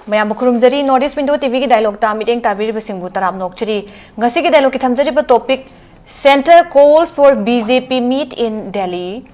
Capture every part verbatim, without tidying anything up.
ꯃꯌꯥꯝꯕꯨ ꯈꯨꯔꯨꯝꯖꯔꯤ꯫ North East Window ꯇꯤꯚꯤꯒꯤ ꯗꯥꯏꯂꯣꯛꯇ ꯃꯤꯠꯌꯦꯡ ꯇꯥꯕꯤꯔꯤꯕꯁꯤꯡꯕꯨ ꯇꯔꯥꯝꯅ ꯑꯣꯛꯆꯔꯤ꯫ ꯉꯁꯤꯒꯤ ꯗꯥꯏꯂꯣꯛꯀꯤ ꯊꯝꯖꯔꯤꯕ topic, Centre calls for B J P meet in Delhi꯫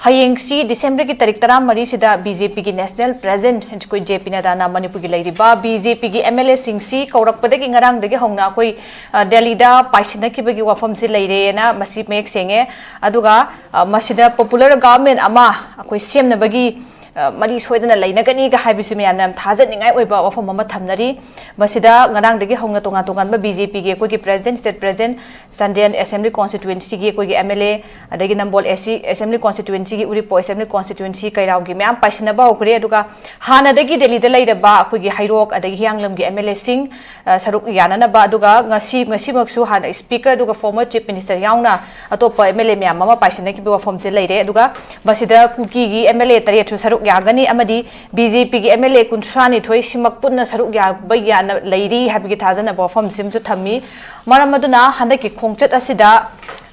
ꯍꯌꯦꯡꯁꯤ ꯗꯤꯁꯦꯝꯕꯔꯒꯤ ꯇꯥꯔꯤꯛ ꯇꯔꯥꯃꯔꯤꯁꯤꯗ ꯕꯤ ꯖꯦ ꯄꯤꯒꯤ ꯅꯦꯁꯅꯦꯜ ꯄ꯭ꯔꯦꯁꯤꯗꯦꯟꯠ ꯑꯩꯈꯣꯏ ꯖꯦ ꯄꯤ ꯅꯗꯥꯅ ꯃꯅꯤꯄꯨꯔꯒꯤ ꯂꯩꯔꯤꯕ ꯕꯤ ꯖꯦ ꯄꯤꯒꯤ ꯑꯦꯝ ꯑꯦꯜ ꯑꯦꯁꯤꯡꯁꯤ ꯀꯧꯔꯛꯄꯗꯒꯤ ꯉꯔꯥꯡꯗꯒꯤ ꯍꯧꯅ ꯑꯩꯈꯣꯏ, ꯑ, ꯗꯦꯜꯂꯤꯗ ꯄꯥꯏꯁꯤꯟꯅꯈꯤꯕꯒꯤ ꯋꯥꯐꯝꯁꯤ ꯂꯩꯔꯦꯅ ꯃꯁꯤ ꯃꯌꯦꯛ ꯁꯦꯡꯉꯦ꯫ ꯑꯗꯨꯒ, ꯑ, ꯃꯁꯤꯗ ꯄꯣꯄꯨꯂꯔ ꯒꯚꯔꯟꯃꯦꯟꯠ ꯑꯃ ꯑꯩꯈꯣꯏ ꯁꯦꯝꯅꯕꯒꯤ, ꯑ, ꯃꯔꯤ ꯁꯣꯏꯗꯅ ꯂꯩꯅꯒꯅꯤꯒ ꯍꯥꯏꯕꯁꯤ ꯃꯌꯥꯝꯅ ꯌꯥꯝ ꯊꯥꯖꯅꯤꯡꯉꯥꯏ ꯑꯣꯏꯕ ꯋꯥꯐꯝ ꯑꯃ ꯊꯝꯅꯔꯤ꯫ ꯃꯁꯤꯗ ꯉꯔꯥꯡꯗꯒꯤ ꯍꯧꯅ ꯇꯣꯉꯥꯟ ꯇꯣꯉꯥꯟꯕ ꯕꯤ ꯖꯦ ꯄꯤꯒꯤ ꯑꯩꯈꯣꯏꯒꯤ president, state president, Chandel assembly ꯀꯣꯟꯁꯇꯤꯇ꯭ꯋꯦꯟꯁꯤꯒꯤ ꯑꯩꯈꯣꯏꯒꯤ ꯑꯦꯝ ꯑꯦꯜ ꯑꯦ, ꯑꯗꯒꯤ ꯅꯝꯕꯣꯜ ꯑꯦ ꯁꯤ ꯑꯦꯁꯦꯝꯕ꯭ꯂꯤ ꯀꯣꯟꯁꯇꯤꯇ꯭ꯋꯦꯟꯁꯤꯒꯤ, ꯎꯔꯤꯄꯣꯛ ꯑꯦꯁꯦꯝꯕ꯭ꯂꯤ ꯀꯣꯟꯁꯇꯤꯇ꯭ꯋꯦꯟꯁꯤ, ꯀꯩꯔꯥꯎꯒꯤ ꯃꯌꯥꯝ ꯄꯥꯏꯁꯤꯟꯅꯕ ꯍꯧꯈ꯭ꯔꯦ꯫ ꯑꯗꯨꯒ ꯍꯥꯟꯅꯗꯒꯤ ꯗꯦꯜꯂꯤꯗ ꯂꯩꯔꯕ ꯑꯩꯈꯣꯏꯒꯤ ꯍꯩꯔꯣꯛ ꯑꯗꯒꯤ ꯍꯤꯌꯥꯡꯂꯝꯒꯤ ꯑꯦꯝ ꯑꯦꯜ ꯑꯦꯁꯤꯡ, ꯑ, ꯁꯔꯨꯛ ꯌꯥꯅꯅꯕ, ꯑꯗꯨꯒ ꯉꯁꯤ, ꯉꯁꯤꯃꯛꯁꯨ ꯍꯥꯟꯅ ꯁ꯭ꯄꯤꯀꯔ ꯑꯗꯨꯒ ꯐꯣꯔꯃꯔ ꯆꯤꯐ ꯃꯤꯅꯤꯁꯇꯔ ꯌꯥꯎꯅ ꯑꯇꯣꯞꯄ ꯑꯦꯝ ꯑꯦꯜ ꯑꯦ ꯃꯌꯥꯝ ꯑꯃ ꯄꯥꯏꯁꯤꯟꯅꯈꯤꯕ ꯋꯥꯐꯝꯁꯦ ꯂꯩꯔꯦ꯫ ꯑꯗꯨꯒ ꯃꯁꯤꯗ ꯀꯨꯀꯤꯒꯤ ꯑꯦꯝ ꯑꯦꯜ ꯑꯦ ꯇꯔꯦꯠꯁꯨ ꯁꯔꯨꯛ ꯌꯥꯒꯅꯤ ꯑꯃꯗꯤ ꯕꯤ ꯖꯦ ꯄꯤꯒꯤ ꯑꯦꯝ ꯑꯦꯜ ꯑꯦ ꯀꯨꯟꯊ꯭ꯔꯥꯅꯤꯊꯣꯏ ꯁꯤꯃꯛ ꯄꯨꯟꯅ ꯁꯔꯨꯛ ꯌꯥꯕ ꯌꯥꯅ ꯂꯩꯔꯤ ꯍꯥꯏꯕꯒꯤ ꯊꯥꯖꯅꯕ ꯋꯥꯐꯝꯁꯤꯃꯁꯨ ꯊꯝꯃꯤ꯫ ꯃꯔꯝ ꯑꯗꯨꯅ ꯍꯟꯗꯛꯀꯤ ꯈꯣꯡꯆꯠ ꯑꯁꯤꯗ,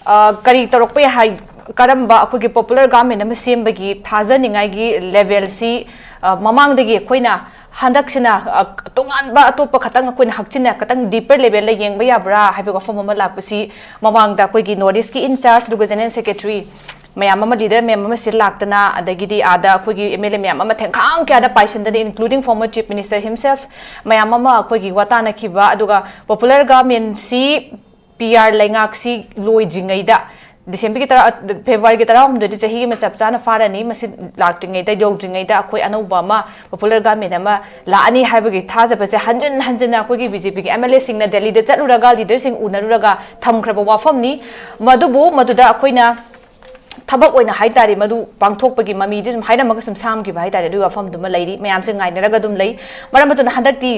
ꯑ, ꯀꯔꯤ ꯇꯧꯔꯛꯄ ꯌꯥꯏ ꯍꯥꯏ, ꯀꯔꯝꯕ ꯑꯩꯈꯣꯏꯒꯤ ꯄꯣꯄꯨꯂꯔ ꯒꯚꯔꯟꯃꯦꯟꯠ ꯑꯃ ꯁꯦꯝꯕꯒꯤ ꯊꯥꯖꯅꯤꯡꯉꯥꯏꯒꯤ ꯂꯦꯚꯦꯜꯁꯤ, ꯑ, ꯃꯃꯥꯡꯗꯒꯤ ꯑꯩꯈꯣꯏꯅ ꯍꯟꯗꯛꯁꯤꯅ, ꯑ, ꯇꯣꯉꯥꯟꯕ ꯑꯇꯣꯞꯄ ꯈꯇꯪ ꯑꯩꯈꯣꯏꯅ ꯍꯛꯆꯤꯟꯅ ꯈꯇꯪ ꯗꯤꯄꯔ ꯂꯦꯚꯦꯜꯗ ꯌꯦꯡꯕ ꯌꯥꯕ꯭ꯔꯥ ꯍꯥꯏꯕ ꯋꯥꯐꯝ ꯑꯃ ꯂꯥꯛꯄꯁꯤ ꯃꯃꯥꯡꯗ ꯑꯩꯈꯣꯏꯒꯤ ꯅꯣꯔꯠ ꯏꯁꯀꯤ ꯏꯟꯆꯥꯔꯖ ꯑꯗꯨꯒ ꯖꯦꯅꯔꯦꯜ ꯁꯦꯀ꯭ꯔꯦꯇꯔꯤ ꯃꯌꯥꯝ ꯑꯃ, ꯂꯤꯗꯔ ꯃꯌꯥꯝ ꯑꯃ ꯁꯤ ꯂꯥꯛꯇꯅ, ꯑꯗꯒꯤꯗꯤ ꯑꯥꯗ ꯑꯩꯈꯣꯏꯒꯤ ꯑꯦꯝ ꯑꯦꯜ ꯑꯦ ꯃꯌꯥꯝ ꯑꯃ ꯊꯦꯡꯈꯥꯡ ꯀꯌꯥꯗ ꯄꯥꯏꯁꯤꯟꯗꯅ, including former chief minister himself, ꯃꯌꯥꯝ ꯑꯃ ꯑꯩꯈꯣꯏꯒꯤ ꯋꯥ ꯇꯥꯅꯈꯤꯕ, ꯑꯗꯨꯒ ꯄꯣꯄꯨꯂꯔ ꯒꯚꯔꯟꯃꯦꯟꯠꯁꯤ ꯄꯤ ꯑꯥꯔ ꯂꯩꯉꯥꯛꯁꯤ ꯂꯣꯏꯗ꯭ꯔꯤꯉꯩꯗ, ꯗꯤꯁꯦꯝꯕꯔꯒꯤ ꯇꯔꯥ, ꯐꯦꯕ꯭ꯔꯨꯋꯥꯔꯤꯒꯤ ꯇꯔꯥꯍꯨꯝꯗꯣꯏꯗ ꯆꯍꯤ ꯑꯃ ꯆꯞ ꯆꯥꯅ ꯐꯥꯔꯅꯤ꯫ ꯃꯁꯤ ꯂꯥꯛꯇ꯭ꯔꯤꯉꯩꯗ, ꯌꯧꯗ꯭ꯔꯤꯉꯩꯗ ꯑꯩꯈꯣꯏ ꯑꯅꯧꯕ ꯑꯃ, ꯄꯣꯄꯨꯂꯔ ꯒꯚꯔꯟꯃꯦꯟꯠ ꯑꯃ ꯂꯥꯛꯑꯅꯤ ꯍꯥꯏꯕꯒꯤ ꯊꯥꯖꯕꯁꯦ ꯍꯟꯖꯤꯟ ꯍꯟꯖꯤꯟꯅ ꯑꯩꯈꯣꯏꯒꯤ ꯕꯤ ꯖꯦ ꯄꯤꯒꯤ ꯑꯦꯝ ꯑꯦꯜ ꯑꯦꯁꯤꯡꯅ ꯗꯦꯜꯂꯤꯗ ꯆꯠꯂꯨꯔꯒ, ꯂꯤꯗꯔꯁꯤꯡ ꯎꯅꯔꯨꯔꯒ ꯊꯝꯈ꯭ꯔꯕ ꯋꯥꯐꯝꯅꯤ꯫ ꯃꯗꯨꯕꯨ ꯃꯗꯨꯗ ꯑꯩꯈꯣꯏꯅ ꯊꯕꯛ ꯑꯣꯏꯅ ꯍꯥꯏ ꯇꯥꯔꯦ, ꯃꯗꯨ ꯄꯥꯡꯊꯣꯛꯄꯒꯤ ꯃꯃꯤꯗꯤ ꯁꯨꯝ ꯍꯥꯏꯔꯝꯃꯒ ꯁꯨꯝ ꯁꯥꯝꯈꯤꯕ ꯍꯥꯏ ꯇꯥꯔꯦ, ꯑꯗꯨꯒꯤ ꯋꯥꯐꯝꯗꯨꯃ ꯂꯩꯔꯤ꯫ ꯃꯌꯥꯝꯁꯦ ꯉꯥꯏꯅꯔꯒ ꯑꯗꯨꯝ ꯂꯩ꯫ ꯃꯔꯝ ꯑꯗꯨꯅ ꯍꯟꯗꯛꯇꯤ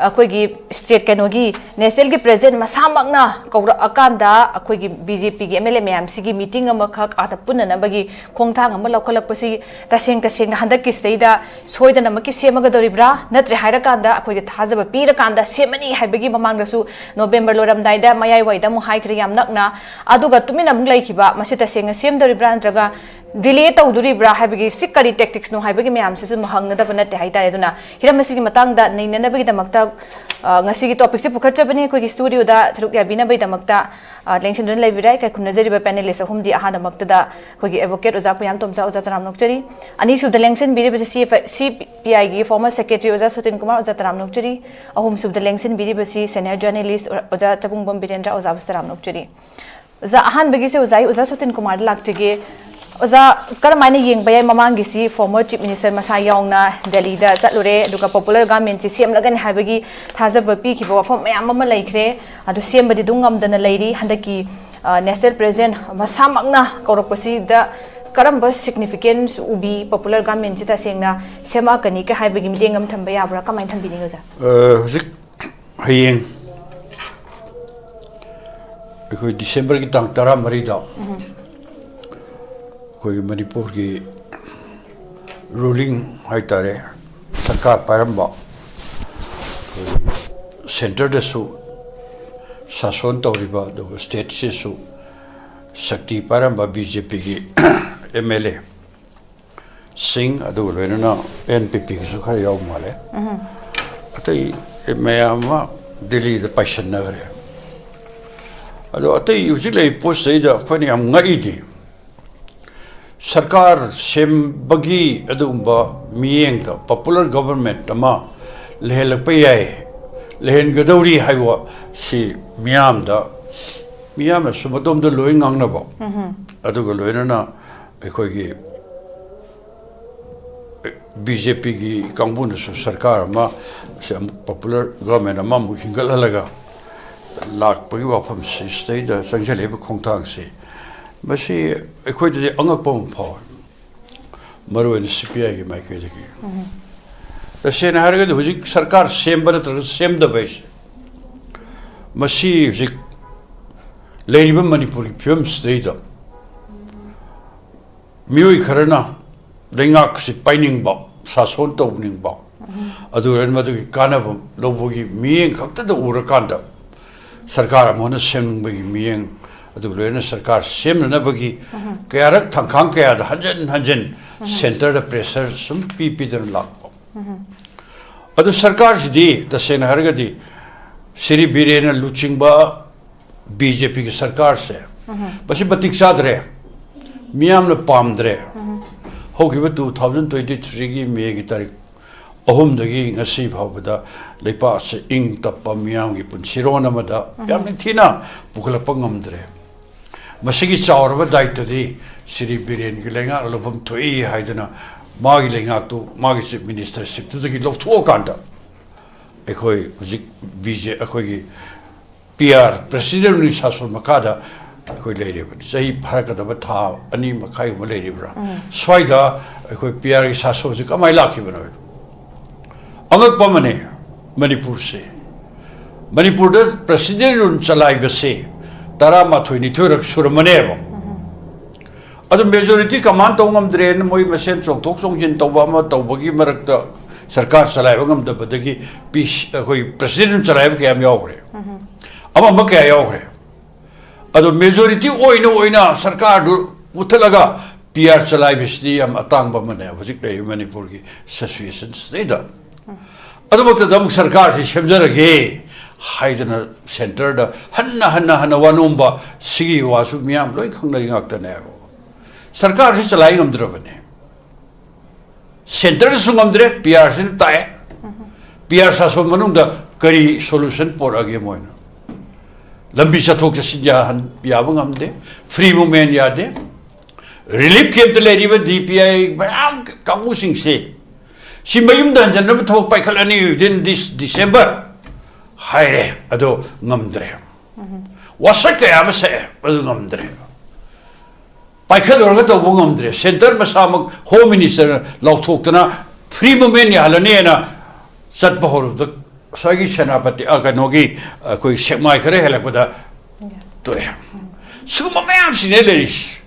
ꯑꯩꯈꯣꯏꯒꯤ ꯁ꯭ꯇꯦꯠ, ꯀꯩꯅꯣꯒꯤ, ꯅꯦꯁꯅꯦꯜꯒꯤ ꯄ꯭ꯔꯦꯁꯤꯗꯦꯟꯠ ꯃꯁꯥꯃꯛꯅ ꯀꯧꯔꯛꯑꯀꯥꯟꯗ ꯑꯩꯈꯣꯏꯒꯤ ꯕꯤ ꯖꯦ ꯄꯤꯒꯤ ꯑꯦꯝ ꯑꯦꯜ ꯑꯦ ꯃꯌꯥꯝꯁꯤꯒꯤ ꯃꯤꯇꯤꯡ ꯑꯃꯈꯛ ꯑꯥꯗ ꯄꯨꯟꯅꯅꯕꯒꯤ ꯈꯣꯡꯊꯥꯡ ꯑꯃ ꯂꯧꯈꯠꯂꯛꯄꯁꯤ ꯇꯁꯦꯡ ꯇꯁꯦꯡꯅ ꯍꯟꯗꯛꯀꯤꯁꯤꯗꯩꯗ ꯁꯣꯏꯗꯅꯃꯛꯀꯤ ꯁꯦꯝꯃꯒꯗꯧꯔꯤꯕ꯭ꯔꯥ? ꯅꯠꯇ꯭ꯔꯦ ꯍꯥꯏꯔꯀꯥꯟꯗ ꯑꯩꯈꯣꯏꯒꯤ ꯊꯥꯖꯕ ꯄꯤꯔꯀꯥꯟꯗ ꯁꯦꯝꯃꯅꯤ ꯍꯥꯏꯕꯒꯤ ꯃꯃꯥꯡꯗꯁꯨ ꯅꯣꯕꯦꯝꯕꯔ ꯂꯣꯏꯔꯝꯗꯥꯏꯗ, ꯃꯌꯥꯏꯋꯥꯏꯗ ꯑꯃꯨꯛ ꯍꯥꯏꯈ꯭ꯔꯦ ꯌꯥꯝ ꯅꯛꯅ꯫ ꯑꯗꯨꯒ ꯇꯨꯃꯤꯟꯅ ꯑꯃꯨꯛ ꯂꯩꯈꯤꯕ, ꯃꯁꯤ ꯇꯁꯦꯡꯅ ꯁꯦꯝꯗꯧꯔꯤꯕ꯭ꯔꯥ ꯅꯠꯇ꯭ꯔꯒ ꯗꯤꯂꯦ ꯇꯧꯗꯣꯔꯤꯕ꯭ꯔꯥ ꯍꯥꯏꯕꯒꯤ, ꯁꯤ ꯀꯔꯤ ꯇꯦꯛꯇꯤꯛꯁꯅꯣ ꯍꯥꯏꯕꯒꯤ ꯃꯌꯥꯝꯁꯤꯁꯨ ꯍꯪꯒꯗꯕ ꯅꯠꯇꯦ ꯍꯥꯏꯇꯥꯔꯦ꯫ ꯑꯗꯨꯅ ꯍꯤꯔꯝ ꯑꯁꯤꯒꯤ ꯃꯇꯥꯡꯗ ꯅꯩꯅꯅꯕꯒꯤꯗꯃꯛꯇ, ꯑ, ꯉꯁꯤꯒꯤ ꯇꯣꯄꯤꯛꯁꯦ ꯄꯨꯈꯠꯆꯕꯅꯤ ꯑꯩꯈꯣꯏꯒꯤ ꯁ꯭ꯇꯨꯗꯤꯑꯣꯗ ꯁꯔꯨꯛ ꯌꯥꯕꯤꯅꯕꯒꯤꯗꯃꯛꯇ꯫ ꯑ, ꯂꯦꯡꯁꯤꯟꯗꯨꯅ ꯂꯩꯕꯤꯔꯦ꯫ ꯑꯩꯈꯣꯏ ꯈꯨꯝꯅꯖꯔꯤꯕ ꯄꯦꯅꯦꯂꯤꯁ ꯑꯍꯨꯝꯗꯤ ꯑꯍꯥꯟꯕꯃꯛꯇꯗ ꯑꯩꯈꯣꯏꯒꯤ ꯑꯦꯗꯚꯣꯀꯦꯠ ꯑꯣꯖꯥ ꯄꯨꯌꯥꯝ ꯇꯣꯝꯆꯥ, ꯑꯣꯖꯥ ꯇꯔꯥꯝ ꯅꯣꯛꯆꯔꯤ꯫ ꯑꯅꯤꯁꯨꯕꯗ ꯂꯦꯡꯁꯤꯟꯕꯤꯔꯤꯕꯁꯤ ꯁꯤ ꯑꯦꯐ ꯑꯥꯏ, ꯁꯤ ꯄꯤ ꯑꯥꯏꯒꯤ ꯐꯣꯔꯃꯔ ꯁꯦꯀ꯭ꯔꯦꯇꯔꯤ ꯑꯣꯖꯥ ꯁꯣꯇꯤꯟ ꯀꯨꯃꯥꯔ, ꯑꯣꯖꯥ ꯇꯔꯥꯝ ꯅꯣꯛꯆꯔꯤ꯫ ꯑꯍꯨꯝꯁꯨꯕꯗ ꯂꯦꯡꯁꯤꯟꯕꯤꯔꯤꯕꯁꯤ ꯁꯦꯅꯤꯌꯔ ꯖꯔꯅꯦꯂꯤꯁ ꯑꯣꯖꯥ ꯆꯕꯨꯡꯕꯝ ꯕꯤꯔꯦꯟꯗ꯭ꯔ, ꯑꯣꯖꯥꯕꯨꯁꯨ ꯇꯔꯥꯝ ꯅꯣꯛꯆꯔꯤ꯫ ꯑꯣꯖꯥ, ꯑꯍꯥꯟꯕꯒꯤꯁꯦ ꯑꯣꯖꯥ, ꯑꯩ ꯑꯣꯖꯥ ꯁꯣꯇꯤꯟ ꯀꯨꯃꯥꯔꯗ ꯂꯥꯛꯆꯒꯦ꯫ ꯑꯣꯖꯥ, ꯀꯔꯝꯍꯥꯏꯅ ꯌꯦꯡꯕ ꯌꯥꯏ? ꯃꯃꯥꯡꯒꯤꯁꯤ ꯐꯣꯔꯃꯔ ꯆꯤꯐ ꯃꯤꯅꯤꯁꯇꯔ ꯃꯁꯥ ꯌꯥꯎꯅ ꯗꯦꯜꯂꯤꯗ ꯆꯠꯂꯨꯔꯦ, ꯑꯗꯨꯒ ꯄꯣꯄꯨꯂꯔ ꯒꯚꯔꯟꯃꯦꯟꯠꯁꯤ ꯁꯦꯝꯂꯒꯅꯤ ꯍꯥꯏꯕꯒꯤ ꯊꯥꯖꯕ ꯄꯤꯈꯤꯕ ꯋꯥꯐꯝ ꯃꯌꯥꯝ ꯑꯃ ꯂꯩꯈ꯭ꯔꯦ꯫ ꯑꯗꯨ ꯁꯦꯝꯕꯗꯤ ꯑꯗꯨꯝ ꯉꯝꯗꯅ ꯂꯩꯔꯤ꯫ ꯍꯟꯗꯛꯀꯤ, ꯑ, ꯅꯦꯁꯅꯦꯜ ꯄ꯭ꯔꯦꯁꯤꯗꯦꯟꯠ ꯃꯁꯥꯃꯛꯅ ꯀꯧꯔꯛꯄꯁꯤꯗ ꯀꯔꯝꯕ ꯁꯤꯒꯅꯤꯐꯤꯀꯦꯟꯁ ꯎꯕꯤ? ꯄꯣꯄꯨꯂꯔ ꯒꯚꯔꯟꯃꯦꯟꯠꯁꯤ ꯇꯁꯦꯡꯅ ꯁꯦꯝꯃꯛꯀꯅꯤ ꯀ ꯍꯥꯏꯕꯒꯤ ꯃꯤꯠꯌꯦꯡ ꯑꯃ ꯊꯝꯕ ꯌꯥꯕ꯭ꯔꯥ? ꯀꯃꯥꯏꯅ ꯊꯝꯕꯤꯅꯤꯡꯉꯤ ꯑꯣꯖꯥ? ꯑ, ꯍꯧꯖꯤꯛ ꯍꯌꯦꯡ ꯑꯩꯈꯣꯏ ꯗꯤꯁꯦꯝꯕꯔꯒꯤ ꯇꯥꯡ ꯇꯔꯥꯃꯔꯤꯗ ꯑꯩꯈꯣꯏꯒꯤ ꯃꯅꯤꯄꯨꯔꯒꯤ ꯔꯨꯂꯤꯡ ꯍꯥꯏꯇꯥꯔꯦ, ꯁꯔꯀꯥꯔ ꯄꯥꯏꯔꯝꯕ, ꯑꯩꯈꯣꯏ ꯁꯦꯟꯇꯔꯗꯁꯨ ꯁꯥꯁꯣꯟ ꯇꯧꯔꯤꯕ, ꯑꯗꯨꯒ ꯁ꯭ꯇꯦꯠꯁꯤꯁꯨ ꯁꯛꯇꯤ ꯄꯥꯏꯔꯝꯕ ꯕꯤ ꯖꯦ ꯄꯤꯒꯤ ꯑꯦꯝ ꯑꯦꯜ ꯑꯦ ꯁꯤꯡ, ꯑꯗꯨꯒ ꯂꯣꯏꯅꯅ ꯑꯦꯟ ꯄꯤ ꯄꯤꯒꯤꯁꯨ ꯈꯔ ꯌꯥꯎ ꯃꯥꯜꯂꯦ꯫ ꯑꯇꯩ ꯃꯌꯥꯝ ꯑꯃ ꯗꯤꯜꯂꯤꯗ ꯄꯥꯏꯁꯟꯅꯈ꯭ꯔꯦ꯫ ꯑꯗꯣ ꯑꯇꯩ ꯍꯧꯖꯤꯛ ꯂꯩꯔꯤꯕ ꯄꯣꯠꯁꯤꯗꯩꯗ ꯑꯩꯈꯣꯏꯅ ꯌꯥꯝ ꯉꯛꯏꯗꯤ, ꯁꯔꯀꯥꯔ ꯁꯦꯝꯕꯒꯤ ꯑꯗꯨꯒꯨꯝꯕ ꯃꯤꯠꯌꯦꯡꯗ ꯄꯣꯄꯨꯂꯔ ꯒꯚꯔꯟꯃꯦꯟꯠ ꯑꯃ ꯂꯩꯍꯜꯂꯛꯄ ꯌꯥꯏ, ꯂꯩꯍꯟꯒꯗꯧꯔꯤ ꯍꯥꯏꯕ ꯁꯤ ꯃꯤꯌꯥꯝꯗ, ꯃꯤꯌꯥꯝꯅꯁꯨ ꯃꯇꯣꯝꯗ ꯂꯣꯏ ꯉꯥꯡꯅꯕ, ꯑꯗꯨꯒ ꯂꯣꯏꯅꯅ ꯑꯩꯈꯣꯏꯒꯤ ꯕꯤ ꯖꯦ ꯄꯤꯒꯤ ꯀꯥꯡꯕꯨꯅꯁꯨ ꯁꯔꯀꯥꯔ ꯑꯃ, ꯁꯤ ꯑꯃꯨꯛ ꯄꯣꯄꯨꯂꯔ ꯒꯚꯔꯟꯃꯦꯟꯠ ꯑꯃꯃꯨꯛ ꯍꯤꯡꯒꯠꯍꯜꯂꯒ ꯂꯥꯛꯄꯒꯤ ꯋꯥꯐꯝꯁꯤ, ꯁꯤꯗꯩꯗ ꯆꯪꯁꯤꯜꯂꯛꯏꯕ ꯈꯣꯡꯊꯥꯡꯁꯤ, ꯃꯁꯤ ꯑꯩꯈꯣꯏꯗꯗꯤ ꯑꯉꯛꯄ ꯑꯃ ꯐꯥꯎꯏ, ꯃꯔꯨꯑꯣꯏꯅ ꯁꯤ ꯄꯤ ꯑꯥꯏꯒꯤ ꯃꯥꯏꯀꯩꯗꯒꯤ꯫ ꯇꯁꯦꯡꯅ ꯍꯥꯏꯔꯒꯗꯤ ꯍꯧꯖꯤꯛ ꯁꯔꯀꯥꯔ ꯁꯦꯝꯕ ꯅꯠꯇ꯭ꯔꯒ ꯁꯦꯝꯗꯕ ꯍꯥꯏꯁꯦ, ꯃꯁꯤ ꯍꯧꯖꯤꯛ ꯂꯩꯔꯤꯕ ꯃꯅꯤꯄꯨꯔꯒꯤ ꯐꯤꯕꯝꯁꯤꯗꯩꯗ ꯃꯤꯑꯣꯏ ꯈꯔꯅ ꯂꯩꯉꯥꯛꯁꯤ ꯄꯥꯏꯅꯤꯡꯕ, ꯁꯥꯁꯣꯟ ꯇꯧꯅꯤꯡꯕ, ꯑꯗꯨꯒ ꯃꯗꯨꯒꯤ ꯀꯥꯟꯅꯕ ꯂꯧꯕꯒꯤ ꯃꯤꯠꯌꯦꯡ ꯈꯛꯇꯗ ꯎꯔꯀꯥꯟꯗ ꯁꯔꯀꯥꯔ ꯑꯃ ꯍꯦꯟꯅ ꯁꯦꯝꯅꯤꯡꯕꯒꯤ ꯃꯤꯠꯌꯦꯡ ꯑꯗꯨꯒ ꯂꯣꯏꯅꯅ ꯁꯔꯀꯥꯔ ꯁꯦꯝꯅꯅꯕꯒꯤ ꯀꯌꯥꯔꯛ ꯊꯥꯡꯈꯥꯡ ꯀꯌꯥꯗ ꯍꯟꯖꯤꯟ ꯍꯟꯖꯤꯟ ꯁꯦꯟꯇꯔꯗ ꯄ꯭ꯔꯦꯁꯔ ꯁꯨꯝ ꯄꯤ ꯄꯤꯗꯅ ꯂꯥꯛꯄ꯫ ꯑꯗꯨ ꯁꯔꯀꯥꯔꯁꯤꯗꯤ ꯇꯁꯦꯡꯅ ꯍꯥꯏꯔꯒꯗꯤ ꯁ꯭ꯔꯤ ꯕꯤꯔꯦꯟꯅ ꯂꯨꯆꯤꯡꯕ ꯕꯤ ꯖꯦ ꯄꯤꯒꯤ ꯁꯔꯀꯥꯔꯁꯦ ꯃꯁꯤ ꯃꯇꯤꯛ ꯆꯥꯗ꯭ꯔꯦ, ꯃꯤꯌꯥꯝꯅ ꯄꯥꯝꯗ꯭ꯔꯦ꯫ ꯍꯧꯈꯤꯕ two thousand twenty threeꯒꯤ ꯃꯦꯒꯤ ꯇꯥꯔꯤꯛ ꯑꯍꯨꯝꯗꯒꯤ ꯉꯁꯤ ꯐꯥꯎꯕꯗ ꯂꯩꯄꯥꯛ ꯑꯁꯤ ꯏꯪ ꯇꯞꯄ ꯃꯤꯌꯥꯝꯒꯤ ꯄꯨꯟꯁꯤꯔꯣꯟ ꯑꯃꯗ ꯌꯥꯝ ꯅꯤꯡꯊꯤꯅ ꯄꯨꯈꯠꯂꯛꯄ ꯉꯝꯗ꯭ꯔꯦ꯫ ꯃꯁꯤꯒꯤ ꯆꯥꯎꯔꯕ ꯗꯥꯏꯇꯗꯤ ꯁ꯭ꯔꯤ ꯕꯤꯔꯦꯟꯒꯤ ꯂꯩꯉꯥꯛꯅ ꯂꯧꯐꯝ ꯊꯣꯛꯏ ꯍꯥꯏꯗꯨꯅ ꯃꯥꯒꯤ ꯂꯩꯉꯥꯛꯇꯨ ꯃꯥꯒꯤ ꯆꯤꯐ ꯃꯤꯅꯤꯁꯇꯔꯁꯤꯞꯇꯨꯗꯒꯤ ꯂꯧꯊꯣꯛꯑꯀꯥꯟꯗ ꯑꯩꯈꯣꯏ ꯍꯧꯖꯤꯛ ꯕꯤ ꯖꯦ ꯑꯩꯈꯣꯏꯒꯤ ꯄꯤ ꯑꯥꯔ ꯄ꯭ꯔꯦꯁꯤꯗꯦꯟꯒꯤ ꯁꯥꯁꯣꯟ ꯃꯈꯥꯗ ꯑꯩꯈꯣꯏ ꯂꯩꯔꯤꯕꯅꯤ꯫ ꯆꯍꯤ ꯐꯥꯔꯛꯀꯗꯕ ꯊꯥ ꯑꯅꯤ ꯃꯈꯥꯏꯒꯨꯝꯕ ꯂꯩꯔꯤꯕ꯭ꯔꯥ? ꯁ꯭ꯋꯥꯏꯗ ꯑꯩꯈꯣꯏ ꯄꯤ ꯑꯥꯔꯒꯤ ꯁꯥꯁꯣꯟꯁꯤ ꯀꯃꯥꯏꯅ ꯂꯥꯛꯈꯤꯕꯅꯣ? ꯑꯉꯛꯄ ꯑꯃꯅꯤ꯫ ꯃꯅꯤꯄꯨꯔꯁꯦ, ꯃꯅꯤꯄꯨꯔꯗ ꯄ꯭ꯔꯦꯁꯤꯗꯦꯟ ꯔꯨꯜ ꯆꯂꯥꯏꯕꯁꯦ ꯇꯔꯥꯃꯥꯊꯣꯏ ꯅꯤꯊꯣꯏꯔꯛ ꯁꯨꯔꯝꯃꯅꯦꯕ꯫ ꯑꯗꯨ ꯃꯦꯖꯣꯔꯤꯇꯤ ꯀꯃꯥꯟ ꯇꯧ ꯉꯝꯗ꯭ꯔꯦꯅ ꯃꯣꯏ ꯃꯁꯦꯟ ꯆꯣꯡꯊꯣꯛ ꯆꯣꯡꯁꯤꯟ ꯇꯧꯕ ꯑꯃ ꯇꯧꯕꯒꯤ ꯃꯔꯛꯇ ꯁꯔꯀꯥꯔ ꯆꯂꯥꯏꯕ ꯉꯝꯗꯕꯗꯒꯤ ꯄꯤ ꯑꯩꯈꯣꯏ ꯄ꯭ꯔꯦꯁꯤꯗꯦꯟ ꯆꯂꯥꯏꯕ ꯀꯌꯥꯝ ꯌꯥꯎꯈ꯭ꯔꯦ, ꯑꯃ ꯑꯃ ꯀꯌꯥ ꯌꯥꯎꯈ꯭ꯔꯦ꯫ ꯑꯗꯣ ꯃꯦꯖꯣꯔꯤꯇꯤ ꯑꯣꯏꯅ ꯑꯣꯏꯅ ꯁꯔꯀꯥꯔꯗꯨ ꯃꯨꯠꯊꯠꯂꯒ ꯄꯤ ꯑꯥꯔ ꯆꯂꯥꯏꯕꯁꯤꯗꯤ ꯌꯥꯝ ꯑꯇꯥꯡꯕ ꯑꯃꯅꯦ ꯍꯧꯖꯤꯛ ꯂꯩꯔꯤꯕ ꯃꯅꯤꯄꯨꯔꯒꯤ ꯁꯤꯆꯨꯋꯦꯁꯟꯁꯤꯗꯩꯗ꯫ ꯑꯗꯨꯃꯛꯇꯗ ꯑꯃꯨꯛ ꯁꯔꯀꯥꯔꯁꯤ ꯁꯦꯝꯖꯔꯒꯦ ꯍꯥꯏꯗꯅ ꯁꯦꯟꯇꯔꯗ ꯍꯟꯅ ꯍꯟꯅ ꯍꯟꯅ ꯋꯥ ꯅꯣꯝꯕ ꯁꯤꯒꯤ ꯋꯥꯁꯨ ꯃꯤꯌꯥꯝ ꯂꯣꯏ ꯈꯪꯅꯔꯤ ꯉꯥꯛꯇꯅꯦꯕ꯫ ꯁꯔꯀꯥꯔꯁꯤ ꯆꯂꯥꯏ ꯉꯝꯗ꯭ꯔꯕꯅꯦ꯫ ꯁꯦꯟꯇꯔꯗꯁꯨ ꯉꯝꯗ꯭ꯔꯦ, ꯄꯤ ꯑꯥꯔꯁꯤꯅ ꯇꯥꯛꯑꯦ꯫ ꯄꯤ ꯑꯥꯔ ꯁꯥꯁꯣꯟ ꯃꯅꯨꯡꯗ ꯀꯔꯤ ꯁꯣꯂꯨꯁꯟ ꯄꯣꯔꯛꯑꯒꯦ ꯃꯣꯏꯅ? ꯂꯝꯕꯤ ꯆꯠꯊꯣꯛ ꯆꯠꯁꯤꯟ ꯌꯥꯍꯟ-, ꯌꯥꯕ ꯉꯝꯗꯦ, ꯐ꯭ꯔꯤ ꯃꯨꯚꯃꯦꯟ ꯌꯥꯗꯦ, ꯔꯤꯂꯤꯐ ꯀꯦꯝꯞꯇ ꯂꯩꯔꯤꯕ ꯗꯤ ꯄꯤ ꯑꯥꯏ ꯃꯌꯥꯝ ꯀꯥꯡꯕꯨꯁꯤꯡꯁꯦ ꯁꯤ ꯃꯌꯨꯝꯗ ꯍꯟꯖꯟꯅꯕ ꯊꯕꯛ ꯄꯥꯏꯈꯠꯂꯅꯤ within this December ꯍꯥꯏꯔꯦ, ꯑꯗꯣ ꯉꯝꯗ꯭ꯔꯦ꯫ ꯋꯥꯁꯛ ꯀꯌꯥ ꯑꯃ ꯁꯛꯑꯦ, ꯑꯗꯨ ꯉꯝꯗ꯭ꯔꯦ꯫ ꯄꯥꯏꯈꯠꯂꯨꯔꯒ ꯇꯧꯕ ꯉꯝꯗ꯭ꯔꯦ꯫ ꯁꯦꯟꯇꯔ ꯃꯁꯥꯃꯛ ꯍꯣꯝ ꯃꯤꯅꯤꯁꯇꯔꯅ ꯂꯥꯎꯊꯣꯛꯇꯅ ꯐ꯭ꯔꯤ ꯃꯨꯚꯃꯦꯟ ꯌꯥꯍꯜꯂꯅꯤꯅ ꯆꯠꯄ ꯍꯧꯔꯕꯗ ꯉꯁꯥꯏꯒꯤ ꯁꯦꯅꯥꯄꯇꯤ, ꯑ, ꯀꯩꯅꯣꯒꯤ ꯑꯩꯈꯣꯏ ꯁꯦꯛꯃꯥꯏ ꯈꯔ ꯍꯦꯜꯂꯛꯄꯗ ꯇꯣꯛꯑꯦ꯫ ꯁꯤꯒꯨꯝꯕ ꯃꯌꯥꯝꯁꯤꯅꯦ ꯂꯩꯔꯤꯁꯤ꯫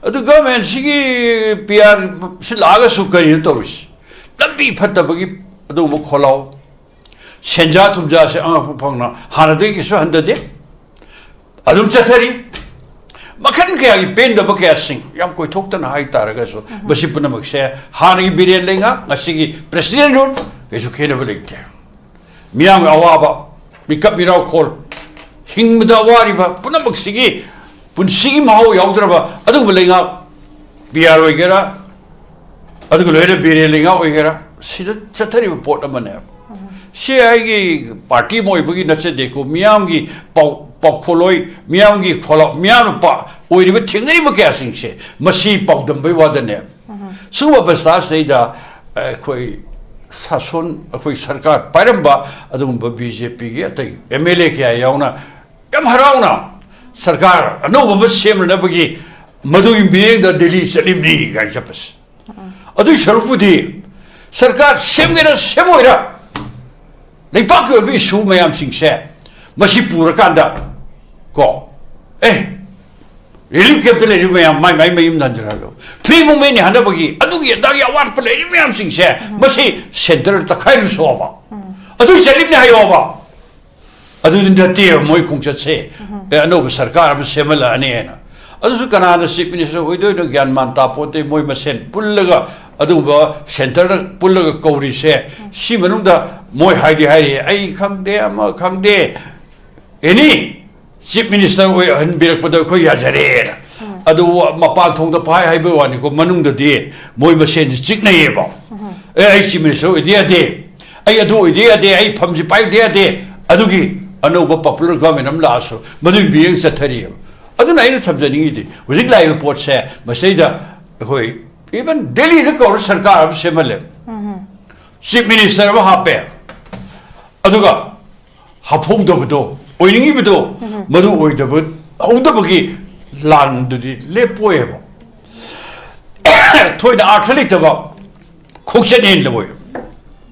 ꯑꯗꯨ ꯒꯚꯔꯟꯃꯦꯟꯁꯤꯒꯤ ꯄꯤ ꯑꯥꯔ ꯁꯤ ꯂꯥꯛꯑꯒꯁꯨ ꯀꯔꯤꯅꯣ ꯇꯧꯔꯤꯁꯤ? ꯂꯝꯕꯤ ꯐꯠꯇꯕꯒꯤ ꯑꯗꯨꯒꯨꯝꯕ ꯈꯣꯜꯂꯥꯎ, ꯁꯦꯟꯖꯥ ꯊꯨꯝꯖꯥꯁꯦ ꯑꯉꯛꯄ ꯐꯪꯅ ꯍꯥꯟꯅꯗꯒꯤ ꯀꯩꯁꯨ ꯍꯟꯊꯗꯦ, ꯑꯗꯨꯝ ꯆꯠꯊꯔꯤ꯫ ꯃꯈꯜ ꯀꯌꯥꯒꯤ ꯄꯦꯟꯗꯕ ꯀꯌꯥꯁꯤꯡ ꯌꯥꯝ ꯀꯣꯏꯊꯣꯛꯇꯅ ꯍꯥꯏꯇꯥꯔꯒꯁꯨ, ꯃꯁꯤ ꯄꯨꯝꯅꯃꯛꯁꯦ ꯍꯥꯟꯅꯒꯤ ꯕꯤꯔꯦꯟ ꯂꯩꯉꯥꯛ, ꯉꯁꯤꯒꯤ president rule ꯀꯩꯁꯨ ꯈꯦꯠꯅꯕ ꯂꯩꯇꯦ꯫ ꯃꯤꯌꯥꯝꯒꯤ ꯑꯋꯥꯕ, ꯃꯤꯀꯞ ꯃꯤꯔꯥꯎꯈꯣꯜ, ꯍꯤꯡꯕꯗ ꯋꯥꯔꯤꯕ ꯄꯨꯝꯅꯃꯛꯁꯤꯒꯤ ꯄꯨꯟꯁꯤꯒꯤ ꯃꯍꯥꯎ ꯌꯥꯎꯗ꯭ꯔꯕ ꯑꯗꯨꯒꯨꯝꯕ ꯂꯩꯉꯥꯛ, ꯄꯤ ꯑꯥꯔ ꯑꯣꯏꯒꯦꯔꯥ, ꯑꯗꯨꯒ ꯂꯣꯏꯅ ꯕꯤꯔꯦꯟ ꯂꯩꯉꯥꯛ ꯑꯣꯏꯒꯦꯔꯥ, ꯁꯤꯗ ꯆꯠꯊꯔꯤꯕ ꯄꯣꯠ ꯑꯃꯅꯦꯕ꯫ ꯁꯤ ꯑꯩꯒꯤ ꯄꯥꯔꯇꯤ ꯑꯃ ꯑꯣꯏꯕꯒꯤ ꯅꯠꯆꯗꯦꯀꯣ, ꯃꯤꯌꯥꯝꯒꯤ ꯄꯥꯎ, ꯄꯥꯎꯈꯣꯜꯂꯣꯏ, ꯃꯤꯌꯥꯝꯒꯤ ꯈꯣꯜꯂꯥꯎ, ꯃꯤꯌꯥꯝꯅ ꯄꯥ-, ꯑꯣꯏꯔꯤꯕ ꯊꯦꯡꯅꯔꯤꯕ ꯀꯌꯥꯁꯤꯡꯁꯦ ꯃꯁꯤ ꯄꯥꯎꯗꯝꯕꯩ ꯋꯥꯗꯅꯦꯕ꯫ ꯁꯤꯒꯨꯝꯕ ꯑꯕꯁꯊꯥꯁꯤꯗꯩꯗ ꯑꯩꯈꯣꯏ ꯁꯥꯁꯣꯟ, ꯑꯩꯈꯣꯏ ꯁꯔꯀꯥꯔ ꯄꯥꯏꯔꯝꯕ ꯑꯗꯨꯒꯨꯝꯕ ꯕꯤ ꯖꯦ ꯄꯤꯒꯤ ꯑꯇꯩ ꯑꯦꯝ ꯑꯦꯜ ꯑꯦ ꯀꯌꯥ ꯌꯥꯎꯅ ꯌꯥꯝ ꯍꯔꯥꯎꯅ ꯁꯔꯀꯥꯔ ꯑꯅꯧꯕ ꯑꯃ ꯁꯦꯝꯅꯅꯕꯒꯤ ꯃꯗꯨꯒꯤ ꯃꯤꯠꯌꯦꯡꯗ ꯗꯤꯜꯂꯤ ꯆꯠꯂꯤꯕꯅꯤ ꯀꯥꯏꯅ ꯆꯠꯄꯁꯦ꯫ ꯑꯗꯨꯒꯤ ꯁꯔꯨꯛꯄꯨꯗꯤ ꯁꯔꯀꯥꯔ ꯁꯦꯝꯒꯦꯔꯥ ꯁꯦꯝꯃꯣꯏꯔꯥ, ꯂꯩꯕꯥꯛꯀꯤ ꯑꯣꯏꯕ ꯏꯁꯨ ꯃꯌꯥꯝꯁꯤꯡꯁꯦ ꯃꯁꯤ ꯄꯨꯔꯀꯥꯟꯗ ꯀꯣ, ꯑꯦ, ꯔꯤꯂꯤꯐ ꯀꯦꯝꯞꯇ ꯂꯩꯔꯤꯕ ꯃꯌꯥꯝ ꯃꯥꯏ ꯃꯥꯏ ꯃꯌꯨꯝꯗ ꯍꯟꯖꯔꯛꯂꯣ꯫ ꯐ꯭ꯔꯤ ꯃꯨꯚꯃꯦꯟꯠꯅꯤ ꯍꯥꯏꯅꯕꯒꯤ ꯑꯗꯨꯒꯤ ꯑꯗꯥꯒꯤ ꯑꯋꯥꯠꯄ ꯂꯩꯔꯤꯕ ꯃꯌꯥꯝꯁꯤꯡꯁꯦ ꯃꯁꯤ ꯁꯦꯟꯇꯔꯗ ꯇꯛꯈꯥꯏꯔꯨꯁꯣꯕ꯫ ꯑꯗꯨ ꯆꯠꯂꯤꯕꯅꯤ ꯍꯥꯏꯌꯣꯕ꯫ ꯑꯗꯨꯗꯤ ꯅꯠꯇꯦꯕ ꯃꯣꯏ ꯈꯣꯡꯆꯠꯁꯦ꯫ ꯑꯦ, ꯑꯅꯧꯕ ꯁꯔꯀꯥꯔ ꯑꯃ ꯁꯦꯝꯍꯜꯂꯛꯑꯅꯤ ꯍꯥꯏꯅ꯫ ꯑꯗꯨꯁꯨ ꯀꯅꯥꯅ ꯆꯤꯐ ꯃꯤꯅꯤꯁꯇꯔ ꯑꯣꯏꯗꯣꯏꯅꯣ ꯒ꯭ꯌꯥꯟ ꯃꯥꯟ ꯇꯥꯄꯣꯟꯇꯦ꯫ ꯃꯣꯏ ꯃꯁꯦꯟ ꯄꯨꯜꯂꯒ ꯑꯗꯨꯒꯨꯝꯕ ꯁꯦꯟꯇꯔꯗ ꯄꯨꯜꯂꯒ ꯀꯧꯔꯤꯁꯦ, ꯁꯤ ꯃꯅꯨꯡꯗ ꯃꯣꯏ ꯍꯥꯏꯗꯤ ꯍꯥꯏꯔꯤ, "ꯑꯩ ꯈꯪꯗꯦ, ꯑꯃ ꯈꯪꯗꯦ, ꯑꯦꯅꯤ ꯆꯤꯐ ꯃꯤꯅꯤꯁꯇꯔ ꯑꯣꯏꯍꯟꯕꯤꯔꯛꯄꯗ ꯑꯩꯈꯣꯏ ꯌꯥꯖꯔꯦꯅ"꯫ ꯑꯗꯨ ꯃꯄꯥꯟ ꯊꯣꯡꯗ ꯄꯥꯏ ꯍꯥꯏꯕ ꯋꯥꯅꯤꯀꯣ, ꯃꯅꯨꯡꯗꯗꯤ ꯃꯣꯏ ꯃꯁꯦꯟꯁꯦ ꯆꯤꯛꯅꯩꯌꯦꯕ꯫ "ꯑꯦ, ꯑꯩ ꯆꯤꯐ ꯃꯤꯅꯤꯁꯇꯔ ꯑꯣꯏꯗ ꯌꯥꯗꯦ, ꯑꯩ ꯑꯗꯨ ꯑꯣꯏꯗ ꯌꯥꯗꯦ, ꯑꯩ ꯐꯝꯁꯤ ꯄꯥꯏꯗ ꯌꯥꯗꯦ"꯫ ꯑꯗꯨꯒꯤ ꯑꯅꯧꯕ ꯄꯣꯄꯨꯂꯔ ꯒꯚꯔꯟꯃꯦꯟꯠ ꯑꯃ ꯂꯥꯛꯑꯁꯨ ꯃꯗꯨꯒꯤ ꯃꯤꯠꯌꯦꯡ ꯆꯠꯊꯔꯤꯑꯕ꯫ ꯑꯗꯨꯅ ꯑꯩꯅ ꯊꯝꯖꯅꯤꯡꯉꯤꯗꯤ, ꯍꯧꯖꯤꯛ ꯂꯥꯛꯏꯕ ꯄꯣꯠꯁꯦ ꯃꯁꯤꯗ ꯑꯩꯈꯣꯏ even ꯗꯦꯜꯂꯤꯗ ꯀꯧꯔ ꯁꯔꯀꯥꯔ ꯑꯃ ꯁꯦꯝꯍꯜꯂꯦ, ꯆꯤꯐ ꯃꯤꯅꯤꯁꯇꯔ ꯑꯃ ꯍꯥꯞꯄꯦ, ꯑꯗꯨꯒ ꯍꯥꯞꯍꯧꯗꯕꯗꯣ, ꯑꯣꯏꯅꯤꯡꯉꯤꯕꯗꯣ, ꯃꯗꯨ ꯑꯣꯏꯗꯕ, ꯍꯧꯗꯕꯒꯤ ꯂꯥꯟꯗꯨꯗꯤ ꯂꯦꯞꯄꯣꯏꯑꯕ꯫ ꯊꯣꯏꯅ ꯑꯥꯔꯊ ꯂꯩꯇꯕ ꯈꯣꯡꯆꯠꯅꯦꯅ ꯂꯧꯋꯦ꯫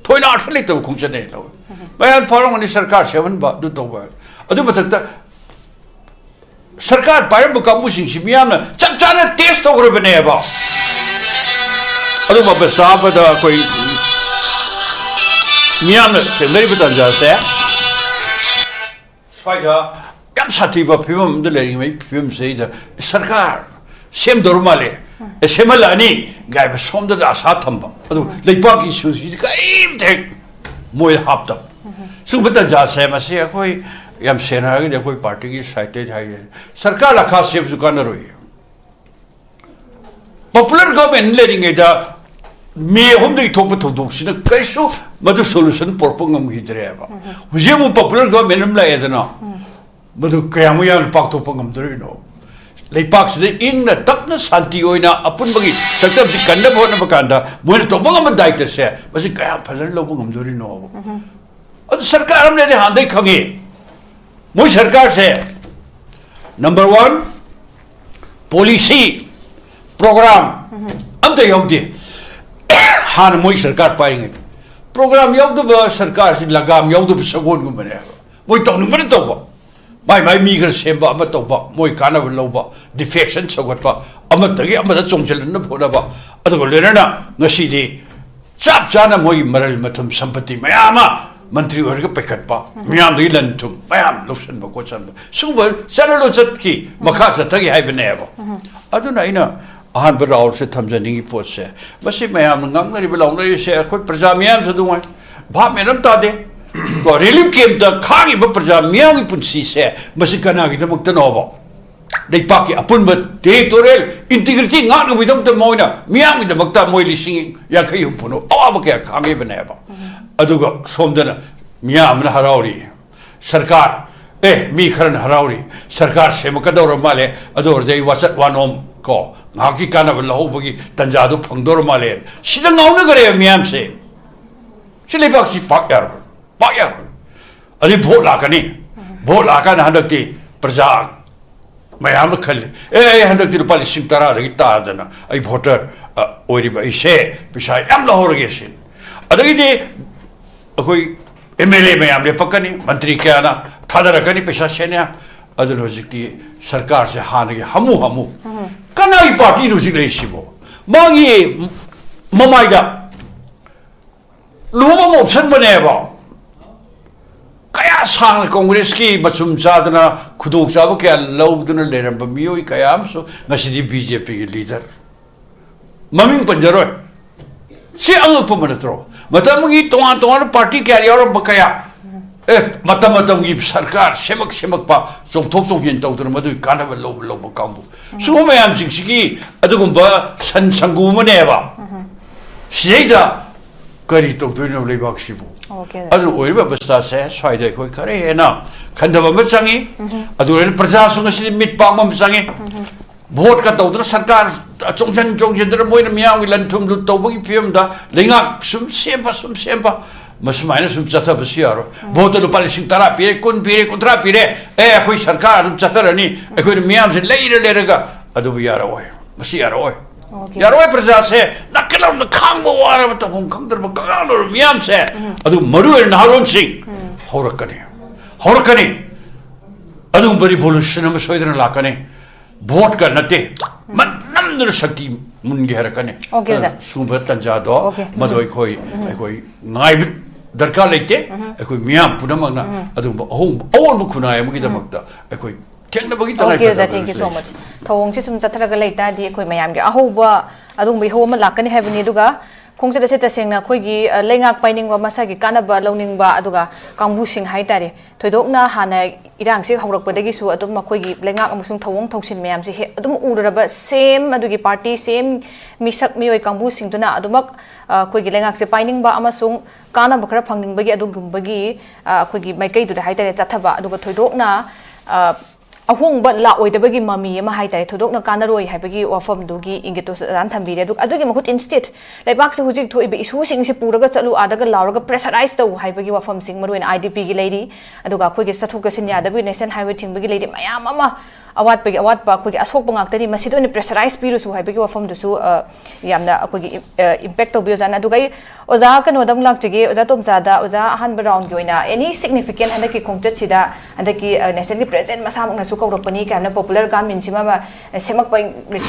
ꯊꯣꯏꯅ ꯑꯥꯔꯊ ꯂꯩꯇꯕ ꯈꯣꯡꯆꯠꯅꯦꯅ ꯂꯧꯋꯦ꯫ ꯃꯌꯥꯝ ꯐꯥꯎꯔꯝꯒꯅꯤ ꯁꯔꯀꯥꯔ ꯁꯦꯝꯍꯟꯕ, ꯑꯗꯨ ꯇꯧꯕ꯫ ꯑꯗꯨ ꯃꯊꯛꯇ ꯁꯔꯀꯥꯔ ꯄꯥꯏꯔꯝꯕ ꯀꯥꯡꯕꯨꯁꯤꯡꯁꯤ ꯃꯤꯌꯥꯝꯅ ꯆꯞ ꯆꯥꯅ ꯇꯦꯁ ꯇꯧꯈ꯭ꯔꯕꯅꯦꯕ꯫ ꯑꯗꯨꯝꯕ ꯑꯕꯁꯊꯥ ꯑꯃꯗ ꯑꯩꯈꯣꯏ ꯃꯤꯌꯥꯝꯅ ꯊꯦꯡꯅꯔꯤꯕ ꯇꯥꯟꯖꯥꯁꯦ, ꯁ꯭ꯋꯥꯏꯗ ꯌꯥꯝ ꯁꯥꯊꯤꯕ ꯐꯤꯕꯝ ꯑꯃꯗ ꯂꯩꯔꯤꯉꯩ ꯐꯤꯕꯝꯁꯤꯗꯩꯗ ꯁꯔꯀꯥꯔ ꯁꯦꯝꯗꯧꯔ ꯃꯥꯜꯂꯦ, ꯑꯦ, ꯁꯦꯝꯍꯜꯂꯛꯑꯅꯤ ꯀꯥꯏꯕ ꯁꯣꯝꯗꯗ ꯑꯁꯥ ꯊꯝꯕ꯫ ꯑꯗꯨ ꯂꯩꯄꯥꯛꯀꯤ ꯏꯁꯨꯁꯤꯗꯤ ꯀꯔꯤꯝꯇ ꯍꯦꯛ ꯃꯣꯏꯗ ꯍꯥꯞꯇꯕ꯫ ꯁꯤꯒꯨꯝꯕ ꯇꯥꯟꯖꯥꯁꯦ ꯃꯁꯤ ꯑꯩꯈꯣꯏ ꯌꯥꯝ ꯁꯦꯡꯅ ꯍꯥꯏꯔꯒꯗꯤ ꯑꯩꯈꯣꯏ ꯄꯥꯔꯇꯤꯒꯤ ꯁꯥꯏꯠꯇꯒꯤ ꯍꯥꯏꯒꯦ, ꯁꯔꯀꯥꯔ ꯂꯈꯥ ꯁꯦꯝꯕꯁꯨ ꯀꯥꯟꯅꯔꯣꯏ꯫ ꯄꯣꯄꯨꯂꯔ ꯒꯣꯔꯃꯦꯟ ꯂꯩꯔꯤꯉꯩꯗ ꯃꯦ ꯑꯍꯨꯝꯗꯒꯤ ꯊꯣꯛꯄ ꯊꯧꯗꯣꯛꯁꯤꯅ ꯀꯔꯤꯁꯨ ꯃꯗꯨ ꯁꯣꯂꯨꯁꯟ ꯄꯨꯔꯛꯄ ꯉꯝꯈꯤꯗ꯭ꯔꯦꯕ꯫ ꯍꯧꯖꯤꯛ ꯑꯃꯨꯛ ꯄꯣꯄꯨꯂꯔ ꯒꯣꯔꯃꯦꯟ ꯑꯃ ꯂꯥꯛꯑꯦꯗꯅ, ꯃꯗꯨ ꯀꯌꯥꯃꯨꯛ ꯌꯥꯝꯅ ꯄꯥꯡꯊꯣꯛꯄ ꯉꯝꯗꯣꯔꯤꯅꯣ? ꯂꯩꯄꯥꯛꯁꯤꯗ ꯏꯪꯅ ꯇꯞꯅ ꯁꯥꯟꯇꯤ ꯑꯣꯏꯅ ꯑꯄꯨꯟꯕꯒꯤ ꯁꯛꯇꯝꯁꯤ ꯀꯟꯅꯕ ꯍꯣꯠꯅꯕ ꯀꯥꯟꯗ ꯃꯣꯏꯅ ꯇꯧꯕ ꯉꯝꯕ ꯗꯥꯏꯇꯁꯦ ꯃꯁꯤ ꯀꯌꯥꯝ ꯐꯖꯅ ꯂꯧꯕ ꯉꯝꯗꯣꯔꯤꯅꯣꯕ? ꯑꯗꯨ ꯁꯔꯀꯥꯔ ꯑꯃ ꯂꯩꯔꯦ, ꯍꯥꯟꯅꯗꯩ ꯈꯪꯉꯤ꯫ ꯃꯣꯏ ꯁꯔꯀꯥꯔꯁꯦ, ꯅꯝꯕꯔ ꯋꯥꯟ, ꯄꯣꯂꯤꯁꯤ, ꯄ꯭ꯔꯣꯒ꯭ꯔꯥꯝ ꯑꯝꯇ ꯌꯥꯎꯗꯦ꯫ ꯍꯥꯟꯅ ꯃꯣꯏ ꯁꯔꯀꯥꯔ ꯄꯥꯏꯔꯤꯉꯩꯗ ꯄ꯭ꯔꯣꯒ꯭ꯔꯥꯝ ꯌꯥꯎꯗꯕ ꯁꯔꯀꯥꯔꯁꯤ ꯂꯒꯥꯝ ꯌꯥꯎꯗꯕ ꯁꯒꯣꯜꯒꯨꯝꯕꯅꯦ ꯍꯥꯏꯕ꯫ ꯃꯣꯏ ꯇꯧꯅꯤꯡꯕꯅ ꯇꯧꯕ, ꯃꯥꯏ ꯃꯥꯏ ꯃꯤ ꯈꯔ ꯁꯦꯝꯕ ꯑꯃ ꯇꯧꯕ, ꯃꯣꯏ ꯀꯥꯟꯅꯕ ꯂꯧꯕ, ꯗꯤꯐꯦꯛꯁꯟ ꯁꯧꯒꯠꯄ, ꯑꯃꯠꯇꯒꯤ ꯑꯃꯗ ꯆꯣꯡꯁꯤꯜꯍꯟꯅꯕ ꯍꯣꯠꯅꯕ, ꯑꯗꯨꯒ ꯂꯣꯏꯅꯅ ꯉꯁꯤꯗꯤ ꯆꯞ ꯆꯥꯅ ꯃꯣꯏꯒꯤ ꯃꯔꯜ ꯃꯊꯨꯝ ꯁꯝꯄꯇꯤ ꯃꯌꯥꯝ ꯑꯃ ꯃꯟꯇ꯭ꯔꯤ ꯑꯣꯏꯔꯒ ꯄꯩꯈꯠꯄ, ꯃꯤꯌꯥꯝꯗꯒꯤ ꯂꯟ ꯊꯨꯝ ꯃꯌꯥꯝ ꯂꯧꯁꯤꯟꯕ ꯈꯣꯠꯆꯟꯕ, ꯁꯤꯒꯨꯝꯕ ꯆꯠꯅꯔꯣ ꯆꯠꯈꯤ, ꯃꯈꯥ ꯆꯠꯊꯒꯦ ꯍꯥꯏꯕꯅꯦꯕ꯫ ꯑꯗꯨꯅ ꯑꯩꯅ ꯑꯍꯥꯟꯕ ꯔꯥꯎꯟꯁꯦ ꯊꯝꯖꯅꯤꯡꯉꯤ ꯄꯣꯠꯁꯦ, ꯃꯁꯤ ꯃꯌꯥꯝꯅ ꯉꯥꯡꯅꯔꯤꯕ ꯂꯥꯎꯅꯔꯤꯁꯦ ꯑꯩꯈꯣꯏ ꯄ꯭ꯔꯖꯥ ꯃꯤꯌꯥꯝꯁꯨ ꯑꯗꯨꯝ ꯍꯥꯏ, ꯚꯥꯞ ꯃꯦꯟ ꯑꯃ ꯇꯥꯗꯦ꯫ ꯀꯣ, ꯔꯤꯂꯤꯐ ꯀꯦꯝꯞꯇ ꯈꯥꯡꯉꯤꯕ ꯄ꯭ꯔꯖꯥ ꯃꯤꯌꯥꯝꯒꯤ ꯄꯨꯟꯁꯤꯁꯦ ꯃꯁꯤ ꯀꯅꯥꯒꯤꯗꯃꯛꯇꯅꯣꯕ? ꯂꯩꯄꯥꯛꯀꯤ ꯑꯄꯨꯟꯕ ꯇꯦꯔꯤꯇꯣꯔꯤꯌꯦꯜ ꯏꯟꯇꯤꯒ꯭ꯔꯤꯇꯤ ꯉꯥꯛꯅꯕꯒꯤꯗꯃꯛꯇ ꯃꯣꯏꯅ ꯃꯤꯌꯥꯝꯒꯤꯗꯃꯛꯇ ꯃꯣꯏ ꯂꯤꯁꯤꯡ ꯌꯥꯡꯈꯩ ꯍꯨꯝꯐꯨꯅ ꯑꯋꯥꯕ ꯀꯌꯥ ꯈꯥꯡꯉꯤꯕꯅꯦꯕ꯫ ꯑꯗꯨꯒ ꯁꯣꯝꯗꯅ ꯃꯤꯌꯥꯝ ꯑꯃꯅ ꯍꯔꯥꯎꯔꯤ, ꯁꯔꯀꯥꯔ, ꯑꯦ, ꯃꯤ ꯈꯔꯅ ꯍꯔꯥꯎꯔꯤ, ꯁꯔꯀꯥꯔ ꯁꯦꯝꯃꯛꯀꯗꯧꯔ ꯃꯥꯜꯂꯦ, ꯑꯗꯨ ꯑꯣꯏꯔꯗꯤ ꯑꯩ ꯋꯥꯆꯠ ꯋꯥꯅꯣꯝ ꯀꯣ ꯉꯥꯏꯍꯥꯛꯀꯤ ꯀꯥꯟꯅꯕ ꯂꯧꯍꯧꯕꯒꯤ ꯇꯥꯟꯖꯥꯗꯨ ꯐꯪꯗꯧꯔ ꯃꯥꯜꯂꯦ꯫ ꯁꯤꯗ ꯉꯥꯎꯅꯈ꯭ꯔꯦ ꯃꯤꯌꯥꯝꯁꯦ꯫ ꯁꯤ ꯂꯩꯕꯥꯛꯁꯤ ꯄꯥꯛ ꯌꯥꯔꯣꯏ, ꯄꯥꯛ ꯌꯥꯔꯣꯏ꯫ ꯑꯗꯩ ꯚꯣꯠ ꯂꯥꯛꯀꯅꯤ, ꯚꯣꯠ ꯂꯥꯛꯑꯀꯥꯟꯗ ꯍꯟꯗꯛꯇꯤ ꯄ꯭ꯔꯖꯥ ꯃꯌꯥꯝꯅ ꯈꯜꯂꯤ, "ꯑꯦ, ꯑꯩ ꯍꯟꯗꯛꯇꯤ ꯂꯨꯄꯥ ꯂꯤꯁꯤꯡ ꯇꯔꯥꯗꯒꯤ ꯇꯥꯗꯅ ꯑꯩ ꯚꯣꯇꯔ, ꯑ, ꯑꯣꯏꯔꯤꯕ ꯑꯩꯁꯦ ꯄꯩꯁꯥ ꯌꯥꯝ ꯂꯧꯍꯧꯔꯒꯦ" ꯁꯤꯅꯤ꯫ ꯑꯗꯒꯤꯗꯤ ꯑꯩꯈꯣꯏ ꯑꯦꯝ ꯑꯦꯜ ꯑꯦ ꯃꯌꯥꯝ ꯂꯦꯞꯄꯛꯀꯅꯤ, ꯃꯟꯇ꯭ꯔꯤ ꯀꯌꯥꯅ ꯊꯥꯗꯔꯛꯀꯅꯤ ꯄꯩꯁꯥ ꯁꯦꯟ ꯌꯥꯝ꯫ ꯑꯗꯨꯅ ꯍꯧꯖꯤꯛꯇꯤ ꯁꯔꯀꯥꯔꯁꯦ ꯍꯥꯟꯅꯒꯤ ꯍꯥꯃꯨ ꯍꯥꯃꯨ, ꯀꯅꯥꯒꯤ ꯄꯥꯔꯇꯤꯅꯣ ꯍꯧꯖꯤꯛ ꯂꯩꯔꯤꯁꯤꯕꯣ? ꯃꯥꯒꯤ ꯃꯃꯥꯏꯗ ꯂꯨꯍꯣꯡꯕ ꯑꯃ ꯑꯣꯞꯁꯟꯕꯅꯦꯕ꯫ ꯀ-, ꯀꯌꯥ ꯁꯥꯡꯅ ꯀꯣꯡꯒ꯭ꯔꯦꯁꯀꯤ ꯃꯆꯨꯝ ꯆꯥꯗꯅ ꯈꯨꯗꯣꯡꯆꯥꯕ ꯀꯌꯥ ꯂꯧꯗꯨꯅ ꯂꯩꯔꯝꯕ ꯃꯤꯑꯣꯏ ꯀꯌꯥ ꯑꯃꯁꯨ ꯉꯁꯤꯗꯤ ꯕꯤ ꯖꯦ ꯄꯤꯒꯤ ꯂꯤꯗꯔ, ꯃꯃꯤꯡ ꯄꯟꯖꯔꯣꯏ, ꯁꯤ ꯑꯉꯛꯄ ꯑꯃ ꯅꯠꯇ꯭ꯔꯣ? ꯃꯇꯝꯒꯤ ꯇꯣꯉꯥꯟ ꯇꯣꯉꯥꯟꯕ ꯄꯥꯔꯇꯤ ꯀꯌꯥ ꯌꯥꯎꯔꯝꯕ ꯀꯌꯥ, ꯑꯦ, ꯃꯇꯝ ꯃꯇꯝꯒꯤ ꯁꯔꯀꯥꯔ ꯁꯦꯝꯃꯛ ꯁꯦꯝꯃꯛꯄ, ꯆꯣꯡꯊꯣꯛ ꯆꯣꯡꯁꯤꯟ ꯇꯧꯗꯅ ꯃꯗꯨꯒꯤ ꯀꯥꯟꯅꯕ ꯂꯧꯕ ꯂꯧꯕ ꯀꯥꯡꯕꯨ, ꯁꯤꯒꯨꯝꯕ ꯃꯌꯥꯝꯁꯤꯡꯁꯤꯒꯤ ꯑꯗꯨꯒꯨꯝꯕ ꯁꯟ ꯁꯪꯒꯨ ꯑꯃꯅꯦꯕ꯫ ꯁꯤꯗꯩꯗ ꯀꯔꯤ ꯇꯧꯗꯣꯏꯅꯣ ꯂꯩꯕꯥꯛꯁꯤꯕꯨ? ꯑꯣꯀꯦ꯫ ꯑꯗꯨꯅ ꯑꯣꯏꯔꯤꯕ ꯑꯕꯁꯊꯥꯁꯦ ꯁ꯭ꯋꯥꯏꯗ ꯑꯩꯈꯣꯏ ꯈꯔ ꯍꯦꯟꯅ ꯈꯟꯊꯕ ꯑꯃ ꯆꯪꯉꯤ꯫ ꯑꯗꯨ ꯑꯣꯏꯔꯒ ꯄ꯭ꯔꯖꯥꯁꯨ ꯉꯁꯤꯗꯤ ꯃꯤꯠ ꯄꯥꯡꯕ ꯑꯃ ꯆꯪꯉꯤ꯫ ꯚꯣꯠꯀ ꯇꯧꯗꯅ ꯁꯔꯀꯥꯔ ꯆꯣꯡꯁꯤꯟ ꯆꯣꯡꯁꯤꯟꯗꯅ ꯃꯣꯏꯅ ꯃꯤꯌꯥꯝꯒꯤ ꯂꯟ ꯊꯨꯝ ꯂꯨꯠ ꯇꯧꯕꯒꯤ ꯐꯤꯕꯝꯗ ꯂꯩꯉꯥꯛ ꯁꯨꯝ ꯁꯦꯝꯕ, ꯁꯨꯝ ꯁꯦꯝꯕ, ꯃꯁꯨꯃꯥꯏꯅ ꯁꯨꯝ ꯆꯠꯊꯕꯁꯨ ꯌꯥꯔꯣꯏ꯫ ꯚꯣꯠꯇ ꯂꯨꯄꯥ ꯂꯤꯁꯤꯡ ꯇꯔꯥ ꯄꯤꯔꯦ, ꯀꯨꯟ ꯄꯤꯔꯦ, ꯀꯨꯟꯊ꯭ꯔꯥ ꯄꯤꯔꯦ, ꯑꯦ, ꯑꯩꯈꯣꯏ ꯁꯔꯀꯥꯔ ꯑꯗꯨꯝ ꯆꯠꯊꯔꯅꯤ, ꯑꯩꯈꯣꯏꯅ ꯃꯤꯌꯥꯝꯁꯦ ꯂꯩꯔ ꯂꯩꯔꯒ, ꯑꯗꯨꯕꯨ ꯌꯥꯔꯛꯑꯣꯏ, ꯃꯁꯤ ꯌꯥꯔꯛꯑꯣꯏ꯫ ꯑꯣꯀꯦ꯫ ꯌꯥꯔꯛꯑꯣꯏ꯫ ꯄ꯭ꯔꯖꯥꯁꯦ ꯅꯥꯀꯜ ꯑꯃꯗ ꯈꯥꯡꯕ ꯋꯥꯔꯕ, ꯇꯧꯐꯝ ꯈꯪꯗ꯭ꯔꯕ ꯀꯪꯉꯥ ꯂꯩꯔꯕ ꯃꯤꯌꯥꯝꯁꯦ, ꯑꯗꯨ ꯃꯔꯨ ꯑꯣꯏꯅ ꯅꯍꯥꯔꯣꯟꯁꯤꯡ ꯍꯧꯔꯛꯀꯅꯤ, ꯍꯧꯔꯛꯀꯅꯤ꯫ ꯑꯗꯨꯒꯨꯝꯕ ꯔꯤꯚꯣꯂꯨꯁꯟ ꯑꯃ ꯁꯣꯏꯗꯅ ꯂꯥꯛꯀꯅꯤ꯫ ꯚꯣꯠꯀ ꯅꯠꯇꯦ, ꯃꯅꯝꯗꯨꯅ ꯁꯛꯇꯤ ꯃꯨꯟꯒꯦ ꯍꯥꯏꯔꯛꯀꯅꯤ꯫ ꯑꯣꯀꯦ, ꯑꯣꯖꯥ꯫ ꯁꯤꯒꯨꯝꯕ ꯇꯟꯖꯥꯗꯣ ꯑꯣꯀꯦ꯫ ꯃꯗꯨ ꯑꯩꯈꯣꯏ, ꯑꯩꯈꯣꯏ ꯉꯥꯏꯕ ꯗꯔꯀꯥꯔ ꯂꯩꯇꯦ꯫ ꯑꯩꯈꯣꯏ ꯃꯤꯌꯥꯝ ꯄꯨꯝꯅꯃꯛꯅ ꯑꯗꯨꯒꯨꯝꯕ ꯑꯍꯣꯡꯕ, ꯑꯑꯣꯟꯕ ꯈꯨꯟꯅꯥꯏ ꯑꯃꯒꯤꯗꯃꯛꯇ ꯑꯩꯈꯣꯏ ꯊꯦꯡꯅꯕꯒꯤ ꯇꯉꯥꯏ ꯑꯣꯀꯦ, ꯑꯣꯖꯥ, ꯐꯗꯕ thank you so much꯫ ꯊꯧꯑꯣꯡꯁꯤ ꯁꯨꯝ ꯆꯠꯊꯔꯒ ꯂꯩ ꯇꯥꯔꯗꯤ ꯑꯩꯈꯣꯏ ꯃꯌꯥꯝꯒꯤ ꯑꯍꯧꯕ ꯑꯗꯨꯒꯨꯝꯕ ꯏꯍꯧ ꯑꯃ ꯂꯥꯛꯀꯅꯤ ꯍꯥꯏꯕꯅꯤ꯫ ꯑꯗꯨꯒ ꯈꯣꯡꯆꯠ ꯑꯁꯤ ꯇꯁꯦꯡꯅ ꯑꯩꯈꯣꯏꯒꯤ, ꯑ, ꯂꯩꯉꯥꯛ ꯄꯥꯏꯅꯤꯡꯕ, ꯃꯁꯥꯒꯤ ꯀꯥꯟꯅꯕ ꯂꯧꯅꯤꯡꯕ, ꯑꯗꯨꯒ ꯀꯥꯡꯕꯨꯁꯤꯡ ꯍꯥꯏꯇꯥꯔꯦ, ꯊꯣꯏꯗꯣꯛꯅ ꯍꯥꯟꯅ ꯏꯔꯥꯡꯁꯤ ꯍꯧꯔꯛꯄꯗꯒꯤꯁꯨ ꯑꯗꯨꯝ ꯃꯈꯣꯏꯒꯤ ꯂꯩꯉꯥꯛ ꯑꯃꯁꯨꯡ ꯊꯧꯑꯣꯡ ꯊꯧꯁꯤꯜ ꯃꯌꯥꯝꯁꯤ ꯍꯦꯛ ꯑꯗꯨꯝ ꯎꯔꯨꯔꯕ ꯁꯦꯝ ꯑꯗꯨꯒꯤ ꯄꯥꯔꯇꯤ, ꯁꯦꯝ ꯃꯤꯁꯛ ꯃꯤꯑꯣꯏ ꯀꯥꯡꯕꯨꯁꯤꯡꯗꯨꯅ ꯑꯗꯨꯃꯛ, ꯑ, ꯑꯩꯈꯣꯏꯒꯤ ꯂꯩꯉꯥꯛꯁꯦ ꯄꯥꯏꯅꯤꯡꯕ ꯑꯃꯁꯨꯡ ꯀꯥꯟꯅꯕ ꯈꯔ ꯐꯪꯅꯤꯡꯕꯒꯤ ꯑꯗꯨꯒꯨꯝꯕꯒꯤ, ꯑ, ꯑꯩꯈꯣꯏꯒꯤ ꯃꯥꯏꯀꯩꯗꯨꯗ ꯍꯥꯏꯇꯥꯔꯦ ꯆꯠꯊꯕ, ꯑꯗꯨꯒ ꯊꯣꯏꯗꯣꯛꯅ, ꯑ, ꯑꯍꯣꯡꯕ ꯂꯥꯛꯑꯣꯏꯗꯕꯒꯤ ꯃꯃꯤ ꯑꯃ ꯍꯥꯏꯇꯥꯔꯦ, ꯊꯣꯏꯗꯣꯛꯅ ꯀꯥꯟꯅꯔꯣꯏ ꯍꯥꯏꯕꯒꯤ ꯋꯥꯐꯝꯗꯨꯒꯤ ꯏꯪꯒꯤꯠꯇꯨ ꯑꯣꯖꯥꯅ ꯊꯝꯕꯤꯔꯦ꯫ ꯑꯗꯨ, ꯑꯗꯨꯒꯤ ꯃꯍꯨꯠ instead ꯂꯩꯕꯥꯛꯁꯤ ꯍꯧꯖꯤꯛ ꯊꯣꯛꯏꯕ ꯏꯁꯨꯁꯤꯡꯁꯤ ꯄꯨꯔꯒ ꯆꯠꯂꯨ, ꯑꯥꯗꯒ ꯂꯥꯎꯔꯒ pressurize ꯇꯧ ꯍꯥꯏꯕꯒꯤ ꯋꯥꯐꯝꯁꯤꯡ, ꯃꯔꯨꯑꯣꯏꯅ ꯑꯥꯏ ꯗꯤ ꯄꯤꯒꯤ ꯂꯩꯔꯤ, ꯑꯗꯨꯒ ꯑꯩꯈꯣꯏꯒꯤ ꯆꯠꯊꯣꯛ ꯆꯠꯁꯤꯟ ꯌꯥꯗꯕꯒꯤ national highway ꯊꯤꯡꯕꯒꯤ ꯂꯩꯔꯤ, ꯃꯌꯥꯝ ꯑꯃ ꯑꯋꯥꯠꯄꯒꯤ ꯑꯋꯥꯠꯄ ꯑꯩꯈꯣꯏꯒꯤ ꯑꯁꯣꯛꯄ ꯉꯥꯛꯇꯅꯤ, ꯃꯁꯤꯗ ꯑꯣꯏꯅ pressurize ꯄꯤꯔꯨꯁꯨ ꯍꯥꯏꯕꯒꯤ ꯋꯥꯐꯝꯗꯨꯁꯨ, ꯑ, ꯌꯥꯝꯅ ꯑꯩꯈꯣꯏꯒꯤ ꯏꯝ-, ꯑ, impact ꯇꯧꯕꯤ ꯑꯣꯖꯥꯅ꯫ ꯑꯗꯨꯒ ꯑꯩ ꯑꯣꯖꯥ ꯀꯩꯅꯣꯗ ꯑꯃꯨꯛ ꯂꯥꯛꯆꯒꯦ, ꯑꯣꯖꯥ ꯇꯣꯝꯆꯥꯗ, ꯑꯣꯖꯥ ꯑꯍꯥꯟꯕ round ꯒꯤ ꯑꯣꯏꯅ any significant ꯍꯟꯗꯛꯀꯤ ꯈꯣꯡꯆꯠꯁꯤꯗ, ꯍꯟꯗꯛꯀꯤ, ꯑ, national ꯒꯤ president ꯃꯁꯥꯃꯛꯅꯁꯨ ꯀꯧꯔꯛꯄꯅꯤ ꯀꯥꯏꯅ popular government ꯁꯤꯃ ꯑꯃ ꯁꯦꯝꯃꯛꯄ,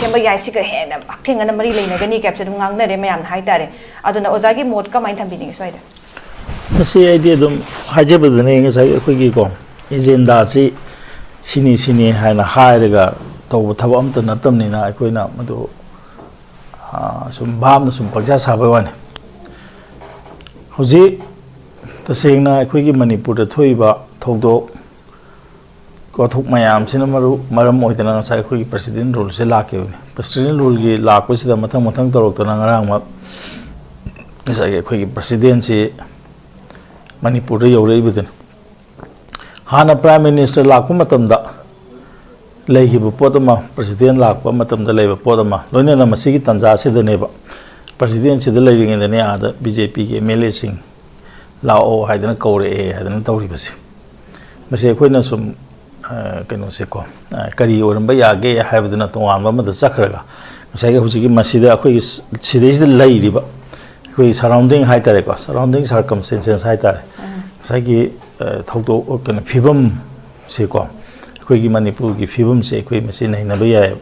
ꯁꯦꯝꯕ ꯌꯥꯏ, ꯁꯤꯒ ꯍꯦꯟꯅ ꯍꯛꯊꯦꯡꯅꯅ ꯃꯔꯤ ꯂꯩꯅꯒꯅꯤ ꯀꯥꯏꯕꯁꯦ ꯑꯗꯨꯝ ꯉꯥꯡꯅꯔꯦ ꯃꯌꯥꯝꯅ ꯍꯥꯏꯇꯥꯔꯦ꯫ ꯑꯗꯨꯅ ꯑꯣꯖꯥꯒꯤ ꯃꯣꯠ ꯀꯃꯥꯏꯅ ꯊꯝꯕꯤꯅꯤꯡꯉꯤ ꯁ꯭ꯋꯥꯏꯗ? ꯃꯁꯤ ꯑꯩꯗꯤ ꯑꯗꯨꯝ ꯍꯥꯏꯖꯕꯗꯨꯅꯤ, ꯉꯁꯥꯏ ꯑꯩꯈꯣꯏꯒꯤꯀꯣ, ꯑꯦꯖꯦꯟꯗꯥꯁꯤ ꯁꯤꯅꯤ ꯁꯤꯅꯤ ꯍꯥꯏꯅ ꯍꯥꯏꯔꯒ ꯇꯧꯕ ꯊꯕꯛ ꯑꯝꯇ ꯅꯠꯇꯕꯅꯤꯅ, ꯑꯩꯈꯣꯏꯅ ꯃꯗꯨ, ꯑ, ꯁꯨꯝ ꯚꯥꯞꯅ ꯁꯨꯝ ꯄꯪꯁꯥ ꯁꯥꯕꯩ ꯋꯥꯅꯤ꯫ ꯍꯧꯖꯤꯛ ꯇꯁꯦꯡꯅ ꯑꯩꯈꯣꯏꯒꯤ ꯃꯅꯤꯄꯨꯔꯗ ꯊꯣꯛꯏꯕ ꯊꯧꯗꯣꯛ ꯋꯥꯊꯣꯛ ꯃꯌꯥꯝꯁꯤꯅ ꯃꯔꯨ-, ꯃꯔꯝ ꯑꯣꯏꯗꯅ ꯉꯁꯥꯏ ꯑꯩꯈꯣꯏꯒꯤ ꯄ꯭ꯔꯁꯤꯗꯦꯟ ꯔꯨꯜꯁꯦ ꯂꯥꯛꯈꯤꯕꯅꯤ꯫ ꯄ꯭ꯔꯁꯤꯗꯦꯟ ꯔꯨꯜꯒꯤ ꯂꯥꯛꯄꯁꯤꯗ ꯃꯊꯪ ꯃꯊꯪ ꯇꯧꯔꯛꯇꯅ ꯉꯔꯥꯡꯃꯛ ꯉꯁꯥꯏꯒꯤ ꯑꯩꯈꯣꯏꯒꯤ ꯄ꯭ꯔꯁꯤꯗꯦꯟꯁꯤ ꯃꯅꯤꯄꯨꯔꯗ ꯌꯧꯔꯛꯏꯕꯗꯨꯅꯤ꯫ ꯍꯥꯟꯅ ꯄ꯭ꯔꯥꯏꯝ ꯃꯤꯅꯤꯁꯇꯔ ꯂꯥꯛꯄ ꯃꯇꯝꯗ ꯂꯩꯈꯤꯕ ꯄꯣꯠ ꯑꯃ, ꯄ꯭ꯔꯁꯤꯗꯦꯟ ꯂꯥꯛꯄ ꯃꯇꯝꯗ ꯂꯩꯕ ꯄꯣꯠ ꯑꯃ, ꯂꯣꯏꯅꯅ ꯃꯁꯤꯒꯤ ꯇꯥꯟꯖꯥꯁꯤꯗꯅꯦꯕ, ꯄ꯭ꯔꯁꯤꯗꯦꯟꯁꯤꯗ ꯂꯩꯔꯤꯉꯩꯗꯅꯦ ꯑꯥꯗ ꯕꯤ ꯖꯦ ꯄꯤꯒꯤ ꯑꯦꯝ ꯑꯦꯜ ꯑꯦꯁꯤꯡ ꯂꯥꯛꯑꯣ ꯍꯥꯏꯗꯅ ꯀꯧꯔꯛꯑꯦ ꯍꯥꯏꯗꯅ ꯇꯧꯔꯤꯕꯁꯦ꯫ ꯃꯁꯤ ꯑꯩꯈꯣꯏꯅ ꯁꯨꯝ, ꯑ, ꯀꯩꯅꯣꯁꯦꯀꯣ, ꯑ, ꯀꯔꯤ ꯑꯣꯏꯔꯝꯕ ꯌꯥꯒꯦ ꯍꯥꯏꯕꯗꯨꯅ ꯇꯣꯉꯥꯟꯕ ꯑꯃꯗ ꯆꯠꯈ꯭ꯔꯒ, ꯉꯁꯥꯏꯒꯤ ꯍꯧꯖꯤꯛꯀꯤ ꯃꯁꯤꯗ ꯑꯩꯈꯣꯏꯒꯤ ꯁ-, ꯁꯤꯗꯩꯁꯤꯗ ꯂꯩꯔꯤꯕ ꯑꯩꯈꯣꯏꯒꯤ ꯁꯔꯥꯎꯟꯗꯤꯡ ꯍꯥꯏꯇꯥꯔꯦꯀꯣ, ꯁꯔꯥꯎꯟꯗꯤꯡ ꯁꯔꯀꯝꯁꯇꯦꯟꯁꯦꯁ ꯍꯥꯏꯇꯥꯔꯦ, ꯉꯁꯥꯏꯒꯤ, ꯑ, ꯊꯧꯗꯣꯛ, ꯀꯩꯅꯣ, ꯐꯤꯕꯝꯁꯦꯀꯣ, ꯑꯩꯈꯣꯏꯒꯤ ꯃꯅꯤꯄꯨꯔꯒꯤ ꯐꯤꯕꯝꯁꯦ ꯑꯩꯈꯣꯏ ꯃꯁꯤ ꯅꯩꯅꯕ ꯌꯥꯏꯑꯕ꯫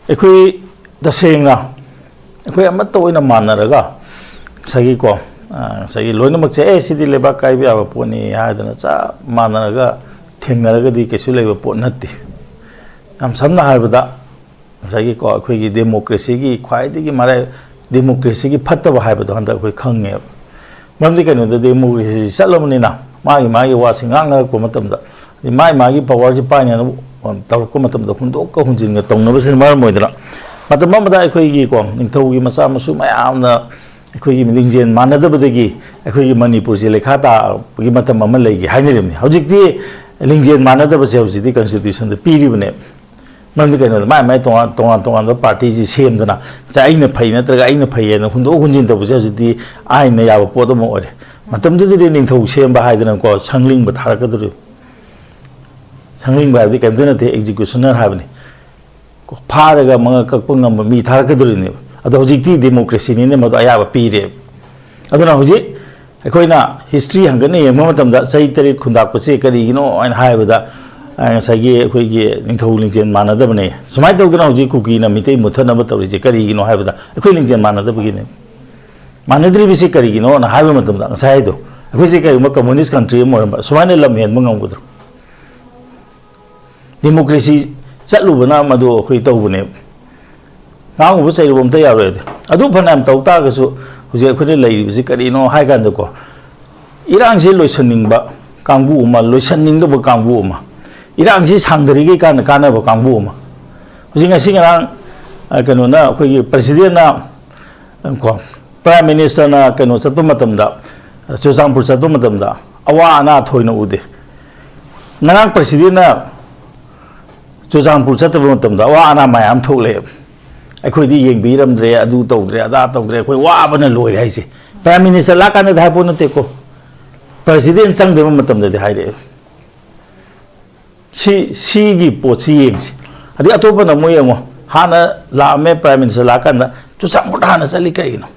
ꯑꯩꯈꯣꯏ ꯇꯁꯦꯡꯅ ꯑꯩꯈꯣꯏ ꯑꯃꯠꯇ ꯑꯣꯏꯅ ꯃꯥꯟꯅꯔꯒ ꯉꯁꯥꯏꯒꯤꯀꯣ, ꯑ, ꯉꯁꯥꯏꯒꯤ ꯂꯣꯏꯅꯃꯛꯁꯦ, "ꯑꯦ, ꯁꯤꯗꯤ ꯂꯩꯕꯥꯛ ꯀꯥꯏꯕ ꯌꯥꯕ ꯄꯣꯠꯅꯤ" ꯍꯥꯏꯗꯅ ꯆꯞ ꯃꯥꯟꯅꯔꯒ ꯊꯦꯡꯅꯔꯒꯗꯤ ꯀꯩꯁꯨ ꯂꯩꯕ ꯄꯣꯠ ꯅꯠꯇꯦ꯫ ꯌꯥꯝ ꯁꯝꯅ ꯍꯥꯏꯔꯕꯗ, ꯉꯁꯥꯏꯒꯤꯀꯣ, ꯑꯩꯈꯣꯏꯒꯤ ꯗꯦꯃꯣꯀ꯭ꯔꯦꯁꯤꯒꯤ ꯈ꯭ꯋꯥꯏꯗꯒꯤ ꯃꯔꯥꯏ-, ꯗꯦꯃꯣꯀ꯭ꯔꯦꯁꯤꯒꯤ ꯐꯠꯇꯕ ꯍꯥꯏꯕꯗꯣ ꯍꯟꯗꯛ ꯑꯩꯈꯣꯏ ꯈꯪꯉꯦꯕ꯫ ꯃꯔꯝꯗꯤ ꯀꯩꯅꯣꯗ, ꯗꯦꯃꯣꯀ꯭ꯔꯦꯁꯤ ꯆꯠꯂꯕꯅꯤꯅ ꯃꯥꯒꯤ ꯃꯥꯒꯤ ꯋꯥꯁꯤ ꯉꯥꯡꯅꯔꯛꯄ ꯃꯇꯝꯗ, ꯑꯗꯩ ꯃꯥꯒꯤ ꯃꯥꯒꯤ ꯄꯋꯥꯔꯁꯤ ꯄꯥꯏꯅꯅꯕ ꯇꯧꯔꯛꯄ ꯃꯇꯝꯗ ꯍꯨꯟꯗꯣꯛꯀ ꯍꯨꯟꯖꯤꯟꯒ ꯇꯧꯅꯕꯁꯤꯅ ꯃꯔꯝ ꯑꯣꯏꯗꯅ ꯃꯇꯝ ꯑꯃꯗ ꯑꯩꯈꯣꯏꯒꯤꯀꯣ, ꯅꯤꯡꯊꯧꯒꯤ ꯃꯆꯥ ꯃꯁꯨ ꯃꯌꯥꯝꯅ ꯑꯩꯈꯣꯏꯒꯤ ꯂꯤꯡꯖꯦꯜ ꯃꯥꯟꯅꯗꯕꯗꯒꯤ ꯑꯩꯈꯣꯏꯒꯤ ꯃꯅꯤꯄꯨꯔꯁꯤ ꯂꯩꯈꯥ ꯇꯥꯕꯒꯤ ꯃꯇꯝ ꯑꯃ ꯂꯩꯒꯦ ꯍꯥꯏꯅꯔꯤꯕꯅꯤ꯫ ꯍꯧꯖꯤꯛꯇꯤ ꯂꯤꯡꯖꯦꯜ ꯃꯥꯟꯅꯗꯕꯁꯦ ꯍꯧꯖꯤꯛꯇꯤ ꯀꯟꯁꯇꯤꯇ꯭ꯌꯨꯁꯟꯗ ꯄꯤꯔꯤꯕꯅꯦ꯫ ꯃꯔꯝꯗꯤ ꯀꯩꯅꯣꯗ, ꯃꯥꯏ ꯃꯥꯏ ꯇꯣꯉꯥꯟ ꯇꯣꯉꯥꯟ ꯇꯣꯉꯥꯟꯕ ꯄꯥꯔꯇꯤꯁꯤ ꯁꯦꯝꯗꯅ, ꯉꯁꯥꯏ ꯑꯩꯅ ꯐꯩ ꯅꯠꯇ꯭ꯔꯒ ꯑꯩꯅ ꯐꯩ ꯍꯥꯏꯅ ꯍꯨꯟꯗꯣꯛ ꯍꯨꯟꯖꯤꯟ ꯇꯧꯕꯁꯦ ꯍꯧꯖꯤꯛꯇꯤ ꯑꯥꯏꯟꯅ ꯌꯥꯕ ꯄꯣꯠ ꯑꯃ ꯑꯣꯏꯔꯦ꯫ ꯃꯇꯝꯗꯨꯗꯗꯤ ꯅꯤꯡꯊꯧ ꯁꯦꯝꯕ ꯍꯥꯏꯗꯅꯀꯣ, ꯁꯪꯂꯤꯡꯕ ꯊꯥꯔꯛꯀꯗꯧꯔꯤꯕ꯫ ꯁꯪꯂꯤꯡꯕ ꯍꯥꯏꯕꯗꯤ ꯀꯔꯤꯝꯇ ꯅꯠꯇꯦ, ꯑꯦꯛꯖꯤꯀ꯭ꯌꯨꯁꯅꯔ ꯍꯥꯏꯕꯅꯤ꯫ ꯐꯥꯔꯒ ꯃꯉꯛ ꯀꯛꯄ ꯉꯝꯕ ꯃꯤ ꯊꯥꯔꯛꯀꯗꯧꯔꯤꯅꯦꯕ꯫ ꯑꯗꯣ ꯍꯧꯖꯤꯛꯇꯤ ꯗꯦꯃꯣꯀ꯭ꯔꯦꯁꯤꯅꯤꯅ ꯃꯗꯨ ꯑꯌꯥꯕ ꯄꯤꯔꯦꯕ꯫ ꯑꯗꯨꯅ ꯍꯧꯖꯤꯛ ꯑꯩꯈꯣꯏꯅ ꯍꯤꯁꯇ꯭ꯔꯤ ꯍꯪꯒꯠꯅ ꯌꯦꯡꯕ ꯃꯇꯝꯗ ꯆꯍꯤ ꯇꯔꯦꯠ ꯈꯨꯟꯗꯥꯛꯄꯁꯦ ꯀꯔꯤꯒꯤꯅꯣ ꯍꯥꯏꯅ ꯍꯥꯏꯕꯗ, ꯑ, ꯉꯁꯥꯏꯒꯤ ꯑꯩꯈꯣꯏꯒꯤ ꯅꯤꯡꯊꯧ ꯂꯤꯡꯖꯦꯜ ꯃꯥꯟꯅꯗꯕꯅꯦ꯫ ꯁꯨꯃꯥꯏꯅ ꯇꯧꯗꯅ ꯍꯧꯖꯤꯛ ꯀꯨꯀꯤꯅ ꯃꯤꯇꯩ ꯃꯨꯠꯊꯠꯅꯕ ꯇꯧꯔꯤꯁꯦ ꯀꯔꯤꯒꯤꯅꯣ ꯍꯥꯏꯕꯗ ꯑꯩꯈꯣꯏ ꯂꯤꯡꯖꯦꯜ ꯃꯥꯟꯅꯗꯕꯒꯤꯅꯦ꯫ ꯃꯥꯟꯅꯗ꯭ꯔꯤꯕꯁꯤ ꯀꯔꯤꯒꯤꯅꯣꯅ ꯍꯥꯏꯕ ꯃꯇꯝꯗ, ꯉꯁꯥꯏ ꯍꯥꯏꯗꯣ, ꯑꯩꯈꯣꯏꯁꯦ ꯀꯔꯤꯒꯨꯝꯕ communist country ꯑꯃ ꯑꯣꯏꯔꯝꯕ, ꯁꯨꯃꯥꯏꯅ ꯂꯝ ꯍꯦꯟꯕ ꯉꯝꯒꯗ꯭ꯔꯣ? Democracy ꯆꯠꯂꯨꯕꯅ ꯃꯗꯨ ꯑꯩꯈꯣꯏ ꯇꯧꯕꯅꯦꯕ꯫ ꯉꯥꯡꯉꯨꯕ ꯆꯩꯔꯨꯕ ꯑꯝꯇ ꯌꯥꯔꯣꯏ꯫ ꯑꯗꯨ, ꯑꯗꯨ ꯐꯅꯌꯥꯝ ꯇꯧ ꯇꯥꯔꯒꯁꯨ, ꯍꯧꯖꯤꯛ ꯑꯩꯈꯣꯏꯅ ꯂꯩꯔꯤꯕꯁꯤ ꯀꯔꯤꯅꯣ ꯍꯥꯏ ꯀꯥꯟꯗꯀꯣ, ꯏꯔꯥꯡꯁꯦ ꯂꯣꯏꯁꯟꯅꯤꯡꯕ ꯀꯥꯡꯕꯨ ꯑꯃ, ꯂꯣꯏꯁꯟꯅꯤꯡꯗꯕ ꯀꯥꯡꯕꯨ ꯑꯃ, ꯏꯔꯥꯡꯁꯤ ꯁꯥꯡꯊꯔꯤꯈꯩ ꯀꯥꯟꯅ ꯀꯥꯟꯅꯕ ꯀꯥꯡꯕꯨ ꯑꯃ꯫ ꯍꯧꯖꯤꯛ ꯉꯁꯤ ꯉꯔꯥꯡ, ꯑ, ꯀꯩꯅꯣꯅ, ꯑꯩꯈꯣꯏꯒꯤ Presidentꯅ, ꯑ, ꯀꯣ, Prime Ministerꯅ ꯀꯩꯅꯣ ꯆꯠꯄ ꯃꯇꯝꯗ, ꯆꯨꯔꯆꯥꯟꯄꯨꯔ ꯆꯠꯄ ꯃꯇꯝꯗ ꯑꯋꯥ ꯑꯅꯥ ꯊꯣꯏꯅ ꯎꯗꯦ꯫ ꯉꯔꯥꯡ Presidentꯅ ꯆꯨꯔꯆꯥꯟꯄꯨꯔ ꯆꯠꯇꯕ ꯃꯇꯝꯗ ꯑꯋꯥ ꯑꯅꯥ ꯃꯌꯥꯝ ꯊꯣꯛꯂꯛꯑꯦ꯫ "ꯑꯩꯈꯣꯏꯗꯤ ꯌꯦꯡꯕꯤꯔꯝꯗ꯭ꯔꯦ, ꯑꯗꯨ ꯇꯧꯗ꯭ꯔꯦ, ꯑꯗꯥ ꯇꯧꯗ꯭ꯔꯦ, ꯑꯩꯈꯣꯏ ꯋꯥꯕꯅ ꯂꯣꯏꯔꯦ" ꯍꯥꯏꯁꯦ꯫ Prime Minister ꯂꯥꯛꯀꯥꯟꯗꯗꯤ ꯍꯥꯏꯄꯣ ꯅꯠꯇꯦꯀꯣ, President ꯆꯪꯗꯕ ꯃꯇꯝꯗꯗꯤ ꯍꯥꯏꯔꯛꯑꯦ꯫ ꯁꯤ, ꯁꯤꯒꯤ ꯄꯣꯠꯁꯤ ꯌꯦꯡꯁꯤ꯫ ꯑꯗꯩ ꯑꯇꯣꯞꯄꯅ ꯑꯃꯨꯛ ꯌꯦꯡꯉꯣ, ꯍꯥꯟꯅ ꯂꯥꯛꯑꯝꯃꯦ, Prime Minister ꯂꯥꯛꯑꯀꯥꯟꯗ ꯆꯨꯔꯆꯥꯟꯄꯨꯔꯗ ꯍꯥꯟꯅ ꯆꯠꯂꯤ ꯀꯩꯒꯤꯅꯣ?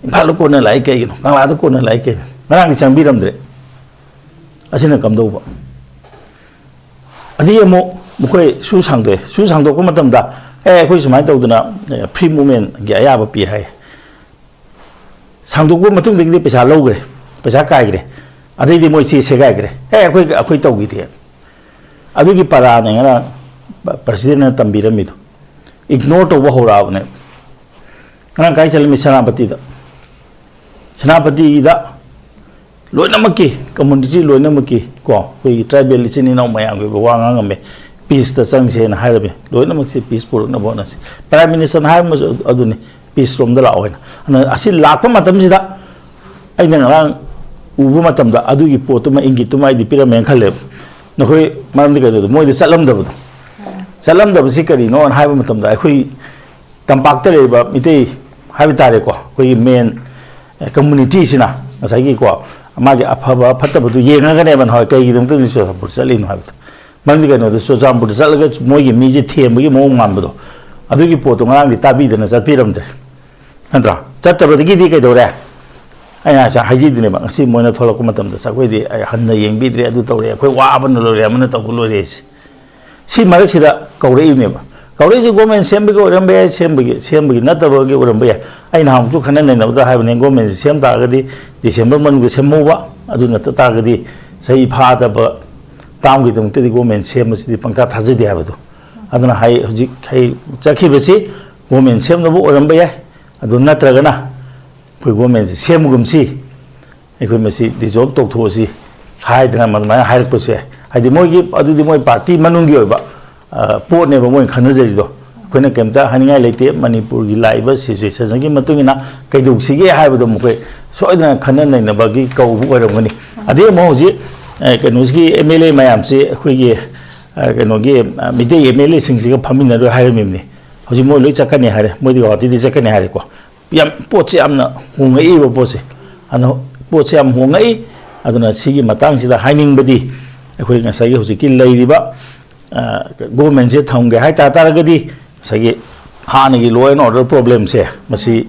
ꯏꯝꯐꯥꯜꯗ ꯀꯣꯟꯅ ꯂꯥꯛꯏ ꯀꯩꯒꯤꯅꯣ? ꯀꯪꯂꯥꯗ ꯀꯣꯟꯅ ꯂꯥꯛꯏ ꯀꯩꯒꯤꯅꯣ? ꯉꯔꯥꯡꯗꯤ ꯆꯪꯕꯤꯔꯝꯗ꯭ꯔꯦ꯫ ꯑꯁꯤꯅ ꯀꯝꯗꯧꯕ? ꯑꯗꯒꯤ ꯑꯃꯨꯛ ꯃꯈꯣꯏ ꯁꯨ ꯁꯥꯡꯗꯣꯛꯑꯦ꯫ ꯁꯨ ꯁꯥꯡꯗꯣꯛꯄ ꯃꯇꯝꯗ, "ꯑꯦ, ꯑꯩꯈꯣꯏ ꯁꯨꯃꯥꯏꯅ ꯇꯧꯗꯅ, ꯑꯦ, free movementꯒꯤ ꯑꯌꯥꯕ ꯄꯤ" ꯍꯥꯏ꯫ ꯁꯥꯡꯗꯣꯛꯄ ꯃꯇꯨꯡꯗꯒꯤꯗꯤ ꯄꯩꯁꯥ ꯂꯧꯈ꯭ꯔꯦ, ꯄꯩꯁꯥ ꯀꯥꯏꯈ꯭ꯔꯦ꯫ ꯑꯗꯩꯗꯤ ꯃꯣꯏ ꯆꯦ ꯁꯦꯒꯥꯏꯈ꯭ꯔꯦ꯫ "ꯑꯦ, ꯑꯩꯈꯣꯏ, ꯑꯩꯈꯣꯏ ꯇꯧꯈꯤꯗꯦ"꯫ ꯑꯗꯨꯒꯤ ꯄꯔꯥꯅꯦ ꯉꯔꯥꯡ Presidentꯅ ꯇꯝꯕꯤꯔꯝꯃꯤꯗꯣ꯫ Ignore ꯇꯧꯕ ꯍꯧꯔꯛꯑꯕꯅꯦ꯫ ꯉꯔꯥꯡ ꯀꯥꯏ ꯆꯠꯂꯝꯃꯤ? ꯁꯦꯅꯥꯄꯇꯤꯗ꯫ ꯁꯦꯅꯥꯄꯇꯤꯗ ꯂꯣꯏꯅꯃꯛꯀꯤ, community ꯂꯣꯏꯅꯃꯛꯀꯤ ꯀꯣ, ꯑꯩꯈꯣꯏꯒꯤ tribal ꯏꯆꯤꯟ ꯏꯅꯥꯎ ꯃꯌꯥꯝꯒꯤ ꯑꯣꯏꯕ ꯋꯥ ꯉꯥꯡꯉꯝꯃꯦ꯫ Peaceꯇ ꯆꯪꯁꯦꯅ ꯍꯥꯏꯔꯝꯃꯤ꯫ ꯂꯣꯏꯅꯃꯛꯁꯦ peace ꯄꯨꯔꯛꯅꯕ ꯍꯣꯠꯅꯁꯤ꯫ Prime Ministerꯅ ꯍꯥꯏꯔꯝꯕꯁꯨ ꯑꯗꯨꯅꯤ, peace ꯂꯣꯝꯗ ꯂꯥꯛꯑꯣ ꯍꯥꯏꯅ꯫ ꯑꯗꯨꯅ ꯑꯁꯤ ꯂꯥꯛꯄ ꯃꯇꯝꯁꯤꯗ ꯑꯩꯅ ꯉꯔꯥꯡ ꯎꯕ ꯃꯇꯝꯗ ꯑꯗꯨꯒꯤ ꯄꯣꯠꯇꯨꯃ, ꯏꯪꯒꯤꯠꯇꯨꯃ ꯑꯩꯗꯤ ꯄꯤꯔꯝꯃꯦꯅ ꯈꯜꯂꯦꯕ꯫ ꯅꯈꯣꯏ ꯃꯔꯝꯗꯤ ꯀꯩꯗꯧꯗꯣ? ꯃꯣꯏꯗ ꯆꯠꯂꯝꯗꯕꯗꯣ꯫ ꯆꯠꯂꯝꯗꯕꯁꯤ ꯀꯔꯤꯅꯣꯅ ꯍꯥꯏꯕ ꯃꯇꯝꯗ, ꯑꯩꯈꯣꯏ ꯇꯝꯄꯥꯛꯇ ꯂꯩꯔꯤꯕ ꯃꯤꯇꯩ ꯍꯥꯏꯕ ꯇꯥꯔꯦꯀꯣ, ꯑꯩꯈꯣꯏꯒꯤ main communityꯁꯤꯅ ꯉꯁꯥꯏꯒꯤꯀꯣ, ꯃꯥꯒꯤ ꯑꯐꯕ ꯐꯠꯇꯕꯗꯨ ꯌꯦꯡꯉꯒꯅꯦꯕ ꯅꯍꯥꯟꯋꯥꯏ ꯀꯩꯒꯤꯗꯃꯛꯇ ꯆꯨꯔꯆꯥꯟꯄꯨꯔ ꯆꯠꯂꯤꯅꯣ ꯍꯥꯏꯕꯗꯣ꯫ ꯃꯔꯝꯗꯤ ꯀꯩꯅꯣꯗ, ꯆꯨꯔꯆꯥꯟꯄꯨꯔꯗ ꯆꯠꯂꯒ ꯃꯣꯏꯒꯤ ꯃꯤꯁꯦ ꯊꯦꯝꯕꯒꯤ ꯃꯑꯣꯡ ꯃꯥꯟꯕꯗꯣ, ꯑꯗꯨꯒꯤ ꯄꯣꯠꯇꯣ ꯉꯔꯥꯡꯗꯤ ꯇꯥꯕꯤꯗꯅ ꯆꯠꯄꯤꯔꯝꯗ꯭ꯔꯦ, ꯅꯠꯇ꯭ꯔꯥ? ꯆꯠꯇꯕꯗꯒꯤꯗꯤ ꯀꯩꯗꯧꯔꯦ? ꯑꯩꯅ ꯉꯁꯥꯏ ꯍꯥꯏꯖꯤꯗꯨꯅꯦꯕ, ꯉꯁꯤ ꯃꯣꯏꯅ ꯊꯣꯛꯂꯛꯄ ꯃꯇꯝꯗ ꯑꯩꯈꯣꯏꯗꯤ ꯑꯩ ꯍꯟꯅ ꯌꯦꯡꯕꯤꯗ꯭ꯔꯦ, ꯑꯗꯨ ꯇꯧꯔꯦ, ꯑꯩꯈꯣꯏ ꯋꯥꯕꯅ ꯂꯣꯏꯔꯦ, ꯑꯃꯅ ꯇꯧꯕ ꯂꯣꯏꯔꯦ ꯁꯤ꯫ ꯁꯤ ꯃꯔꯛꯁꯤꯗ ꯀꯧꯔꯛꯏꯕꯅꯦꯕ꯫ ꯀꯧꯔꯛꯏꯁꯤ ꯒꯣꯔꯃꯦꯟ ꯁꯦꯝꯕꯒꯤ ꯑꯣꯏꯔꯝꯕ ꯌꯥꯏ, ꯁꯦꯝꯕꯒꯤ, ꯁꯦꯝꯕꯒꯤ ꯅꯠꯇꯕꯒꯤ ꯑꯣꯏꯔꯝꯕ ꯌꯥꯏ꯫ ꯑꯩ ꯅꯍꯥꯟꯃꯨꯛꯁꯨ ꯈꯟꯅ ꯅꯩꯅꯕꯗ ꯍꯥꯏꯕꯅꯤ, ꯒꯣꯔꯃꯦꯟꯁꯤ ꯁꯦꯝ ꯇꯥꯔꯒꯗꯤ ꯗꯤꯁꯦꯝꯕꯔ ꯃꯅꯨꯡꯗ ꯁꯦꯝꯍꯧꯕ, ꯑꯗꯨ ꯅꯠꯇ ꯇꯥꯔꯒꯗꯤ ꯆꯍꯤ ꯐꯥꯗꯕ ꯇꯥꯝꯒꯤꯗꯃꯛꯇꯗꯤ ꯒꯣꯔꯃꯦꯟ ꯁꯦꯝꯕꯁꯤꯗꯤ ꯄꯪꯊꯥ ꯊꯥꯖꯗꯦ ꯍꯥꯏꯕꯗꯣ꯫ ꯑꯗꯨꯅ ꯍꯥꯏ, ꯍꯧꯖꯤꯛ ꯍꯥꯏ ꯆꯠꯈꯤꯕꯁꯤ ꯒꯣꯔꯃꯦꯟ ꯁꯦꯝꯅꯕ ꯑꯣꯏꯔꯝꯕ ꯌꯥꯏ, ꯑꯗꯨ ꯅꯠꯇ꯭ꯔꯒꯅ ꯑꯩꯈꯣꯏ ꯒꯣꯔꯃꯦꯟꯁꯤ ꯁꯦꯝꯃꯒꯨꯝꯁꯤ, ꯑꯩꯈꯣꯏ ꯃꯁꯤ ꯗꯤꯖꯣꯜꯕ ꯇꯧꯊꯣꯛꯑꯁꯤ ꯍꯥꯏꯗꯅ ꯑꯗꯨꯃꯥꯏꯅ ꯍꯥꯏꯔꯛꯄꯁꯨ ꯌꯥꯏ꯫ ꯍꯥꯏꯗꯤ ꯃꯣꯏꯒꯤ, ꯑꯗꯨꯗꯤ ꯃꯣꯏ ꯄꯥꯔꯇꯤ ꯃꯅꯨꯡꯒꯤ ꯑꯣꯏꯕ, ꯑ, ꯄꯣꯠꯅꯦꯕ ꯃꯣꯏꯅ ꯈꯟꯅꯖꯔꯤꯗꯣ꯫ ꯑꯩꯈꯣꯏꯅ ꯀꯩꯝꯇ ꯍꯥꯏꯅꯤꯡꯉꯥꯏ ꯂꯩꯇꯦ꯫ ꯃꯅꯤꯄꯨꯔꯒꯤ ꯂꯥꯛꯏꯕ ꯁꯤꯆꯨꯋꯦꯁꯟꯒꯤ ꯃꯇꯨꯡ ꯏꯟꯅ ꯀꯩꯗꯧꯁꯤꯒꯦ ꯍꯥꯏꯕꯗꯣ ꯃꯈꯣꯏ ꯁꯣꯏꯗꯅ ꯈꯟꯅ ꯅꯩꯅꯕꯒꯤ ꯀꯧꯕ ꯑꯣꯏꯔꯝꯒꯅꯤ꯫ ꯑꯗꯩ ꯑꯃꯨꯛ ꯍꯧꯖꯤꯛ, ꯑ, ꯀꯩꯅꯣꯁꯤꯒꯤ ꯑꯦꯝ ꯑꯦꯜ ꯑꯦ ꯃꯌꯥꯝꯁꯤ ꯑꯩꯈꯣꯏꯒꯤ, ꯑ, ꯀꯩꯅꯣꯒꯤ, ꯑ, ꯃꯤꯇꯩ ꯑꯦꯝ ꯑꯦꯜ ꯑꯦꯁꯤꯡꯁꯤꯒ ꯐꯝꯃꯤꯟꯅꯔꯣꯏ ꯍꯥꯏꯔꯝꯃꯤꯕꯅꯤ꯫ ꯍꯧꯖꯤꯛ ꯃꯣꯏ ꯂꯣꯏ ꯆꯠꯀꯅꯤ ꯍꯥꯏꯔꯦ, ꯃꯣꯏꯗꯤ ꯒꯧꯍꯥꯇꯤꯗ ꯆꯠꯀꯅꯤ ꯍꯥꯏꯔꯦꯀꯣ꯫ ꯌꯥꯝ ꯄꯣꯠꯁꯦ ꯌꯥꯝꯅ ꯍꯣꯡꯉꯛꯏꯕ ꯄꯣꯠꯁꯦ꯫ ꯑꯗꯣ ꯄꯣꯠꯁꯦ ꯌꯥꯝ ꯍꯣꯡꯉꯛꯏ꯫ ꯑꯗꯨꯅ ꯁꯤꯒꯤ ꯃꯇꯥꯡꯁꯤꯗ ꯍꯥꯏꯅꯤꯡꯕꯗꯤ, ꯑꯩꯈꯣꯏ ꯉꯁꯥꯏꯒꯤ ꯍꯧꯖꯤꯛꯀꯤ ꯂꯩꯔꯤꯕ, ꯑ, ꯒꯣꯔꯃꯦꯟꯁꯦ ꯊꯝꯒꯦ ꯍꯥꯏ ꯇꯥ-, ꯇꯥꯔꯒꯗꯤ, ꯉꯁꯥꯏꯒꯤ ꯍꯥꯟꯅꯒꯤ law and order problemꯁꯦ, ꯃꯁꯤ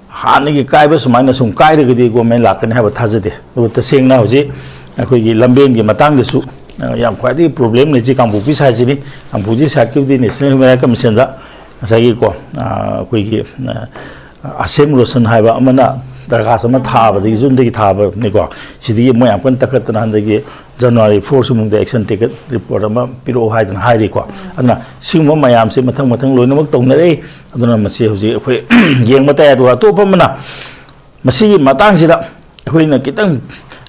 ꯍꯥꯟꯅꯒꯤ ꯀꯥꯏꯕ ꯁꯨꯃꯥꯏꯅ ꯁꯨꯝ ꯀꯥꯏꯔꯒꯗꯤ ꯒꯣꯔꯃꯦꯟ ꯂꯥꯛꯀꯅꯤ ꯍꯥꯏꯕ ꯊꯥꯖꯗꯦ꯫ ꯑꯗꯨꯒ ꯇꯁꯦꯡꯅ ꯍꯧꯖꯤꯛ ꯑꯩꯈꯣꯏꯒꯤ ꯂꯝꯕꯦꯟꯒꯤ ꯃꯇꯥꯡꯗꯁꯨ, ꯑ, ꯌꯥꯝ ꯈ꯭ꯋꯥꯏꯗꯒꯤ problem ꯂꯩꯁꯤ ꯀꯥꯡꯄꯣꯛꯄꯤ sideꯁꯤꯅꯤ꯫ ꯀꯥꯡꯄꯣꯛꯄꯤ sideꯀꯤꯕꯨꯗꯤ National Human Rights Commissionꯗ ꯉꯁꯥꯏꯒꯤꯀꯣ, ꯑ, ꯑꯩꯈꯣꯏꯒꯤ, ꯑ, ꯑꯁꯦꯝ ꯔꯣꯁꯟ ꯍꯥꯏꯕ ꯑꯃꯅ ꯗꯔꯈꯥꯁ ꯑꯃ ꯊꯥꯕꯗꯒꯤ, ꯖꯨꯟꯗꯒꯤ ꯊꯥꯕꯅꯤꯀꯣ꯫ ꯁꯤꯗꯒꯤ ꯃꯣꯏ ꯌꯥꯝ ꯀꯟꯅ ꯇꯛꯈꯠꯇꯅ ꯍꯟꯗꯛꯀꯤ January four ꯁꯤ ꯃꯅꯨꯡꯗ action ꯇꯤꯀꯦꯠ report ꯑꯃ ꯄꯤꯔꯛꯑꯣ ꯍꯥꯏꯗꯅ ꯍꯥꯏꯔꯤꯀꯣ꯫ ꯑꯗꯨꯅ ꯁꯤꯒꯨꯝꯕ ꯃꯌꯥꯝꯁꯦ ꯃꯊꯪ ꯃꯊꯪ ꯂꯣꯏꯅꯃꯛ ꯇꯧꯅꯔꯛꯏ꯫ ꯑꯗꯨꯅ ꯃꯁꯤ ꯍꯧꯖꯤꯛ ꯑꯩꯈꯣꯏ ꯌꯦꯡꯕ ꯇꯥꯏ꯫ ꯑꯗꯨꯒ ꯑꯇꯣꯞꯄ ꯑꯃꯅ, ꯃꯁꯤꯒꯤ ꯃꯇꯥꯡꯁꯤꯗ ꯑꯩꯈꯣꯏꯅ ꯈꯤꯇꯪ,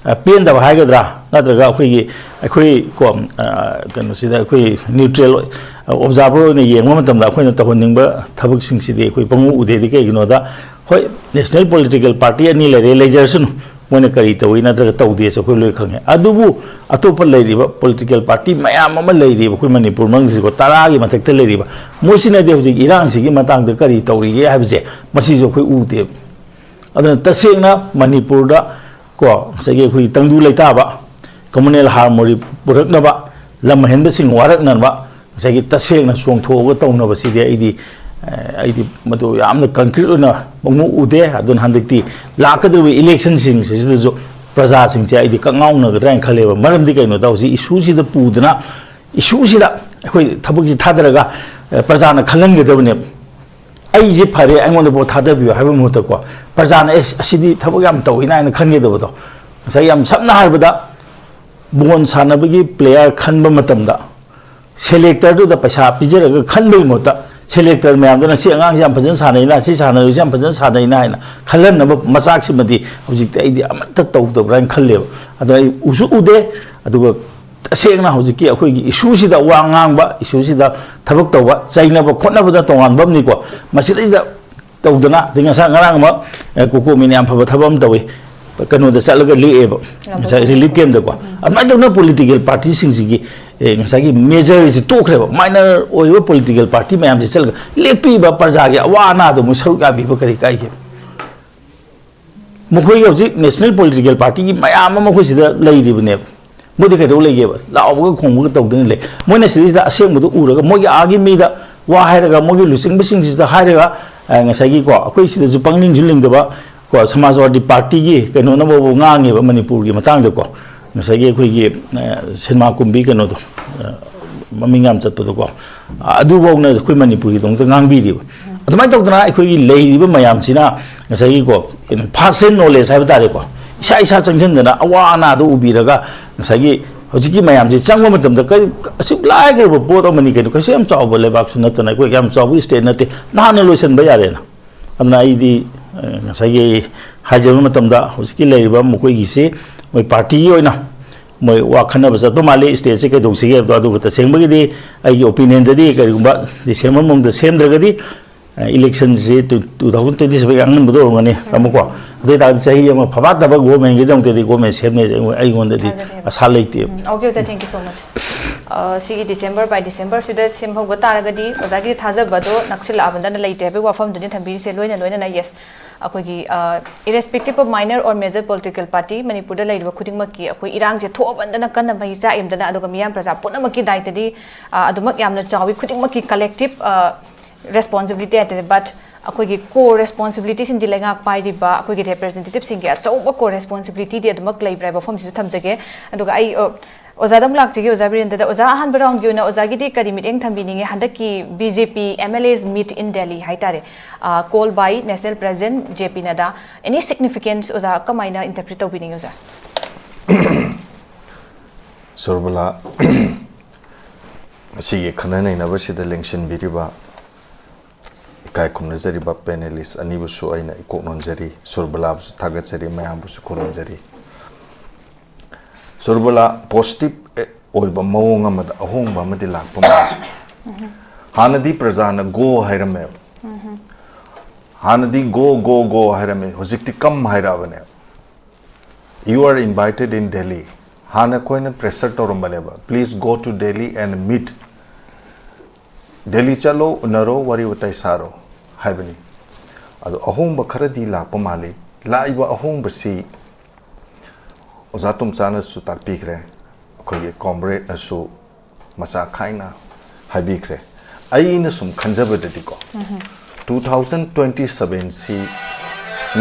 ꯑ, ꯄꯦꯟꯗꯕ ꯍꯥꯏꯒꯗ꯭ꯔꯥ, ꯅꯠꯇ꯭ꯔꯒ ꯑꯩꯈꯣꯏꯒꯤ, ꯑꯩꯈꯣꯏ ꯀꯣ, ꯑ, ꯀꯩꯅꯣꯁꯤꯗ ꯑꯩꯈꯣꯏ neutral observer ꯑꯣꯏꯅ ꯌꯦꯡꯕ ꯃꯇꯝꯗ ꯑꯩꯈꯣꯏꯅ ꯇꯧꯍꯟꯅꯤꯡꯕ ꯊꯕꯛꯁꯤꯡꯁꯤꯗꯤ ꯑꯩꯈꯣꯏ ꯄꯪꯎ ꯎꯗꯦꯗꯤ꯫ ꯀꯩꯒꯤꯅꯣꯗ, ꯍꯣꯏ, national political party ꯑꯅꯤ ꯂꯩꯔꯦ, ꯂꯩꯖꯔꯁꯅꯨ, ꯃꯣꯏꯅ ꯀꯔꯤ ꯇꯧꯏ ꯅꯠꯇ꯭ꯔꯒ ꯇꯧꯗꯦꯁꯨ ꯑꯩꯈꯣꯏ ꯂꯣꯏ ꯈꯪꯉꯦ꯫ ꯑꯗꯨꯕꯨ ꯑꯇꯣꯞꯄ ꯂꯩꯔꯤꯕ political party ꯃꯌꯥꯝ ꯑꯃ ꯂꯩꯔꯤꯕ ꯑꯩꯈꯣꯏ ꯃꯅꯤꯄꯨꯔ ꯃꯅꯨꯡꯁꯤꯀꯣ, ꯇꯔꯥꯒꯤ ꯃꯊꯛꯇ ꯂꯩꯔꯤꯕ, ꯃꯣꯏꯁꯤꯅꯗꯤ ꯍꯧꯖꯤꯛ ꯏꯔꯥꯡꯁꯤꯒꯤ ꯃꯇꯥꯡꯗ ꯀꯔꯤ ꯇꯧꯔꯤꯒꯦ ꯍꯥꯏꯕꯁꯦ ꯃꯁꯤꯁꯨ ꯑꯩꯈꯣꯏ ꯎꯗꯦꯕ꯫ ꯑꯗꯨꯅ ꯇꯁꯦꯡꯅ ꯃꯅꯤꯄꯨꯔꯗ ꯀꯣ, ꯉꯁꯥꯏꯒꯤ ꯑꯩꯈꯣꯏꯒꯤ ꯇꯪꯗꯨ ꯂꯩꯇꯥꯕ, communal harmony ꯄꯨꯔꯛꯅꯕ, ꯂꯝ ꯍꯦꯟꯕꯁꯤꯡ ꯋꯥꯔꯛꯅꯅꯕ ꯉꯁꯥꯏꯒꯤ ꯇꯁꯦꯡꯅ ꯆꯣꯡꯊꯣꯛꯑꯒ ꯇꯧꯅꯕꯁꯤꯗꯤ ꯑꯩꯗꯤ, ꯑ, ꯑꯩꯗꯤ ꯃꯗꯨ ꯌꯥꯝꯅ concrete ꯑꯣꯏꯅ ꯃꯑꯣꯡ ꯎꯗꯦ꯫ ꯑꯗꯨꯅ ꯍꯟꯗꯛꯇꯤ ꯂꯥꯛꯀꯗꯧꯔꯤꯕ electionꯁꯤꯡꯁꯤꯗꯁꯨ ꯄ꯭ꯔꯖꯥꯁꯤꯡꯁꯦ ꯑꯩꯗꯤ ꯀꯛꯉꯥꯎꯅꯒꯗ꯭ꯔꯥ ꯍꯥꯏꯅ ꯈꯜꯂꯦꯕ꯫ ꯃꯔꯝꯗꯤ ꯀꯩꯅꯣꯗ ꯍꯧꯖꯤꯛ issueꯁꯤꯗ ꯄꯨꯗꯅ, issueꯁꯤꯗ ꯑꯩꯈꯣꯏ ꯊꯕꯛꯁꯤ ꯊꯥꯗꯔꯒ ꯑ, ꯄ꯭ꯔꯖꯥꯅ ꯈꯜꯍꯟꯒꯗꯕꯅꯦꯕ꯫ "ꯑꯩꯁꯦ ꯐꯔꯦ, ꯑꯩꯉꯣꯟꯗ ꯚꯣꯠ ꯊꯥꯗꯕꯤꯌꯨ" ꯍꯥꯏꯕ ꯃꯍꯨꯠꯇꯀꯣ, ꯄ꯭ꯔꯖꯥꯅ "ꯑꯦꯁ, ꯑꯁꯤꯗꯤ ꯊꯕꯛ ꯌꯥꯝ ꯇꯧꯏꯅ" ꯍꯥꯏꯅ ꯈꯟꯒꯗꯕꯗꯣ꯫ ꯉꯁꯥꯏ ꯌꯥꯝ ꯁꯝꯅ ꯍꯥꯏꯔꯕꯗ, ꯕꯣꯜ ꯁꯥꯟꯅꯕꯒꯤ ꯄ꯭ꯂꯦꯌꯥꯔ ꯈꯟꯕ ꯃꯇꯝꯗ ꯁꯦꯂꯦꯛꯇꯔꯗꯨꯗ ꯄꯩꯁꯥ ꯄꯤꯖꯔꯒ ꯈꯟꯕꯒꯤ ꯃꯍꯨꯠꯇ, ꯁꯦꯂꯦꯛꯇꯔ ꯃꯌꯥꯝꯗꯨꯅ "ꯁꯤ ꯑꯉꯥꯡꯁꯤ ꯌꯥꯝ ꯐꯖꯅ ꯁꯥꯟꯅꯩꯅ, ꯁꯤ ꯁꯥꯟꯅꯔꯣꯏꯁꯤ ꯌꯥꯝ ꯐꯖꯅ ꯁꯥꯟꯅꯩꯅ" ꯍꯥꯏꯅ ꯈꯜꯍꯟꯅꯕ ꯃꯆꯥꯛꯁꯤꯃꯗꯤ ꯍꯧꯖꯤꯛꯇꯤ ꯑꯩꯗꯤ ꯑꯃꯠꯇ ꯇꯧꯗꯕ꯭ꯔꯥ ꯍꯥꯏꯅ ꯈꯜꯂꯦꯕ꯫ ꯑꯗꯣ ꯑꯩ ꯎꯁꯨ ꯎꯗꯦ, ꯑꯗꯨꯒ ꯇꯁꯦꯡꯅ ꯍꯧꯖꯤꯛꯀꯤ ꯑꯩꯈꯣꯏꯒꯤ ꯏꯁꯨꯁꯤꯗ ꯋꯥ ꯉꯥꯡꯕ, ꯏꯁꯨꯁꯤꯗ ꯊꯕꯛ ꯇꯧꯕ, ꯆꯩꯅꯕ ꯈꯣꯠꯅꯕꯗ ꯇꯣꯉꯥꯟꯕ ꯑꯃꯅꯤꯀꯣ꯫ ꯃꯁꯤꯗꯩꯁꯤꯗ ꯇꯧꯗꯅ, ꯑꯗꯩ ꯉꯁꯥꯏ, ꯉꯔꯥꯡ ꯑꯃ, ꯑꯦ, ꯀꯣꯀꯣꯃꯤꯅ ꯌꯥꯝ ꯐꯕ ꯊꯕꯛ ꯑꯃ ꯇꯧꯏ, ꯀꯩꯅꯣꯗ ꯆꯠꯂꯒ ꯂꯦꯛꯑꯦꯕ, ꯉꯁꯥꯏ ꯔꯤꯂꯤꯐ ꯀꯦꯝꯗꯀꯣ꯫ ꯑꯗꯨꯃꯥꯏꯅ ꯇꯧꯅ ꯄꯣꯂꯤꯇꯤꯀꯦꯜ ꯄꯥꯔꯇꯤꯁꯤꯡꯁꯤꯒꯤ, ꯑꯦ, ꯉꯁꯥꯏꯒꯤ ꯃꯦꯖꯔꯁꯤ ꯇꯣꯛꯈ꯭ꯔꯦꯕ, ꯃꯥꯏꯅꯔ ꯑꯣꯏꯔꯤꯕ ꯄꯣꯂꯤꯇꯤꯀꯦꯜ ꯄꯥꯔꯇꯤ ꯃꯌꯥꯝꯁꯤ ꯆꯠꯂꯒ ꯂꯦꯛꯄꯤꯕ ꯄ꯭ꯔꯖꯥꯒꯤ ꯑꯋꯥ ꯑꯅꯥꯗꯣ ꯃꯣꯏ ꯁꯔꯨꯛ ꯌꯥꯕꯤꯕ ꯀꯔꯤ ꯀꯥꯏꯒꯦ? ꯃꯈꯣꯏꯒꯤ ꯍꯧꯖꯤꯛ ꯅꯦꯁꯅꯦꯜ ꯄꯣꯂꯤꯇꯤꯀꯦꯜ ꯄꯥꯔꯇꯤꯒꯤ ꯃꯌꯥꯝ ꯑꯃ ꯑꯩꯈꯣꯏ ꯁꯤꯗ ꯂꯩꯔꯤꯕꯅꯦꯕ꯫ ꯃꯣꯏꯗꯤ ꯀꯩꯗꯧ ꯂꯩꯒꯦꯕ? ꯂꯥꯎꯕꯒ ꯈꯣꯡꯕꯒ ꯇꯧꯗꯅ ꯂꯩ꯫ ꯃꯣꯏꯅ ꯁꯤꯗꯩꯁꯤꯗ ꯑꯁꯦꯡꯕꯗꯨ ꯎꯔꯒ, ꯃꯣꯏꯒꯤ ꯑꯥꯒꯤ ꯃꯤꯗ ꯋꯥ ꯍꯥꯏꯔꯒ, ꯃꯣꯏꯒꯤ ꯂꯨꯆꯤꯡꯕꯁꯤꯡꯁꯤꯗ ꯍꯥꯏꯔꯒ, ꯑ, ꯉꯁꯥꯏꯒꯤ ꯀꯣ, ꯑꯩꯈꯣꯏ ꯁꯤꯗꯁꯨ ꯄꯪꯂꯤꯡꯁꯨ ꯂꯤꯡꯗꯕ ꯀꯣ, ꯁꯃꯥꯖꯋꯥꯗꯤ ꯄꯥꯔꯇꯤꯒꯤ ꯀꯩꯅꯣꯅ ꯐꯥꯎꯕ ꯉꯥꯡꯉꯦꯕ ꯃꯅꯤꯄꯨꯔꯒꯤ ꯃꯇꯥꯡꯗꯀꯣ꯫ ꯉꯁꯥꯏꯒꯤ ꯑꯩꯈꯣꯏꯒꯤ, ꯑ, ꯁꯤꯅꯦꯃꯥ ꯀꯨꯝꯕꯤ ꯀꯩꯅꯣꯗꯣ, ꯑ, ꯃꯃꯤꯡ ꯌꯥꯝ ꯆꯠꯄꯗꯣꯀꯣ, ꯑ, ꯑꯗꯨꯐꯥꯎꯅ ꯑꯩꯈꯣꯏ ꯃꯅꯤꯄꯨꯔꯒꯤꯗꯃꯛꯇ ꯉꯥꯡꯕꯤꯔꯤꯕ꯫ ꯑꯗꯨꯃꯥꯏꯅ ꯇꯧꯗꯅ ꯑꯩꯈꯣꯏꯒꯤ ꯂꯩꯔꯤꯕ ꯃꯌꯥꯝꯁꯤꯅ ꯉꯁꯥꯏꯒꯤꯀꯣ, ꯀꯩꯅꯣ, ꯐꯥꯔꯁ ꯍꯦꯟ ꯅꯣꯂꯦꯖ ꯍꯥꯏꯕ ꯇꯥꯔꯦꯀꯣ, ꯏꯁꯥ ꯏꯁꯥ ꯆꯪꯁꯤꯟꯗꯅ ꯑꯋꯥ ꯑꯅꯥꯗꯣ ꯎꯕꯤꯔꯒ, ꯉꯁꯥꯏꯒꯤ ꯍꯧꯖꯤꯛꯀꯤ ꯃꯌꯥꯝꯁꯤ ꯆꯪꯕ ꯃꯇꯝꯗ ꯀꯔꯤ, ꯑꯁꯨꯛ ꯂꯥꯏꯈ꯭ꯔꯕ ꯄꯣꯠ ꯑꯃꯅꯤ ꯀꯩꯅꯣ, ꯀꯩꯁꯨ ꯌꯥꯝ ꯆꯥꯎꯕ ꯂꯩꯕꯥꯛꯁꯨ ꯅꯠꯇꯅ, ꯑꯩꯈꯣꯏ ꯌꯥꯝ ꯆꯥꯎꯕ ꯏꯁꯇꯦꯠ ꯅꯠꯇꯦ, ꯅꯍꯥꯟꯅ ꯂꯣꯏꯁꯤꯟꯕ ꯌꯥꯔꯦꯅ꯫ ꯑꯗꯨꯅ ꯑꯩꯗꯤ, ꯑ, ꯉꯁꯥꯏꯒꯤ ꯑꯩ ꯍꯥꯏꯖꯕ ꯃꯇꯝꯗ, ꯍꯧꯖꯤꯛꯀꯤ ꯂꯩꯔꯤꯕ ꯃꯈꯣꯏꯒꯤꯁꯤ ꯃꯣꯏ ꯄꯥꯔꯇꯤꯒꯤ ꯑꯣꯏꯅ ꯃꯣꯏ ꯋꯥ ꯈꯟꯅꯕ ꯆꯠꯄ ꯃꯥꯜꯂꯤ, ꯏꯁꯇꯦꯠꯁꯦ ꯀꯩꯗꯧꯁꯤꯒꯦ ꯍꯥꯏꯕꯗꯣ꯫ ꯑꯗꯨꯒ ꯇꯁꯦꯡꯕꯒꯤꯗꯤ ꯑꯩꯒꯤ ꯑꯣꯄꯤꯅꯤꯌꯟꯗꯗꯤ ꯀꯔꯤꯒꯨꯝꯕ ꯗꯤꯁꯦꯝꯕꯔ ꯃꯅꯨꯡꯗ ꯁꯦꯝꯗ꯭ꯔꯒꯗꯤ, ꯑ, ꯏꯂꯦꯛꯁꯟꯁꯤ ꯇꯨ, ꯇꯨ ꯊꯥꯎꯖꯟ ꯇ꯭ꯋꯦꯟꯇꯤ ꯁꯚꯦꯟꯒꯤ ꯑꯉꯟꯕꯗ ꯑꯣꯏꯔꯝꯒꯅꯤ, ꯎꯝ꯫ ꯑꯃꯨꯛꯀꯣ꯫ ꯑꯗꯨ ꯑꯣꯏꯇꯥꯔꯗꯤ ꯆꯍꯤ ꯑꯃ ꯐꯥꯕꯥꯛꯇꯕ ꯒꯣꯔꯃꯦꯟꯒꯤꯗꯃꯛꯇꯗꯤ ꯒꯣꯔꯃꯦꯟ ꯁꯦꯝꯅꯤ ꯑꯩꯉꯣꯟ-, ꯑꯩꯉꯣꯟꯗꯗꯤ ꯊꯥꯖꯗꯦꯕ꯫ ꯑꯁꯥ ꯂꯩꯇꯦꯕ꯫ ꯎꯝ, okay, sir, thank you so much꯫ ꯑ, ꯁꯤꯒꯤ ꯗꯤꯁꯦꯝꯕꯔ by ꯗꯤꯁꯦꯝꯕꯔꯁꯤꯗ ꯁꯦꯝꯍꯧꯕ ꯇꯥꯔꯒꯗꯤ ꯑꯣꯖꯥꯒꯤ ꯊꯥꯖꯕꯗꯣ ꯅꯛꯁꯤꯜꯂꯛꯑꯕꯗꯅ ꯂꯩꯇꯦ ꯍꯥꯏꯕꯒꯤ ꯋꯥꯐꯝꯗꯨꯅꯤ ꯊꯝꯕꯤꯔꯤꯁꯦ꯫ ꯂꯣꯏꯅ ꯂꯣꯏꯅꯅ, yes, ꯑꯩꯈꯣꯏꯒꯤ, ꯑ, irrespective of minor or major political party, ꯃꯅꯤꯄꯨꯔꯗ ꯂꯩꯔꯤꯕ ꯈꯨꯗꯤꯡꯃꯛꯀꯤ ꯑꯩꯈꯣꯏ ꯏꯔꯥꯡꯁꯦ ꯊꯣꯛꯑꯃꯟꯗꯅ ꯀꯟꯅ ꯃꯩ ꯆꯥꯛꯏꯃꯗꯅ, ꯑꯗꯨꯒ ꯃꯤꯌꯥꯝ ꯄ꯭ꯔꯖꯥ ꯄꯨꯝꯅꯃꯛꯀꯤ ꯗꯥꯏꯇꯗꯤ, ꯑ, ꯑꯗꯨꯃꯛ ꯌꯥꯝꯅ ꯆꯥꯎꯋꯤ, ꯈꯨꯗꯤꯡꯃꯛꯀꯤ collective, ꯑ, responsibility ꯍꯥꯏꯇꯥꯔꯦ꯫ But ꯑꯩꯈꯣꯏꯒꯤ core responsibilityꯁꯤꯡꯗꯤ ꯂꯩꯉꯥꯛ ꯄꯥꯏꯔꯤꯕ ꯑꯩꯈꯣꯏꯒꯤ representativeꯁꯤꯡꯒꯤ ꯑꯆꯧꯕ core responsibilityꯗꯤ ꯑꯗꯨꯃꯛ ꯂꯩꯕ꯭ꯔꯥ ꯍꯥꯏꯕ ꯋꯥꯐꯝꯁꯤꯁꯨ ꯊꯝꯖꯒꯦ꯫ ꯑꯗꯨꯒ ꯑꯩ, ꯑ, ꯑꯣꯖꯥꯗ ꯑꯃꯨꯛ ꯂꯥꯛꯆꯒꯦ, ꯑꯣꯖꯥ ꯕꯤꯔꯦꯟꯗ꯭ꯔꯗ꯫ ꯑꯣꯖꯥ, ꯑꯍꯥꯟꯕ roundꯒꯤ ꯑꯣꯏꯅ ꯑꯣꯖꯥꯒꯤꯗꯤ ꯀꯔꯤ ꯃꯤꯠꯌꯦꯡ ꯊꯝꯕꯤꯅꯤꯡꯉꯤ? ꯍꯟꯗꯛꯀꯤ B J P M L As meet in Delhi ꯍꯥꯏꯇꯥꯔꯦ, call by National President J P Nadda, any significance ꯑꯣꯖꯥ ꯀꯃꯥꯏꯅ interpret ꯇꯧꯕꯤꯅꯤꯡꯉꯤ ꯑꯣꯖꯥ? ꯁꯨꯔꯕꯂꯥ, ꯉꯁꯤꯒꯤ ꯈꯟꯅ ꯅꯩꯅꯕꯁꯤꯗ ꯂꯦꯡꯁꯤꯟꯕꯤꯔꯤꯕ ꯏꯀꯥꯏ ꯈꯨꯝꯅꯖꯔꯤꯕ panelist ꯑꯅꯤꯕꯨꯁꯨ ꯑꯩꯅ ꯏꯀꯣꯛ ꯅꯣꯟꯖꯔꯤ, ꯁꯨꯔꯕꯂꯥꯕꯨꯁꯨ ꯊꯥꯒꯠꯆꯔꯤ, ꯃꯌꯥꯝꯕꯨꯁꯨ ꯈꯨꯔꯨꯝꯖꯔꯤ꯫ ꯁꯨꯔꯕꯂꯥ, positive ꯑꯣꯏꯕ ꯃꯑꯣꯡ ꯑꯃꯗ ꯑꯍꯣꯡꯕ ꯑꯃꯗꯤ ꯂꯥꯛꯄ ꯃꯥꯜꯂꯤ꯫ ꯍꯥꯟꯅꯗꯤ ꯄ꯭ꯔꯖꯥꯅ go ꯍꯥꯏꯔꯝꯃꯦꯕ, ꯍꯥꯟꯅꯗꯤ go go go ꯍꯥꯏꯔꯝꯃꯦ, ꯍꯧꯖꯤꯛꯇꯤ come ꯍꯥꯏꯔꯛꯑꯕꯅꯦꯕ꯫ You are invited in Delhi. ꯍꯥꯟꯅ ꯑꯩꯈꯣꯏꯅ pressure ꯇꯧꯔꯝꯕꯅꯦꯕ, please go to Delhi and meet, Delhi ꯆꯠꯂꯣ, ꯎꯅꯔꯣ, ꯋꯥꯔꯤ ꯋꯥꯇꯥꯏ ꯁꯥꯔꯣ ꯍꯥꯏꯕꯅꯤ꯫ ꯑꯗꯣ ꯑꯍꯣꯡꯕ ꯈꯔꯗꯤ ꯂꯥꯛꯄ ꯃꯥꯜꯂꯤ꯫ ꯂꯥꯛꯏꯕ ꯑꯍꯣꯡꯕꯁꯤ ꯑꯣꯖꯥ ꯇꯣꯝꯆꯥꯅꯁꯨ ꯇꯥꯛꯄꯤꯈ꯭ꯔꯦ, ꯑꯩꯈꯣꯏꯒꯤ comradeꯅꯁꯨ ꯃꯆꯥ ꯈꯥꯏꯅ ꯍꯥꯏꯕꯤꯈ꯭ꯔꯦ꯫ ꯑꯩꯅ ꯁꯨꯝ ꯈꯟꯖꯕꯗꯗꯤꯀꯣ, two thousand twenty seven ꯁꯤ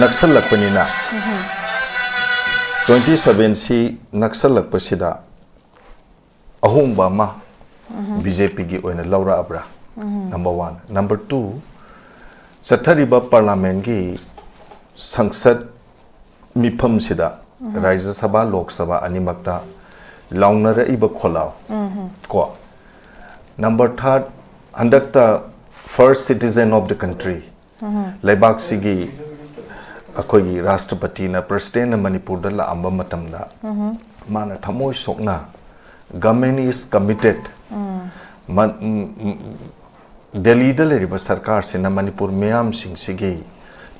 ꯅꯛꯁꯜꯂꯛꯄꯅꯤꯅ, twenty seven ꯁꯤ ꯅꯛꯁꯜꯂꯛꯄꯁꯤꯗ ꯑꯍꯣꯡꯕ ꯑꯃ B J Pꯒꯤ ꯑꯣꯏꯅ ꯂꯧꯔꯛꯑꯕ꯭ꯔꯥ? Number one꯫ Number two, ꯆꯠꯊꯔꯤꯕ parliamentꯀꯤ ꯁꯪꯁꯠ ꯃꯤꯐꯝꯁꯤꯗ, ꯔꯥꯖ꯭ꯌ ꯁꯚꯥ, ꯂꯣꯛ ꯁꯚꯥ ꯑꯅꯤꯃꯛꯇ ꯂꯥꯎꯅꯔꯛꯏꯕ ꯈꯣꯜꯂꯥꯎ ꯀꯣ꯫ Number third, ꯍꯟꯗꯛꯇ first citizen of the country, ꯂꯩꯕꯥꯛꯁꯤꯒꯤ ꯑꯩꯈꯣꯏꯒꯤ ꯔꯥꯁꯇ꯭ꯔꯄꯇꯤꯅ, presidentꯅ ꯃꯅꯤꯄꯨꯔꯗ ꯂꯥꯛꯑꯝꯕ ꯃꯇꯝꯗ ꯃꯥꯅ ꯊꯃꯣꯏ ꯁꯣꯛꯅ, "Government is committed", ꯃ-, ꯎꯝ, ꯎꯝ, ꯗꯦꯜꯂꯤꯗ ꯂꯩꯔꯤꯕ ꯁꯔꯀꯥꯔꯁꯤꯅ ꯃꯅꯤꯄꯨꯔ ꯃꯤꯌꯥꯝꯁꯤꯡꯁꯤꯒꯤ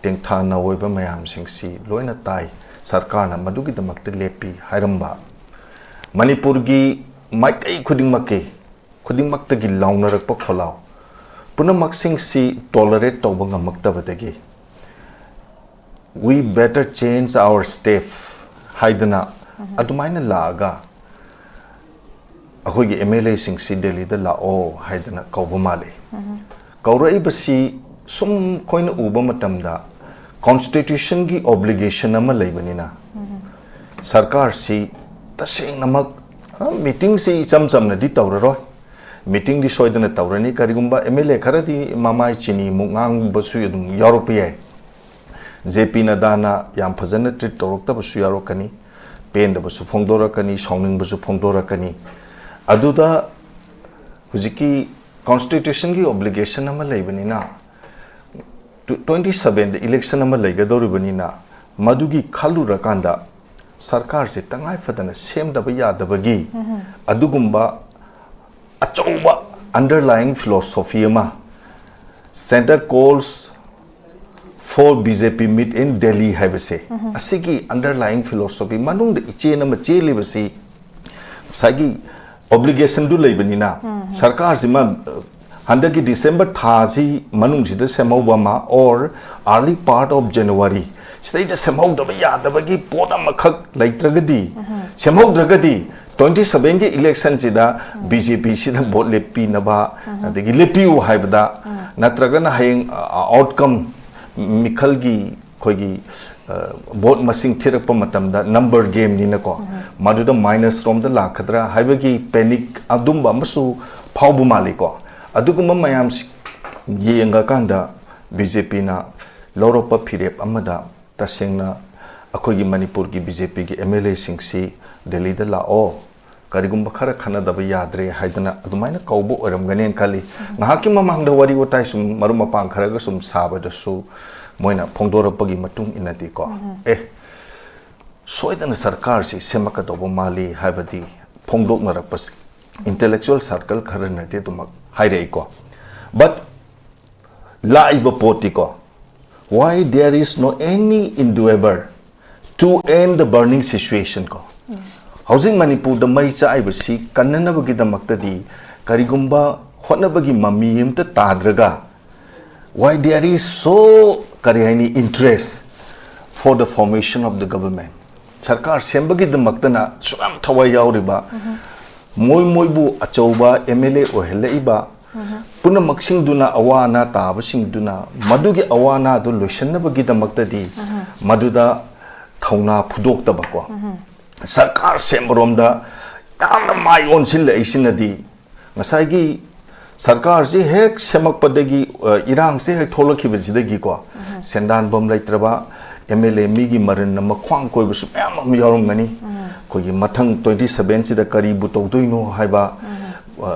ꯇꯦꯡꯊꯥ ꯅꯥꯑꯣꯏꯕ ꯃꯌꯥꯝꯁꯤꯡꯁꯤ ꯂꯣꯏꯅ ꯇꯥꯏ, ꯁꯔꯀꯥꯔꯅ ꯃꯗꯨꯒꯤꯗꯃꯛꯇ ꯂꯦꯞꯄꯤ ꯍꯥꯏꯔꯝꯕ꯫ ꯃꯅꯤꯄꯨꯔꯒꯤ ꯃꯥꯏꯀꯩ ꯈꯨꯗꯤꯡꯃꯛꯀꯤ, ꯈꯨꯗꯤꯡꯃꯛꯇꯒꯤ ꯂꯥꯎꯅꯔꯛꯄ ꯈꯣꯜꯂꯥꯎ ꯄꯨꯝꯅꯃꯛꯁꯤꯡꯁꯤ tolerate ꯇꯧꯕ ꯉꯝꯃꯛꯇꯕꯗꯒꯤ, "We better change our step" ꯍꯥꯏꯗꯅ ꯑꯗꯨꯃꯥꯏꯅ ꯂꯥꯛꯑꯒ ꯑꯩꯈꯣꯏꯒꯤ M L Aꯁꯤꯡꯁꯤ ꯗꯦꯜꯂꯤꯗ ꯂꯥꯛꯑꯣ ꯍꯥꯏꯗꯅ ꯀꯧꯕ ꯃꯥꯜꯂꯤ꯫ ꯀꯧꯔꯛꯏꯕꯁꯤ ꯁꯨꯝ ꯑꯩꯈꯣꯏꯅ ꯎꯕ ꯃꯇꯝꯗ constitutionꯒꯤ obligation ꯑꯃ ꯂꯩꯕꯅꯤꯅ, ꯁꯔꯀꯥꯔꯁꯤ ꯇꯁꯦꯡꯅꯃꯛ ꯃꯤꯇꯤꯡꯁꯤ ꯏꯆꯝ ꯆꯝꯅꯗꯤ ꯇꯧꯔꯔꯣꯏ꯫ ꯃꯤꯇꯤꯡꯗꯤ ꯁꯣꯏꯗꯅ ꯇꯧꯔꯅꯤ꯫ ꯀꯔꯤꯒꯨꯝꯕ ꯑꯦꯝ ꯑꯦꯜ ꯑꯦ ꯈꯔꯗꯤ ꯃꯃꯥꯏ ꯆꯤꯅꯤꯃꯨꯛ ꯉꯥꯡꯕꯁꯨ ꯑꯗꯨꯝ ꯌꯥꯎꯔꯛꯄ ꯌꯥꯏ꯫ ꯖꯦ ꯄꯤ ꯅꯗꯥꯅ ꯌꯥꯝ ꯐꯖꯅ ꯇ꯭ꯔꯤꯠ ꯇꯧꯔꯛꯇꯕꯁꯨ ꯌꯥꯎꯔꯛꯀꯅꯤ, ꯄꯦꯟꯗꯕꯁꯨ ꯐꯣꯡꯗꯣꯔꯛꯀꯅꯤ, ꯁꯥꯎꯅꯤꯡꯕꯁꯨ ꯐꯣꯡꯗꯣꯔꯛꯀꯅꯤ꯫ ꯑꯗꯨꯗ ꯍꯧꯖꯤꯛꯀꯤ ꯀꯣꯟꯁꯇꯤꯇ꯭ꯌꯨꯁꯟꯒꯤ ꯑꯣꯕ꯭ꯂꯤꯒꯦꯁꯟ ꯑꯃ ꯂꯩꯕꯅꯤꯅ, ꯇ꯭ꯋꯦꯟꯇꯤ ꯁꯕꯦꯟꯗ ꯏꯂꯦꯛꯁꯟ ꯑꯃ ꯂꯩꯒꯗꯧꯔꯤꯕꯅꯤꯅ, ꯃꯗꯨꯒꯤ ꯈꯜꯂꯨꯔꯀꯥꯟꯗ ꯁꯔꯀꯥꯔꯁꯦ ꯇꯉꯥꯏ ꯐꯗꯅ ꯁꯦꯝꯗꯕ ꯌꯥꯗꯕꯒꯤ ꯑꯗꯨꯒꯨꯝꯕ ꯑꯆꯧꯕ underlying philosophy ꯑꯃ, Centre calls for B J P meet in Delhi ꯍꯥꯏꯕꯁꯦ, ꯑꯁꯤꯒꯤ underlying philosophy ꯃꯅꯨꯡꯗ ꯏꯆꯦꯜ ꯑꯃ ꯆꯦꯜꯂꯤꯕꯁꯤ ꯉꯁꯥꯏꯒꯤ ꯑꯣꯕ꯭ꯂꯤꯒꯦꯁꯟꯗꯨ ꯂꯩꯕꯅꯤꯅ, ꯁꯔꯀꯥꯔꯁꯤꯃ, ꯑ, ꯍꯟꯗꯛꯀꯤ ꯗꯤꯁꯦꯝꯕꯔ ꯊꯥꯁꯤ ꯃꯅꯨꯡꯁꯤꯗ ꯁꯦꯝꯍꯧꯕ ꯑꯃ, or early part of January ꯁꯤꯗꯩꯗ ꯁꯦꯝꯍꯧꯗꯕ ꯌꯥꯗꯕꯒꯤ ꯄꯣꯠ ꯑꯃꯈꯛ ꯂꯩꯇ꯭ꯔꯒꯗꯤ, ꯁꯦꯝꯍꯧꯗ꯭ꯔꯒꯗꯤ ꯇ꯭ꯋꯦꯟꯇꯤ ꯁꯕꯦꯟꯒꯤ ꯏꯂꯦꯛꯁꯟꯁꯤꯗ ꯕꯤ ꯖꯦ ꯄꯤꯁꯤꯗ ꯚꯣꯠ ꯂꯦꯞꯄꯤꯅꯕ, ꯑꯗꯒꯤ ꯂꯦꯞꯄꯤꯌꯨ ꯍꯥꯏꯕꯗ, ꯅꯠꯇ꯭ꯔꯒꯅ ꯍꯌꯦꯡ, ꯑ, ꯑ, outcome, ꯃꯤꯈꯜꯒꯤ ꯑꯩꯈꯣꯏꯒꯤ, ꯑ, ꯚꯣꯠ ꯃꯁꯤꯡ ꯊꯤꯔꯛꯄ ꯃꯇꯝꯗ ꯅꯝꯕꯔ ꯒꯦꯝꯅꯤꯅꯀꯣ, ꯃꯗꯨꯗ ꯃꯥꯏꯅꯁ ꯔꯣꯝꯗ ꯂꯥꯛꯀꯗ꯭ꯔꯥ ꯍꯥꯏꯕꯒꯤ ꯄꯦꯅꯤꯛ ꯑꯗꯨꯝꯕ ꯑꯃꯁꯨ ꯐꯥꯎꯕ ꯃꯥꯜꯂꯤꯀꯣ꯫ ꯑꯗꯨꯒꯨꯝꯕ ꯃꯌꯥꯝꯁꯤ ꯌꯦꯡꯉꯀꯥꯟꯗ ꯕꯤ ꯖꯦ ꯄꯤꯅ ꯂꯧꯔꯛꯄ ꯐꯤꯔꯦꯞ ꯑꯃꯗ ꯇꯁꯦꯡꯅ ꯑꯩꯈꯣꯏꯒꯤ ꯃꯅꯤꯄꯨꯔꯒꯤ ꯕꯤ ꯖꯦ ꯄꯤꯒꯤ ꯑꯦꯝ ꯑꯦꯜ ꯑꯦꯁꯤꯡꯁꯤ ꯗꯦꯜꯂꯤꯗ ꯂꯥꯛꯑꯣ, ꯀꯔꯤꯒꯨꯝꯕ ꯈꯔ ꯈꯟꯅꯗꯕ ꯌꯥꯗ꯭ꯔꯦ ꯍꯥꯏꯗꯅ ꯑꯗꯨꯃꯥꯏꯅ ꯀꯧꯕ ꯑꯣꯏꯔꯝꯒꯅꯦꯅ ꯈꯜꯂꯤ꯫ ꯉꯥꯏꯍꯥꯛꯀꯤ ꯃꯃꯥꯡꯗ ꯋꯥꯔꯤ ꯋꯥꯇꯥꯏ ꯁꯨꯝ ꯃꯔꯨꯞ ꯃꯄꯥꯡ ꯈꯔꯒ ꯁꯨꯝ ꯁꯥꯕꯗꯁꯨ ꯃꯣꯏꯅ ꯐꯣꯡꯗꯣꯔꯛꯄꯒꯤ ꯃꯇꯨꯡ ꯏꯟꯅꯗꯤꯀꯣ, ꯑꯦ, ꯁꯣꯏꯗꯅ ꯁꯔꯀꯥꯔꯁꯤ ꯁꯦꯝꯃꯛꯀꯗꯧꯕ ꯃꯥꯜꯂꯤ ꯍꯥꯏꯕꯗꯤ ꯐꯣꯡꯗꯣꯛꯅꯔꯛꯄꯁꯦ intellectual circle ꯈꯔꯅꯗꯤ ꯑꯗꯨꯃꯛ ꯍꯥꯏꯔꯛꯏꯀꯣ꯫ But ꯂꯥꯛꯏꯕ ꯄꯣꯠꯇꯤꯀꯣ, why there is no any endeavor to end the burning situation ꯀꯣ꯫ ꯍꯧꯖꯤꯛ ꯃꯅꯤꯄꯨꯔꯗ ꯃꯩ ꯆꯥꯛꯏꯕꯁꯤ ꯀꯟꯅꯅꯕꯒꯤꯗꯃꯛꯇꯗꯤ ꯀꯔꯤꯒꯨꯝꯕ ꯍꯣꯠꯅꯕꯒꯤ ꯃꯃꯤ ꯑꯃꯇ ꯇꯥꯗ꯭ꯔꯒ, why there is so, ꯀꯔꯤ ꯍꯥꯏꯅꯤ, interest for the formation of the government, ꯁꯔꯀꯥꯔ ꯁꯦꯝꯕꯒꯤꯗꯃꯛꯇꯅ ꯁꯨꯛꯌꯥꯝ ꯊꯋꯥꯏ ꯌꯥꯎꯔꯤꯕ, ꯃꯣꯏ ꯃꯣꯏꯕꯨ ꯑꯆꯧꯕ ꯑꯦꯝ ꯑꯦꯜ ꯑꯦ ꯑꯣꯏꯍꯜꯂꯛꯏꯕ ꯄꯨꯝꯅꯃꯛꯁꯤꯡꯗꯨꯅ, ꯑꯋꯥ ꯑꯅꯥ ꯇꯥꯕꯁꯤꯡꯗꯨꯅ ꯃꯗꯨꯒꯤ ꯑꯋꯥ ꯑꯅꯥꯗꯨ ꯂꯣꯏꯁꯤꯟꯅꯕꯒꯤꯗꯃꯛꯇꯗꯤ ꯃꯗꯨꯗ ꯊꯧꯅꯥ ꯐꯨꯗꯣꯛꯇꯕꯀꯣ, ꯁꯔꯀꯥꯔ ꯁꯦꯝꯕꯔꯣꯝꯗ ꯌꯥꯝꯅ ꯃꯥꯏ ꯑꯣꯟꯁꯤꯜꯂꯛꯏꯁꯤꯅꯗꯤ ꯉꯁꯥꯏꯒꯤ ꯁꯔꯀꯥꯔꯁꯤ ꯍꯦꯛ ꯁꯦꯝꯃꯛꯄꯗꯒꯤ, ꯑ, ꯏꯔꯥꯡꯁꯤ ꯍꯦꯛ ꯊꯣꯛꯂꯛꯈꯤꯕꯁꯤꯗꯒꯤꯀꯣ, ꯁꯦꯟꯗꯥꯟꯐꯝ ꯂꯩꯇ꯭ꯔꯕ ꯑꯦꯝ ꯑꯦꯜ ꯑꯦ ꯃꯤꯒꯤ ꯃꯔꯟ ꯑꯃ ꯈ꯭ꯋꯥꯡ ꯀꯣꯏꯕꯁꯨ ꯃꯌꯥꯝ ꯑꯃ ꯌꯥꯎꯔꯝꯒꯅꯤ꯫ ꯑꯩꯈꯣꯏꯒꯤ ꯃꯊꯪ ꯇ꯭ꯋꯦꯟꯇꯤ ꯁꯚꯦꯟꯁꯤꯗ ꯀꯔꯤꯕꯨ ꯇꯧꯗꯣꯏꯅꯣ ꯍꯥꯏꯕ, ꯑ,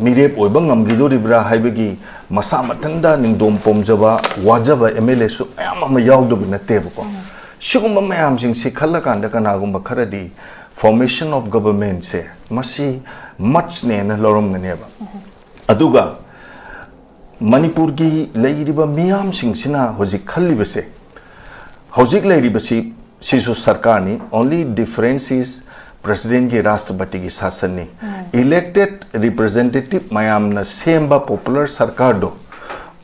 ꯃꯤꯔꯦꯞ ꯑꯣꯏꯕ ꯉꯝꯈꯤꯗꯣꯔꯤꯕ꯭ꯔꯥ ꯍꯥꯏꯕꯒꯤ ꯃꯁꯥ ꯃꯊꯟꯇ ꯅꯤꯡꯗꯣꯝ ꯄꯣꯝꯖꯕ, ꯋꯥꯖꯕ ꯑꯦꯝ ꯑꯦꯜ ꯑꯦꯁꯨ ꯃꯌꯥꯝ ꯑꯃ ꯌꯥꯎꯗꯕ ꯅꯠꯇꯦꯕꯀꯣ꯫ ꯁꯤꯒꯨꯝꯕ ꯃꯌꯥꯝꯁꯤꯡꯁꯤ ꯈꯜꯂꯀꯥꯟꯗ ꯀꯅꯥꯒꯨꯝꯕ ꯈꯔꯗꯤ formation of governmentꯁꯦ ꯃꯁꯤ ꯃꯆꯅꯦꯅ ꯂꯧꯔꯝꯒꯅꯦꯕ꯫ ꯑꯗꯨꯒ ꯃꯅꯤꯄꯨꯔꯒꯤ ꯂꯩꯔꯤꯕ ꯃꯤꯌꯥꯝꯁꯤꯡꯁꯤꯅ ꯍꯧꯖꯤꯛ ꯈꯜꯂꯤꯕꯁꯦ, ꯍꯧꯖꯤꯛ ꯂꯩꯔꯤꯕꯁꯤ, ꯁꯤꯁꯨ ꯁꯔꯀꯥꯔꯅꯤ, only difference is presidentꯀꯤ, ꯔꯥꯁꯇ꯭ꯔꯄꯇꯤꯒꯤ ꯁꯥꯁꯟꯅꯤ꯫ Elected representative ꯃꯌꯥꯝꯅ ꯁꯦꯝꯕ popular ꯁꯔꯀꯥꯔꯗꯣ,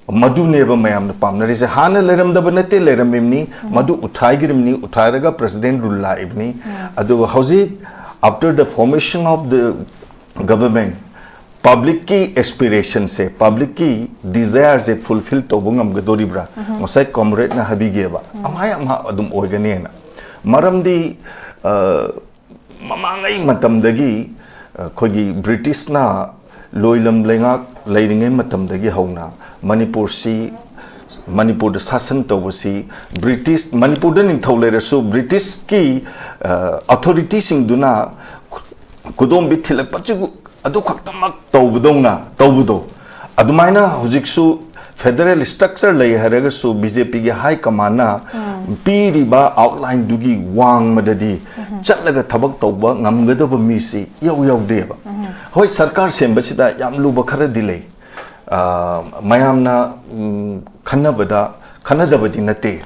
ꯃꯗꯨꯅꯦꯕ ꯃꯌꯥꯝꯅ ꯄꯥꯝꯅꯔꯤꯁꯦ꯫ ꯍꯥꯟꯅ ꯂꯩꯔꯝꯗꯕ ꯅꯠꯇꯦ, ꯂꯩꯔꯝꯃꯤꯕꯅꯤ, ꯃꯗꯨ ꯎꯠꯊꯥꯏꯈ꯭ꯔꯤꯕꯅꯤ, ꯎꯠꯊꯥꯏꯔꯒ president rule ꯂꯥꯛꯏꯕꯅꯤ꯫ ꯑꯗꯨꯒ ꯍꯧꯖꯤꯛ, after the formation of the government, publicꯀꯤ aspirationꯁꯦ, publicꯀꯤ desireꯁꯦ fulfill ꯇꯧꯕ ꯉꯝꯒꯗꯣꯔꯤꯕ꯭ꯔꯥ? ꯉꯁꯥꯏ comradeꯅ ꯍꯥꯏꯕꯤꯒꯦꯕ, ꯑꯃꯍꯥꯏ ꯑꯃꯍꯥ ꯑꯗꯨꯝ ꯑꯣꯏꯒꯅꯦꯅ꯫ ꯃꯔꯝꯗꯤ, ꯑ, ꯃꯃꯥꯡꯉꯩ ꯃꯇꯝꯗꯒꯤ, ꯑ, ꯑꯩꯈꯣꯏꯒꯤ ꯕ꯭ꯔꯤꯇꯤꯁꯅ ꯂꯣꯏꯂꯝ ꯂꯩꯉꯥꯛ ꯂꯩꯔꯤꯉꯩ ꯃꯇꯝꯗꯒꯤ ꯍꯧꯅ ꯃꯅꯤꯄꯨꯔꯁꯤ, ꯃꯅꯤꯄꯨꯔꯗ ꯁꯥꯁꯟ ꯇꯧꯕꯁꯤ ꯕ꯭ꯔꯤꯇꯤꯁ, ꯃꯅꯤꯄꯨꯔꯗ ꯅꯤꯡꯊꯧ ꯂꯩꯔꯁꯨ ꯕ꯭ꯔꯤꯇꯤꯁꯀꯤ, ꯑ, authorityꯁꯤꯡꯗꯨꯅ ꯈꯨꯗꯣꯝꯕꯤ ꯊꯤꯜꯂꯛꯄꯁꯤꯕꯨ ꯑꯗꯨ ꯈꯛꯇꯃꯛ ꯇꯧꯕꯗꯧꯅ ꯇꯧꯕꯗꯣ, ꯑꯗꯨꯃꯥꯏꯅ ꯍꯧꯖꯤꯛꯁꯨ federal structure ꯂꯩ ꯍꯥꯏꯔꯒꯁꯨ ꯕꯤ ꯖꯦ ꯄꯤꯒꯤ high commandꯅ ꯄꯤꯔꯤꯕ outlineꯗꯨꯒꯤ ꯋꯥꯡꯃꯗꯗꯤ ꯆꯠꯂꯒ ꯊꯕꯛ ꯇꯧꯕ ꯉꯝꯒꯗꯕ ꯃꯤꯁꯤ ꯏꯌꯧ ꯌꯧꯗꯦꯕ꯫ ꯍꯣꯏ, ꯁꯔꯀꯥꯔ ꯁꯦꯝꯕꯁꯤꯗ ꯌꯥꯝ ꯂꯨꯕ ꯈꯔꯗꯤ ꯂꯩ꯫ ꯑ, ꯃꯌꯥꯝꯅ, ꯎꯝ, ꯈꯟꯅꯕꯗ, ꯈꯟꯅꯗꯕꯗꯤ ꯅꯠꯇꯦ꯫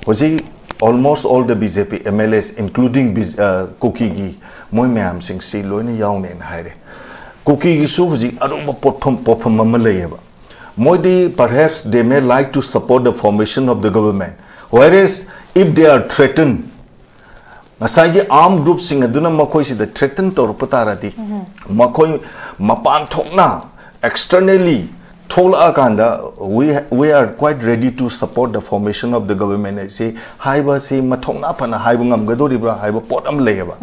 ꯍꯧꯖꯤꯛ almost all the B J P M L As, including B-, ꯑ, ꯀꯨꯀꯤꯒꯤ ꯃꯣꯏ ꯃꯌꯥꯝꯁꯤꯡꯁꯤ ꯂꯣꯏꯅ ꯌꯥꯎꯅꯦꯅ ꯍꯥꯏꯔꯦ꯫ ꯀꯨꯀꯤꯒꯤꯁꯨ ꯍꯧꯖꯤꯛ ꯑꯔꯨꯕ ꯄꯣꯠꯐꯝ, ꯄꯣꯠꯐꯝ ꯑꯃ ꯂꯩꯌꯦꯕ꯫ ꯃꯣꯏꯗꯤ perhaps they may like to support the formation of the government, whereas if they are threatened, ꯉꯁꯥꯏꯒꯤ armed groupꯁꯤꯡ ꯑꯗꯨꯅ ꯃꯈꯣꯏꯁꯤꯗ threaten ꯇꯧꯔꯛꯄ ꯇꯥꯔꯗꯤ, ꯃꯈꯣꯏ ꯃꯄꯥꯟ ꯊꯣꯛꯅ, externally ꯊꯣꯛꯂꯛꯑꯀꯥꯟꯗ, "We, we are quite ready to support the formation of the government" ꯍꯥꯏꯁꯤ, ꯍꯥꯏꯕꯁꯤ ꯃꯊꯧꯅꯥ ꯐꯅ ꯍꯥꯏꯕ ꯉꯝꯒꯗꯧꯔꯤꯕ꯭ꯔꯥ ꯍꯥꯏꯕ ꯄꯣꯠ ꯑꯃ ꯂꯩꯌꯦꯕ꯫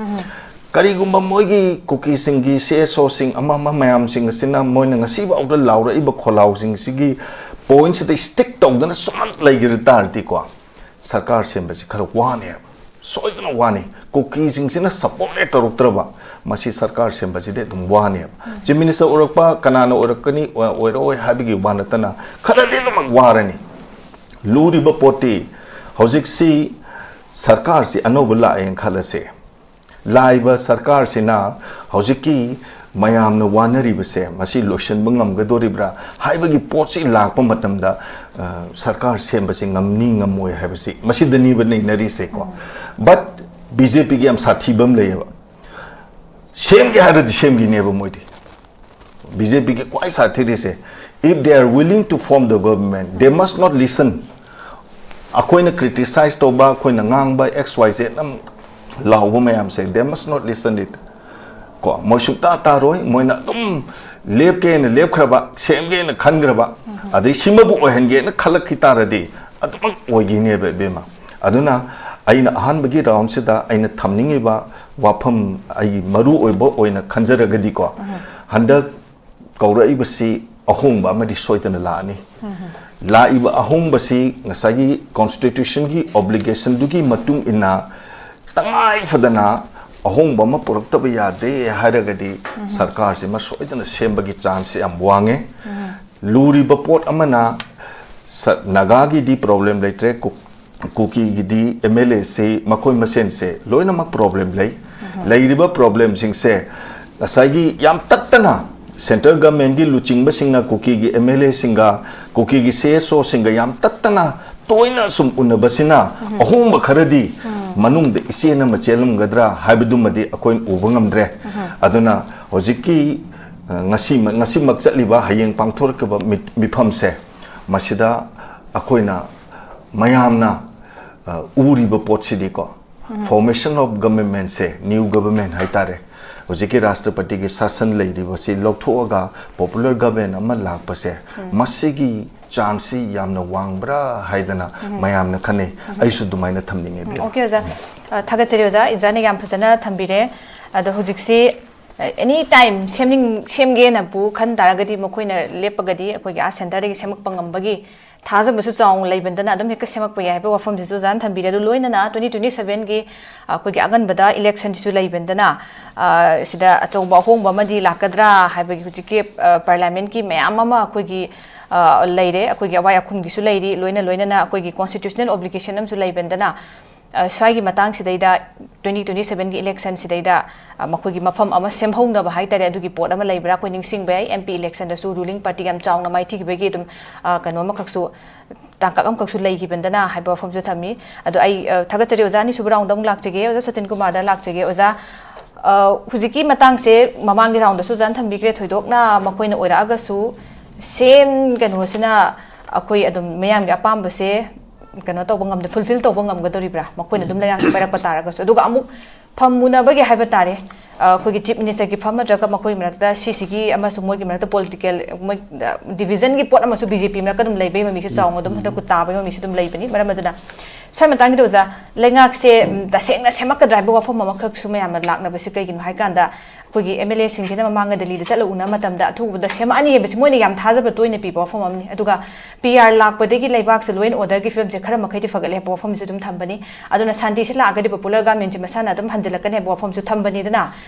ꯀꯔꯤꯒꯨꯝꯕ ꯃꯣꯏꯒꯤ ꯀꯨꯀꯤꯁꯤꯡꯒꯤ ꯁꯤ ꯑꯦꯁ ꯑꯣꯁꯤꯡ ꯑꯃ ꯑꯃ ꯃꯌꯥꯝꯁꯤꯡ ꯑꯁꯤꯅ ꯃꯣꯏꯅ ꯉꯁꯤꯐꯥꯎꯗ ꯂꯥꯎꯔꯛꯏꯕ ꯈꯣꯜꯂꯥꯎꯁꯤꯡꯁꯤꯒꯤ ꯄꯣꯏꯟꯁꯤꯗ ꯁ꯭ꯇꯤꯛ ꯇꯧꯗꯅ ꯁꯨꯝ ꯂꯩꯈꯤ ꯇꯥꯔꯗꯤꯀꯣ, ꯁꯔꯀꯥꯔ ꯁꯦꯝꯕꯁꯤ ꯈꯔ ꯋꯥꯅꯦꯕ, ꯁꯣꯏꯗꯅ ꯋꯥꯅꯤ꯫ ꯀꯨꯀꯤꯁꯤꯡꯁꯤꯅ ꯁꯄꯣꯔꯠ ꯍꯦꯛ ꯇꯧꯔꯛꯇ꯭ꯔꯕ, ꯃꯁꯤ ꯁꯔꯀꯥꯔ ꯁꯦꯝꯕꯁꯤꯗꯤ ꯑꯗꯨꯝ ꯋꯥꯅꯦꯕ꯫ ꯆꯤꯐ ꯃꯤꯅꯤꯁꯇꯔ ꯑꯣꯏꯔꯛꯄ ꯀꯅꯥꯅ ꯑꯣꯏꯔꯛꯀꯅꯤ, ꯑꯣꯏꯔꯛꯑꯣꯏ ꯍꯥꯏꯕꯒꯤ ꯋꯥ ꯅꯠꯇꯅ ꯈꯔꯗꯤ ꯑꯗꯨꯃꯛ ꯋꯥꯔꯅꯤ꯫ ꯂꯨꯔꯤꯕ ꯄꯣꯠꯇꯤ ꯍꯧꯖꯤꯛꯁꯤ ꯁꯔꯀꯥꯔꯁꯤ ꯑꯅꯧꯕ ꯂꯥꯛꯑꯦꯅ ꯈꯜꯂꯁꯦ, ꯂꯥꯛꯏꯕ ꯁꯔꯀꯥꯔꯁꯤꯅ ꯍꯧꯖꯤꯛꯀꯤ ꯃꯌꯥꯝꯅ ꯋꯥꯅꯔꯤꯕꯁꯦ ꯃꯁꯤ ꯂꯣꯏꯁꯤꯟꯕ ꯉꯝꯒꯗꯣꯔꯤꯕ꯭ꯔꯥ ꯍꯥꯏꯕꯒꯤ ꯄꯣꯠꯁꯤ ꯂꯥꯛꯄ ꯃꯇꯝꯗ, ꯑ, ꯁꯔꯀꯥꯔ ꯁꯦꯝꯕꯁꯤ ꯉꯝꯅꯤ ꯉꯝꯃꯣꯏ ꯍꯥꯏꯕꯁꯤ ꯃꯁꯤꯗꯅꯤꯕ ꯅꯩꯅꯔꯤꯁꯦꯀꯣ꯫ ꯕꯠ ꯕꯤ ꯖꯦ ꯄꯤꯒꯤ ꯌꯥꯝ ꯁꯥꯊꯤꯕ ꯑꯃ ꯂꯩꯌꯦꯕ, ꯁꯦꯝꯒꯦ ꯍꯥꯏꯔꯗꯤ ꯁꯦꯝꯈꯤꯅꯦꯕ ꯃꯣꯏꯗꯤ꯫ ꯕꯤ ꯖꯦ ꯄꯤꯒꯤ ꯈ꯭ꯋꯥꯏ ꯁꯥꯊꯤꯔꯤꯁꯦ, if they are willing to form the government, they must not listen. ꯑꯩꯈꯣꯏꯅ ꯀ꯭ꯔꯤꯇꯤꯁꯥꯏꯁ ꯇꯧꯕ, ꯑꯩꯈꯣꯏꯅ ꯉꯥꯡꯕ, ꯑꯦꯛꯁ ꯋꯥꯏ ꯖꯦꯠ ꯑꯃ ꯂꯥꯎꯕ ꯃꯌꯥꯝꯁꯦ, they must not listen it. ꯀꯣ, ꯃꯣꯏ ꯁꯨꯡꯇꯥ ꯇꯥꯔꯣꯏ꯫ ꯃꯣꯏꯅ ꯑꯗꯨꯝ ꯂꯦꯞꯀꯦꯅ ꯂꯦꯞꯈ꯭ꯔꯕ, ꯁꯦꯝꯒꯦꯅ ꯈꯟꯈ꯭ꯔꯕ, ꯑꯗꯩ ꯁꯤꯃꯕꯨ ꯑꯣꯏꯍꯟꯒꯦꯅ ꯈꯜꯂꯛꯈꯤ ꯇꯥꯔꯗꯤ ꯑꯗꯨꯃꯛ ꯑꯣꯏꯈꯤꯅꯦꯕ, ꯏꯕꯦꯝꯃ꯫ ꯑꯗꯨꯅ ꯑꯩꯅ ꯑꯍꯥꯟꯕꯒꯤ ꯔꯥꯎꯟꯁꯤꯗ ꯑꯩꯅ ꯊꯝꯅꯤꯡꯉꯤꯕ ꯋꯥꯐꯝ, ꯑꯩꯒꯤ ꯃꯔꯨ ꯑꯣꯏꯕ ꯑꯣꯏꯅ ꯈꯟꯖꯔꯒꯗꯤꯀꯣ, ꯍꯟꯗꯛ ꯀꯧꯔꯛꯏꯕꯁꯤ ꯑꯍꯣꯡꯕ ꯑꯃꯗꯤ ꯁꯣꯏꯗꯅ ꯂꯥꯛꯑꯅꯤ꯫ ꯂꯥꯛꯏꯕ ꯑꯍꯣꯡꯕꯁꯤ ꯉꯁꯥꯏꯒꯤ ꯀꯣꯟꯁꯇꯤꯇ꯭ꯌꯨꯁꯟꯒꯤ ꯑꯣꯕ꯭ꯂꯤꯒꯦꯁꯟꯗꯨꯒꯤ ꯃꯇꯨꯡ ꯏꯟꯅ ꯇꯉꯥꯏ ꯐꯗꯅ ꯑꯍꯣꯡꯕ ꯑꯃ ꯄꯨꯔꯛꯇꯕ ꯌꯥꯗꯦ ꯍꯥꯏꯔꯒꯗꯤ ꯁꯔꯀꯥꯔꯁꯤꯃ ꯁꯣꯏꯗꯅ ꯁꯦꯝꯕꯒꯤ ꯆꯥꯟꯁꯁꯦ ꯌꯥꯝ ꯋꯥꯡꯉꯦ꯫ ꯂꯨꯔꯤꯕ ꯄꯣꯠ ꯑꯃꯅ ꯁ-, ꯅꯥꯒꯥꯒꯤꯗꯤ ꯄ꯭ꯔꯣꯕ꯭ꯂꯦꯝ ꯂꯩꯇ꯭ꯔꯦ, ꯀꯨ-, ꯀꯨꯀꯤꯒꯤꯗꯤ ꯑꯦꯝ ꯑꯦꯜ ꯑꯦꯁꯤ ꯃꯈꯣꯏ ꯃꯁꯦꯟꯁꯦ ꯂꯣꯏꯅꯃꯛ ꯄ꯭ꯔꯣꯕ꯭ꯂꯦꯝ ꯂꯩ꯫ ꯂꯩꯔꯤꯕ ꯄ꯭ꯔꯣꯕ꯭ꯂꯦꯝꯁꯤꯡꯁꯦ ꯉꯁꯥꯏꯒꯤ ꯌꯥꯝ ꯇꯠꯇꯅ ꯁꯦꯟꯇ꯭ꯔꯦꯜ ꯒꯃꯦꯟꯒꯤ ꯂꯨꯆꯤꯡꯕꯁꯤꯡꯅ ꯀꯨꯀꯤꯒꯤ ꯑꯦꯝ ꯑꯦꯜ ꯑꯦꯁꯤꯡꯒ ꯀꯨꯀꯤꯒꯤ ꯁꯤ ꯑꯦꯁ ꯑꯣꯁꯤꯡꯒ ꯌꯥꯝ ꯇꯠꯇꯅ ꯇꯣꯏꯅ ꯁꯨꯝ ꯎꯅꯕꯁꯤꯅ ꯑꯍꯣꯡꯕ ꯈꯔꯗꯤ ꯃꯅꯨꯡꯗ ꯏꯆꯦꯟ ꯑꯃ ꯆꯦꯜꯂꯝꯒꯗ꯭ꯔꯥ ꯍꯥꯏꯕꯗꯨꯃꯗꯤ ꯑꯩꯈꯣꯏꯅ ꯎꯕ ꯉꯝꯗ꯭ꯔꯦ꯫ ꯑꯗꯨꯅ ꯍꯧꯖꯤꯛꯀꯤ, ꯑ, ꯉꯁꯤ, ꯉꯁꯤꯃꯛ ꯆꯠꯂꯤꯕ, ꯍꯌꯦꯡ ꯄꯥꯡꯊꯣꯔꯛꯀꯕ ꯃꯤꯠ-, ꯃꯤꯐꯝꯁꯦ, ꯃꯁꯤꯗ ꯑꯩꯈꯣꯏꯅ ꯃꯌꯥꯝꯅ, ꯑ, ꯎꯔꯤꯕ ꯄꯣꯠꯁꯤꯗꯤꯀꯣ, formation of governmentꯁꯦ, new government ꯍꯥꯏꯇꯥꯔꯦ, ꯍꯧꯖꯤꯛꯀꯤ ꯔꯥꯁꯇ꯭ꯔꯄꯇꯤꯒꯤ ꯁꯥꯁꯟ ꯂꯩꯔꯤꯕꯁꯤ ꯂꯧꯊꯣꯛꯑꯒ popular government ꯑꯃ ꯂꯥꯛꯄꯁꯦ, ꯃꯁꯤꯒꯤ ꯆꯥꯟꯁꯁꯤ ꯌꯥꯝꯅ ꯋꯥꯡꯕ꯭ꯔꯥ ꯍꯥꯏꯗꯅ ꯃꯌꯥꯝꯅ ꯈꯟꯅꯩ꯫ ꯑꯩꯁꯨ ꯑꯗꯨꯃꯥꯏꯅ ꯊꯝꯅꯤꯡꯉꯦ, ꯕꯤꯌꯥ꯫ ꯑꯣꯀꯦ, ꯑꯣꯖꯥ꯫ ꯑ, ꯊꯥꯒꯠꯆꯔꯤ, ꯑꯣꯖꯥ꯫ ꯏꯟꯗꯤꯌꯥꯅ ꯌꯥꯝ ꯐꯖꯅ ꯊꯝꯕꯤꯔꯦ꯫ ꯑꯗꯣ ꯍꯧꯖꯤꯛꯁꯤ ꯑꯦꯅꯤ ꯇꯥꯏꯝ ꯁꯦꯝꯅꯤꯡ ꯁꯦꯝꯒꯦꯅꯕꯨ ꯈꯟ ꯇꯥꯔꯒꯗꯤ, ꯃꯈꯣꯏꯅ ꯂꯦꯞꯄꯒꯗꯤ ꯑꯩꯈꯣꯏꯒꯤ ꯑꯥ ꯁꯦꯟꯇꯔꯗꯒꯤ ꯁꯦꯝꯃꯛꯄ ꯉꯝꯕꯒꯤ ꯊꯥꯖꯕꯁꯨ ꯆꯥꯎꯅ ꯂꯩꯕꯗꯅ ꯑꯗꯨꯝ ꯍꯦꯛꯇ ꯁꯦꯝꯃꯛꯄ ꯌꯥꯏ ꯍꯥꯏꯕ ꯋꯥꯐꯝꯁꯤꯁꯨ ꯑꯣꯖꯥꯅ ꯊꯝꯕꯤꯔꯦ꯫ ꯑꯗꯨ ꯂꯣꯏꯅꯅ ꯇ꯭ꯋꯦꯟꯇꯤ ꯇ꯭ꯋꯦꯟꯇꯤ ꯁꯕꯦꯟꯒꯤ ꯑꯩꯈꯣꯏꯒꯤ ꯑꯀꯟꯕꯗ ꯏꯂꯦꯛꯁꯟꯁꯤꯁꯨ ꯂꯩꯕꯗꯅ, ꯑ, ꯁꯤꯗ ꯑꯆꯧꯕ ꯑꯍꯣꯡꯕ ꯑꯃꯗꯤ ꯂꯥꯛꯀꯗ꯭ꯔꯥ ꯍꯥꯏꯕꯒꯤ ꯍꯧꯖꯤꯛꯀꯤ, ꯑ, ꯄꯥꯔꯂꯤꯌꯥꯃꯦꯟꯠꯀꯤ ꯃꯌꯥꯝ ꯑꯃ ꯑꯩꯈꯣꯏꯒꯤ, ꯑ, ꯂꯩꯔꯦ, ꯑꯩꯈꯣꯏꯒꯤ ꯑꯋꯥꯏ ꯑꯈꯨꯝꯒꯤꯁꯨ ꯂꯩꯔꯤ, ꯂꯣꯏꯅ ꯂꯣꯏꯅꯅ ꯑꯩꯈꯣꯏꯒꯤ ꯀꯣꯟꯁꯇꯤꯇ꯭ꯌꯨꯁꯅꯦꯜ ꯑꯣꯕ꯭ꯂꯤꯒꯦꯁꯟ ꯑꯃꯁꯨ ꯂꯩꯕꯗꯅ, ꯑ, ꯁ꯭ꯋꯥꯏꯒꯤ ꯃꯇꯥꯡꯁꯤꯗꯩꯗ, ꯇ꯭ꯋꯦꯟꯇꯤ ꯇ꯭ꯋꯦꯟꯇꯤ ꯁꯕꯦꯟꯒꯤ ꯏꯂꯦꯛꯁꯟꯁꯤꯗꯩꯗ, ꯑ, ꯃꯈꯣꯏꯒꯤ ꯃꯐꯝ ꯑꯃ ꯁꯦꯝꯍꯧꯅꯕ ꯍꯥꯏꯇꯥꯔꯦ, ꯑꯗꯨꯒꯤ ꯄꯣꯠ ꯑꯃ ꯂꯩꯕ꯭ꯔꯥ? ꯑꯩꯈꯣꯏ ꯅꯤꯡꯁꯤꯡꯕ ꯌꯥꯏ, ꯑꯦꯝ ꯄꯤ ꯏꯂꯦꯛꯁꯟꯗꯁꯨ ꯔꯨꯂꯤꯡ ꯄꯥꯔꯇꯤꯒ ꯌꯥꯝ ꯆꯥꯎꯅ ꯃꯥꯏꯊꯤꯈꯤꯕꯒꯤ ꯑꯗꯨꯝ, ꯑ, ꯀꯩꯅꯣ ꯑꯃꯈꯛꯁꯨ, ꯇꯥꯡꯀꯛ ꯑꯃꯈꯛꯁꯨ ꯂꯩꯈꯤꯕꯗꯅ ꯍꯥꯏꯕ ꯋꯥꯐꯝꯁꯨ ꯊꯝꯃꯤ꯫ ꯑꯗꯣ ꯑꯩ, ꯑ, ꯊꯥꯒꯠꯆꯔꯤ꯫ ꯑꯣꯖꯥ, ꯑꯅꯤꯁꯨꯕ ꯔꯥꯎꯟꯗ ꯑꯃꯨꯛ ꯂꯥꯛꯆꯒꯦ, ꯑꯣꯖꯥ ꯁꯇꯤꯟ ꯀꯨꯃꯥꯔꯗ ꯂꯥꯛꯆꯒꯦ꯫ ꯑꯣꯖꯥ, ꯑ, ꯍꯧꯖꯤꯛꯀꯤ ꯃꯇꯥꯡꯁꯦ ꯃꯃꯥꯡꯒꯤ ꯔꯥꯎꯟꯗꯁꯨ ꯑꯣꯖꯥꯅ ꯊꯝꯕꯤꯈ꯭ꯔꯦ, ꯊꯣꯏꯗꯣꯛꯅ ꯃꯈꯣꯏꯅ ꯑꯣꯏꯔꯛꯑꯒꯁꯨ ꯁꯦꯝ ꯀꯩꯅꯣꯁꯤꯅ ꯑꯩꯈꯣꯏ ꯑꯗꯨꯝ ꯃꯌꯥꯝꯒꯤ ꯑꯄꯥꯝꯕꯁꯦ ꯀꯩꯅꯣ ꯇꯧꯕ ꯉꯝꯗ, ꯐꯨꯜꯐꯤꯜ ꯇꯧꯕ ꯉꯝꯒꯗꯧꯔꯤꯕ꯭ꯔꯥ, ꯃꯈꯣꯏꯅ ꯑꯗꯨꯝ ꯂꯩꯉꯥꯛꯁꯦ ꯄꯥꯏꯔꯛꯄ ꯇꯥꯔꯒꯁꯨ? ꯑꯗꯨꯒ ꯑꯃꯨꯛ ꯐꯝꯃꯨꯅꯕꯒꯤ ꯍꯥꯏꯕ ꯇꯥꯔꯦ, ꯑ, ꯑꯩꯈꯣꯏꯒꯤ ꯆꯤꯐ ꯃꯤꯅꯤꯁꯇꯔꯒꯤ ꯐꯝ ꯅꯠꯇ꯭ꯔꯒ ꯃꯈꯣꯏ ꯃꯔꯛꯇ ꯁꯤꯁꯤꯒꯤ ꯑꯃꯁꯨꯡ ꯃꯣꯏꯒꯤ ꯃꯔꯛꯇ ꯄꯣꯂꯤꯇꯤꯀꯦꯜ, ꯃꯣꯏ, ꯑ, ꯗꯤꯚꯤꯖꯟꯒꯤ ꯄꯣꯠ ꯑꯃꯁꯨ ꯕꯤ ꯖꯦ ꯄꯤ ꯃꯔꯛꯇ ꯑꯗꯨꯝ ꯂꯩꯕꯒꯤ ꯃꯃꯤꯁꯨ ꯆꯥꯎꯅ ꯑꯗꯨꯝ ꯍꯟꯗꯛ ꯇꯥꯕꯒꯤ ꯃꯃꯤꯁꯨ ꯑꯗꯨꯝ ꯂꯩꯕꯅꯤ꯫ ꯃꯔꯝ ꯑꯗꯨꯅ ꯁ꯭ꯋꯥꯏ ꯃꯇꯥꯡꯒꯤꯗ ꯑꯣꯖꯥ, ꯂꯩꯉꯥꯛꯁꯦ, ꯎꯝ, ꯇꯁꯦꯡꯅ ꯁꯦꯝꯃꯛꯀꯗ꯭ꯔꯥ ꯍꯥꯏꯕ ꯋꯥꯐꯝ ꯑꯃꯈꯛꯁꯨ ꯃꯌꯥꯝꯅ ꯂꯥꯛꯅꯕꯁꯤ ꯀꯩꯒꯤꯅꯣ ꯍꯥꯏꯀꯥꯟꯗ, ꯑꯩꯈꯣꯏꯒꯤ ꯑꯦꯝ ꯑꯦꯜ ꯑꯦꯁꯤꯡꯁꯤꯅ ꯃꯃꯥꯡꯗ ꯗꯤꯜꯂꯤꯗ ꯆꯠꯂ ꯎꯅꯕ ꯃꯇꯝꯗ ꯑꯊꯨꯕꯗ ꯁꯦꯝꯃꯛꯑꯅꯤ ꯍꯥꯏꯕꯁꯤ ꯃꯣꯏꯅ ꯌꯥꯝ ꯊꯥꯖꯕ ꯇꯣꯏꯅ ꯄꯤꯕ ꯋꯥꯐꯝ ꯑꯃꯅꯤ꯫ ꯑꯗꯨꯒ ꯄꯤ ꯑꯥꯔ ꯂꯥꯛꯄꯗꯒꯤ ꯂꯩꯕꯥꯛꯁꯦ ꯂꯣ ꯑꯦꯟ ꯑꯣꯔꯗꯔꯒꯤ ꯐꯤꯕꯝꯁꯦ ꯈꯔ ꯃꯈꯩꯗꯤ ꯐꯒꯠꯂꯦ ꯍꯥꯏꯕ ꯋꯥꯐꯝꯁꯨ ꯑꯗꯨꯝ ꯊꯝꯕꯅꯤ꯫ ꯑꯗꯨꯅ ꯁꯥꯟꯇꯤꯁꯤ ꯂꯥꯛꯑꯒꯗꯤ ꯄꯣꯄꯨꯂꯔ ꯒꯚꯔꯟꯃꯦꯟꯠꯁꯤ ꯃꯁꯥꯅ ꯑꯗꯨꯝ ꯍꯟꯖꯤꯜꯂꯛꯀꯅꯤ ꯍꯥꯏꯕ ꯋꯥꯐꯝꯁꯨ ꯊꯝꯕꯅꯤꯗꯅ꯫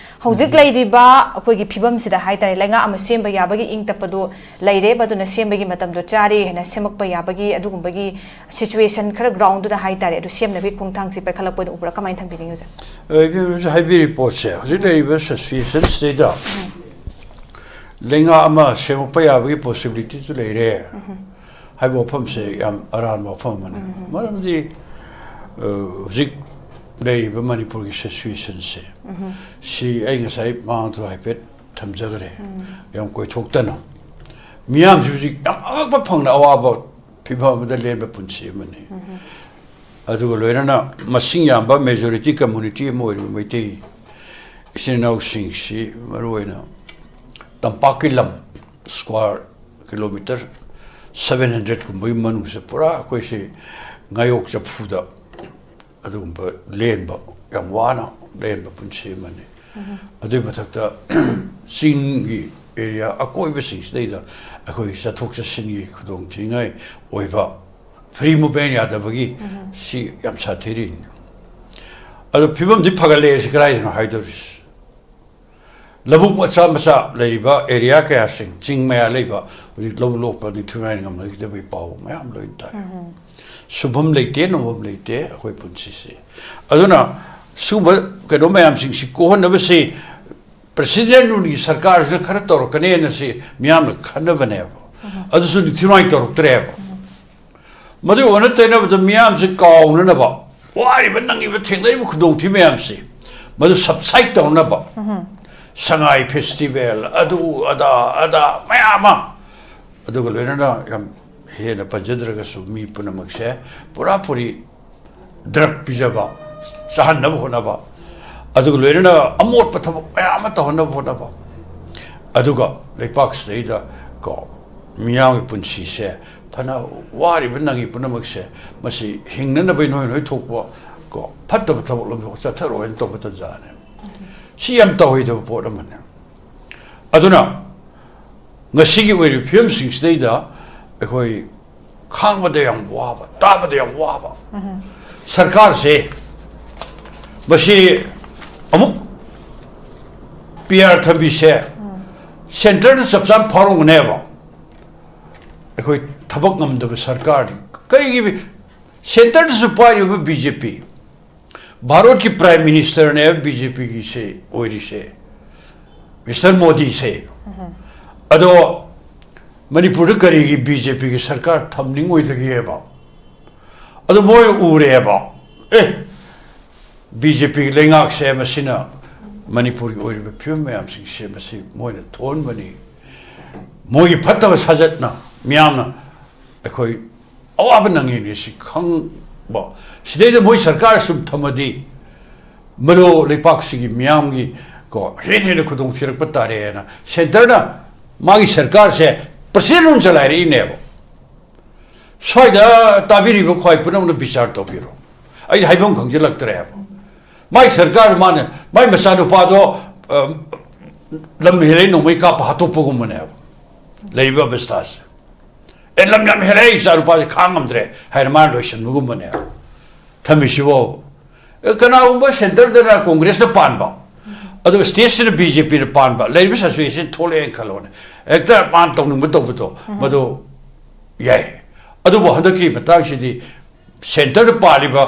ꯍꯧꯖꯤꯛ ꯂꯩꯔꯤꯕ ꯑꯩꯈꯣꯏꯒꯤ ꯐꯤꯕꯝꯁꯤꯗ ꯍꯥꯏꯇꯥꯔꯦ, ꯂꯩꯉꯥꯛ ꯑꯃ ꯁꯦꯝꯕ ꯌꯥꯕꯒꯤ ꯏꯪ ꯇꯞꯄꯗꯣ ꯂꯩꯔꯦ, ꯃꯗꯨꯅ ꯁꯦꯝꯕꯒꯤ ꯃꯇꯝꯗꯣ ꯆꯥꯔꯦ ꯍꯥꯏꯅ ꯁꯦꯝꯃꯛꯄ ꯌꯥꯕꯒꯤ ꯑꯗꯨꯒꯨꯝꯕꯒꯤ ꯁꯤꯆꯨꯋꯦꯁꯟ ꯈꯔ ꯒ꯭ꯔꯥꯎꯟꯗꯨꯗ ꯍꯥꯏꯇꯥꯔꯦ, ꯑꯗꯨ ꯁꯦꯝꯅꯕꯒꯤ ꯈꯣꯡꯊꯥꯡꯁꯤ ꯄꯥꯏꯈꯠꯂꯛꯄ ꯑꯣꯏꯅ ꯎꯕ꯭ꯔꯥ? ꯀꯃꯥꯏꯅ ꯊꯝꯕꯤꯅꯤꯡꯉꯤ ꯑꯣꯖꯥ? ꯑ, ꯏꯕꯦꯝꯃꯁꯨ ꯍꯥꯏꯕꯤꯔꯤ ꯄꯣꯠꯁꯦ, ꯍꯧꯖꯤꯛ ꯂꯩꯔꯤꯕ ꯁꯤꯆꯨꯋꯦꯁꯟꯁꯤꯗꯩꯗ ꯂꯩꯉꯥꯛ ꯑꯃ ꯁꯦꯝꯃꯛꯄ ꯌꯥꯕꯒꯤ ꯄꯣꯁꯤꯕꯤꯂꯤꯇꯤꯁꯨ ꯂꯩꯔꯦ ꯍꯥꯏꯕ ꯋꯥꯐꯝꯁꯦ ꯌꯥꯝ ꯑꯔꯥꯟꯕ ꯋꯥꯐꯝ ꯑꯃꯅꯤ꯫ ꯃꯔꯝꯗꯤ, ꯑ, ꯍꯧꯖꯤꯛ ꯂꯩꯔꯤꯕ ꯃꯅꯤꯄꯨꯔꯒꯤ ꯁꯤꯆꯨꯋꯦꯁꯟꯁꯦ, ꯁꯤ ꯑꯩ ꯉꯁꯥꯏ ꯃꯃꯥꯡꯗꯁꯨ ꯍꯥꯏꯐꯦꯠ ꯊꯝꯖꯈ꯭ꯔꯦ, ꯌꯥꯝ ꯀꯣꯏꯊꯣꯛꯇꯅ꯫ ꯃꯤꯌꯥꯝꯁꯤ ꯍꯧꯖꯤꯛ ꯌꯥꯝ ꯑꯉꯛꯄ ꯐꯪꯅ ꯑꯋꯥꯕ ꯐꯤꯕꯝ ꯑꯃꯗ ꯂꯦꯟꯕ ꯄꯨꯟꯁꯤ ꯑꯃꯅꯤ꯫ ꯑꯗꯨꯒ ꯂꯣꯏꯅꯅ ꯃꯁꯤꯡ ꯌꯥꯝꯕ ꯃꯦꯖꯣꯔꯤꯇꯤ ꯀꯝꯃꯨꯅꯤꯇꯤ ꯑꯃ ꯑꯣꯏꯔꯤꯕ ꯃꯩꯇꯩ ꯏꯆꯤꯟ ꯏꯅꯥꯎꯁꯤꯡꯁꯤ, ꯃꯔꯨꯑꯣꯏꯅ ꯇꯝꯄꯥꯛꯀꯤ ꯂꯝ ꯁ꯭ꯀ꯭ꯋꯥꯔ ꯀꯤꯂꯣꯃꯤꯇꯔ ꯁꯚꯦꯟ ꯍꯟꯗ꯭ꯔꯦꯠꯀꯨꯝꯕꯒꯤ ꯃꯅꯨꯡꯁꯦ ꯄꯨꯔꯥ ꯑꯩꯈꯣꯏꯁꯤ ꯉꯥꯌꯣꯛ ꯆꯐꯨꯗ ꯑꯗꯨꯒꯨꯝꯕ ꯂꯦꯟꯕ, ꯌꯥꯝ ꯋꯥꯅ ꯂꯦꯟꯕ ꯄꯨꯟꯁꯤ ꯑꯃꯅꯤ꯫ ꯑꯗꯨꯒꯤ ꯃꯊꯛꯇ ꯆꯤꯡꯒꯤ ꯑꯦꯔꯤꯌꯥ ꯑꯀꯣꯏꯕꯁꯤꯡꯁꯤꯗꯩꯗ ꯑꯩꯈꯣꯏ ꯆꯠꯊꯣꯛ ꯆꯠꯁꯤꯟꯒꯤ ꯈꯨꯗꯣꯡꯊꯤꯅꯤꯡꯉꯥꯏ ꯑꯣꯏꯕ, ꯐ꯭ꯔꯤ ꯃꯨꯚꯃꯦꯟ ꯌꯥꯗꯕꯒꯤ ꯁꯤ ꯌꯥꯝ ꯁꯥꯊꯤꯔꯤꯅꯤ꯫ ꯑꯗꯣ ꯐꯤꯕꯝꯗꯤ ꯐꯒꯠꯂꯛꯑꯦ, ꯁꯤ ꯀꯗꯥꯏꯗꯅꯣ ꯍꯥꯏꯗꯧꯔꯤꯁꯤ? ꯂꯧꯕꯨꯛ ꯃꯆꯥ ꯃꯆꯥ ꯂꯩꯔꯤꯕ ꯑꯦꯔꯤꯌꯥ ꯀꯌꯥꯁꯤꯡ, ꯆꯤꯡ ꯃꯌꯥ ꯂꯩꯕ, ꯍꯧꯖꯤꯛ ꯂꯧ ꯂꯣꯛꯄ ꯅꯤꯡꯊꯤꯅꯨꯡꯉꯥꯏꯅ ꯉꯝꯅꯈꯤꯗꯕꯒꯤ ꯄꯥꯎ ꯃꯌꯥꯝ ꯂꯣꯏꯅ ꯇꯥꯏ꯫ ꯁꯨꯐꯝ ꯂꯩꯇꯦ, ꯅꯣꯝꯐꯝ ꯂꯩꯇꯦ ꯑꯩꯈꯣꯏ ꯄꯨꯟꯁꯤꯁꯦ꯫ ꯑꯗꯨꯅ ꯁꯤꯒꯨꯝꯕ ꯀꯩꯅꯣ ꯃꯌꯥꯝꯁꯤꯡꯁꯤ ꯀꯣꯛꯍꯟꯅꯕꯁꯤ ꯄ꯭ꯔꯁꯤꯗꯦꯟ ꯅꯨꯟꯒꯤ ꯁꯔꯀꯥꯔꯁꯤꯅ ꯈꯔ ꯇꯧꯔꯛꯀꯅꯦꯅ ꯁꯤ ꯃꯤꯌꯥꯝꯅ ꯈꯟꯅꯕꯅꯦꯕ꯫ ꯑꯗꯨꯁꯨ ꯅꯤꯡꯊꯤꯅꯨꯡꯉꯥꯏꯅ ꯇꯧꯔꯛꯇ꯭ꯔꯦꯕ꯫ ꯃꯗꯨꯒꯤ ꯑꯣꯟꯅ ꯇꯩꯅꯕꯗ ꯃꯤꯌꯥꯝꯁꯦ ꯀꯥꯎꯅꯅꯕ, ꯋꯥꯔꯤꯕ, ꯅꯪꯉꯤꯕ, ꯊꯦꯡꯅꯔꯤꯕ ꯈꯨꯗꯣꯡꯊꯤꯕ ꯃꯌꯥꯝꯁꯦ, ꯃꯗꯨ ꯁꯕꯁꯥꯏꯠ ꯇꯧꯅꯕ, ꯁꯉꯥꯏ ꯐꯦꯁꯇꯤꯚꯦꯜ, ꯑꯗꯨ ꯑꯗꯥ ꯑꯗꯥ ꯃꯌꯥꯝ ꯑꯃ, ꯑꯗꯨꯒ ꯂꯣꯏꯅꯅ ꯌꯥꯝ ꯍꯦꯟꯅ ꯄꯟꯖꯗ꯭ꯔꯒꯁꯨ ꯃꯤ ꯄꯨꯝꯅꯃꯛꯁꯦ ꯄꯨꯔꯥ ꯄꯨꯔꯤ ꯗ꯭ꯔꯒ ꯄꯤꯖꯕ, ꯆꯥꯍꯟꯅꯕ ꯍꯣꯠꯅꯕ, ꯑꯗꯨꯒ ꯂꯣꯏꯅꯅ ꯑꯃꯣꯠꯄ ꯊꯕꯛ ꯃꯌꯥꯝ ꯑꯃ ꯇꯧꯍꯟꯅꯕ ꯍꯣꯠꯅꯕ, ꯑꯗꯨꯒ ꯂꯩꯄꯥꯛꯁꯤꯗꯩꯗ ꯀꯣ ꯃꯤꯌꯥꯝꯒꯤ ꯄꯨꯟꯁꯤꯁꯦ, ꯐꯅ ꯋꯥꯔꯤꯕ ꯅꯪꯉꯤ ꯄꯨꯝꯅꯃꯛꯁꯦ, ꯃꯁꯤ ꯍꯤꯡꯅꯅꯕ ꯅꯣꯏ ꯅꯣꯏ ꯊꯣꯛꯄ ꯀꯣ ꯐꯠꯇꯕ ꯊꯕꯛ ꯂꯣꯝꯗ ꯆꯠꯊꯔꯣꯏꯅ ꯇꯧꯕ ꯇꯟꯖꯥꯅꯦ꯫ ꯁꯤ ꯌꯥꯝ ꯇꯧꯍꯩꯗꯕ ꯄꯣꯠ ꯑꯃꯅꯦ꯫ ꯑꯗꯨꯅ ꯉꯁꯤꯒꯤ ꯑꯣꯏꯔꯤꯕ ꯐꯤꯕꯝꯁꯤꯡꯁꯤꯗꯩꯗ ꯑꯩꯈꯣꯏ ꯈꯥꯡꯕꯗ ꯌꯥꯝ ꯋꯥꯕ, ꯇꯥꯕꯗ ꯌꯥꯝ ꯋꯥꯕ ꯁꯔꯀꯥꯔꯁꯦ, ꯃꯁꯤ ꯑꯃꯨꯛ ꯄꯤ ꯑꯥꯔ ꯊꯝꯕꯤꯁꯦ ꯁꯦꯟꯇꯔꯗ ꯆꯞ ꯆꯥꯅ ꯐꯥꯎꯔꯝꯒꯅꯦꯕ꯫ ꯑꯩꯈꯣꯏ ꯊꯕꯛ ꯉꯝꯗꯕ ꯁꯔꯀꯥꯔꯗꯤ ꯀꯔꯤꯒꯤ ꯁꯦꯟꯇꯔꯗꯁꯨ ꯄꯥꯏꯔꯤꯕ ꯕꯤ ꯖꯦ ꯄꯤ, ꯚꯥꯔꯠꯀꯤ ꯄ꯭ꯔꯥꯏꯝ ꯃꯤꯅꯤꯁꯇꯔꯅꯦ ꯕꯤ ꯖꯦ ꯄꯤꯒꯤꯁꯦ ꯑꯣꯏꯔꯤꯁꯦ, ꯃꯤꯁꯇꯔ ꯃꯣꯗꯤꯁꯦ꯫ ꯑꯗꯣ ꯃꯅꯤꯄꯨꯔꯗ ꯀꯔꯤꯒꯤ ꯕꯤ ꯖꯦ ꯄꯤꯒꯤ ꯁꯔꯀꯥꯔ ꯊꯝꯅꯤꯡꯉꯣꯏꯗꯒꯦꯕ? ꯑꯗꯣ ꯃꯣꯏ ꯎꯔꯦꯕ, ꯑꯦ, ꯕꯤ ꯖꯦ ꯄꯤꯒꯤ ꯂꯩꯉꯥꯛꯁꯦ ꯃꯁꯤꯅ ꯃꯅꯤꯄꯨꯔꯒꯤ ꯑꯣꯏꯔꯤꯕ ꯐꯤꯕꯝ ꯃꯌꯥꯝꯁꯤꯡꯁꯦ ꯃꯁꯤ ꯃꯣꯏꯅ ꯊꯣꯛꯍꯟꯕꯅꯤ, ꯃꯣꯏꯒꯤ ꯐꯠꯇꯕ ꯁꯥꯖꯠꯅ ꯃꯤꯌꯥꯝꯅ ꯑꯩꯈꯣꯏ ꯑꯋꯥꯕ ꯅꯪꯉꯤꯅꯤ ꯁꯤ ꯈꯪꯕ꯫ ꯁꯤꯗꯩꯗ ꯃꯣꯏ ꯁꯔꯀꯥꯔ ꯁꯨꯝ ꯊꯝꯃꯗꯤ ꯃꯗꯨ ꯂꯩꯄꯥꯛꯁꯤꯒꯤ ꯃꯤꯌꯥꯝꯒꯤ ꯀꯣ ꯍꯦꯟꯅ ꯍꯦꯟꯅ ꯈꯨꯗꯣꯡ ꯊꯤꯔꯛꯄ ꯇꯥꯔꯦꯅ ꯁꯦꯟꯇꯔꯅ ꯃꯥꯒꯤ ꯁꯔꯀꯥꯔꯁꯦ ꯄ꯭ꯔꯁꯤꯗꯦꯟ ꯔꯨꯜ ꯆꯂꯥꯏꯔꯛꯏꯅꯦꯕ꯫ ꯁ꯭ꯋꯥꯏꯗ ꯇꯥꯕꯤꯔꯤꯕ ꯈ꯭ꯋꯥꯏ ꯄꯨꯝꯅꯃꯛꯅ ꯕꯤꯆꯥꯔ ꯇꯧꯕꯤꯔꯣ꯫ ꯑꯩ ꯍꯥꯏꯐꯝ ꯈꯪꯖꯤꯜꯂꯛꯇ꯭ꯔꯦꯕ꯫ ꯃꯥꯏ ꯁꯔꯀꯥꯔ, ꯃꯥꯅ, ꯃꯥꯏ ꯃꯆꯥꯅꯨꯄꯥꯗꯣ, ꯑ, ꯂꯝ ꯍꯦꯜꯂꯦ ꯅꯣꯡꯃꯩ ꯀꯥꯞꯄ ꯍꯥꯠꯇꯣꯛꯄꯒꯨꯝꯕꯅꯦꯕ ꯂꯩꯔꯤꯕ ꯑꯕꯁꯊꯥꯁꯦ꯫ ꯑꯦ, ꯂꯝ ꯌꯥꯝ ꯍꯦꯜꯂꯦ, ꯑꯩ ꯏꯆꯥꯅꯨꯄꯥꯁꯦ ꯈꯥꯡ ꯉꯝꯗ꯭ꯔꯦ ꯍꯥꯏꯅ ꯃꯥꯅ ꯂꯣꯏꯁꯤꯟꯕꯒꯨꯝꯕꯅꯦꯕ ꯊꯝꯃꯤꯁꯤꯕꯣ꯫ ꯑꯦ, ꯀꯅꯥꯒꯨꯝꯕ ꯁꯦꯟꯇꯔꯗꯅ ꯀꯣꯡꯒ꯭ꯔꯦꯁꯅ ꯄꯥꯟꯕ, ꯑꯗꯨꯒ ꯁ꯭ꯇꯦꯠꯁꯤꯅ ꯕꯤ ꯖꯦ ꯄꯤꯅ ꯄꯥꯟꯕ, ꯂꯩꯔꯤꯕ ꯁꯤꯆꯨꯋꯦꯁꯟ ꯊꯣꯛꯂꯛꯑꯦꯅ ꯈꯜꯂꯣꯅꯦ, ꯍꯦꯛꯇ ꯃꯥꯅ ꯇꯧꯅꯤꯡꯕ ꯇꯧꯕꯗꯣ, ꯃꯗꯨ ꯌꯥꯏ꯫ ꯑꯗꯨꯕꯨ ꯍꯟꯗꯛꯀꯤ ꯃꯇꯥꯡꯁꯤꯗꯤ ꯁꯦꯟꯇꯔꯗ ꯄꯥꯜꯂꯤꯕ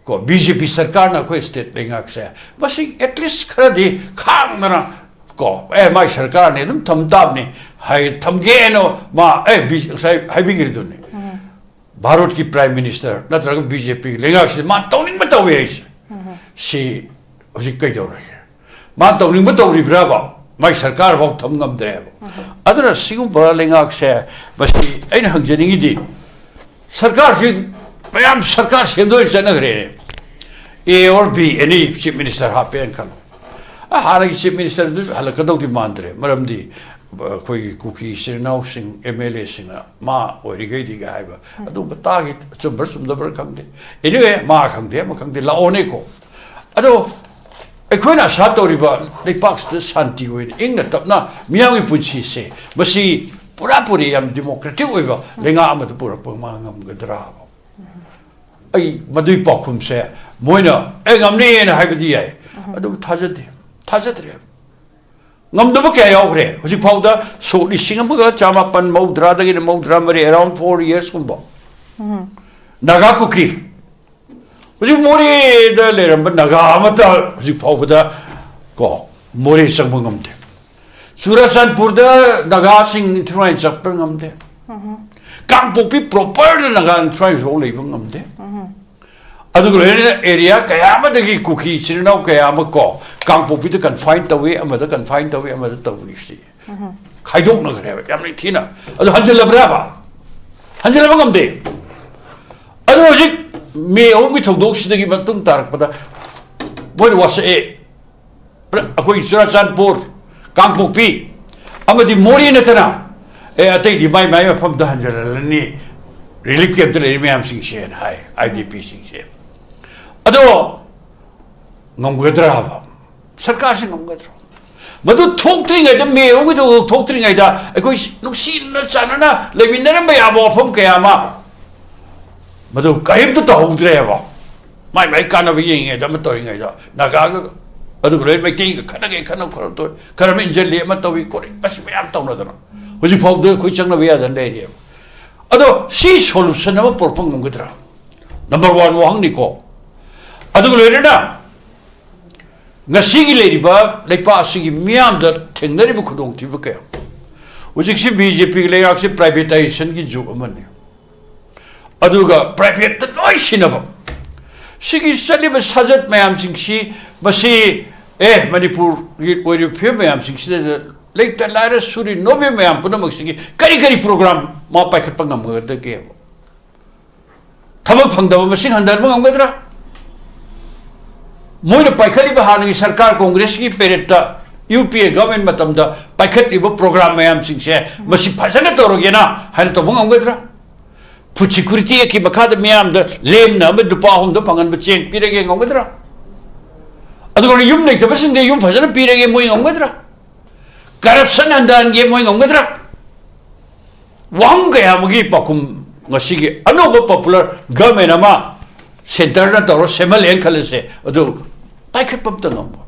ꯀꯣ, ꯕꯤ ꯖꯦ ꯄꯤ ꯁꯔꯀꯥꯔꯅ ꯑꯩꯈꯣꯏ ꯁ꯭ꯇꯦꯠ ꯂꯩꯉꯥꯛꯁꯦ, ꯃꯁꯤ ꯑꯦꯠꯂꯤꯁ ꯈꯔꯗꯤ ꯈꯥꯡꯗꯅ ꯀꯣ, ꯑꯦ, ꯃꯥꯏ ꯁꯔꯀꯥꯔꯅꯤ, ꯑꯗꯨꯝ ꯊꯝ ꯇꯥꯕꯅꯤ ꯍꯥꯏ, ꯊꯝꯒꯦꯅ ꯃꯥ, ꯑꯦ, ꯕꯤ-, ꯉꯁꯥꯏ ꯍꯥꯏꯕꯤꯈ꯭ꯔꯤꯗꯨꯅꯤ꯫ ꯚꯥꯔꯠꯀꯤ ꯄ꯭ꯔꯥꯏꯝ ꯃꯤꯅꯤꯁꯇꯔ ꯅꯠꯇ꯭ꯔꯒ ꯕꯤ ꯖꯦ ꯄꯤꯒꯤ ꯂꯩꯉꯥꯛꯁꯤꯗ ꯃꯥ ꯇꯧꯅꯤꯡꯕ ꯇꯧꯋꯦ ꯍꯥꯏꯁꯦ꯫ ꯁꯤ ꯍꯧꯖꯤꯛ ꯀꯩꯗꯧꯔꯒꯦ? ꯃꯥ ꯇꯧꯅꯤꯡꯕ ꯇꯧꯔꯤꯕ꯭ꯔꯥꯕ? ꯃꯥꯏ ꯁꯔꯀꯥꯔ ꯐꯥꯎ ꯊꯝ ꯉꯝꯗ꯭ꯔꯦꯕ꯫ ꯑꯗꯨꯅ ꯁꯤꯒꯨꯝꯕ ꯂꯩꯉꯥꯛꯁꯦ, ꯃꯁꯤ ꯑꯩꯅ ꯍꯪꯖꯅꯤꯡꯉꯤꯗꯤ, ꯁꯔꯀꯥꯔꯁꯤ ꯃꯌꯥꯝ ꯁꯔꯀꯥꯔ ꯁꯦꯝꯗꯣꯛꯑ ꯆꯠꯅꯈ꯭ꯔꯦꯅꯦ, ꯑꯦ ꯑꯣꯔ ꯕꯤ, ꯑꯦꯅꯤ ꯆꯤꯐ ꯃꯤꯅꯤꯁꯇꯔ ꯍꯥꯞꯄꯦꯅ ꯈꯜꯂꯣ꯫ ꯑ, ꯍꯥꯟꯅꯒꯤ ꯆꯤꯐ ꯃꯤꯅꯤꯁꯇꯔꯗꯨ ꯍꯜꯂꯛꯀꯗꯧꯗꯤ ꯃꯥꯟꯗ꯭ꯔꯦ, ꯃꯔꯝꯗꯤ, ꯑ, ꯑꯩꯈꯣꯏꯒꯤ ꯀꯨꯀꯤ ꯏꯆꯤꯜ ꯏꯅꯥꯎꯁꯤꯡ, ꯑꯦꯝ ꯑꯦꯜ ꯑꯦꯁꯤꯡꯅ ꯃꯥ ꯑꯣꯏꯔꯤꯈꯩꯗꯤꯒ ꯍꯥꯏꯕ, ꯑꯗꯨꯝꯕ ꯇꯥꯈꯤ꯫ ꯑꯆꯨꯝꯕ꯭ꯔꯥ ꯆꯨꯝꯗꯕ꯭ꯔꯥ ꯈꯪꯗꯦ꯫ ꯑꯦꯅꯤꯋꯦ, ꯃꯥ ꯈꯪꯗꯦ, ꯑꯃ ꯈꯪꯗꯦ, ꯂꯥꯛꯑꯣꯅꯦꯀꯣ꯫ ꯑꯗꯣ ꯑꯩꯈꯣꯏꯅ ꯑꯁꯥ ꯇꯧꯔꯤꯕ ꯂꯩꯄꯥꯛꯁꯤꯗ ꯁꯥꯟꯇꯤ ꯑꯣꯏꯅ ꯏꯪꯅ ꯇꯞꯅ ꯃꯤꯌꯥꯝꯒꯤ ꯄꯨꯟꯁꯤꯁꯦ, ꯃꯁꯤ ꯄꯨꯔꯥ ꯄꯨꯔꯤ ꯌꯥꯝ ꯗꯤꯃꯣꯀ꯭ꯔꯦꯇꯤꯛ ꯑꯣꯏꯕ ꯂꯩꯉꯥꯛ ꯑꯃꯗ ꯄꯨꯔꯛꯄ ꯃꯥ ꯉꯝꯒꯗ꯭ꯔꯥ? ꯑꯩ ꯃꯗꯨꯒꯤ ꯄꯥꯎꯈꯨꯝꯁꯦ ꯃꯣꯏꯅ "ꯑꯦ, ꯉꯝꯅꯤꯅ" ꯍꯥꯏꯕꯗꯤ ꯌꯥꯏ, ꯑꯗꯨꯕꯨ ꯊꯥꯖꯗꯦ, ꯊꯥꯖꯗ꯭ꯔꯦ꯫ ꯉꯝꯗꯕ ꯀꯌꯥ ꯌꯥꯎꯈ꯭ꯔꯦ ꯍꯧꯖꯤꯛ ꯐꯥꯎꯗ, ꯁꯣꯛ ꯂꯤꯁꯤꯡ ꯑꯃꯒ ꯆꯃꯥꯄꯟ ꯃꯧꯗ꯭ꯔꯥꯗꯒꯤꯅ ꯃꯧꯗ꯭ꯔꯥ ꯃꯔꯤ, ꯑꯦꯔꯥꯎꯟ ꯐꯣꯔ ꯌꯔꯁꯀꯨꯝꯕ꯫ ꯅꯥꯒꯥ ꯀꯨꯀꯤ, ꯍꯧꯖꯤꯛ ꯃꯣꯔꯦꯗ ꯂꯩꯔꯝꯕ ꯅꯥꯒꯥ ꯑꯃꯠꯇ ꯍꯧꯖꯤꯛ ꯐꯥꯎꯕꯗ ꯀꯣ, ꯃꯣꯔꯦ ꯆꯪꯕ ꯉꯝꯗꯦ꯫ ꯆꯨꯔꯥꯆꯥꯟꯄꯨꯔꯗ ꯅꯥꯒꯥꯁꯤꯡ ꯏꯟꯊꯨꯔꯥꯏ ꯆꯠꯄ ꯉꯝꯗꯦ꯫ ꯀꯥꯡꯄꯣꯛꯄꯤ ꯄ꯭ꯔꯣꯄꯔꯗ ꯅꯥꯒꯥ ꯏꯟꯊꯨꯔꯥꯏ ꯐꯥꯎ ꯂꯩꯕ ꯉꯝꯗꯦ꯫ ꯑꯗꯨꯒ ꯂꯣꯏꯅꯅ ꯑꯦꯔꯤꯌꯥ ꯀꯌꯥ ꯑꯃꯗꯒꯤ ꯀꯨꯀꯤ ꯏꯆꯤꯜ ꯏꯅꯥꯎ ꯀꯌꯥ ꯑꯃ ꯀꯣ, ꯀꯥꯡꯄꯣꯛꯄꯤꯗ ꯀꯟꯐꯥꯏꯟ ꯇꯧꯏ, ꯑꯃꯗ ꯀꯟꯐꯥꯏꯟ ꯇꯧꯏ, ꯑꯃꯗ ꯇꯧꯏ ꯁꯤ ꯈꯥꯏꯗꯣꯛꯅꯈ꯭ꯔꯦꯕ ꯌꯥꯝ ꯅꯤꯡꯊꯤꯅ꯫ ꯑꯗꯨ ꯍꯟꯖꯤꯜꯂꯕ꯭ꯔꯥꯕ? ꯍꯟꯖꯤꯜꯂꯕ ꯉꯝꯗꯦ꯫ ꯑꯗꯨ ꯍꯧꯖꯤꯛ ꯃꯦ ꯑꯍꯨꯝꯒꯤ ꯊꯧꯗꯣꯛꯁꯤꯗꯒꯤ ꯃꯇꯨꯡ ꯇꯥꯔꯛꯄꯗ ꯃꯣꯏꯅ ꯋꯥꯁꯛꯑꯦ꯫ ꯑꯩꯈꯣꯏꯒꯤ ꯆꯨꯔꯥꯆꯥꯟꯄꯨꯔ, ꯀꯥꯡꯄꯣꯛꯄꯤ ꯑꯃꯗꯤ ꯃꯣꯔꯦ ꯅꯠꯇꯅ, ꯑꯦ, ꯑꯇꯩꯗꯤ ꯃꯥꯏ ꯃꯥꯏ ꯃꯐꯝꯗ ꯍꯟꯖꯤꯜꯍꯜꯂꯅꯤ, ꯔꯤꯂꯤꯐ ꯀꯦꯝꯞꯇ ꯂꯩꯔꯤ ꯃꯌꯥꯝꯁꯤꯡꯁꯦꯅ ꯍꯥꯏ, ꯑꯥꯏ ꯗꯤ ꯄꯤꯁꯤꯡꯁꯦ꯫ ꯑꯗꯣ ꯉꯝꯒꯗ꯭ꯔꯥ ꯍꯥꯏꯕ? ꯁꯔꯀꯥꯔꯁꯤ ꯉꯝꯒꯗ꯭ꯔꯥ? ꯃꯗꯨ ꯊꯣꯛꯇ꯭ꯔꯤꯉꯩꯗ, ꯃꯦ ꯑꯍꯨꯝꯒꯤ ꯊꯧꯗꯣꯛ ꯊꯣꯛꯇ꯭ꯔꯤꯉꯩꯗ ꯑꯩꯈꯣꯏ ꯅꯨꯡꯁꯤꯅ ꯆꯥꯟꯅꯅ ꯂꯩꯃꯤꯟꯅꯔꯝꯕ ꯌꯥꯕ ꯋꯥꯐꯝ ꯀꯌꯥ ꯑꯃ ꯃꯗꯨ ꯀꯔꯤꯝꯇ ꯇꯧꯍꯧꯗ꯭ꯔꯦꯕ꯫ ꯃꯥꯏ ꯃꯥꯏ ꯀꯥꯟꯅꯕ ꯌꯦꯡꯉꯤꯉꯩꯗ, ꯑꯃ ꯇꯧꯔꯤꯉꯩꯗ, ꯅꯥꯒꯥꯒ ꯑꯗꯨꯒ ꯂꯣꯏ ꯃꯩꯇꯩꯒ ꯈꯠꯅꯒꯦ, ꯈꯠꯅ ꯈꯣꯠꯅ ꯇꯧꯏ, ꯈꯔ ꯑꯃ ꯏꯟꯁꯤꯜꯂꯤ, ꯑꯃ ꯇꯧꯏ ꯈꯣꯠꯂꯤ, ꯃꯁꯤ ꯃꯌꯥꯝ ꯇꯧꯅꯗꯅ ꯍꯧꯖꯤꯛ ꯐꯥꯎꯗ ꯑꯩꯈꯣꯏ ꯆꯪꯅꯕ ꯌꯥꯗꯅ ꯂꯩꯔꯤꯑꯕ꯫ ꯑꯗꯣ ꯁꯤ solution ꯑꯃ ꯄꯨꯔꯛꯄ ꯉꯝꯒꯗ꯭ꯔꯥ? Number one ꯋꯥꯍꯪꯅꯤꯀꯣ꯫ ꯑꯗꯨꯒ ꯂꯣꯏꯅꯅ ꯉꯁꯤꯒꯤ ꯂꯩꯔꯤꯕ ꯂꯩꯄꯥꯛ ꯑꯁꯤꯒꯤ ꯃꯤꯌꯥꯝꯗ ꯊꯦꯡꯅꯔꯤꯕ ꯈꯨꯗꯣꯡꯊꯤꯕ ꯀꯌꯥ, ꯍꯧꯖꯤꯛꯁꯤ ꯕꯤ ꯖꯦ ꯄꯤꯒꯤ ꯂꯩꯉꯥꯛꯁꯤ privatization ꯒꯤ ꯖꯨꯒ ꯑꯃꯅꯤ꯫ ꯑꯗꯨꯒ private ꯇ ꯂꯣꯏ ꯁꯤꯟꯅꯕ꯫ ꯁꯤꯒꯤ ꯆꯠꯂꯤꯕ ꯁꯥꯖꯠ ꯃꯌꯥꯝꯁꯤꯡꯁꯤ, ꯃꯁꯤ, ꯑꯦ, ꯃꯅꯤꯄꯨꯔꯒꯤ ꯑꯣꯏꯔꯤꯕ ꯐꯤꯕꯝ ꯃꯌꯥꯝꯁꯤꯡꯁꯤꯗ ꯂꯩꯇ ꯂꯥꯏꯔ, ꯁꯨꯔꯤ ꯅꯣꯝꯃꯤ ꯃꯌꯥꯝ ꯄꯨꯝꯅꯃꯛꯁꯤꯒꯤ ꯀꯔꯤ ꯀꯔꯤ program ꯃꯥ ꯄꯥꯏꯈꯠꯄ ꯉꯝꯒꯗꯒꯦꯕ? ꯊꯕꯛ ꯐꯪꯗꯕ ꯃꯁꯤꯡ ꯍꯟꯊꯍꯟꯕ ꯉꯝꯒꯗ꯭ꯔꯥ? ꯃꯣꯏꯅ ꯄꯥꯏꯈꯠꯂꯤꯕ ꯍꯥꯟꯅꯒꯤ ꯁꯔꯀꯥꯔ, ꯀꯣꯡꯒ꯭ꯔꯦꯁꯀꯤ period ꯇ, ꯌꯨ ꯄꯤ ꯑꯦ government ꯃꯇꯝꯗ ꯄꯥꯏꯈꯠꯂꯤꯕ program ꯃꯌꯥꯝꯁꯤꯡꯁꯦ, ꯃꯁꯤ ꯐꯖꯅ ꯇꯧꯔꯒꯦꯅ ꯍꯥꯏꯅ ꯇꯧꯕ ꯉꯝꯒꯗ꯭ꯔꯥ? Food Security Act ꯀꯤ ꯃꯈꯥꯗ ꯃꯤꯌꯥꯝꯗ ꯂꯦꯝꯅ ꯑꯃ ꯂꯨꯄꯥ ꯑꯍꯨꯝꯗ ꯐꯪꯍꯟꯕ ꯆꯦꯡ ꯄꯤꯔꯒꯦ ꯉꯝꯒꯗ꯭ꯔꯥ? ꯑꯗꯨꯒ ꯌꯨꯝ ꯂꯩꯇꯕꯁꯤꯡꯗ ꯌꯨꯝ ꯐꯖꯅ ꯄꯤꯔꯒꯦ ꯃꯣꯏ ꯉꯝꯒꯗ꯭ꯔꯥ? Corruption ꯍꯟꯊꯍꯟꯒꯦ ꯃꯣꯏ ꯉꯝꯒꯗ꯭ꯔꯥ? ꯋꯥꯍꯪ ꯀꯌꯥ ꯑꯃꯒꯤ ꯄꯥꯎꯈꯨꯝ ꯉꯁꯤꯒꯤ ꯑꯅꯧꯕ popular government ꯑꯃ centre ꯅ ꯇꯧꯔ ꯁꯦꯝꯍꯜꯂꯦꯅ ꯈꯜꯂꯁꯦ, ꯑꯗꯨ ꯄꯥꯏꯈꯠꯄ ꯑꯝꯇ ꯉꯝꯃꯣꯏ꯫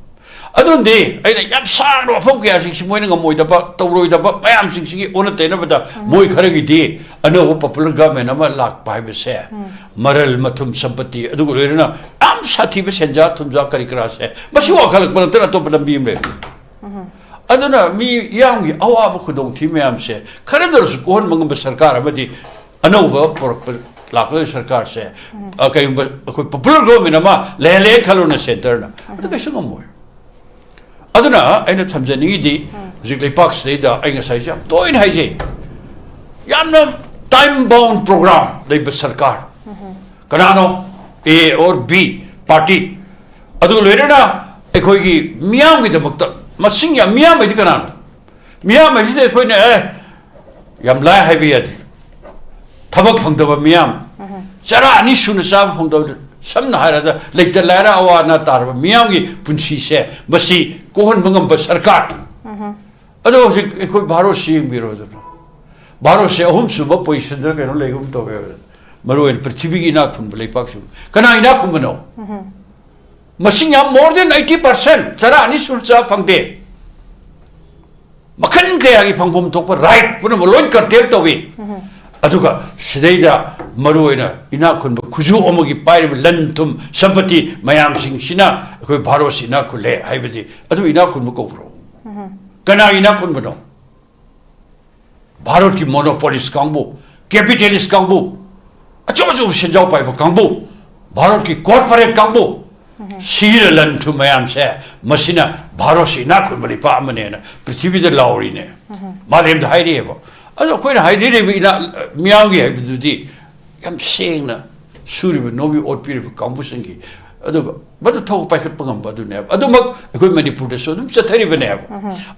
ꯑꯗꯨꯅꯗꯤ ꯑꯩꯅ ꯌꯥꯝ ꯁꯥꯡꯅ ꯋꯥꯐꯝ ꯀꯌꯥꯁꯤꯡꯁꯤ ꯃꯣꯏꯅ ꯉꯝꯃꯣꯏꯗꯕ, ꯇꯧꯔꯣꯏꯗꯕ ꯃꯌꯥꯝꯁꯤꯡꯁꯤꯒꯤ ꯑꯣꯟꯅ ꯇꯩꯅꯕꯗ ꯃꯣꯏ ꯈꯔꯒꯤꯗꯤ ꯑꯅꯧꯕ popular government ꯑꯃ ꯂꯥꯛꯄ ꯍꯥꯏꯕꯁꯦ, ꯃꯔꯜ ꯃꯊꯨꯝ ꯁꯝꯄꯇꯤ, ꯑꯗꯨꯒ ꯂꯣꯏꯅꯅ ꯌꯥꯝ ꯁꯥꯊꯤꯕ ꯁꯦꯟꯖꯥ ꯊꯨꯝꯖꯥ ꯀꯔꯤ ꯀꯔꯥꯁꯦ, ꯃꯁꯤ ꯋꯥꯈꯜꯂꯛꯄ ꯅꯠꯇꯅ ꯑꯇꯣꯞꯄ ꯂꯝꯕꯤ ꯑꯃ ꯂꯩ꯫ ꯑꯗꯨꯅ ꯃꯤ ꯌꯥꯝꯒꯤ ꯑꯋꯥꯕ ꯈꯨꯗꯣꯡꯊꯤꯕ ꯃꯌꯥꯝꯁꯦ ꯈꯔꯗ ꯑꯣꯏꯔꯁꯨ ꯀꯣꯛꯍꯟꯕ ꯉꯝꯕ ꯁꯔꯀꯥꯔ ꯑꯃꯗꯤ ꯑꯅꯧꯕ ꯄꯨꯔꯛꯄ, ꯂꯥꯛꯀꯗꯧꯔꯤꯕ ꯁꯔꯀꯥꯔꯁꯦ, ꯑ, ꯀꯩꯒꯨꯝꯕ ꯑꯩꯈꯣꯏ popular government ꯑꯃ ꯂꯩꯍꯜꯂꯦ ꯈꯜꯂꯣꯅꯦ centre ꯅ, ꯑꯗꯨ ꯀꯩꯁꯨ ꯉꯝꯃꯣꯏ꯫ ꯑꯗꯨꯅ ꯑꯩꯅ ꯊꯝꯖꯅꯤꯡꯉꯤꯗꯤ, ꯍꯧꯖꯤꯛ ꯂꯩꯄꯥꯛꯁꯤꯗꯩꯗ ꯑꯩ ꯉꯁꯥꯏꯁꯨ ꯌꯥꯝ ꯇꯣꯏꯅ ꯍꯥꯏꯖꯩ, ꯌꯥꯝꯅ time bound program ꯂꯩꯕ ꯁꯔꯀꯥꯔ, ꯀꯅꯥꯅꯣ? A or B party꯫ ꯑꯗꯨꯒ ꯂꯣꯏꯅꯅ ꯑꯩꯈꯣꯏꯒꯤ ꯃꯤꯌꯥꯝꯒꯤꯗꯃꯛꯇ, ꯃꯁꯤꯡ ꯌꯥꯝ, ꯃꯤꯌꯥꯝ ꯍꯥꯏꯗꯤ ꯀꯅꯥꯅꯣ? ꯃꯤꯌꯥꯝ ꯍꯥꯏꯁꯤꯗꯤ ꯑꯩꯈꯣꯏꯅ, ꯑꯦ, ꯌꯥꯝ ꯂꯥꯏ ꯍꯥꯏꯕ ꯌꯥꯗꯦ꯫ ꯊꯕꯛ ꯐꯪꯗꯕ ꯃꯤꯌꯥꯝ, ꯆꯔꯥ ꯑꯅꯤ ꯁꯨꯅ ꯆꯥꯕ ꯐꯪꯗꯕ, ꯁꯝꯅ ꯍꯥꯏꯔꯕꯗ, ꯂꯩꯇ ꯂꯥꯏꯔ ꯑꯋꯥ ꯑꯅꯥ ꯇꯥꯔꯕ ꯃꯤꯌꯥꯝꯒꯤ ꯄꯨꯟꯁꯤꯁꯦ ꯃꯁꯤ ꯀꯣꯛꯍꯟꯕ ꯉꯝꯕ ꯁꯔꯀꯥꯔ꯫ ꯑꯗꯣ ꯍꯧꯖꯤꯛ ꯑꯩꯈꯣꯏ ꯚꯥꯔꯠꯁꯤ ꯌꯦꯡꯕꯤꯔꯣꯗꯅ, ꯚꯥꯔꯠꯁꯦ ꯑꯍꯨꯝꯁꯨꯕ ꯄꯣꯖꯤꯁꯟꯗ ꯀꯩꯅꯣ ꯂꯩꯒꯨꯝ ꯇꯧꯋꯦ ꯍꯥꯏꯕꯗ, ꯃꯔꯨꯑꯣꯏꯅ ꯄ꯭ꯔꯤꯊꯤꯕꯤꯒꯤ ꯏꯅꯥꯛ ꯈꯨꯟꯕ ꯂꯩꯄꯥꯛꯁꯤꯡ꯫ ꯀꯅꯥ ꯏꯅꯥꯛ ꯈꯨꯟꯕꯅꯣ? ꯃꯁꯤꯡ ꯌꯥꯝ, more than eighty percent, ꯆꯔꯥ ꯑꯅꯤ ꯁꯨꯅ ꯆꯥ ꯐꯪꯗꯦ꯫ ꯃꯈꯜ ꯀꯌꯥꯒꯤ ꯐꯪꯐꯝ ꯊꯣꯛꯄ ꯔꯥꯏꯠ ꯄꯨꯝꯅꯃꯛ ꯂꯣꯏ ꯀꯔꯇꯦꯜ ꯇꯧꯏ꯫ ꯑꯗꯨꯒ ꯁꯤꯗꯩꯗ ꯃꯔꯨꯑꯣꯏꯅ ꯏꯅꯥꯛ ꯈꯨꯟꯕ ꯈꯨꯖꯨ ꯑꯃꯒꯤ ꯄꯥꯏꯔꯤꯕ ꯂꯟ ꯊꯨꯝ ꯁꯝꯄꯇꯤ ꯃꯌꯥꯝꯁꯤꯡꯁꯤꯅ ꯑꯩꯈꯣꯏ ꯚꯥꯔꯠꯁꯤ ꯏꯅꯥꯛ ꯈꯨꯜꯂꯦ ꯍꯥꯏꯕꯗꯤ, ꯑꯗꯨ ꯏꯅꯥꯛ ꯈꯨꯟꯕ ꯀꯧꯕ꯭ꯔꯣ? ꯀꯅꯥꯒꯤ ꯏꯅꯥꯛ ꯈꯨꯟꯕꯅꯣ? ꯚꯥꯔꯠꯀꯤ monopolist ꯀꯥꯡꯕꯨ, capitalist ꯀꯥꯡꯕꯨ, ꯑꯆꯧ ꯑꯆꯧꯕ ꯁꯦꯟꯖꯥꯎ ꯄꯥꯏꯕ ꯀꯥꯡꯕꯨ, ꯚꯥꯔꯠꯀꯤ corporate ꯀꯥꯡꯕꯨ, ꯁꯤꯒꯤꯔ ꯂꯟ ꯊꯨꯝ ꯃꯌꯥꯝꯁꯦ, ꯃꯁꯤꯅ ꯚꯥꯔꯠꯁꯤ ꯏꯅꯥꯛ ꯈꯨꯟꯕ ꯂꯩꯄꯥꯛ ꯑꯃꯅꯦꯅ ꯄ꯭ꯔꯤꯊꯤꯕꯤꯗ ꯂꯥꯎꯔꯤꯅꯦ꯫ ꯃꯥꯂꯦꯝꯗ ꯍꯥꯏꯔꯤꯑꯕ꯫ ꯑꯗꯣ ꯑꯩꯈꯣꯏꯅ ꯍꯥꯏꯕꯤꯔꯤꯕ ꯏꯅꯥꯛ ꯃꯤꯌꯥꯝꯒꯤ ꯍꯥꯏꯕꯗꯨꯗꯤ ꯌꯥꯝ ꯁꯦꯡꯅ ꯁꯨꯔꯤꯕ ꯅꯣꯝꯕꯤ ꯑꯣꯠꯄꯤꯔꯤꯕ ꯀꯥꯡꯕꯨꯁꯤꯡꯒꯤ, ꯑꯗꯨꯒ ꯃꯗꯨ ꯊꯧ ꯄꯥꯏꯈꯠꯄ ꯉꯝꯕ ꯑꯗꯨꯅꯦꯕ꯫ ꯑꯗꯨꯃꯛ ꯑꯩꯈꯣꯏ ꯃꯅꯤꯄꯨꯔꯗꯁꯨ ꯑꯗꯨꯝ ꯆꯠꯊꯔꯤꯕꯅꯦꯕ꯫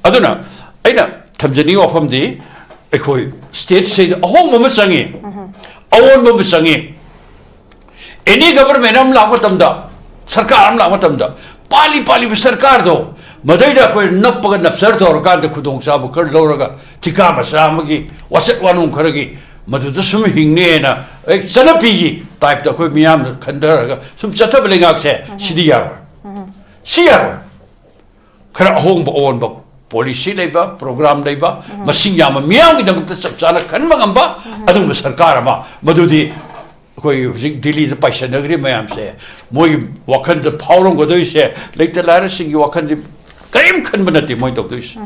ꯑꯗꯨꯅ ꯑꯩꯅ ꯊꯝꯖꯅꯤꯡꯕ ꯋꯥꯐꯝꯗꯤ, ꯑꯩꯈꯣꯏ ꯁ꯭ꯇꯦꯠꯁꯤꯗ ꯑꯍꯣꯡꯕ ꯑꯃ ꯆꯪꯉꯤ, ꯑꯑꯣꯟꯕ ꯑꯃ ꯆꯪꯉꯤ꯫ ꯑꯦꯅꯤ ꯒꯕꯔꯃꯦꯟ ꯑꯃ ꯂꯥꯛꯄ ꯃꯇꯝꯗ, ꯁꯔꯀꯥꯔ ꯑꯃ ꯂꯥꯛꯄ ꯃꯇꯝꯗ, ꯄꯥꯜꯂꯤ ꯄꯥꯜꯂꯤꯕ ꯁꯔꯀꯥꯔꯗꯣ, ꯃꯗꯩꯗ ꯑꯩꯈꯣꯏ ꯅꯞꯄꯒ ꯅꯞꯆꯔ ꯇꯧꯔꯀꯥꯟꯗ ꯈꯨꯗꯣꯡꯆꯥꯕ ꯈꯔ ꯂꯧꯔꯒ, ꯊꯤꯀꯥ ꯃꯆꯥ ꯑꯃꯒꯤ ꯋꯥꯆꯠ ꯋꯥꯅꯣꯡ ꯈꯔꯒꯤ ꯃꯗꯨꯗ ꯁꯨꯝ ꯍꯤꯡꯅꯦꯅ, ꯑꯦ, ꯆꯠꯅꯕꯤꯒꯤ ꯇꯥꯏꯞꯇ ꯑꯩꯈꯣꯏ ꯃꯤꯌꯥꯝꯅ ꯈꯟꯊꯔꯒ ꯁꯨꯝ ꯆꯠꯊꯕ ꯂꯩꯉꯥꯛꯁꯦ, ꯁꯤꯗꯤ ꯌꯥꯔꯣꯏ꯫ ꯁꯤ ꯌꯥꯔꯣꯏ꯫ ꯈꯔ ꯑꯍꯣꯡꯕ ꯑꯑꯣꯟꯕ ꯄꯣꯂꯤꯁꯤ ꯂꯩꯕ, ꯄ꯭ꯔꯣꯒ꯭ꯔꯥꯝ ꯂꯩꯕ, ꯃꯁꯤꯡ ꯌꯥꯝꯕ ꯃꯤꯌꯥꯝꯒꯤꯗꯃꯛꯇ ꯆꯞ ꯆꯥꯅ ꯈꯟꯕ ꯉꯝꯕ ꯑꯗꯨꯒꯨꯝꯕ ꯁꯔꯀꯥꯔ ꯑꯃ, ꯃꯗꯨꯗꯤ ꯑꯩꯈꯣꯏ ꯍꯧꯖꯤꯛ ꯗꯤꯜꯂꯤꯗ ꯄꯥꯏꯁꯟꯅꯈ꯭ꯔꯤꯕ ꯃꯌꯥꯝꯁꯦ, ꯃꯣꯏꯒꯤ ꯋꯥꯈꯜꯗ ꯐꯥꯎꯔꯝꯒꯗꯣꯏꯁꯦ, ꯂꯩꯇ ꯂꯥꯏꯔꯁꯤꯡꯒꯤ ꯋꯥꯈꯜꯗꯤ ꯀꯔꯤꯝ ꯈꯟꯕ ꯅꯠꯇꯦ ꯃꯣꯏ ꯇꯧꯗꯣꯏꯁꯦ꯫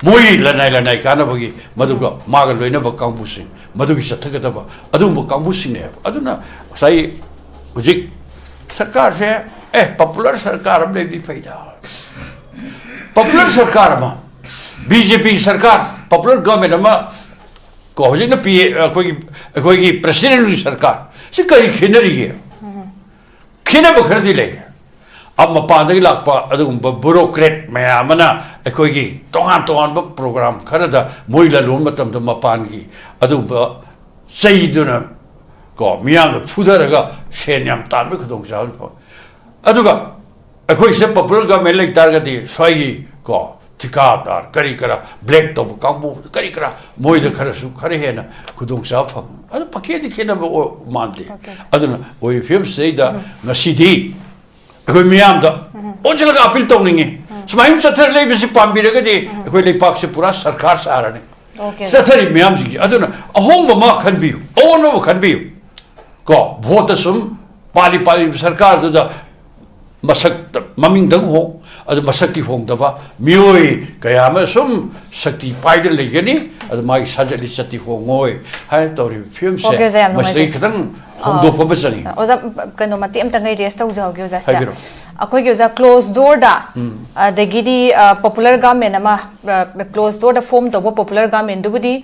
ꯃꯣꯏ ꯂꯅꯥꯏ ꯂꯅꯥꯏ ꯀꯥꯟꯅꯕꯒꯤ, ꯃꯗꯨꯒ ꯃꯥꯒ ꯂꯣꯏꯅꯕ ꯀꯥꯡꯕꯨꯁꯤꯡ, ꯃꯗꯨꯒꯤ ꯆꯠꯊꯒꯗꯕ ꯑꯗꯨꯒꯨꯝꯕ ꯀꯥꯡꯕꯨꯁꯤꯡꯅꯦꯕ꯫ ꯑꯗꯨꯅ ꯉꯁꯥꯏ ꯍꯧꯖꯤꯛ ꯁꯔꯀꯥꯔꯁꯦ, ꯑꯦ, ꯄꯣꯄꯨꯂꯔ ꯁꯔꯀꯥꯔ ꯑꯃ ꯂꯩꯕꯗꯤ ꯐꯩꯗ꯫ ꯄꯣꯄꯨꯂꯔ ꯁꯔꯀꯥꯔ ꯑꯃ, ꯕꯤ ꯖꯦ ꯄꯤ ꯁꯔꯀꯥꯔ, ꯄꯣꯄꯨꯂꯔ ꯒꯚꯔꯟꯃꯦꯟ ꯑꯃ ꯀꯣ, ꯍꯧꯖꯤꯛꯅ ꯄꯤ ꯑꯦ, ꯑꯩꯈꯣꯏꯒꯤ, ꯑꯩꯈꯣꯏꯒꯤ ꯄ꯭ꯔꯦꯁꯤꯗꯦꯟꯒꯤ ꯁꯔꯀꯥꯔ, ꯁꯤ ꯀꯔꯤ ꯈꯦꯠꯅꯔꯤꯒꯦ? ꯈꯦꯠꯅꯕ ꯈꯔꯗꯤ ꯂꯩ꯫ ꯑ, ꯃꯄꯥꯟꯗꯒꯤ ꯂꯥꯛꯄ ꯑꯗꯨꯒꯨꯝꯕ ꯕ꯭ꯌꯨꯔꯣꯀ꯭ꯔꯦꯠ ꯃꯌꯥꯝ ꯑꯃꯅ ꯑꯩꯈꯣꯏꯒꯤ ꯇꯣꯉꯥꯟ ꯇꯣꯉꯥꯟꯕ ꯄ꯭ꯔꯣꯒ꯭ꯔꯥꯝ ꯈꯔꯗ ꯃꯣꯏ ꯂꯂꯣꯟꯕ ꯃꯇꯝꯗ ꯃꯄꯥꯟꯒꯤ ꯑꯗꯨꯒꯨꯝꯕ ꯆꯩꯗꯨꯅ ꯀꯣ, ꯃꯤꯌꯥꯝꯅ ꯐꯨꯊꯔꯒ ꯁꯦꯟ ꯌꯥꯝ ꯇꯥꯟꯕꯒꯤ ꯈꯨꯗꯣꯡꯆꯥꯕ ꯐꯪ꯫ ꯑꯗꯨꯒ ꯑꯩꯈꯣꯏꯁꯤꯗ ꯄꯣꯄꯨꯂꯔ ꯒꯚꯔꯟꯃꯦꯟ ꯂꯩ ꯇꯥꯔꯒꯗꯤ ꯁ꯭ꯋꯥꯏꯒꯤ, ꯀꯣ, ꯊꯤꯀꯥꯗꯥꯔ ꯀꯔꯤ ꯀꯔꯥ, ꯕ꯭ꯂꯦꯛ ꯇꯧꯕ ꯀꯥꯡꯕꯨ ꯀꯔꯤ ꯀꯔꯥ, ꯃꯣꯏꯗ ꯈꯔꯁꯨ ꯈꯔ ꯍꯦꯟꯅ ꯈꯨꯗꯣꯡꯆꯥꯕ ꯐꯪ꯫ ꯑꯗꯨ ꯄꯪꯈꯦꯗꯤ ꯈꯦꯠꯅꯕ ꯑꯣ-, ꯃꯥꯟꯗꯦ꯫ ꯑꯣꯀꯦ꯫ ꯑꯗꯨꯅ ꯑꯣꯏꯔꯤꯕ ꯐꯤꯕꯝꯁꯤꯗꯩꯗ ꯉꯁꯤꯗꯤ ꯑꯩꯈꯣꯏ ꯃꯤꯌꯥꯝꯗ ꯑꯣꯟꯁꯤꯜꯂꯒ ꯑꯄꯤꯜ ꯇꯧꯅꯤꯡꯉꯤ꯫ ꯁꯨꯃꯥꯏꯅ ꯆꯠꯊꯔ ꯂꯩꯕꯁꯤ ꯄꯥꯝꯕꯤꯔꯒꯗꯤ ꯑꯩꯈꯣꯏ ꯂꯩꯄꯥꯛꯁꯤ ꯄꯨꯔꯥ ꯁꯔꯀꯥꯔ ꯁꯥꯔꯅꯤ꯫ ꯑꯣꯀꯦ꯫ ꯆꯠꯊꯔꯤꯕ ꯃꯌꯥꯝꯁꯤꯡꯁꯦ꯫ ꯑꯗꯨꯅ ꯑꯍꯣꯡꯕ ꯑꯃ ꯈꯟꯕꯤꯌꯨ, ꯑꯑꯣꯟꯕ ꯑꯃ ꯈꯟꯕꯤꯌꯨ꯫ ꯀꯣ, ꯚꯣꯠꯇ ꯁꯨꯝ ꯄꯥꯜꯂꯤ ꯄꯥꯜꯂꯤꯕ ꯁꯔꯀꯥꯔꯗꯨꯗ ꯃꯁꯛ, ꯃꯃꯤꯡꯗꯪ ꯍꯣꯡ, ꯑꯗꯨ ꯃꯁꯛꯇꯤ ꯍꯣꯡꯗꯕ, ꯃꯤꯑꯣꯏ ꯀꯌꯥ ꯑꯃ ꯁꯨꯝ ꯁꯛꯇꯤ ꯄꯥꯏꯗꯅ ꯂꯩꯒꯅꯤ, ꯑꯗꯨ ꯃꯥꯒꯤ ꯁꯥꯖꯠ ꯂꯤꯆꯠꯇꯤ ꯍꯣꯡꯉꯣꯏ ꯍꯥꯏꯅ ꯇꯧꯔꯤꯕ ꯐꯤꯕꯝꯁꯦ, ꯑꯣꯀꯦ, ꯑꯣꯖꯥ, ꯌꯥꯝ ꯃꯁꯤꯗꯒꯤ ꯅꯨꯡꯉꯥꯏꯖꯔꯦ꯫ ꯈꯤꯇꯪ ꯍꯣꯡꯗꯣꯛꯄ ꯑꯃ ꯆꯪꯉꯤ꯫ ꯑꯣꯖꯥ, ꯀꯩꯅꯣ ꯃꯇꯦꯛ ꯑꯃꯇꯪ ꯑꯩ ꯔꯦꯁ ꯇꯧꯖꯍꯧꯒꯦ, ꯑꯣꯖꯥ, ꯁꯤꯗ꯫ ꯍꯥꯏꯕꯤꯔꯣ꯫ ꯑꯩꯈꯣꯏꯒꯤ, ꯑꯣꯖꯥ, ꯀ꯭ꯂꯣꯖ ꯗꯣꯔꯗ, ꯎꯝ꯫ ꯑꯗꯒꯤꯗꯤ, ꯑ, ꯄꯣꯄꯨꯂꯔ ꯒꯚꯔꯟꯃꯦꯟ ꯑꯃ, ꯑ, ꯀ꯭ꯂꯣꯖ ꯗꯣꯔꯗ ꯐꯣꯝ ꯇꯧꯕ ꯄꯣꯄꯨꯂꯔ ꯒꯚꯔꯟꯃꯦꯟꯗꯨꯕꯨꯗꯤ,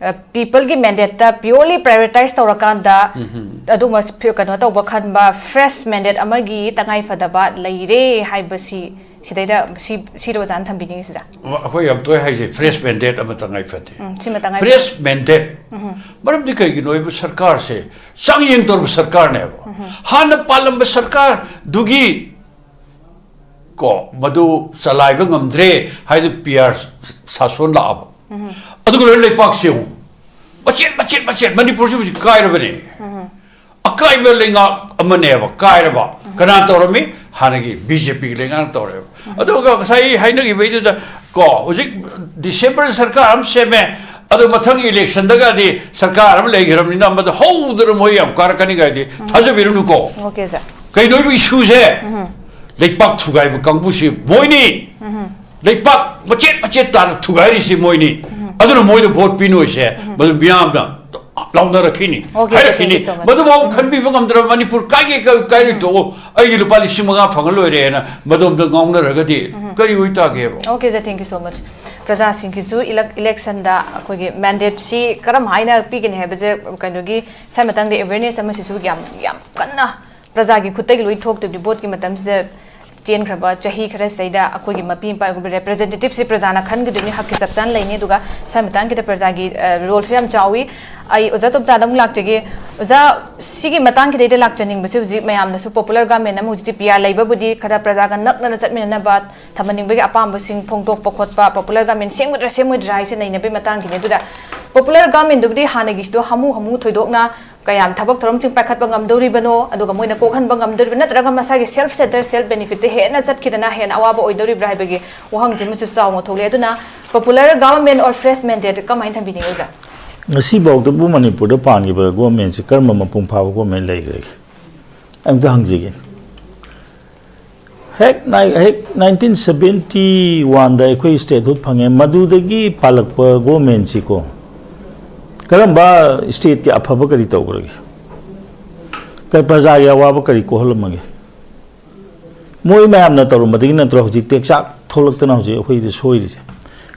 ꯑ, ꯄꯤꯄꯜꯒꯤ ꯃꯦꯟꯗꯦꯠꯇ ꯄ꯭ꯌꯣꯔꯂꯤ ꯄ꯭ꯔꯥꯏꯌꯣꯔꯤꯇꯥꯏꯁ ꯇꯧꯔꯀꯥꯟꯗ, ꯎꯝ꯫ ꯑꯗꯨꯒꯨꯝꯕ ꯐꯤ-, ꯀꯩꯅꯣ ꯇꯧꯕ ꯈꯟꯕ ꯐ꯭ꯔꯦꯁ ꯃꯦꯟꯗꯦꯠ ꯑꯃꯒꯤ ꯇꯉꯥꯏ ꯐꯗꯕ ꯂꯩꯔꯦ ꯍꯥꯏꯕꯁꯤ ꯁꯤꯗꯩꯗ ꯁꯤ, ꯁꯤꯔꯣ ꯑꯣꯖꯥꯅ ꯊꯝꯕꯤꯅꯤꯡꯉꯤꯁꯤꯗ? ꯑꯩꯈꯣꯏ ꯌꯥꯝ ꯇꯣꯏ ꯍꯥꯏꯁꯦ, ꯐ꯭ꯔꯦꯁ ꯃꯦꯟꯗꯦꯠ ꯑꯃ ꯇꯉꯥꯏ ꯐꯗꯦ꯫ ꯎꯝ, ꯁꯤꯃ ꯇꯉꯥꯏ ꯐꯗꯦ꯫ Fresh mandate. ꯎꯝ꯫ ꯃꯔꯝꯗꯤ ꯀꯩꯒꯤꯅꯣ ꯍꯥꯏꯕ, ꯁꯔꯀꯥꯔꯁꯦ ꯆꯥꯡꯌꯦꯡ ꯇꯧꯔꯕ ꯁꯔꯀꯥꯔꯅꯦꯕ꯫ ꯎꯝ꯫ ꯍꯥꯟꯅ ꯄꯥꯜꯂꯝꯕ ꯁꯔꯀꯥꯔꯗꯨꯒꯤ, ꯀꯣ, ꯃꯗꯨ ꯆꯂꯥꯏꯕ ꯉꯝꯗ꯭ꯔꯦ ꯍꯥꯏꯗꯨ ꯄꯤ ꯑꯥꯔ ꯁꯥꯁꯣꯟ ꯂꯥꯛꯑꯕ꯫ ꯎꯝ꯫ ꯑꯗꯨꯒ ꯂꯣꯏꯅ ꯂꯩꯄꯥꯛꯁꯦ ꯌꯦꯡꯉꯨ꯫ ꯃꯆꯦꯠ, ꯃꯆꯦꯠ, ꯃꯆꯦꯠ꯫ ꯃꯅꯤꯄꯨꯔꯁꯤ ꯍꯧꯖꯤꯛ ꯀꯥꯏꯔꯕꯅꯦ꯫ ꯎꯝ꯫ ꯑꯀꯥꯏꯕ ꯂꯩꯉꯥꯛ ꯑꯃꯅꯦꯕ, ꯀꯥꯏꯔꯕ꯫ ꯎꯝ꯫ ꯀꯅꯥ ꯇꯧꯔꯝꯃꯤ? ꯍꯥꯟꯅꯒꯤ ꯕꯤ ꯖꯦ ꯄꯤꯒꯤ ꯂꯩꯉꯥꯛꯅ ꯇꯧꯔꯦꯕ꯫ ꯎꯝ꯫ ꯑꯗꯨꯒ ꯉꯁꯥꯏ ꯍꯥꯏꯅꯈꯤꯕꯩꯗꯨꯗ, ꯀꯣ, ꯍꯧꯖꯤꯛ ꯗꯤꯁꯦꯝꯕꯔ ꯁꯔꯀꯥꯔ ꯑꯃ ꯁꯦꯝꯃꯦ, ꯑꯗꯨ ꯃꯊꯪ ꯏꯂꯦꯛꯁꯟꯗꯒꯗꯤ ꯁꯔꯀꯥꯔ ꯑꯃ ꯂꯩꯈ꯭ꯔꯕꯅꯤꯅ ꯃꯗꯨ ꯍꯧꯗꯅ ꯃꯣꯏ ꯌꯥꯝ ꯀꯥꯔꯛꯀꯅꯤ ꯀꯥꯏꯗꯤ ꯎꯝ꯫ ꯊꯥꯖꯕꯤꯔꯨꯅꯨꯀꯣ꯫ ꯑꯣꯀꯦ, ꯁꯥꯔ꯫ ꯀꯩꯅꯣ ꯏꯁꯨꯁꯦ? ꯎꯝ꯫ ꯂꯩꯄꯥꯛ ꯊꯨꯒꯥꯏꯕ ꯀꯥꯡꯕꯨꯁꯤ ꯃꯣꯏꯅꯤ꯫ ꯎꯝ꯫ ꯂꯩꯄꯥꯛ ꯃꯆꯦꯠ ꯃꯆꯦꯠ ꯇꯥꯅ ꯊꯨꯒꯥꯏꯔꯤꯁꯤ ꯃꯣꯏꯅꯤ꯫ ꯎꯝ꯫ ꯑꯗꯨꯅ ꯃꯣꯏꯗ ꯚꯣꯠ ꯄꯤꯅꯣꯏꯁꯦ, ꯎꯝ꯫ ꯃꯗꯨ ꯃꯤꯌꯥꯝꯅ ꯂꯥꯎꯅꯔꯛꯈꯤꯅꯤ, ꯑꯣꯀꯦ, ꯁꯥꯔ, ꯍꯥꯏꯔꯛꯈꯤꯅꯤ꯫ Thank you so much. ꯃꯗꯨꯐꯥꯎ ꯎꯝ꯫ ꯈꯟꯕꯤꯕ ꯉꯝꯗ꯭ꯔꯕ, ꯃꯅꯤꯄꯨꯔ ꯀꯥꯏꯒꯦ ꯀꯥꯏ-, ꯀꯥꯏꯔꯣꯏ ꯎꯝ꯫ ꯇꯣꯛꯑꯣ, ꯑꯩꯒꯤ ꯂꯨꯄꯥ ꯂꯤꯁꯤꯡ ꯃꯉꯥ ꯐꯪꯉ ꯂꯣꯏꯔꯦꯅ ꯃꯗꯣꯝꯗ ꯉꯥꯎꯅꯔꯒꯗꯤ ꯎꯝ꯫ ꯀꯔꯤ ꯑꯣꯏꯇꯥꯒꯦꯕ? Okay, sir, thank you so much꯫ ꯄ꯭ꯔꯖꯥꯁꯤꯡꯒꯤꯁꯨ ꯏꯂꯦꯛ-, ꯏꯂꯦꯛꯁꯟꯗ ꯑꯩꯈꯣꯏꯒꯤ ꯃꯦꯟꯗꯦꯠꯁꯤ ꯀꯔꯝ ꯍꯥꯏꯅ ꯄꯤꯒꯅꯤ ꯍꯥꯏꯕꯁꯦ ꯀꯩꯅꯣꯒꯤ ꯁ꯭ꯋꯥꯏ ꯃꯇꯥꯡꯗ ꯑꯦꯋꯦꯔꯅꯦꯁ ꯑꯃꯁꯤꯁꯨ ꯌꯥꯝ, ꯌꯥꯝ ꯀꯟꯅ ꯄ꯭ꯔꯖꯥꯒꯤ ꯈꯨꯠꯇꯒꯤ ꯂꯣꯏ ꯊꯣꯛꯇꯣꯏꯕꯅꯤ꯫ ꯚꯣꯠꯀꯤ ꯃꯇꯝꯁꯤꯗ ꯆꯦꯟꯈ꯭ꯔꯕ ꯆꯍꯤ ꯈꯔꯁꯤꯗꯩꯗ ꯑꯩꯈꯣꯏꯒꯤ ꯃꯄꯤ ꯃꯄꯥ ꯑꯣꯏꯕ ꯔꯦꯄ꯭ꯔꯖꯦꯟꯇꯦꯇꯤꯞꯁꯤ ꯄ꯭ꯔꯖꯥꯅ ꯈꯟꯒꯗꯣꯏꯅꯤ, ꯍꯛꯀꯤ ꯆꯞ ꯆꯥꯅ ꯂꯩꯅꯤ꯫ ꯑꯗꯨꯒ ꯁ꯭ꯋꯥꯏ ꯃꯇꯥꯡꯒꯤꯗ ꯄ꯭ꯔꯖꯥꯒꯤ, ꯑ, ꯔꯣꯜꯁꯨ ꯌꯥꯝ ꯆꯥꯎꯏ꯫ ꯑꯩ ꯑꯣꯖꯥ ꯇꯣꯝꯆꯥꯗ ꯑꯃꯨꯛ ꯂꯥꯛꯆꯒꯦ꯫ ꯑꯣꯖꯥ, ꯁꯤꯒꯤ ꯃꯇꯥꯡꯒꯤꯗꯩꯗ ꯂꯥꯛꯆꯅꯤꯡꯕꯁꯦ, ꯍꯧꯖꯤꯛ ꯃꯌꯥꯝꯅꯁꯨ ꯄꯣꯄꯨꯂꯔ ꯒꯃꯦꯟ ꯑꯃ ꯍꯧꯖꯤꯛꯇꯤ ꯄꯤ ꯑꯥꯔ ꯂꯩꯕꯕꯨꯗꯤ ꯈꯔ ꯄ꯭ꯔꯖꯥꯒ ꯅꯛꯅꯅ ꯆꯠꯃꯤꯟꯅꯅꯕ, ꯊꯝꯍꯟꯅꯤꯡꯕꯒꯤ ꯑꯄꯥꯝꯕꯁꯤꯡ ꯐꯣꯡꯗꯣꯛꯄ ꯈꯣꯠꯄ, ꯄꯣꯄꯨꯂꯔ ꯒꯃꯦꯟ ꯁꯦꯝꯒꯗ꯭ꯔꯥ ꯁꯦꯝꯃꯣꯏꯗ꯭ꯔꯥ ꯍꯥꯏꯁꯦ ꯅꯩꯅꯕꯒꯤ ꯃꯇꯥꯡꯒꯤꯅꯦ꯫ ꯑꯗꯨꯗ ꯄꯣꯄꯨꯂꯔ ꯒꯃꯦꯟꯗꯨꯕꯨꯗꯤ ꯍꯥꯟꯅꯒꯤꯗꯣ ꯍꯥꯃꯨ ꯍꯥꯃꯨ ꯊꯣꯏꯗꯣꯛꯅ ꯀꯌꯥꯝ ꯊꯕꯛ ꯊꯧꯔꯝꯁꯤꯡ ꯄꯥꯏꯈꯠꯄ ꯉꯝꯗꯧꯔꯤꯕꯅꯣ, ꯑꯗꯨꯒ ꯃꯣꯏꯅ ꯀꯣꯛꯍꯟꯕ ꯉꯝꯗꯧꯔꯤꯕ, ꯅꯠꯇ꯭ꯔꯒ ꯃꯁꯥꯒꯤ ꯁꯦꯜꯐ ꯁꯦꯟꯇꯔ, ꯁꯦꯜꯐ ꯕꯦꯅꯤꯐꯤꯠꯇ ꯍꯦꯟꯅ ꯆꯠꯈꯤꯗꯅ ꯍꯦꯟꯅ ꯑꯋꯥꯕ ꯑꯣꯏꯗꯧꯔꯤꯕ꯭ꯔꯥ ꯍꯥꯏꯕꯒꯤ ꯋꯥꯍꯪꯁꯤ ꯑꯃꯁꯨ ꯆꯥꯎꯅ ꯊꯣꯛꯂꯛꯑꯦ꯫ ꯑꯗꯨꯅ popular government or fresh mandate ꯀꯃꯥꯏꯅ ꯊꯝꯕꯤꯅꯤꯡꯉꯤ, ꯑꯣꯖꯥ? ꯉꯁꯤꯐꯥꯎꯗꯕꯨ ꯃꯅꯤꯄꯨꯔꯗ ꯄꯥꯟꯈꯤꯕ ꯒꯣꯔꯃꯦꯟꯁꯤ ꯀꯔꯝꯕ ꯃꯄꯨꯡ ꯐꯥꯕ ꯒꯣꯔꯃꯦꯟ ꯂꯩꯈ꯭ꯔꯒꯦ? ꯑꯝꯇ ꯍꯪꯖꯒꯦ꯫ ꯍꯦꯛ ꯅꯥꯏ-, ꯍꯦꯛ ꯅꯥꯏꯟꯇꯤꯟ ꯁꯕꯦꯟꯇꯤ ꯋꯥꯟꯗ ꯑꯩꯈꯣꯏ ꯁ꯭ꯇꯦꯠꯍꯨꯗ ꯐꯪꯉꯦ, ꯃꯗꯨꯗꯒꯤ ꯄꯥꯜꯂꯛꯄ ꯒꯣꯔꯃꯦꯟꯁꯤꯀꯣ, ꯀꯔꯝꯕ ꯁ꯭ꯇꯦꯠꯀꯤ ꯑꯐꯕ ꯀꯔꯤ ꯇꯧꯈ꯭ꯔꯒꯦ? ꯀ-, ꯄ꯭ꯔꯖꯥꯒꯤ ꯑꯋꯥꯕ ꯀꯔꯤ ꯀꯣꯛꯍꯜꯂꯝꯃꯒꯦ? ꯃꯣꯏ ꯃꯌꯥꯝꯅ ꯇꯧꯔꯝꯕꯗꯒꯤ ꯅꯠꯇ꯭ꯔꯣ ꯍꯧꯖꯤꯛ ꯇꯦꯛꯆꯥꯛ ꯊꯣꯛꯂꯛꯇꯅ ꯍꯧꯖꯤꯛ ꯑꯩꯈꯣꯏꯗ ꯁꯣꯏꯔꯤꯁꯦ?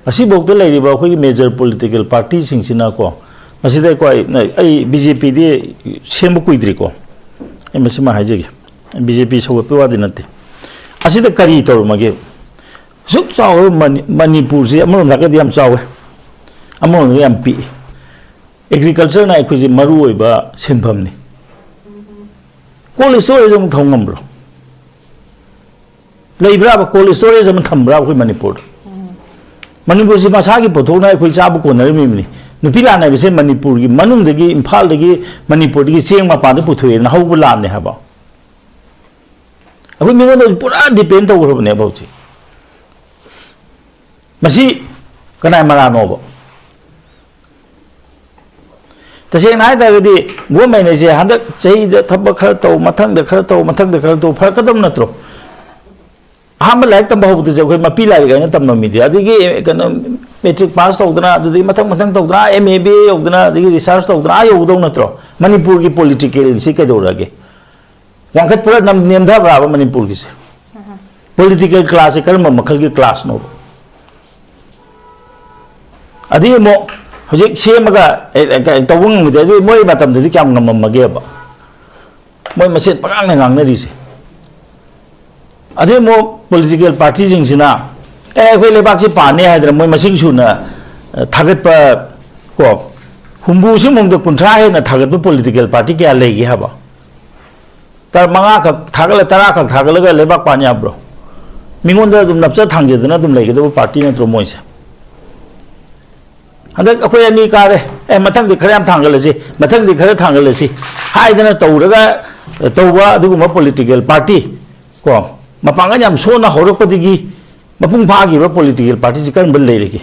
ꯉꯁꯤꯐꯥꯎꯗ ꯂꯩꯔꯤꯕ ꯑꯩꯈꯣꯏꯒꯤ ꯃꯦꯖꯔ ꯄꯣꯂꯤꯇꯤꯀꯦꯜ ꯄꯥꯔꯇꯤꯁꯤꯡꯁꯤꯅꯀꯣ, ꯃꯁꯤꯗ ꯑꯩꯈꯣꯏ, ꯑꯩ ꯕꯤ ꯖꯦ ꯄꯤꯗꯤ ꯁꯦꯝꯕ ꯀꯨꯏꯗ꯭ꯔꯤꯀꯣ, ꯑꯩ ꯃꯁꯤꯃ ꯍꯥꯏꯖꯒꯦ, ꯕꯤ ꯖꯦ ꯄꯤ ꯁꯧꯒꯠꯄꯩ ꯋꯥꯗꯤ ꯅꯠꯇꯦ꯫ ꯑꯁꯤꯗ ꯀꯔꯤ ꯇꯧꯔꯝꯃꯒꯦ? ꯑꯁꯨꯛ ꯆꯥꯎꯔꯕ ꯃꯅꯤ-, ꯃꯅꯤꯄꯨꯔꯁꯤ ꯑꯃꯔꯣꯝꯗ ꯍꯥꯏꯔꯒꯗꯤ ꯌꯥꯝ ꯆꯥꯎꯋꯦ, ꯑꯃꯔꯣꯝꯗ ꯌꯥꯝ ꯄꯤꯛꯏ꯫ ꯑꯦꯒ꯭ꯔꯤꯀꯜꯆꯔꯅ ꯑꯩꯈꯣꯏꯁꯦ ꯃꯔꯨ ꯑꯣꯏꯕ ꯁꯤꯟꯐꯝꯅꯤ꯫ ꯀꯣꯜ ꯁ꯭ꯇꯣꯔꯦꯖ ꯑꯃꯨꯛ ꯊꯝ ꯉꯝꯕ꯭ꯔꯣ? ꯂꯩꯕ꯭ꯔꯥꯕ? ꯀꯣꯜ ꯁ꯭ꯇꯣꯔꯦꯖ ꯑꯃ ꯊꯝꯕ꯭ꯔꯥ ꯑꯩꯈꯣꯏ ꯃꯅꯤꯄꯨꯔꯗ? ꯃꯅꯤꯄꯨꯔꯁꯤ ꯃꯁꯥꯒꯤ ꯄꯣꯠꯊꯣꯛꯅ ꯑꯩꯈꯣꯏ ꯆꯥꯕ ꯀꯣꯟꯅꯔꯤꯕꯅꯤ꯫ ꯅꯨꯄꯤ ꯂꯥꯟ ꯍꯥꯏꯕꯁꯦ ꯃꯅꯤꯄꯨꯔꯒꯤ ꯃꯅꯨꯡꯗꯒꯤ, ꯏꯝꯐꯥꯜꯗꯒꯤ ꯃꯅꯤꯄꯨꯔꯗꯒꯤ ꯆꯦꯡ ꯃꯄꯥꯟꯗ ꯄꯨꯊꯣꯛꯑꯦꯅ ꯍꯧꯕ ꯂꯥꯟꯅꯦ ꯍꯥꯏꯕ꯫ ꯑꯩꯈꯣꯏ ꯃꯤꯉꯣꯟꯗ ꯄꯨꯔꯥ ꯗꯤꯄꯦꯟ ꯇꯧꯈ꯭ꯔꯕꯅꯦꯕ ꯍꯧꯖꯤꯛ꯫ ꯃꯁꯤ ꯀꯅꯥꯏ ꯃꯔꯥꯅꯣꯕ? ꯇꯁꯦꯡꯅ ꯍꯥꯏ ꯇꯥꯔꯒꯗꯤ ꯒꯣꯔꯃꯦꯟ ꯑꯁꯦ ꯍꯟꯗꯛ ꯆꯍꯤꯗ ꯊꯕꯛ ꯈꯔ ꯇꯧ, ꯃꯊꯪꯗ ꯈꯔ ꯇꯧ, ꯃꯊꯪꯗ ꯈꯔ ꯇꯧ, ꯐꯔꯛꯀꯗꯕ ꯅꯠꯇ꯭ꯔꯣ? ꯑꯍꯥꯟꯕ ꯂꯥꯏꯔꯤꯛ ꯇꯝꯕ ꯍꯧꯕꯗꯁꯨ ꯑꯩꯈꯣꯏ ꯃꯄꯤ ꯂꯥꯏꯔꯤꯛ ꯍꯥꯏꯅ ꯇꯝꯃꯝꯃꯤꯗꯤ, ꯑꯗꯒꯤ ꯀꯩꯅꯣ, ꯃꯦꯇ꯭ꯔꯤꯛ ꯄꯥꯁ ꯇꯧꯗꯅ, ꯑꯗꯨꯗꯒꯤ ꯃꯊꯪ ꯃꯊꯪ ꯇꯧꯗꯅ, ꯑꯦꯝ ꯑꯦ, ꯕꯤ ꯑꯦ ꯌꯧꯗꯅ, ꯑꯗꯒꯤ ꯔꯤꯁꯥꯔꯁ ꯇꯧꯗꯅ, ꯑꯥ ꯌꯧꯒꯗꯧ ꯅꯠꯇ꯭ꯔꯣ? ꯃꯅꯤꯄꯨꯔꯒꯤ ꯄꯣꯂꯤꯇꯤꯀꯦꯜꯁꯤ ꯀꯩꯗꯧꯔꯒꯦ? ꯋꯥꯡꯈꯠꯄ꯭ꯔꯥ ꯅꯝ-, ꯅꯦꯝꯊꯕ꯭ꯔꯥꯕ ꯃꯅꯤꯄꯨꯔꯒꯤꯁꯦ? ꯄꯣꯂꯤꯇꯤꯀꯦꯜ ꯀ꯭ꯂꯥꯁꯁꯦ ꯀꯔꯝꯕ ꯃꯈꯜꯒꯤ ꯀ꯭ꯂꯥꯁꯅꯣꯕ? ꯑꯗꯒꯤ ꯑꯃꯨꯛ ꯍꯧꯖꯤꯛ ꯁꯦꯝꯃꯒ, ꯑꯦ, ꯑꯦ, ꯀꯩ ꯇꯧꯕ ꯉꯝꯈꯤꯗꯦ꯫ ꯑꯗꯨꯗꯤ ꯃꯣꯏ ꯃꯇꯝꯗꯗꯤ ꯀꯌꯥꯝ ꯉꯝꯃꯝꯃꯒꯦꯕ? ꯃꯣꯏ ꯃꯁꯦꯟ ꯄꯉꯥꯡꯗ ꯉꯥꯡꯅꯔꯤꯁꯦ꯫ ꯑꯗꯩ ꯑꯃꯨꯛ ꯄꯣꯂꯤꯇꯤꯀꯦꯜ ꯄꯥꯔꯇꯤꯁꯤꯡꯁꯤꯅ, "ꯑꯦ, ꯑꯩꯈꯣꯏ ꯂꯩꯕꯥꯛꯁꯤ ꯄꯥꯟꯅꯤ" ꯍꯥꯏꯗꯅ ꯃꯣꯏ ꯃꯁꯤꯡ ꯁꯨꯅ, ꯑ, ꯊꯥꯒꯠꯄ ꯀꯣ, ꯍꯨꯝꯐꯨꯁꯤ ꯃꯅꯨꯡꯗ ꯀꯨꯟꯊ꯭ꯔꯥ ꯍꯦꯟꯅ ꯊꯥꯒꯠꯄ ꯄꯣꯂꯤꯇꯤꯀꯦꯜ ꯄꯥꯔꯇꯤ ꯀꯌꯥ ꯂꯩꯒꯦ ꯍꯥꯏꯕ? ꯇꯔꯥ ꯃꯉꯥ ꯈꯛ ꯊꯥꯒꯠꯂ, ꯇꯔꯥ ꯈꯛ ꯊꯥꯒꯠꯂꯒ ꯂꯩꯕꯥꯛ ꯄꯥꯟ ꯌꯥꯕ꯭ꯔꯣ? ꯃꯤꯉꯣꯟꯗ ꯑꯗꯨꯝ ꯅꯞꯆ ꯊꯥꯡꯖꯗꯅ ꯑꯗꯨꯝ ꯂꯩꯒꯗꯕ ꯄꯥꯔꯇꯤ ꯅꯠꯇ꯭ꯔꯣ ꯃꯣꯏꯁꯦ? ꯍꯟꯗꯛ ꯑꯩꯈꯣꯏ ꯑꯅꯤ ꯀꯥꯔꯦ, ꯑꯦ, ꯃꯊꯪꯗꯤ ꯈꯔ ꯌꯥꯝ ꯊꯥꯡꯒꯠꯂꯁꯤ, ꯃꯊꯪꯗꯤ ꯈꯔ ꯊꯥꯡꯒꯠꯂꯁꯤ ꯍꯥꯏꯗꯅ ꯇꯧꯔꯒ, ꯑ, ꯇꯧꯕ ꯑꯗꯨꯒꯨꯝꯕ ꯄꯣꯂꯤꯇꯤꯀꯦꯜ ꯄꯥꯔꯇꯤ ꯀꯣ, ꯃꯄꯥꯡꯒꯜ ꯌꯥꯝ ꯁꯣꯟꯅ ꯍꯧꯔꯛꯄꯗꯒꯤ ꯃꯄꯨꯡ ꯐꯥꯈꯤꯕ ꯄꯣꯂꯤꯇꯤꯀꯦꯜ ꯄꯥꯔꯇꯤꯁꯤ ꯀꯔꯝꯕ ꯂꯩꯔꯤꯒꯦ?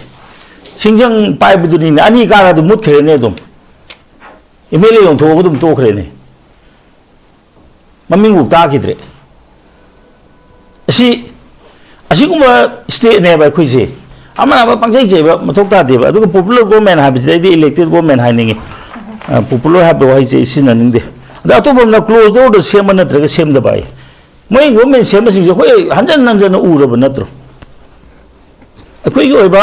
ꯁꯤꯡꯖꯪ ꯄꯥꯏꯕꯗꯨꯅꯤꯅꯦ, ꯑꯅꯤ ꯀꯥꯔ ꯑꯗꯨꯝ ꯃꯨꯠꯈ꯭ꯔꯦꯅꯦ, ꯑꯗꯨꯝ ꯑꯦꯝ ꯑꯦꯜ ꯑꯦ ꯌꯣꯟꯊꯣꯛꯑꯒ ꯑꯗꯨꯝ ꯇꯣꯛꯈ꯭ꯔꯦꯅꯦ, ꯃꯃꯤꯡꯕꯨ ꯇꯥꯈꯤꯗ꯭ꯔꯦ꯫ ꯑꯁꯤ, ꯑꯁꯤꯒꯨꯝꯕ ꯁ꯭ꯇꯦꯠꯅꯦꯕ ꯑꯩꯈꯣꯏꯁꯦ꯫ ꯑꯃꯅ ꯑꯃ ꯄꯪꯆꯩ ꯆꯩꯕ ꯃꯊꯧ ꯇꯥꯗꯦꯕ꯫ ꯑꯗꯨꯒ ꯄꯣꯄꯨꯂꯔ ꯒꯣꯔꯃꯦꯟ ꯍꯥꯏꯕꯁꯤꯗ ꯑꯩꯗꯤ ꯏꯂꯦꯛꯇꯦꯗ ꯒꯣꯔꯃꯦꯟ ꯍꯥꯏꯅꯤꯡꯉꯤ꯫ ꯄꯣꯄꯨꯂꯔ ꯍꯥꯏꯕ ꯋꯥꯍꯩꯁꯦ ꯑꯩ ꯁꯤꯖꯤꯟꯅꯅꯤꯡꯗꯦ꯫ ꯑꯗ ꯑꯇꯣꯞꯄ ꯑꯃꯅ ꯀ꯭ꯂꯣꯖ ꯗꯣꯔꯗ ꯁꯦꯝꯕ ꯅꯠꯇ꯭ꯔꯒ ꯁꯦꯝꯗꯕ ꯍꯥꯏ꯫ ꯃꯣꯏ ꯒꯣꯔꯃꯦꯟ ꯁꯦꯝꯕꯁꯤꯡꯁꯦ ꯑꯩꯈꯣꯏ ꯍꯟꯖꯟ ꯍꯟꯖꯟꯅ ꯎꯔꯕ ꯅꯠꯇ꯭ꯔꯣ? ꯑꯩꯈꯣꯏꯒꯤ ꯑꯣꯏꯕ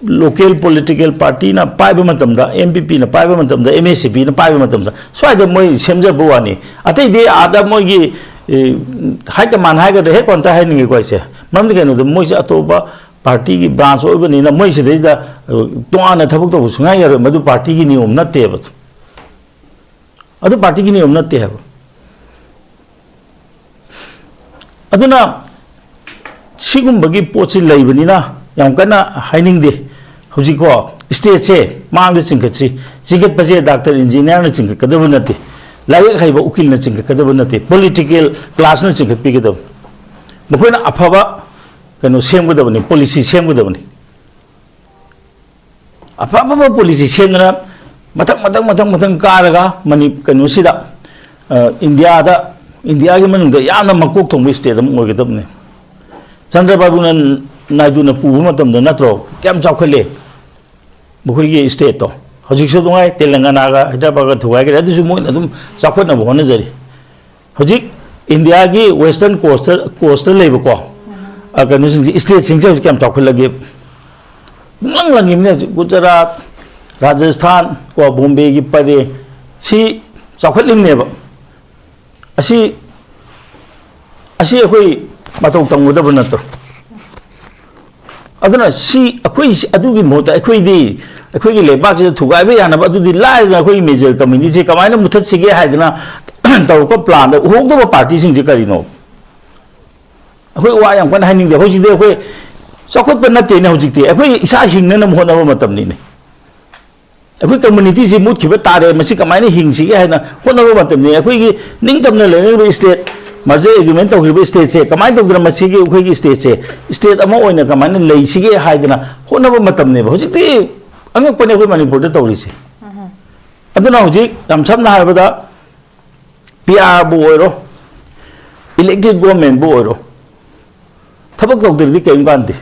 ꯂꯣꯀꯦꯜ ꯄꯣꯂꯤꯇꯤꯀꯦꯜ ꯄꯥꯔꯇꯤꯅ ꯄꯥꯏꯕ ꯃꯇꯝꯗ, ꯑꯦꯝ ꯄꯤ ꯄꯤꯅ ꯄꯥꯏꯕ ꯃꯇꯝꯗ, ꯑꯦꯝ ꯑꯦꯁ ꯁꯤ ꯄꯤꯅ ꯄꯥꯏꯕ ꯃꯇꯝꯗ, ꯁ꯭ꯋꯥꯏꯗ ꯃꯣꯏ ꯁꯦꯝꯖꯕ ꯋꯥꯅꯤ꯫ ꯑꯇꯩꯗꯤ ꯑꯥꯗ ꯃꯣꯏꯒꯤ, ꯑꯦ, ꯍꯥꯏ ꯀꯃꯥꯟ ꯍꯥꯏꯒꯗ꯭ꯔꯥ, ꯍꯦꯗ ꯀ꯭ꯋꯥꯇꯔ ꯍꯥꯏꯅꯤꯡꯉꯤꯀꯣ ꯑꯩꯁꯦ꯫ ꯃꯔꯝꯗꯤ ꯀꯩꯅꯣꯗ, ꯃꯣꯏꯁꯦ ꯑꯇꯣꯞꯄ ꯄꯥꯔꯇꯤꯒꯤ ꯕ꯭ꯔꯥꯟꯁ ꯑꯣꯏꯕꯅꯤꯅ ꯃꯣꯏ ꯁꯤꯗꯩꯁꯤꯗ, ꯑ, ꯇꯣꯉꯥꯟꯅ ꯊꯕꯛ ꯇꯧꯕ ꯁꯨꯡꯌꯥ ꯌꯥꯔꯣꯏ꯫ ꯃꯗꯨ ꯄꯥꯔꯇꯤꯒꯤ ꯅꯤꯌꯣꯝ ꯅꯠꯇꯦꯕ꯫ ꯑꯗꯨ ꯄꯥꯔꯇꯤꯒꯤ ꯅꯤꯌꯣꯝ ꯅꯠꯇꯦ ꯍꯥꯏꯕ꯫ ꯑꯗꯨꯅ ꯁꯤꯒꯨꯝꯕꯒꯤ ꯄꯣꯠꯁꯤ ꯂꯩꯕꯅꯤꯅ ꯌꯥꯝ ꯀꯟꯅ ꯍꯥꯏꯅꯤꯡꯗꯦ꯫ ꯍꯧꯖꯤꯛꯀꯣ, ꯁ꯭ꯇꯦꯠꯁꯦ ꯃꯥꯡꯗ ꯆꯤꯡꯈꯠꯁꯤ꯫ ꯆꯤꯡꯈꯠꯄꯁꯦ ꯗꯥꯛꯇꯔ ꯏꯟꯖꯤꯅꯤꯌꯥꯔꯅ ꯆꯤꯡꯈꯠꯀꯗꯕ ꯅꯠꯇꯦ, ꯂꯥꯏꯔꯤꯛ ꯍꯩꯕ ꯎꯀꯤꯜꯅ ꯆꯤꯡꯈꯠꯀꯗꯕ ꯅꯠꯇꯦ, ꯄꯣꯂꯤꯇꯤꯀꯦꯜ ꯀ꯭ꯂꯥꯁꯅ ꯆꯤꯡꯈꯠꯄꯤꯒꯗꯕꯅꯤ꯫ ꯃꯈꯣꯏꯅ ꯑꯐꯕ ꯀꯩꯅꯣ ꯁꯦꯝꯒꯗꯕꯅꯤ, ꯄꯣꯂꯤꯁꯤ ꯁꯦꯝꯒꯗꯕꯅꯤ꯫ ꯑꯐ ꯑꯐꯕ ꯄꯣꯂꯤꯁꯤ ꯁꯦꯝꯗꯅ ꯃꯊꯪ, ꯃꯊꯪ, ꯃꯊꯪ, ꯃꯊꯪ ꯀꯥꯔꯒ ꯃꯅꯤ-, ꯀꯩꯅꯣꯁꯤꯗ, ꯑ, ꯏꯟꯗꯤꯌꯥꯗ, ꯏꯟꯗꯤꯌꯥꯒꯤ ꯃꯅꯨꯡꯗ ꯌꯥꯝꯅ ꯃꯀꯣꯛ ꯊꯣꯡꯕ ꯁ꯭ꯇꯦꯠ ꯑꯃ ꯑꯣꯏꯒꯗꯕꯅꯤ꯫ ꯆꯟꯗ꯭ꯔꯕꯥꯕꯨ ꯅꯥꯏꯗꯨꯅ ꯄꯨꯕ ꯃꯇꯝꯗ ꯅꯠꯇ꯭ꯔꯣ ꯀꯌꯥꯝ ꯆꯥꯎꯈꯠꯂꯦ ꯃꯈꯣꯏꯒꯤ ꯁ꯭ꯇꯦꯠꯇꯣ? ꯍꯧꯖꯤꯛꯁꯨ ꯅꯨꯡꯉꯥꯏ, ꯇꯦꯂꯪꯒꯅꯥꯒ ꯍꯥꯏꯗ꯭ꯔꯕꯥꯗꯀ ꯊꯨꯒꯥꯏꯈ꯭ꯔꯦ, ꯑꯗꯨꯁꯨ ꯃꯣꯏꯅ ꯑꯗꯨꯝ ꯆꯥꯎꯈꯠꯅꯕ ꯍꯣꯠꯅꯖꯔꯤ꯫ ꯍꯧꯖꯤꯛ ꯏꯟꯗꯤꯌꯥꯒꯤ ꯋꯦꯁꯇꯔꯟ ꯀꯣꯁꯇ, ꯀꯣꯁꯇ ꯂꯩꯕꯀꯣ, ꯑ, ꯀꯩꯅꯣꯁꯤꯡꯁꯦ, ꯁ꯭ꯇꯦꯠꯁꯤꯡꯁꯦ ꯍꯧꯖꯤꯛ ꯀꯌꯥꯝ ꯆꯥꯎꯈꯠꯂꯒꯦ? ꯄꯨꯡꯂꯪ ꯂꯪꯉꯤꯕꯅꯦ ꯍꯧꯖꯤꯛ꯫ ꯒꯨꯖꯔꯥꯠ, ꯔꯥꯖꯁꯊꯥꯟ ꯀꯣ, ꯕꯣꯝꯕꯦꯒꯤ ꯄꯔꯦꯡ ꯁꯤ ꯆꯥꯎꯈꯠꯂꯤꯕꯅꯦꯕ꯫ ꯑꯁꯤ, ꯑꯁꯤ ꯑꯩꯈꯣꯏ ꯃꯇꯧ ꯇꯝꯒꯗꯕ ꯅꯠꯇ꯭ꯔꯣ? ꯑꯗꯨꯅ ꯁꯤ ꯑꯩꯈꯣꯏ ꯁꯤ-, ꯑꯗꯨꯒꯤ ꯃꯍꯨꯠꯇ ꯑꯩꯈꯣꯏꯗꯤ ꯑꯩꯈꯣꯏꯒꯤ ꯂꯩꯕꯥꯛꯁꯤꯗ ꯊꯨꯒꯥꯏꯕ ꯌꯥꯅꯕ, ꯑꯗꯨꯗꯤ ꯂꯥꯏꯔꯗꯅ ꯑꯩꯈꯣꯏꯒꯤ ꯃꯦꯖꯔ ꯀꯝꯃ꯭ꯌꯨꯅꯤꯇꯤꯁꯦ ꯀꯃꯥꯏꯅ ꯃꯨꯊꯠꯁꯤꯒꯦ ꯍꯥꯏꯗꯅ ꯇꯧꯔꯛꯄ ꯄ꯭ꯂꯥꯟꯗ ꯎꯍꯧꯗꯕ ꯄꯥꯔꯇꯤꯁꯤꯡꯁꯦ ꯀꯔꯤꯅꯣ? ꯑꯩꯈꯣꯏ ꯋꯥ ꯌꯥꯝ ꯀꯟꯅ ꯍꯥꯏꯅꯤꯡꯗꯦ꯫ ꯍꯧꯖꯤꯛꯇꯤ ꯑꯩꯈꯣꯏ ꯆꯥꯎꯈꯠꯄ ꯅꯠꯇꯦꯅꯦ, ꯍꯧꯖꯤꯛꯇꯤ ꯑꯩꯈꯣꯏ ꯏꯁꯥ ꯍꯤꯡꯅꯅꯕ ꯍꯣꯠꯅꯕ ꯃꯇꯝꯅꯤꯅꯦ꯫ ꯑꯩꯈꯣꯏ ꯀꯝꯃ꯭ꯌꯨꯅꯤꯇꯤꯁꯤ ꯃꯨꯠꯈꯤꯕ ꯇꯥꯔꯦ, ꯃꯁꯤ ꯀꯃꯥꯏꯅ ꯍꯤꯡꯁꯤꯒꯦ ꯍꯥꯏꯅ ꯍꯣꯠꯅꯕ ꯃꯇꯝꯅꯤ꯫ ꯑꯩꯈꯣꯏꯒꯤ ꯅꯤꯡꯇꯝꯅ ꯂꯩꯅꯔꯤꯕ ꯁ꯭ꯇꯦꯠ, ꯃꯥꯔꯖꯔ ꯑꯦꯒ꯭ꯔꯤꯃꯦꯟ ꯇꯧꯈꯤꯕ ꯁ꯭ꯇꯦꯠꯁꯦ ꯀꯃꯥꯏꯅ ꯇꯧꯗꯅ ꯃꯁꯤꯒꯤ ꯑꯩꯈꯣꯏꯒꯤ ꯁ꯭ꯇꯦꯠꯁꯦ ꯁ꯭ꯇꯦꯠ ꯑꯃ ꯑꯣꯏꯅ ꯀꯃꯥꯏꯅ ꯂꯩꯁꯤꯒꯦ ꯍꯥꯏꯗꯅ ꯍꯣꯠꯅꯕ ꯃꯇꯝꯅꯦꯕ꯫ ꯍꯧꯖꯤꯛꯇꯤ ꯑꯉꯛꯄꯅꯦ ꯑꯩꯈꯣꯏ ꯃꯅꯤꯄꯨꯔꯗ ꯇꯧꯔꯤꯁꯦ꯫ ꯑꯗꯨꯅ ꯍꯧꯖꯤꯛ ꯌꯥꯝ ꯁꯝꯅ ꯍꯥꯏꯔꯕꯗ ꯄꯤ ꯑꯥꯔꯕꯨ ꯑꯣꯏꯔꯣ, ꯏꯂꯦꯛꯇꯦꯗ ꯒꯣꯔꯃꯦꯟꯕꯨ ꯑꯣꯏꯔꯣ, ꯊꯕꯛ ꯇꯧꯗ꯭ꯔꯗꯤ ꯀꯔꯤꯝ ꯀꯥꯟꯗꯦ꯫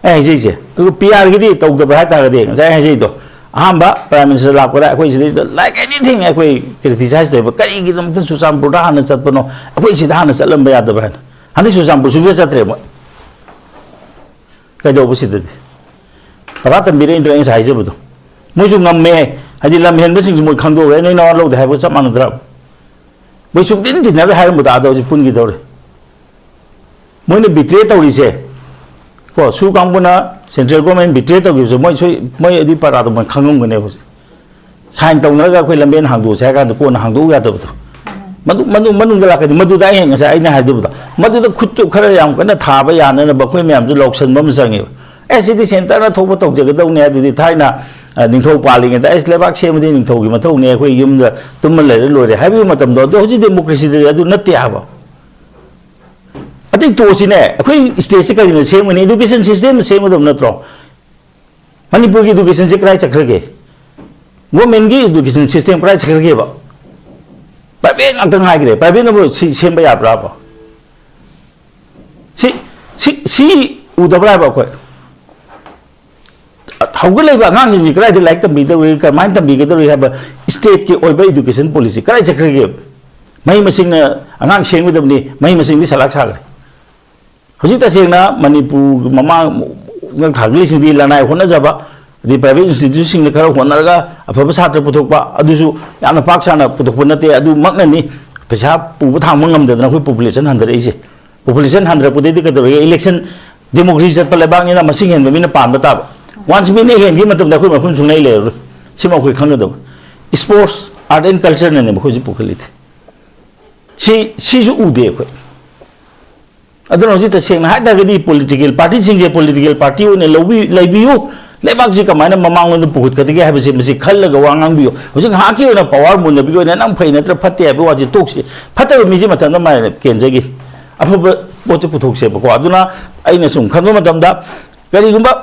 ꯑꯩ ꯍꯥꯏꯖꯩꯁꯦ꯫ ꯑꯗꯨꯒ ꯄꯤ ꯑꯥꯔꯒꯤꯗꯤ ꯇꯧꯗꯕ ꯍꯥꯏꯇꯥꯔꯒꯗꯤ ꯉꯁꯥꯏ ꯍꯥꯏꯖꯩꯗꯣ, ꯑꯍꯥꯟꯕ ꯄ꯭ꯔꯥꯏꯝ ꯃꯤꯅꯤꯁꯇꯔ ꯂꯥꯛꯄꯗ ꯑꯩꯈꯣꯏ ꯁꯤꯗꯩꯁꯤꯗ ꯂꯥꯏꯛ ꯑꯦꯅꯤꯊꯤꯡ ꯑꯩꯈꯣꯏ ꯀ꯭ꯔꯤꯇꯤꯁꯥꯏꯁ ꯇꯧꯋꯦꯕ꯫ ꯀꯔꯤꯒꯤꯗꯃꯛꯇ ꯆꯨꯔꯆꯥꯟꯄꯨꯔꯗ ꯍꯥꯟꯅ ꯆꯠꯄꯅꯣ? ꯑꯩꯈꯣꯏ ꯁꯤꯗ ꯍꯥꯟꯅ ꯆꯠꯂꯝꯕ ꯌꯥꯗꯕ꯭ꯔꯥ ꯍꯥꯏꯅ꯫ ꯍꯟꯗꯛ ꯆꯨꯔꯆꯥꯟꯄꯨꯔ ꯁꯨꯡꯆꯠ ꯆꯠꯇ꯭ꯔꯦ ꯃꯣꯏ꯫ ꯀꯩꯗꯧꯕ ꯁꯤꯗꯗꯤ? ꯄꯔꯥ ꯇꯝꯕꯤꯔꯛꯏ ꯅꯠꯇ꯭ꯔꯥ ꯑꯩ ꯉꯁꯥꯏ ꯍꯥꯏꯖꯕꯗꯣ? ꯃꯣꯏꯁꯨ ꯉꯝꯃꯦ꯫ ꯍꯥꯏꯗꯤ ꯂꯝ ꯍꯦꯟꯕꯁꯤꯡꯁꯨ ꯃꯣꯏ ꯈꯪꯗꯣꯛꯑꯦ꯫ ꯅꯣꯏ ꯅꯋꯥ ꯂꯧꯗꯦ ꯍꯥꯏꯕꯒ ꯆꯞ ꯃꯥꯟꯅꯗ꯭ꯔꯥ? ꯃꯣꯏ ꯁꯨꯡꯇꯤꯟ ꯇꯤꯟꯅꯔꯣꯏ ꯍꯥꯏꯔꯝꯕꯗꯣ ꯑꯥꯗ ꯍꯧꯖꯤꯛ ꯄꯨꯟꯈꯤꯗꯧꯔꯦ꯫ ꯃꯣꯏꯅ ꯕꯤꯇ꯭ꯔꯦ ꯇꯧꯔꯤꯁꯦ, ꯀꯣ, ꯁꯨ ꯀꯥꯡꯕꯨꯅ ꯁꯦꯟꯇ꯭ꯔꯦꯜ ꯒꯣꯔꯃꯦꯟ ꯕꯤꯇ꯭ꯔꯦ ꯇꯧꯈꯤꯕꯁꯦ ꯃꯣꯏ ꯁꯣꯏ-, ꯃꯣꯏ ꯑꯗꯨꯏ ꯄꯔꯥꯗꯣ ꯃꯣꯏ ꯈꯪꯉꯝꯒꯅꯦꯕ ꯍꯧꯖꯤꯛ꯫ ꯁꯥꯏꯟ ꯇꯧꯅꯔꯒ ꯑꯩꯈꯣꯏ ꯂꯝꯕꯦꯟ ꯍꯥꯡꯗꯣꯛꯁꯦ ꯍꯥꯏ ꯀꯥꯟꯗ ꯀꯣꯟꯅ ꯍꯥꯡꯗꯣꯛꯎ ꯌꯥꯗꯕꯗꯣ꯫ ꯃꯗꯨ, ꯃꯅꯨꯡ-, ꯃꯅꯨꯡꯗ ꯂꯥꯛꯀꯅꯤ꯫ ꯃꯗꯨꯗ ꯑꯩ ꯉꯁꯥꯏ ꯑꯩꯅ ꯍꯥꯏꯖꯕꯗꯣ, ꯃꯗꯨꯗ ꯈꯨꯠꯇꯨ ꯈꯔ ꯌꯥꯝ ꯀꯟꯅ ꯊꯥꯕ ꯌꯥꯅꯅꯕ ꯑꯩꯈꯣꯏ ꯃꯌꯥꯝꯁꯨ ꯂꯧꯁꯟꯕ ꯑꯃ ꯆꯪꯉꯦꯕ꯫ ꯑꯦ, ꯁꯤꯗꯤ ꯁꯦꯟꯇꯔꯅ ꯊꯣꯛꯄ ꯇꯧꯖꯒꯗꯧꯅꯦ꯫ ꯑꯗꯨꯗꯤ ꯊꯥꯏꯅ, ꯑ, ꯅꯤꯡꯊꯧ ꯄꯥꯜꯂꯤꯉꯩꯗ, "ꯑꯩꯁ, ꯂꯩꯕꯥꯛ ꯁꯦꯝꯕꯗꯤ ꯅꯤꯡꯊꯧꯒꯤ ꯃꯊꯧꯅꯦ, ꯑꯩꯈꯣꯏ ꯌꯨꯝꯗ ꯇꯨꯝꯃ ꯂꯩꯔ ꯂꯣꯏꯔꯦ" ꯍꯥꯏꯕꯒꯤ ꯃꯇꯝꯗꯣ, ꯑꯗꯣ ꯍꯧꯖꯤꯛ ꯗꯦꯃꯣꯀ꯭ꯔꯦꯁꯤꯗꯗꯤ ꯑꯗꯨ ꯅꯠꯇꯦ ꯍꯥꯏꯕ꯫ ꯑꯇꯩ ꯇꯣꯛꯑꯁꯤꯅꯦ, ꯑꯩꯈꯣꯏ ꯁ꯭ꯇꯦꯠꯁꯤ ꯀꯔꯤꯅ ꯁꯦꯝꯒꯅꯤ? ꯏꯗꯨꯀꯦꯁꯟ ꯁꯤꯁꯇꯦꯝꯅ ꯁꯦꯝꯒꯗꯕ ꯅꯠꯇ꯭ꯔꯣ? ꯃꯅꯤꯄꯨꯔꯒꯤ ꯏꯗꯨꯀꯦꯁꯟꯁꯦ ꯀꯗꯥꯏ ꯆꯠꯈ꯭ꯔꯒꯦ? ꯒꯣꯔꯃꯦꯟꯒꯤ ꯏꯗꯨꯀꯦꯁꯟ ꯁꯤꯁꯇꯦꯝ ꯀꯗꯥꯏ ꯆꯠꯈ꯭ꯔꯒꯦꯕ? ꯄ꯭ꯔꯥꯏꯚꯦꯠ ꯉꯥꯛꯇ ꯉꯥꯏꯈ꯭ꯔꯦ꯫ ꯄ꯭ꯔꯥꯏꯚꯦꯠꯅꯕꯨ ꯁꯤ ꯁꯦꯝꯕ ꯌꯥꯕ꯭ꯔꯥꯕ? ꯁꯤ, ꯁꯤ, ꯁꯤ ꯎꯗꯕ꯭ꯔꯥ ꯍꯥꯏꯕ ꯑꯩꯈꯣꯏ? ꯍꯧꯒꯠꯂꯛꯏꯕ ꯑꯉꯥꯡꯁꯤꯡꯁꯤ ꯀꯗꯥꯏꯗ ꯂꯥꯏꯔꯤꯛ ꯇꯝꯕꯤꯗꯧꯔꯤ, ꯀꯃꯥꯏꯅ ꯇꯝꯕꯤꯒꯗꯧꯔꯤ ꯍꯥꯏꯕ ꯁ꯭ꯇꯦꯠꯀꯤ ꯑꯣꯏꯕ ꯏꯗꯨꯀꯦꯁꯟ ꯄꯣꯂꯤꯁꯤ ꯀꯗꯥꯏ ꯆꯠꯈ꯭ꯔꯒꯦ? ꯃꯍꯩ ꯃꯁꯤꯡꯅ ꯑꯉꯥꯡ ꯁꯦꯝꯒꯗꯕꯅꯤ, ꯃꯍꯩ ꯃꯁꯤꯡꯗꯤ ꯁꯂꯥꯛ ꯁꯥꯈ꯭ꯔꯦ꯫ ꯍꯧꯖꯤꯛ ꯇꯁꯦꯡꯅ ꯃꯅꯤꯄꯨꯔ ꯃꯃꯥꯡ ꯊꯥꯒꯠꯂꯤꯁꯤꯡꯗꯤ ꯂꯅꯥꯏ ꯍꯣꯠꯅꯖꯕ, ꯑꯗꯩ ꯄ꯭ꯔꯥꯏꯚꯦꯠ ꯏꯟꯁꯇꯤꯇ꯭ꯌꯨꯠꯁꯤꯡꯅ ꯈꯔ ꯍꯣꯠꯅꯔꯒ ꯑꯐꯕ ꯁꯥꯇ꯭ꯔ ꯄꯨꯊꯣꯛꯄ, ꯑꯗꯨꯁꯨ ꯌꯥꯝꯅ ꯄꯥꯛ ꯁꯥꯅ ꯄꯨꯊꯣꯛꯄ ꯅꯠꯇꯦ꯫ ꯑꯗꯨꯃꯛꯅꯅꯤ ꯄꯩꯁꯥ ꯄꯨꯕ ꯊꯥꯡꯕ ꯉꯝꯗꯗꯅ ꯑꯩꯈꯣꯏ ꯄꯣꯄꯨꯂꯦꯁꯟ ꯍꯟꯊꯔꯛꯏꯁꯦ꯫ ꯄꯣꯄꯨꯂꯦꯁꯟ ꯍꯟꯊꯔꯛꯄꯗꯩꯗꯤ ꯀꯩꯗꯧꯔꯒꯦ? ꯏꯂꯦꯛꯁꯟ ꯗꯦꯃꯣꯀ꯭ꯔꯦꯁꯤ ꯆꯠꯄ ꯂꯩꯕꯥꯛꯅꯤꯅ ꯃꯁꯤꯡ ꯍꯦꯟꯕ ꯃꯤꯅ ꯄꯥꯟꯕ ꯇꯥꯕ꯫ ꯋꯥꯟꯁ ꯃꯤꯅ ꯍꯦꯟꯈꯤꯕ ꯃꯇꯝꯗ ꯑꯩꯈꯣꯏ ꯃꯐꯝ ꯁꯨꯡꯂꯩ ꯂꯩꯔꯔꯣꯏ꯫ ꯁꯤꯃ ꯑꯩꯈꯣꯏ ꯈꯪꯒꯗꯕ꯫ ꯏꯁꯄꯣꯔꯠꯁ, ꯑꯥꯔꯠ ꯑꯦꯟ ꯀꯜꯆꯔꯅꯅꯦꯕ ꯑꯩꯈꯣꯏꯁꯦ ꯄꯨꯈꯠꯂꯤꯁꯦ꯫ ꯁꯤ, ꯁꯤꯁꯨ ꯎꯗꯦ ꯑꯩꯈꯣꯏ꯫ ꯑꯗꯨꯅ ꯍꯧꯖꯤꯛ ꯇꯁꯦꯡꯅ ꯍꯥꯏ ꯇꯥꯔꯒꯗꯤ ꯄꯣꯂꯤꯇꯤꯀꯦꯜ ꯄꯥꯔꯇꯤꯁꯤꯡꯁꯦ ꯄꯣꯂꯤꯇꯤꯀꯦꯜ ꯄꯥꯔꯇꯤ ꯑꯣꯏꯅ ꯂꯧꯕꯤ-, ꯂꯩꯕꯤꯌꯨ, ꯂꯩꯕꯥꯛꯁꯤ ꯀꯃꯥꯏꯅ ꯃꯃꯥꯡꯂꯣꯝꯗ ꯄꯨꯈꯠꯀꯗꯒꯦ ꯍꯥꯏꯕꯁꯦ ꯃꯁꯤ ꯈꯜꯂꯒ ꯋꯥ ꯉꯥꯡꯕꯤꯌꯨ꯫ ꯍꯧꯖꯤꯛ ꯉꯥꯏꯍꯥꯛꯀꯤ ꯑꯣꯏꯅ ꯄꯋꯥꯔ ꯃꯨꯟꯅꯕꯒꯤ ꯑꯣꯏꯅ ꯅꯪ ꯐꯩ ꯅꯠꯇ꯭ꯔ ꯐꯠꯇꯦ ꯍꯥꯏꯕ ꯋꯥꯁꯦ ꯇꯣꯛꯁꯤ꯫ ꯐꯠꯇꯕ ꯃꯤꯁꯦ ꯃꯊꯟꯇ ꯃꯥꯏꯅ ꯀꯦꯟꯖꯈꯤ꯫ ꯑꯐꯕ ꯄꯣꯠꯁꯦ ꯄꯨꯊꯣꯛꯁꯦꯕꯀꯣ꯫ ꯑꯗꯨꯅ ꯑꯩꯅ ꯁꯨꯝ ꯈꯟꯕ ꯃꯇꯝꯗ ꯀꯔꯤꯒꯨꯝꯕ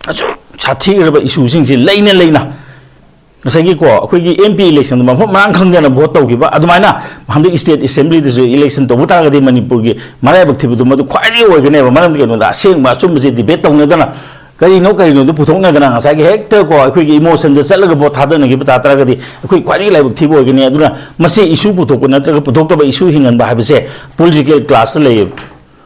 ꯑꯁꯨꯛ ꯁꯥꯊꯤꯈ꯭ꯔꯕ ꯏꯁꯨꯁꯤꯡꯁꯤ ꯂꯩꯅ ꯂꯩꯅ ꯉꯁꯥꯏꯒꯤꯀꯣ, ꯑꯩꯈꯣꯏꯒꯤ ꯑꯦꯝ ꯄꯤ ꯏꯂꯦꯛꯁꯟꯗ ꯃꯐꯝ ꯃꯔꯥꯡ ꯈꯪꯗꯅ ꯚꯣꯠ ꯇꯧꯈꯤꯕ, ꯑꯗꯨꯃꯥꯏꯅ ꯍꯟꯗꯛ ꯏꯁꯇꯦꯠ ꯑꯦꯁꯦꯝꯕ꯭ꯂꯤꯗꯁꯨ ꯏꯂꯦꯛꯁꯟ ꯇꯧꯕ ꯇꯥꯔꯒꯗꯤ ꯃꯅꯤꯄꯨꯔꯒꯤ ꯃꯔꯥꯏꯕꯛ ꯊꯤꯕꯗꯨ ꯃꯗꯨ ꯈ꯭ꯋꯥꯏꯗꯒꯤ ꯑꯣꯏꯒꯅꯦꯕ꯫ ꯃꯔꯝꯗꯤ ꯀꯩꯅꯣꯗ, ꯑꯁꯦꯡꯕ ꯑꯆꯨꯝꯕꯁꯦ ꯗꯤꯕꯦꯠ ꯇꯧꯅꯗꯅ, ꯀꯔꯤꯅꯣ ꯀꯔꯤꯅꯣꯗꯣ ꯄꯨꯊꯣꯛꯅꯗꯅ, ꯉꯁꯥꯏꯒꯤ ꯍꯦꯛꯇꯀꯣ ꯑꯩꯈꯣꯏꯒꯤ ꯏꯃꯣꯁꯟꯗ ꯆꯠꯂꯒ ꯚꯣꯠ ꯊꯥꯗꯅꯈꯤꯕ ꯇꯥ ꯇꯥꯔꯒꯗꯤ ꯑꯩꯈꯣꯏ ꯈ꯭ꯋꯥꯏꯗꯒꯤ ꯂꯥꯏꯕꯛ ꯊꯤꯕ ꯑꯣꯏꯒꯅꯤ꯫ ꯑꯗꯨꯅ ꯃꯁꯤ ꯏꯁꯨ ꯄꯨꯊꯣꯛꯄ ꯅꯠꯇ꯭ꯔꯒ ꯄꯨꯊꯣꯛꯇꯕ ꯏꯁꯨ ꯍꯤꯡꯍꯟꯕ ꯍꯥꯏꯕꯁꯦ ꯄꯣꯂꯤꯇꯤꯀꯦꯜ ꯀ꯭ꯂꯥꯁꯇ ꯂꯩꯌꯦꯕ꯫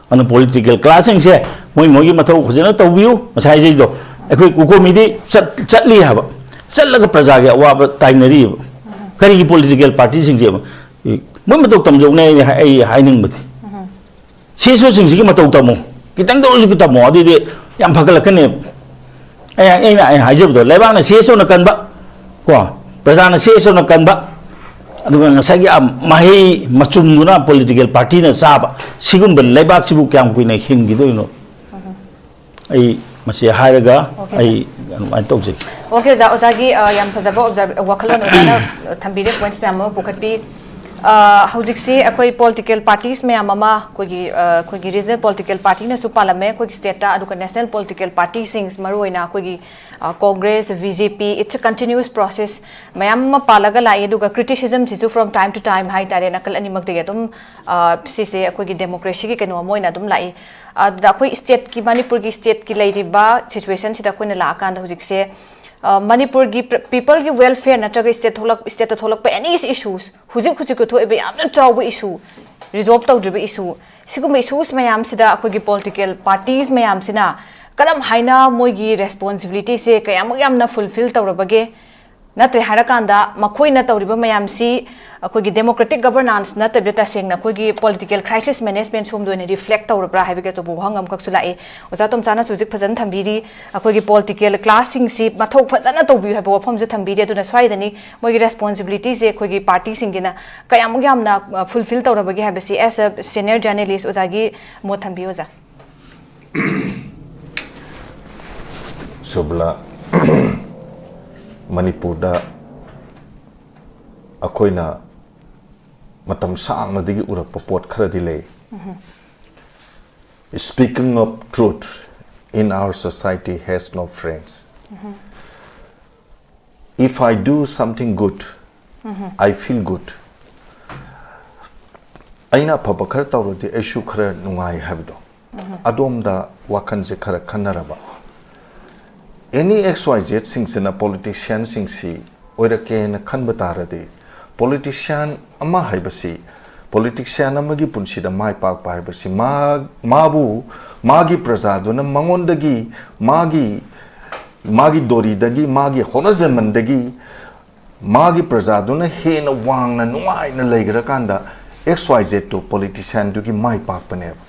ꯑꯗꯨꯅ ꯄꯣꯂꯤꯇꯤꯀꯦꯜ ꯀ꯭ꯂꯥꯁꯁꯤꯡꯁꯦ ꯃꯣꯏ ꯃꯣꯏꯒꯤ ꯃꯊꯧ ꯐꯖꯅ ꯇꯧꯕꯤꯌꯨ꯫ ꯉꯁꯥꯏ ꯍꯥꯏꯖꯩꯗꯣ, ꯑꯩꯈꯣꯏ ꯀꯣꯀꯣꯃꯤꯗꯤ ꯆꯠ-, ꯆꯠꯂꯤ ꯍꯥꯏꯕ, ꯆꯠꯂꯒ ꯄ꯭ꯔꯖꯥꯒꯤ ꯑꯋꯥꯕ ꯇꯥꯏꯅꯔꯤꯕ꯫ ꯀꯔꯤꯒꯤ ꯄꯣꯂꯤꯇꯤꯀꯦꯜ ꯄꯥꯔꯇꯤꯁꯤꯡꯁꯦ ꯃꯣꯏ ꯃꯇꯧ ꯇꯝꯖꯧꯅꯦ ꯑꯩ ꯍꯥꯏ-, ꯑꯩ ꯍꯥꯏꯅꯤꯡꯕꯗꯤ꯫ ꯁꯤ ꯑꯦꯁ ꯑꯣꯁꯤꯡꯁꯤꯒꯤ ꯃꯇꯧ ꯇꯝꯃꯨ, ꯈꯤꯇꯪꯗ ꯑꯣꯏꯔꯁꯨ ꯇꯝꯃꯣ, ꯑꯗꯨꯗꯤ ꯌꯥꯝ ꯐꯒꯠꯂꯛꯀꯅꯦꯕ꯫ ꯑꯩ, ꯑꯩꯅ, ꯑꯩꯅ ꯍꯥꯏꯖꯕꯗꯣ, ꯂꯩꯕꯥꯛꯅ ꯁꯤ ꯑꯦꯁ ꯑꯣꯅ ꯀꯟꯕ, ꯀꯣ, ꯄ꯭ꯔꯖꯥꯅ ꯁꯤ ꯑꯦꯁ ꯑꯣꯅ ꯀꯟꯕ, ꯑꯗꯨꯒ ꯉꯁꯥꯏꯒꯤ, ꯑ, ꯃꯍꯩ ꯃꯆꯨꯝꯗꯨꯅ ꯄꯣꯂꯤꯇꯤꯀꯦꯜ ꯄꯥꯔꯇꯤꯅ ꯆꯥꯕ, ꯁꯤꯒꯨꯝꯕ ꯂꯩꯕꯥꯛꯁꯤꯕꯨ ꯀꯌꯥꯝ ꯀꯨꯏꯅ ꯍꯤꯡꯈꯤꯗꯣꯏꯅꯣ? ꯑꯩ ꯃꯁꯤ ꯍꯥꯏꯔꯒ ꯑꯣꯀꯦ, ꯑꯩ ꯑꯗꯨꯃꯥꯏꯅ ꯇꯧꯖꯒꯦ꯫ ꯑꯣꯀꯦ, ꯑꯣꯖꯥ, ꯑꯣꯖꯥꯒꯤ, ꯑ, ꯌꯥꯝ ꯐꯖꯕ ꯑꯣꯕꯖꯥꯔ-, ꯋꯥꯈꯜꯂꯣꯟ ꯑꯣꯖꯥꯅ ꯊꯝꯕꯤꯔꯦ, ꯄꯣꯏꯟꯠꯁ ꯃꯌꯥꯝ ꯑꯃ ꯄꯨꯈꯠꯄꯤ꯫ ꯑ, ꯍꯧꯖꯤꯛꯁꯤ ꯑꯩꯈꯣꯏ ꯄꯣꯂꯤꯇꯤꯀꯦꯜ ꯄꯥꯔꯇꯤꯁ ꯃꯌꯥꯝ ꯑꯃ ꯑꯩꯈꯣꯏꯒꯤ, ꯑ, ꯑꯩꯈꯣꯏꯒꯤ ꯔꯤꯖꯅꯦꯜ ꯄꯣꯂꯤꯇꯤꯀꯦꯜ ꯄꯥꯔꯇꯤꯅꯁꯨ ꯄꯥꯜꯂꯝꯃꯦ ꯑꯩꯈꯣꯏꯒꯤ ꯁ꯭ꯇꯦꯠꯇ, ꯑꯗꯨꯒ ꯅꯦꯁꯅꯦꯜ ꯄꯣꯂꯤꯇꯤꯀꯦꯜ ꯄꯥꯔꯇꯤꯁꯤꯡ, ꯃꯔꯨꯑꯣꯏꯅ ꯑꯩꯈꯣꯏꯒꯤ, ꯑ, Congress, B J P, it's a continuous process, ꯃꯌꯥꯝ ꯑꯃ ꯄꯥꯜꯂꯒ ꯂꯥꯛꯏ꯫ ꯑꯗꯨꯒ ꯀ꯭ꯔꯤꯇꯤꯁꯤꯖꯝꯁꯤꯁꯨ from time to time ꯍꯥꯏ ꯇꯥꯔꯦ, ꯅꯥꯀꯜ ꯑꯅꯤꯃꯛꯇꯒꯤ ꯑꯗꯨꯝ, ꯑ, ꯁꯤꯁꯦ ꯑꯩꯈꯣꯏꯒꯤ ꯗꯦꯃꯣꯀ꯭ꯔꯦꯁꯤꯒꯤ ꯀꯩꯅꯣ ꯑꯃ ꯑꯣꯏꯅ ꯑꯗꯨꯝ ꯂꯥꯛꯏ꯫ ꯑꯗꯨꯗ ꯑꯩꯈꯣꯏ ꯁ꯭ꯇꯦꯠꯀꯤ, ꯃꯅꯤꯄꯨꯔꯒꯤ ꯁ꯭ꯇꯦꯠꯀꯤ ꯂꯩꯔꯤꯕ ꯁꯤꯆꯨꯋꯦꯁꯟꯁꯤꯗ ꯑꯩꯈꯣꯏꯅ ꯂꯥꯛꯑꯀꯥꯟꯗ ꯍꯧꯖꯤꯛꯁꯦ, ꯑ, ꯃꯅꯤꯄꯨꯔꯒꯤ ꯄ꯭ꯔ-, ꯄꯤꯄꯜꯒꯤ ꯋꯦꯜꯐꯤꯌꯔ ꯅꯠꯇ꯭ꯔꯒ ꯁ꯭ꯇꯦꯠ ꯊꯣꯛꯂꯛ-, ꯁ꯭ꯇꯦꯠꯇ ꯊꯣꯛꯂꯛꯄ ꯑꯦꯅꯤ ꯏꯁꯨꯁ, ꯍꯧꯖꯤꯛ ꯍꯧꯖꯤꯛꯀꯤ ꯊꯣꯛꯏꯕ ꯌꯥꯝꯅ ꯆꯥꯎꯕ ꯏꯁꯨ, ꯔꯤꯖꯣꯜꯕ ꯇꯧꯗ꯭ꯔꯤꯕ ꯏꯁꯨ, ꯁꯤꯒꯨꯝꯕ ꯏꯁꯨꯁ ꯃꯌꯥꯝꯁꯤꯗ ꯑꯩꯈꯣꯏꯒꯤ ꯄꯣꯂꯤꯇꯤꯀꯦꯜ ꯄꯥꯔꯇꯤꯁ ꯃꯌꯥꯝꯁꯤꯅ ꯀꯔꯝ ꯍꯥꯏꯅ ꯃꯣꯏꯒꯤ ꯔꯦꯁꯄꯣꯟꯁꯤꯕꯤꯂꯤꯇꯤꯁꯦ ꯀꯌꯥꯃꯨꯛ ꯌꯥꯝꯅ ꯐꯨꯜꯐꯤꯜ ꯇꯧꯔꯕꯒꯦ? ꯅꯠꯇ꯭ꯔꯦ ꯍꯥꯏꯔꯀꯥꯟꯗ ꯃꯈꯣꯏꯅ ꯇꯧꯔꯤꯕ ꯃꯌꯥꯝꯁꯤ ꯑꯩꯈꯣꯏꯒꯤ democratic governance ꯅꯠꯇꯕꯤꯗ ꯇꯁꯦꯡꯅ ꯑꯩꯈꯣꯏꯒꯤ political crisis management ꯁꯣꯝꯗ ꯑꯣꯏꯅ reflect ꯇꯧꯔꯕ꯭ꯔꯥ ꯍꯥꯏꯕꯒꯤ ꯑꯆꯧꯕ ꯋꯥꯍꯪ ꯑꯃꯈꯛꯁꯨ ꯂꯥꯛꯏ꯫ ꯑꯣꯖꯥ ꯇꯣꯝꯆꯥꯅꯁꯨ ꯍꯧꯖꯤꯛ ꯐꯖꯅ ꯊꯝꯕꯤꯔꯤ, ꯑꯩꯈꯣꯏꯒꯤ political class ꯁꯤꯡꯁꯤ ꯃꯊꯧ ꯐꯖꯅ ꯇꯧꯕꯤꯌꯨ ꯍꯥꯏꯕ ꯋꯥꯐꯝꯁꯨ ꯊꯝꯕꯤꯔꯤ꯫ ꯑꯗꯨꯅ ꯁ꯭ꯋꯥꯏꯗꯅꯤ ꯃꯣꯏꯒꯤ responsibility ꯁꯦ ꯑꯩꯈꯣꯏꯒꯤ party ꯁꯤꯡꯒꯤꯅ ꯀꯌꯥꯃꯨꯛ ꯌꯥꯝꯅ, ꯑ, fulfil ꯇꯧꯔꯕꯒꯦ ꯍꯥꯏꯕꯁꯤ as a senior journalist ꯑꯣꯖꯥꯒꯤ ꯃꯣꯠ ꯊꯝꯕꯤꯌꯨ ꯑꯣꯖꯥ꯫ ꯁꯨꯕꯂꯥ, ꯃꯅꯤꯄꯨꯔꯗ ꯑꯩꯈꯣꯏꯅ ꯃꯇꯝ ꯁꯥꯡꯅꯗꯒꯤ ꯎꯔꯛꯄ ꯄꯣꯠ ꯈꯔꯗꯤ ꯂꯩ꯫ Speaking of truth in our society has no friends. If I do something good, I feel good. ꯑꯩꯅ ꯑꯐꯕ ꯈꯔ ꯇꯧꯔꯗꯤ ꯑꯩꯁꯨ ꯈꯔ ꯅꯨꯡꯉꯥꯏ ꯍꯥꯏꯕꯗꯣ, ꯑꯗꯣꯝꯗ ꯋꯥꯈꯜꯁꯦ ꯈꯔ ꯈꯟꯅꯔꯕ꯫ Any X Y Z ꯁꯤꯡꯁꯤꯅ politician ꯁꯤꯡꯁꯤ ꯑꯣꯏꯔꯛꯀꯦꯅ ꯈꯟꯕ ꯇꯥꯔꯗꯤ, politician ꯑꯃ ꯍꯥꯏꯕꯁꯤ, politician ꯑꯃꯒꯤ ꯄꯨꯟꯁꯤꯗ ꯃꯥꯏ ꯄꯥꯛꯄ ꯍꯥꯏꯕꯁꯤ ꯃꯥ, ꯃꯥꯕꯨ, ꯃꯥꯒꯤ ꯄ꯭ꯔꯖꯥꯗꯨꯅ ꯃꯉꯣꯟꯗꯒꯤ, ꯃꯥꯒꯤ, ꯃꯥꯒꯤ ꯗꯣꯔꯤꯗꯒꯤ, ꯃꯥꯒꯤ ꯍꯣꯠꯅꯖꯃꯟꯗꯒꯤ ꯃꯥꯒꯤ ꯄ꯭ꯔꯖꯥꯗꯨꯅ ꯍꯦꯟꯅ ꯋꯥꯡꯅ ꯅꯨꯡꯉꯥꯏꯅ ꯂꯩꯈ꯭ꯔꯀꯥꯟꯗ X Y Z two politician ꯗꯨꯒꯤ ꯃꯥꯏ ꯄꯥꯛꯄꯅꯦꯕ꯫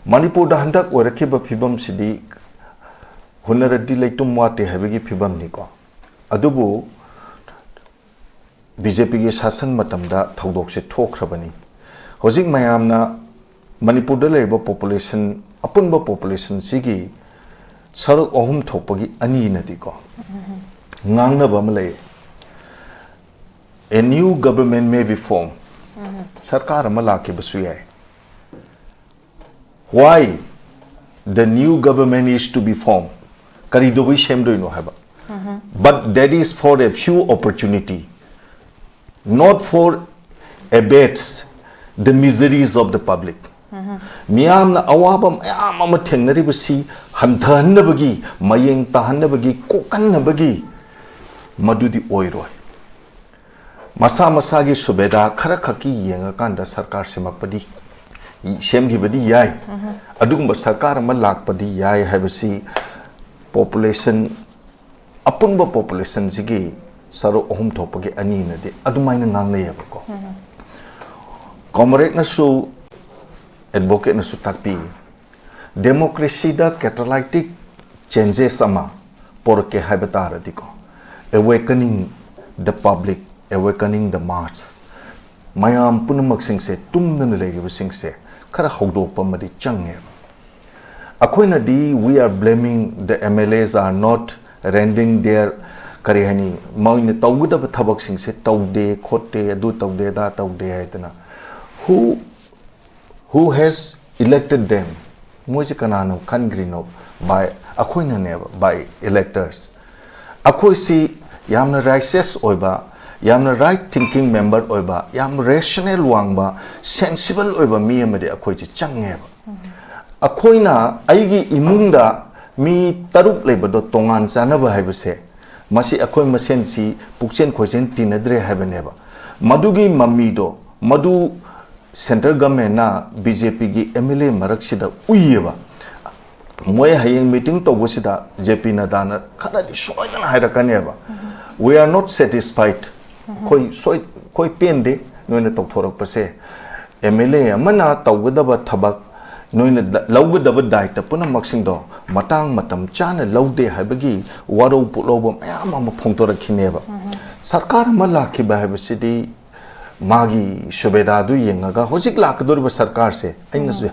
ꯃꯅꯤꯄꯨꯔꯗ ꯍꯟꯗꯛ ꯑꯣꯏꯔꯛꯈꯤꯕ ꯐꯤꯕꯝꯁꯤꯗꯤ ꯍꯨꯟꯅꯔꯗꯤ ꯂꯩꯇꯨꯝ ꯋꯥꯠꯇꯦ ꯍꯥꯏꯕꯒꯤ ꯐꯤꯕꯝꯅꯤꯀꯣ꯫ ꯑꯗꯨꯕꯨ B J P ꯒꯤ ꯁꯥꯁꯟ ꯃꯇꯝꯗ ꯊꯧꯗꯣꯛꯁꯦ ꯊꯣꯛꯈ꯭ꯔꯕꯅꯤ꯫ ꯍꯧꯖꯤꯛ ꯃꯌꯥꯝꯅ ꯃꯅꯤꯄꯨꯔꯗ ꯂꯩꯔꯤꯕ population, ꯑꯄꯨꯟꯕ population ꯁꯤꯒꯤ ꯁꯔꯨꯛ ꯑꯍꯨꯝ ꯊꯣꯛꯄꯒꯤ ꯑꯅꯤꯅꯗꯤꯀꯣ ꯉꯥꯡꯅꯕ ꯑꯃ ꯂꯩ꯫ A new government may be formed. ꯁꯔꯀꯥꯔ ꯑꯃ ꯂꯥꯛꯈꯤꯕꯁꯨ ꯌꯥꯏ꯫ Why the new government is to be formed? ꯀꯔꯤꯗꯧꯕꯩ ꯁꯦꯝꯗꯣꯏꯅꯣ ꯍꯥꯏꯕ꯫ But that is for a few opportunity, not for abate the miseries of the public. ꯃꯤꯌꯥꯝꯅ ꯑꯋꯥꯕ ꯃꯌꯥꯝ ꯑꯃ ꯊꯦꯡꯅꯔꯤꯕꯁꯤ ꯍꯟꯊꯍꯟꯅꯕꯒꯤ, ꯃꯌꯦꯡ ꯇꯥꯍꯟꯅꯕꯒꯤ, ꯀꯣꯛꯍꯟꯅꯕꯒꯤ ꯃꯗꯨꯗꯤ ꯑꯣꯏꯔꯣꯏ꯫ ꯃꯁꯥ ꯃꯁꯥꯒꯤ ꯁꯨꯕꯦꯗꯥ ꯈꯔ ꯈꯛꯀꯤ ꯌꯦꯡꯉꯀꯥꯟꯗ ꯁꯔꯀꯥꯔ ꯁꯦꯝꯃꯛꯄꯗꯤ, ꯁꯦꯝꯈꯤꯕꯗꯤ ꯌꯥꯏ꯫ ꯑꯗꯨꯒꯨꯝꯕ ꯁꯔꯀꯥꯔ ꯑꯃ ꯂꯥꯛꯄꯗꯤ ꯌꯥꯏ ꯍꯥꯏꯕꯁꯤ population ꯑꯄꯨꯟꯕ ꯄꯣꯄꯨꯂꯦꯁꯟꯁꯤꯒꯤ ꯁꯔꯨꯛ ꯑꯍꯨꯝ ꯊꯣꯛꯄꯒꯤ ꯑꯅꯤꯅꯗꯤ ꯑꯗꯨꯃꯥꯏꯅ ꯉꯥꯡꯅꯩꯌꯦꯕꯀꯣ꯫ ꯀꯣꯃꯔꯦꯠꯅꯁꯨ, ꯑꯦꯗꯚꯣꯀꯦꯠꯅꯁꯨ ꯇꯥꯛꯄꯤ, ꯗꯦꯃꯣꯀ꯭ꯔꯦꯁꯤꯗ ꯀꯦꯇꯥꯂꯥꯏꯇꯤꯛ ꯆꯦꯟꯖꯦꯁ ꯑꯃ ꯄꯣꯔꯛꯀꯦ ꯍꯥꯏꯕ ꯇꯥꯔꯗꯤꯀꯣ, awakening the public, awakening the mass, ꯃꯌꯥꯝ ꯄꯨꯝꯅꯃꯛꯁꯤꯡꯁꯦ, ꯇꯨꯝꯗꯅ ꯂꯩꯔꯤꯕꯁꯤꯡꯁꯦ ꯈꯔ ꯍꯧꯗꯣꯛꯄ ꯑꯃꯗꯤ ꯆꯪꯉꯦꯕ꯫ ꯑꯩꯈꯣꯏꯅꯗꯤ we are blaming the M L As are not rendering their, ꯀꯔꯤ ꯍꯥꯏꯅꯤ, ꯃꯣꯏꯅ ꯇꯧꯒꯗꯕ ꯊꯕꯛꯁꯤꯡꯁꯦ ꯇꯧꯗꯦ ꯈꯣꯠꯇꯦ, ꯑꯗꯨ ꯇꯧꯗꯦ ꯑꯗꯥ ꯇꯧꯗꯦ ꯍꯥꯏꯗꯅ꯫ Who who has elected them? ꯃꯣꯏꯁꯦ ꯀꯅꯥꯅꯣ ꯈꯟꯈ꯭ꯔꯤꯅꯣ? By, ꯑꯩꯈꯣꯏꯅꯅꯦꯕ, by electors꯫ ꯑꯩꯈꯣꯏꯁꯤ ꯌꯥꯝꯅ ꯔꯥꯏꯁꯤꯌꯁ ꯑꯣꯏꯕ, ꯌꯥꯝꯅ ꯔꯥꯏꯠ ꯊꯤꯡꯀꯤꯡ ꯃꯦꯝꯕꯔ ꯑꯣꯏꯕ, ꯌꯥꯝ ꯔꯦꯁꯅꯦꯜ ꯋꯥꯡꯕ, ꯁꯦꯟꯁꯤꯕꯜ ꯑꯣꯏꯕ ꯃꯤ ꯑꯃꯗꯤ ꯑꯩꯈꯣꯏꯁꯦ ꯆꯪꯉꯦꯕ꯫ ꯑꯩꯈꯣꯏꯅ, ꯑꯩꯒꯤ ꯏꯃꯨꯡꯗ ꯃꯤ ꯇꯔꯨꯛ ꯂꯩꯕꯗꯣ ꯇꯣꯉꯥꯟ ꯆꯥꯟꯅꯕ ꯍꯥꯏꯕꯁꯦ, ꯃꯁꯤ ꯑꯩꯈꯣꯏ ꯃꯁꯦꯟꯁꯤ ꯄꯨꯛꯆꯦꯟ ꯈꯣꯏꯆꯦꯟ ꯇꯤꯟꯅꯗ꯭ꯔꯦ ꯍꯥꯏꯕꯅꯦꯕ꯫ ꯃꯗꯨꯒꯤ ꯃꯃꯤꯗꯣ, ꯃꯗꯨ ꯁꯦꯟꯇ꯭ꯔꯦꯜ ꯒꯃꯦꯟꯅ ꯕꯤ ꯖꯦ ꯄꯤꯒꯤ ꯑꯦꯝ ꯑꯦꯜ ꯑꯦ ꯃꯔꯛꯁꯤꯗ ꯎꯏꯌꯦꯕ꯫ ꯃꯣꯏ ꯍꯌꯦꯡ ꯃꯤꯇꯤꯡ ꯇꯧꯕꯁꯤꯗ ꯖꯦ ꯄꯤ ꯅꯗꯥꯅ ꯈꯔꯗꯤ ꯁꯣꯏꯗꯅ ꯍꯥꯏꯔꯛꯀꯅꯦꯕ, "We are not satisfied, ꯑꯩꯈꯣꯏ ꯁꯣꯏ-, ꯑꯩꯈꯣꯏ ꯄꯦꯟꯗꯦ ꯅꯣꯏꯅ ꯇꯧꯊꯣꯔꯛꯄꯁꯦ꯫ ꯑꯦꯝ ꯑꯦꯜ ꯑꯦ ꯑꯃꯅ ꯇꯧꯒꯗꯕ ꯊꯕꯛ, ꯅꯣꯏꯅ ꯗ-, ꯂꯧꯒꯗꯕ ꯗꯥꯏꯇ ꯄꯨꯝꯅꯃꯛꯁꯤꯡꯗꯣ ꯃꯇꯥꯡ ꯃꯇꯝ ꯆꯥꯅ ꯂꯧꯗꯦ ꯍꯥꯏꯕꯒꯤ ꯋꯥꯔꯧ ꯄꯨꯛꯂꯧꯕ ꯃꯌꯥꯝ ꯑꯃ ꯐꯣꯡꯗꯣꯔꯛꯈꯤꯅꯦꯕ"꯫ ꯁꯔꯀꯥꯔ ꯑꯃ ꯂꯥꯛꯈꯤꯕ ꯍꯥꯏꯕꯁꯤꯗꯤ ꯃꯥꯒꯤ ꯁꯨꯕꯦꯗꯥꯗꯨ ꯌꯦꯡꯉꯒ ꯍꯧꯖꯤꯛ ꯂꯥꯛꯀꯗꯧꯔꯤꯕ ꯁꯔꯀꯥꯔꯁꯦ, ꯑꯩꯅꯁꯨ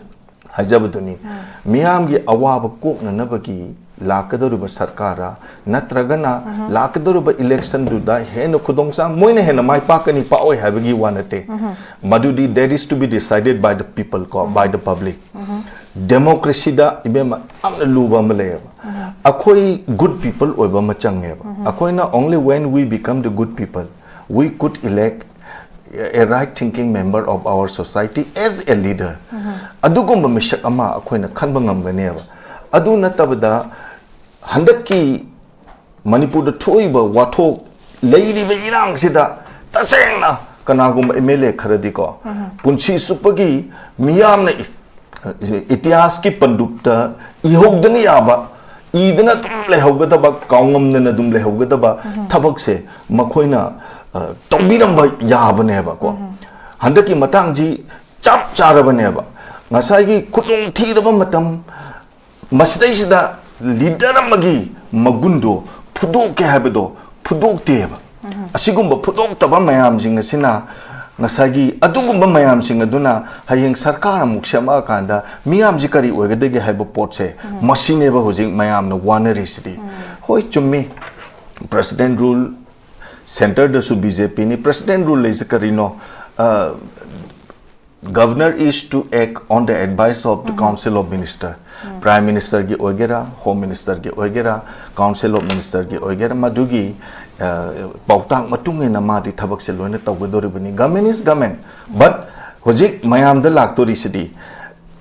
ꯍꯥꯏꯖꯕꯗꯨꯅꯤ, ꯃꯤꯌꯥꯝꯒꯤ ꯑꯋꯥꯕ ꯀꯣꯛꯅꯅꯕꯒꯤ ꯂꯥꯛꯀꯗꯧꯔꯤꯕ ꯁꯔꯀꯥꯔꯔ, ꯅꯠꯇ꯭ꯔꯒꯅ ꯂꯥꯛꯀꯗꯧꯔꯤꯕ ꯏꯂꯦꯛꯁꯟꯗꯨꯗ ꯍꯦꯟꯅ ꯈꯨꯗꯣꯡꯆꯥ-, ꯃꯣꯏꯅ ꯍꯦꯟꯅ ꯃꯥꯏ ꯄꯥꯛꯀꯅꯤ ꯄꯥꯛꯑꯣꯏ ꯍꯥꯏꯕꯒꯤ ꯋꯥ ꯅꯠꯇꯦ꯫ ꯃꯗꯨꯗꯤ that is to be decided by the people ꯀꯣ, by the public꯫ ꯗꯦꯃꯣꯀ꯭ꯔꯦꯁꯤꯗ, ꯏꯕꯦꯝꯃ, ꯌꯥꯝꯅ ꯂꯨꯕ ꯑꯃ ꯂꯩꯌꯦꯕ꯫ ꯑꯩꯈꯣꯏ ꯒꯨꯗ ꯄꯤꯄꯜ ꯑꯣꯏꯕ ꯑꯃ ꯆꯪꯉꯦꯕ꯫ ꯑꯩꯈꯣꯏꯅ, only when we become the good people, we could elect a right thinking member of our society as a leader꯫ ꯑꯗꯨꯒꯨꯝꯕ ꯃꯤꯁꯛ ꯑꯃ ꯑꯩꯈꯣꯏꯅ ꯈꯟꯕ ꯉꯝꯒꯅꯦꯕ꯫ ꯑꯗꯨ ꯅꯠꯇꯕꯗ, ꯍꯟꯗꯛꯀꯤ ꯃꯅꯤꯄꯨꯔꯗ ꯊꯣꯛꯏꯕ ꯋꯥꯊꯣꯛ, ꯂꯩꯔꯤꯕ ꯏꯔꯥꯡꯁꯤꯗ ꯇꯁꯦꯡꯅ ꯀꯅꯥꯒꯨꯝꯕ ꯑꯦꯝ ꯑꯦꯜ ꯑꯦ ꯈꯔꯗꯤꯀꯣ, ꯄꯨꯟꯁꯤ ꯆꯨꯞꯄꯒꯤ ꯃꯤꯌꯥꯝꯅ ꯏ-, ꯏꯇꯤꯍꯥꯁꯀꯤ ꯄꯟꯗꯨꯞꯇ ꯏꯍꯧꯗꯅ ꯌꯥꯕ ꯏꯗꯅ ꯑꯗꯨꯝ ꯂꯩꯍꯧꯒꯗꯕ, ꯀꯥꯎꯉꯝꯗꯅ ꯑꯗꯨꯝ ꯂꯩꯍꯧꯒꯗꯕ ꯊꯕꯛꯁꯦ ꯃꯈꯣꯏꯅ, ꯑ, ꯇꯧꯕꯤꯔꯝꯕ ꯌꯥꯕꯅꯦꯕꯀꯣ꯫ ꯍꯟꯗꯛꯀꯤ ꯃꯇꯥꯡꯁꯤ ꯆꯞ ꯆꯥꯔꯕꯅꯦꯕ꯫ ꯉꯁꯥꯏꯒꯤ ꯈꯨꯗꯣꯡꯊꯤꯔꯕ ꯃꯇꯝ, ꯃꯁꯤꯗꯩꯁꯤꯗ ꯂꯤꯗꯔ ꯑꯃꯒꯤ ꯃꯒꯨꯟꯗꯣ ꯐꯨꯗꯣꯛꯀꯦ ꯍꯥꯏꯕꯗꯣ ꯐꯨꯗꯣꯛꯇꯦꯕ꯫ ꯑꯁꯤꯒꯨꯝꯕ ꯐꯨꯗꯣꯛꯇꯕ ꯃꯌꯥꯝꯁꯤꯡ ꯑꯁꯤꯅ, ꯉꯁꯥꯏꯒꯤ ꯑꯗꯨꯒꯨꯝꯕ ꯃꯌꯥꯝꯁꯤꯡ ꯑꯗꯨꯅ ꯍꯌꯦꯡ ꯁꯔꯀꯥꯔ ꯑꯃꯨꯛ ꯁꯦꯝꯃꯛꯑꯀꯥꯟꯗ ꯃꯤꯌꯥꯝꯁꯤ ꯀꯔꯤ ꯑꯣꯏꯒꯗꯒꯦ ꯍꯥꯏꯕ ꯄꯣꯠꯁꯦ, ꯃꯁꯤꯅꯦꯕ ꯍꯧꯖꯤꯛ ꯃꯌꯥꯝꯅ ꯋꯥꯅꯔꯤꯁꯤꯗꯤ꯫ ꯍꯣꯏ, ꯆꯨꯝꯃꯤ, ꯄ꯭ꯔꯦꯁꯤꯗꯦꯟ ꯔꯨꯜ, ꯁꯦꯟꯇꯔꯗꯁꯨ ꯕꯤ ꯖꯦ ꯄꯤꯅꯤ꯫ ꯄ꯭ꯔꯦꯁꯤꯗꯦꯟ ꯔꯨꯜ ꯂꯩꯁꯦ ꯀꯔꯤꯅꯣ? ꯑ, Governor is to act on the advice of the Council of Minister. Prime ꯃꯤꯅꯤꯁꯇꯔꯒꯤ ꯑꯣꯏꯒꯦꯔꯥ, ꯍꯣꯝ ꯃꯤꯅꯤꯁꯇꯔꯒꯤ ꯑꯣꯏꯒꯦꯔꯥ, ꯀꯥꯎꯟꯁꯤꯜ ꯑꯣꯐ ꯃꯤꯅꯤꯁꯇꯔꯒꯤ ꯑꯣꯏꯒꯦꯔꯥ, ꯃꯗꯨꯒꯤ, ꯑ, ꯄꯥꯎꯇꯥꯛ ꯃꯇꯨꯡ ꯏꯟꯅ ꯃꯥꯗꯤ ꯊꯕꯛꯁꯦ ꯂꯣꯏꯅ ꯇꯧꯒꯗꯧꯔꯤꯕꯅꯤ꯫ Government is government, but ꯍꯧꯖꯤꯛ ꯃꯌꯥꯝꯗ ꯂꯥꯛꯇꯣꯔꯤꯁꯤꯗꯤ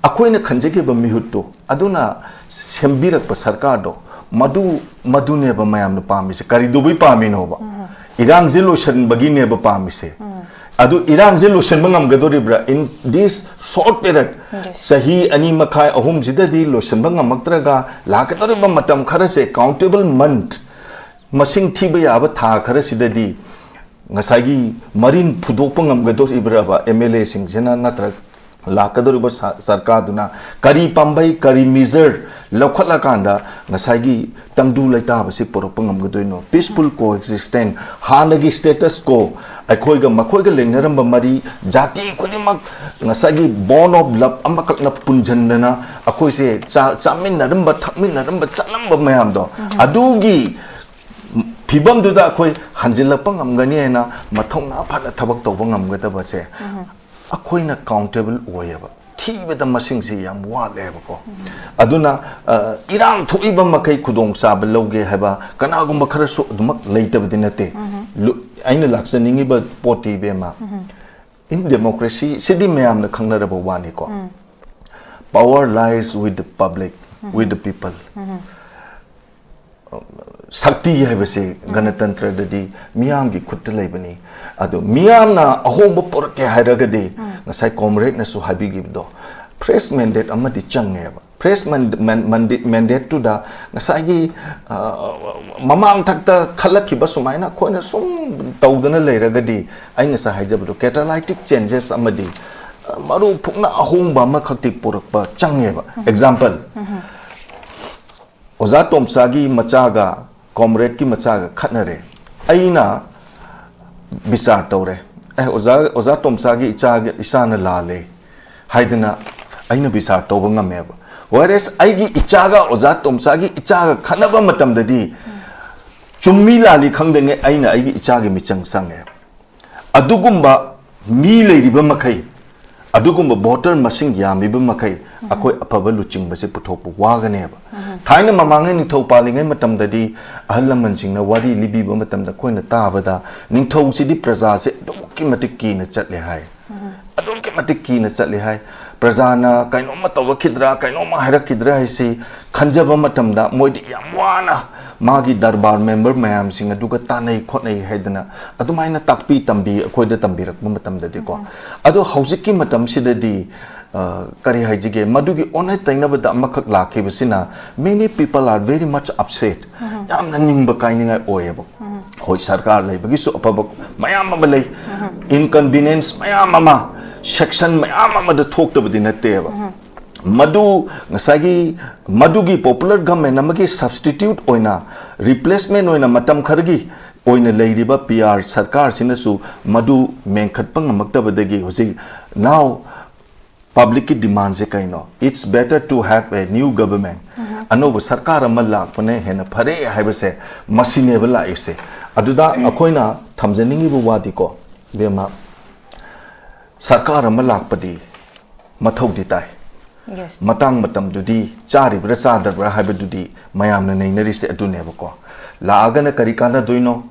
ꯑꯩꯈꯣꯏꯅ ꯈꯟꯖꯈꯤꯕ ꯃꯤꯍꯨꯠꯇꯣ, ꯑꯗꯨꯅ ꯁꯦꯝꯕꯤꯔꯛꯄ ꯁꯔꯀꯥꯔꯗꯣ, ꯃꯗꯨ, ꯃꯗꯨꯅꯦꯕ ꯃꯌꯥꯝꯅ ꯄꯥꯝꯃꯤꯁꯦ꯫ ꯀꯔꯤꯗꯧꯕꯩ ꯄꯥꯝꯃꯤꯅꯣꯕ? ꯏꯔꯥꯡꯁꯦ ꯂꯣꯏꯁꯤꯟꯕꯒꯤꯅꯦꯕ ꯄꯥꯝꯃꯤꯁꯦ꯫ ꯑꯗꯨ ꯏꯔꯥꯡꯁꯦ ꯂꯣꯏꯁꯤꯟꯕ ꯉꯝꯒꯗꯧꯔꯤꯕ꯭ꯔꯥ? In this short period, Yes. ꯆꯍꯤ ꯑꯅꯤ ꯃꯈꯥꯏ, ꯑꯍꯨꯝꯁꯤꯗꯗꯤ ꯂꯣꯏꯁꯤꯟꯕ ꯉꯝꯃꯛꯇ꯭ꯔꯒ, ꯂꯥꯛꯀꯗꯧꯔꯤꯕ ꯃꯇꯝ ꯈꯔꯁꯦ, countable month, ꯃꯁꯤꯡ ꯊꯤꯕ ꯌꯥꯕ ꯊꯥ ꯈꯔꯁꯤꯗꯗꯤ, ꯉꯁꯥꯏꯒꯤ ꯃꯔꯤꯟ ꯐꯨꯗꯣꯛꯄ ꯉꯝꯒꯗꯧꯔꯤꯕ꯭ꯔꯕ ꯑꯦꯝ ꯑꯦꯜ ꯑꯦꯁꯤꯡꯁꯤꯅ? ꯅꯠꯇ꯭ꯔꯒ ꯂꯥꯛꯀꯗꯧꯔꯤꯕ ꯁ-, ꯁꯔꯀꯥꯔꯗꯨꯅ ꯀꯔꯤ ꯄꯥꯝꯕꯩ, ꯀꯔꯤ measure ꯂꯧꯈꯠꯂꯀꯥꯟꯗ ꯉꯁꯥꯏꯒꯤ ꯇꯪꯗꯨ ꯂꯩꯇꯥꯕꯁꯤ ꯄꯨꯔꯛꯄ ꯉꯝꯒꯗꯣꯏꯅꯣ? Peaceful coexistence, ꯍꯥꯟꯅꯒꯤ status quo, ꯑꯩꯈꯣꯏꯒ ꯃꯈꯣꯏꯒ ꯂꯩꯅꯔꯝꯕ ꯃꯔꯤ, ꯖꯥꯇꯤ ꯈꯨꯗꯤꯡꯃꯛ ꯉꯁꯥꯏꯒꯤ bond of love ꯑꯃꯈꯛꯅ ꯄꯨꯟꯁꯤꯟꯗꯅ ꯑꯩꯈꯣꯏꯁꯦ ꯆꯥ-, ꯆꯥꯃꯤꯟꯅꯔꯝꯕ, ꯊꯛꯃꯤꯟꯅꯔꯝꯕ, ꯆꯠꯂꯝꯕ ꯃꯌꯥꯝꯗꯣ, ꯑꯗꯨꯒꯤ ꯐꯤꯕꯝꯗꯨꯗ ꯑꯩꯈꯣꯏ ꯍꯟꯖꯤꯜꯂꯛꯄ ꯉꯝꯒꯅꯤ ꯍꯥꯏꯅ ꯃꯊꯧꯅꯥ ꯐꯅ ꯊꯕꯛ ꯇꯧꯕ ꯉꯝꯒꯗꯕꯁꯦ, ꯑꯩꯈꯣꯏꯅ countable ꯑꯣꯏꯌꯦꯕ꯫ ꯊꯤꯕꯗ ꯃꯁꯤꯡꯁꯤ ꯌꯥꯝ ꯋꯥꯠꯂꯦꯕꯀꯣ꯫ ꯑꯗꯨꯅ, ꯑ, ꯏꯔꯥꯡ ꯊꯣꯛꯏꯕ ꯃꯈꯩ ꯈꯨꯗꯣꯡꯆꯥꯕ ꯂꯧꯒꯦ ꯍꯥꯏꯕ ꯀꯅꯥꯒꯨꯝꯕ ꯈꯔꯁꯨ ꯑꯗꯨꯃꯛ ꯂꯩꯇꯕꯗꯤ ꯅꯠꯇꯦ꯫ ꯂꯨ-, ꯑꯩꯅ ꯂꯥꯛꯆꯅꯤꯡꯉꯤꯕ ꯄꯣꯠꯇꯤ, ꯏꯕꯦꯝꯃ, in democracy, ꯁꯤꯗꯤ ꯃꯌꯥꯝꯅ ꯈꯪꯅꯔꯕ ꯋꯥꯅꯤꯀꯣ꯫ Power lies with the public, with the people. ꯁꯛꯇꯤ ꯍꯥꯏꯕꯁꯦ ꯒꯅꯇꯟꯇ꯭ꯔꯗꯗꯤ ꯃꯤꯌꯥꯝꯒꯤ ꯈꯨꯠꯇ ꯂꯩꯕꯅꯤ꯫ ꯑꯗꯣ ꯃꯤꯌꯥꯝꯅ ꯑꯍꯣꯡꯕ ꯄꯨꯔꯛꯀꯦ ꯍꯥꯏꯔꯒꯗꯤ, ꯉꯁꯥꯏ ꯀꯣꯝꯔꯦꯗꯅꯁꯨ ꯍꯥꯏꯕꯤꯈꯤꯕꯗꯣ, Fresh mandate ꯑꯃꯗꯤ ꯆꯪꯉꯦꯕ꯫ Fresh mandate ꯇꯨꯗ ꯉꯁꯥꯏꯒꯤ ꯃꯃꯥꯡ ꯊꯛꯇ ꯈꯜꯂꯛꯈꯤꯕ ꯁꯨꯃꯥꯏꯅ ꯑꯩꯈꯣꯏꯅ ꯁꯨꯝ ꯇꯧꯗꯅ ꯂꯩꯔꯒꯗꯤ, ꯑꯩ ꯉꯁꯥꯏ ꯍꯥꯏꯖꯕꯗꯣ, catalytic changes ꯑꯃꯗꯤ ꯃꯔꯨ ꯐꯨꯛꯅ ꯑꯍꯣꯡꯕ ꯑꯃꯈꯛꯇꯤ ꯄꯨꯔꯛꯄ ꯆꯪꯉꯦꯕ꯫ Example, ꯑꯣꯖꯥ ꯇꯣꯝꯆꯥꯒꯤ ꯃꯆꯥꯒ ꯀꯣꯝꯔꯦꯗꯀꯤ ꯃꯆꯥꯒ ꯈꯠꯅꯔꯦ꯫ ꯑꯩꯅ ꯕꯤꯆꯥꯔ ꯇꯧꯔꯦ꯫ ꯑꯦ, ꯑꯣꯖꯥ, ꯑꯣꯖꯥ ꯇꯣꯝꯆꯥꯒꯤ ꯏꯆꯥꯒꯤ, ꯏꯆꯥꯅ ꯂꯥꯜꯂꯦ ꯍꯥꯏꯗꯅ ꯑꯩꯅ ꯕꯤꯆꯥꯔ ꯇꯧꯕ ꯉꯝꯃꯦꯕ꯫ Whereas ꯑꯩꯒꯤ ꯏꯆꯥꯒ ꯑꯣꯖꯥ ꯇꯣꯝꯆꯥꯒꯤ ꯏꯆꯥꯒ ꯈꯠꯅꯕ ꯃꯇꯝꯗꯗꯤ ꯆꯨꯝꯃꯤ ꯂꯥꯜꯂꯤ ꯈꯪꯗꯉꯩ ꯑꯩꯅ ꯑꯩꯒꯤ ꯏꯆꯥꯒꯤ ꯃꯤꯆꯪ ꯆꯪꯉꯦ꯫ ꯑꯗꯨꯒꯨꯝꯕ ꯃꯤ ꯂꯩꯔꯤꯕ ꯃꯈꯩ, ꯑꯗꯨꯒꯨꯝꯕ voter ꯃꯁꯤꯡ ꯌꯥꯝꯃꯤꯕ ꯃꯈꯩ, ꯑꯩꯈꯣꯏ ꯑꯐꯕ ꯂꯨꯆꯤꯡꯕꯁꯦ ꯄꯨꯊꯣꯛꯄ ꯋꯥꯒꯅꯦꯕ꯫ ꯊꯥꯏꯅ ꯃꯃꯥꯡꯉꯩ ꯅꯤꯡꯊꯧ ꯄꯥꯜꯂꯤꯉꯩ ꯃꯇꯝꯗꯗꯤ ꯑꯍꯜ ꯂꯃꯟꯁꯤꯡꯅ ꯋꯥꯔꯤ ꯂꯤꯕꯤꯕ ꯃꯇꯝꯗ ꯑꯩꯈꯣꯏꯅ ꯇꯥꯕꯗ, ꯅꯤꯡꯊꯧꯁꯤꯗꯤ ꯄ꯭ꯔꯖꯥꯁꯦ ꯑꯗꯨꯛꯀꯤ ꯃꯇꯤꯛ ꯀꯤꯅ ꯆꯠꯂꯦ ꯍꯥꯏ꯫ ꯑꯗꯨꯛꯀꯤ ꯃꯇꯤꯛ ꯀꯤꯅ ꯆꯠꯂꯤ ꯍꯥꯏ꯫ ꯄ꯭ꯔꯖꯥꯅ ꯀꯩꯅꯣꯝꯃ ꯇꯧꯔꯛꯈꯤꯗ꯭ꯔꯥ, ꯀꯩꯅꯣꯝꯃ ꯍꯥꯏꯔꯛꯈꯤꯗ꯭ꯔꯥ ꯍꯥꯏꯁꯤ ꯈꯟꯖꯕ ꯃꯇꯝꯗ ꯃꯣꯏꯗꯤ ꯌꯥꯝ ꯋꯥꯅ ꯃꯥꯒꯤ ꯗꯔꯕꯥꯔ member ꯃꯌꯥꯝꯁꯤꯡ ꯑꯗꯨꯒ ꯇꯥꯟꯅꯩ ꯈꯣꯠꯅꯩ ꯍꯥꯏꯗꯅ ꯑꯗꯨꯃꯥꯏꯅ ꯇꯥꯛꯄꯤ ꯇꯝꯕꯤ ꯑꯩꯈꯣꯏꯗ ꯇꯝꯕꯤꯔꯛꯄ ꯃꯇꯝꯗꯗꯤꯀꯣ꯫ ꯑꯗꯣ ꯍꯧꯖꯤꯛꯀꯤ ꯃꯇꯝꯁꯤꯗꯗꯤ, ꯑ, ꯀꯔꯤ ꯍꯥꯏꯁꯤꯒꯦ, ꯃꯗꯨꯒꯤ ꯑꯣꯟꯅ ꯇꯩꯅꯕꯗ ꯑꯃꯈꯛ ꯂꯥꯛꯈꯤꯕꯁꯤꯅ, many people are very much upset. ꯌꯥꯝꯅ ꯅꯤꯡꯕ ꯀꯥꯏꯅꯤꯡꯉꯥꯏ ꯑꯣꯏꯌꯦꯕ꯫ ꯍꯣꯏ, ꯁꯔꯀꯥꯔ ꯂꯩꯕꯒꯤꯁꯨ ꯑꯐꯕ ꯃꯌꯥꯝ ꯑꯃ ꯂꯩ, inconvenience ꯃꯌꯥꯝ ꯑꯃ, section ꯃꯌꯥꯝ ꯑꯃꯗ ꯊꯣꯛꯇꯕꯗꯤ ꯅꯠꯇꯦꯕ꯫ ꯃꯗꯨ ꯉꯁꯥꯏꯒꯤ, ꯃꯗꯨꯒꯤ popular government ꯑꯃꯒꯤ substitute ꯑꯣꯏꯅ, replacement ꯑꯣꯏꯅ ꯃꯇꯝ ꯈꯔꯒꯤ ꯑꯣꯏꯅ ꯂꯩꯔꯤꯕ P R ꯁꯔꯀꯥꯔꯁꯤꯅꯁꯨ ꯃꯗꯨ ꯃꯦꯟꯈꯠꯄ ꯉꯝꯃꯛꯇꯕꯗꯒꯤ ꯍꯧꯖꯤꯛ now publicꯀꯤ demandꯁꯦ ꯀꯩꯅꯣ? It's better to have a new government. ꯑꯅꯧꯕ ꯁꯔꯀꯥꯔ ꯑꯃ ꯂꯥꯛꯄꯅ ꯍꯦꯟꯅ ꯐꯔꯦ ꯍꯥꯏꯕꯁꯦ ꯃꯁꯤꯅꯦꯕ ꯂꯥꯛꯏꯁꯦ꯫ ꯑꯗꯨꯗ ꯑꯩꯈꯣꯏꯅ ꯊꯝꯖꯅꯤꯡꯉꯤꯕ ꯋꯥꯗꯤꯀꯣ, ꯏꯕꯦꯝꯃ, ꯁꯔꯀꯥꯔ ꯑꯃ ꯂꯥꯛꯄꯗꯤ ꯃꯊꯧꯗꯤ ꯇꯥꯏ꯫ Yes. ꯃꯇꯥꯡ ꯃꯇꯝꯗꯨꯗꯤ ꯆꯥꯔꯤꯕ꯭ꯔꯥ ꯆꯥꯗꯕ꯭ꯔꯥ ꯍꯥꯏꯕꯗꯨꯗꯤ ꯃꯌꯥꯝꯅ ꯅꯩꯅꯔꯤꯁꯦ ꯑꯗꯨꯅꯦꯕꯀꯣ꯫ ꯂꯥꯛꯑꯒꯅ ꯀꯔꯤ ꯀꯥꯟꯅꯗꯣꯏꯅꯣ?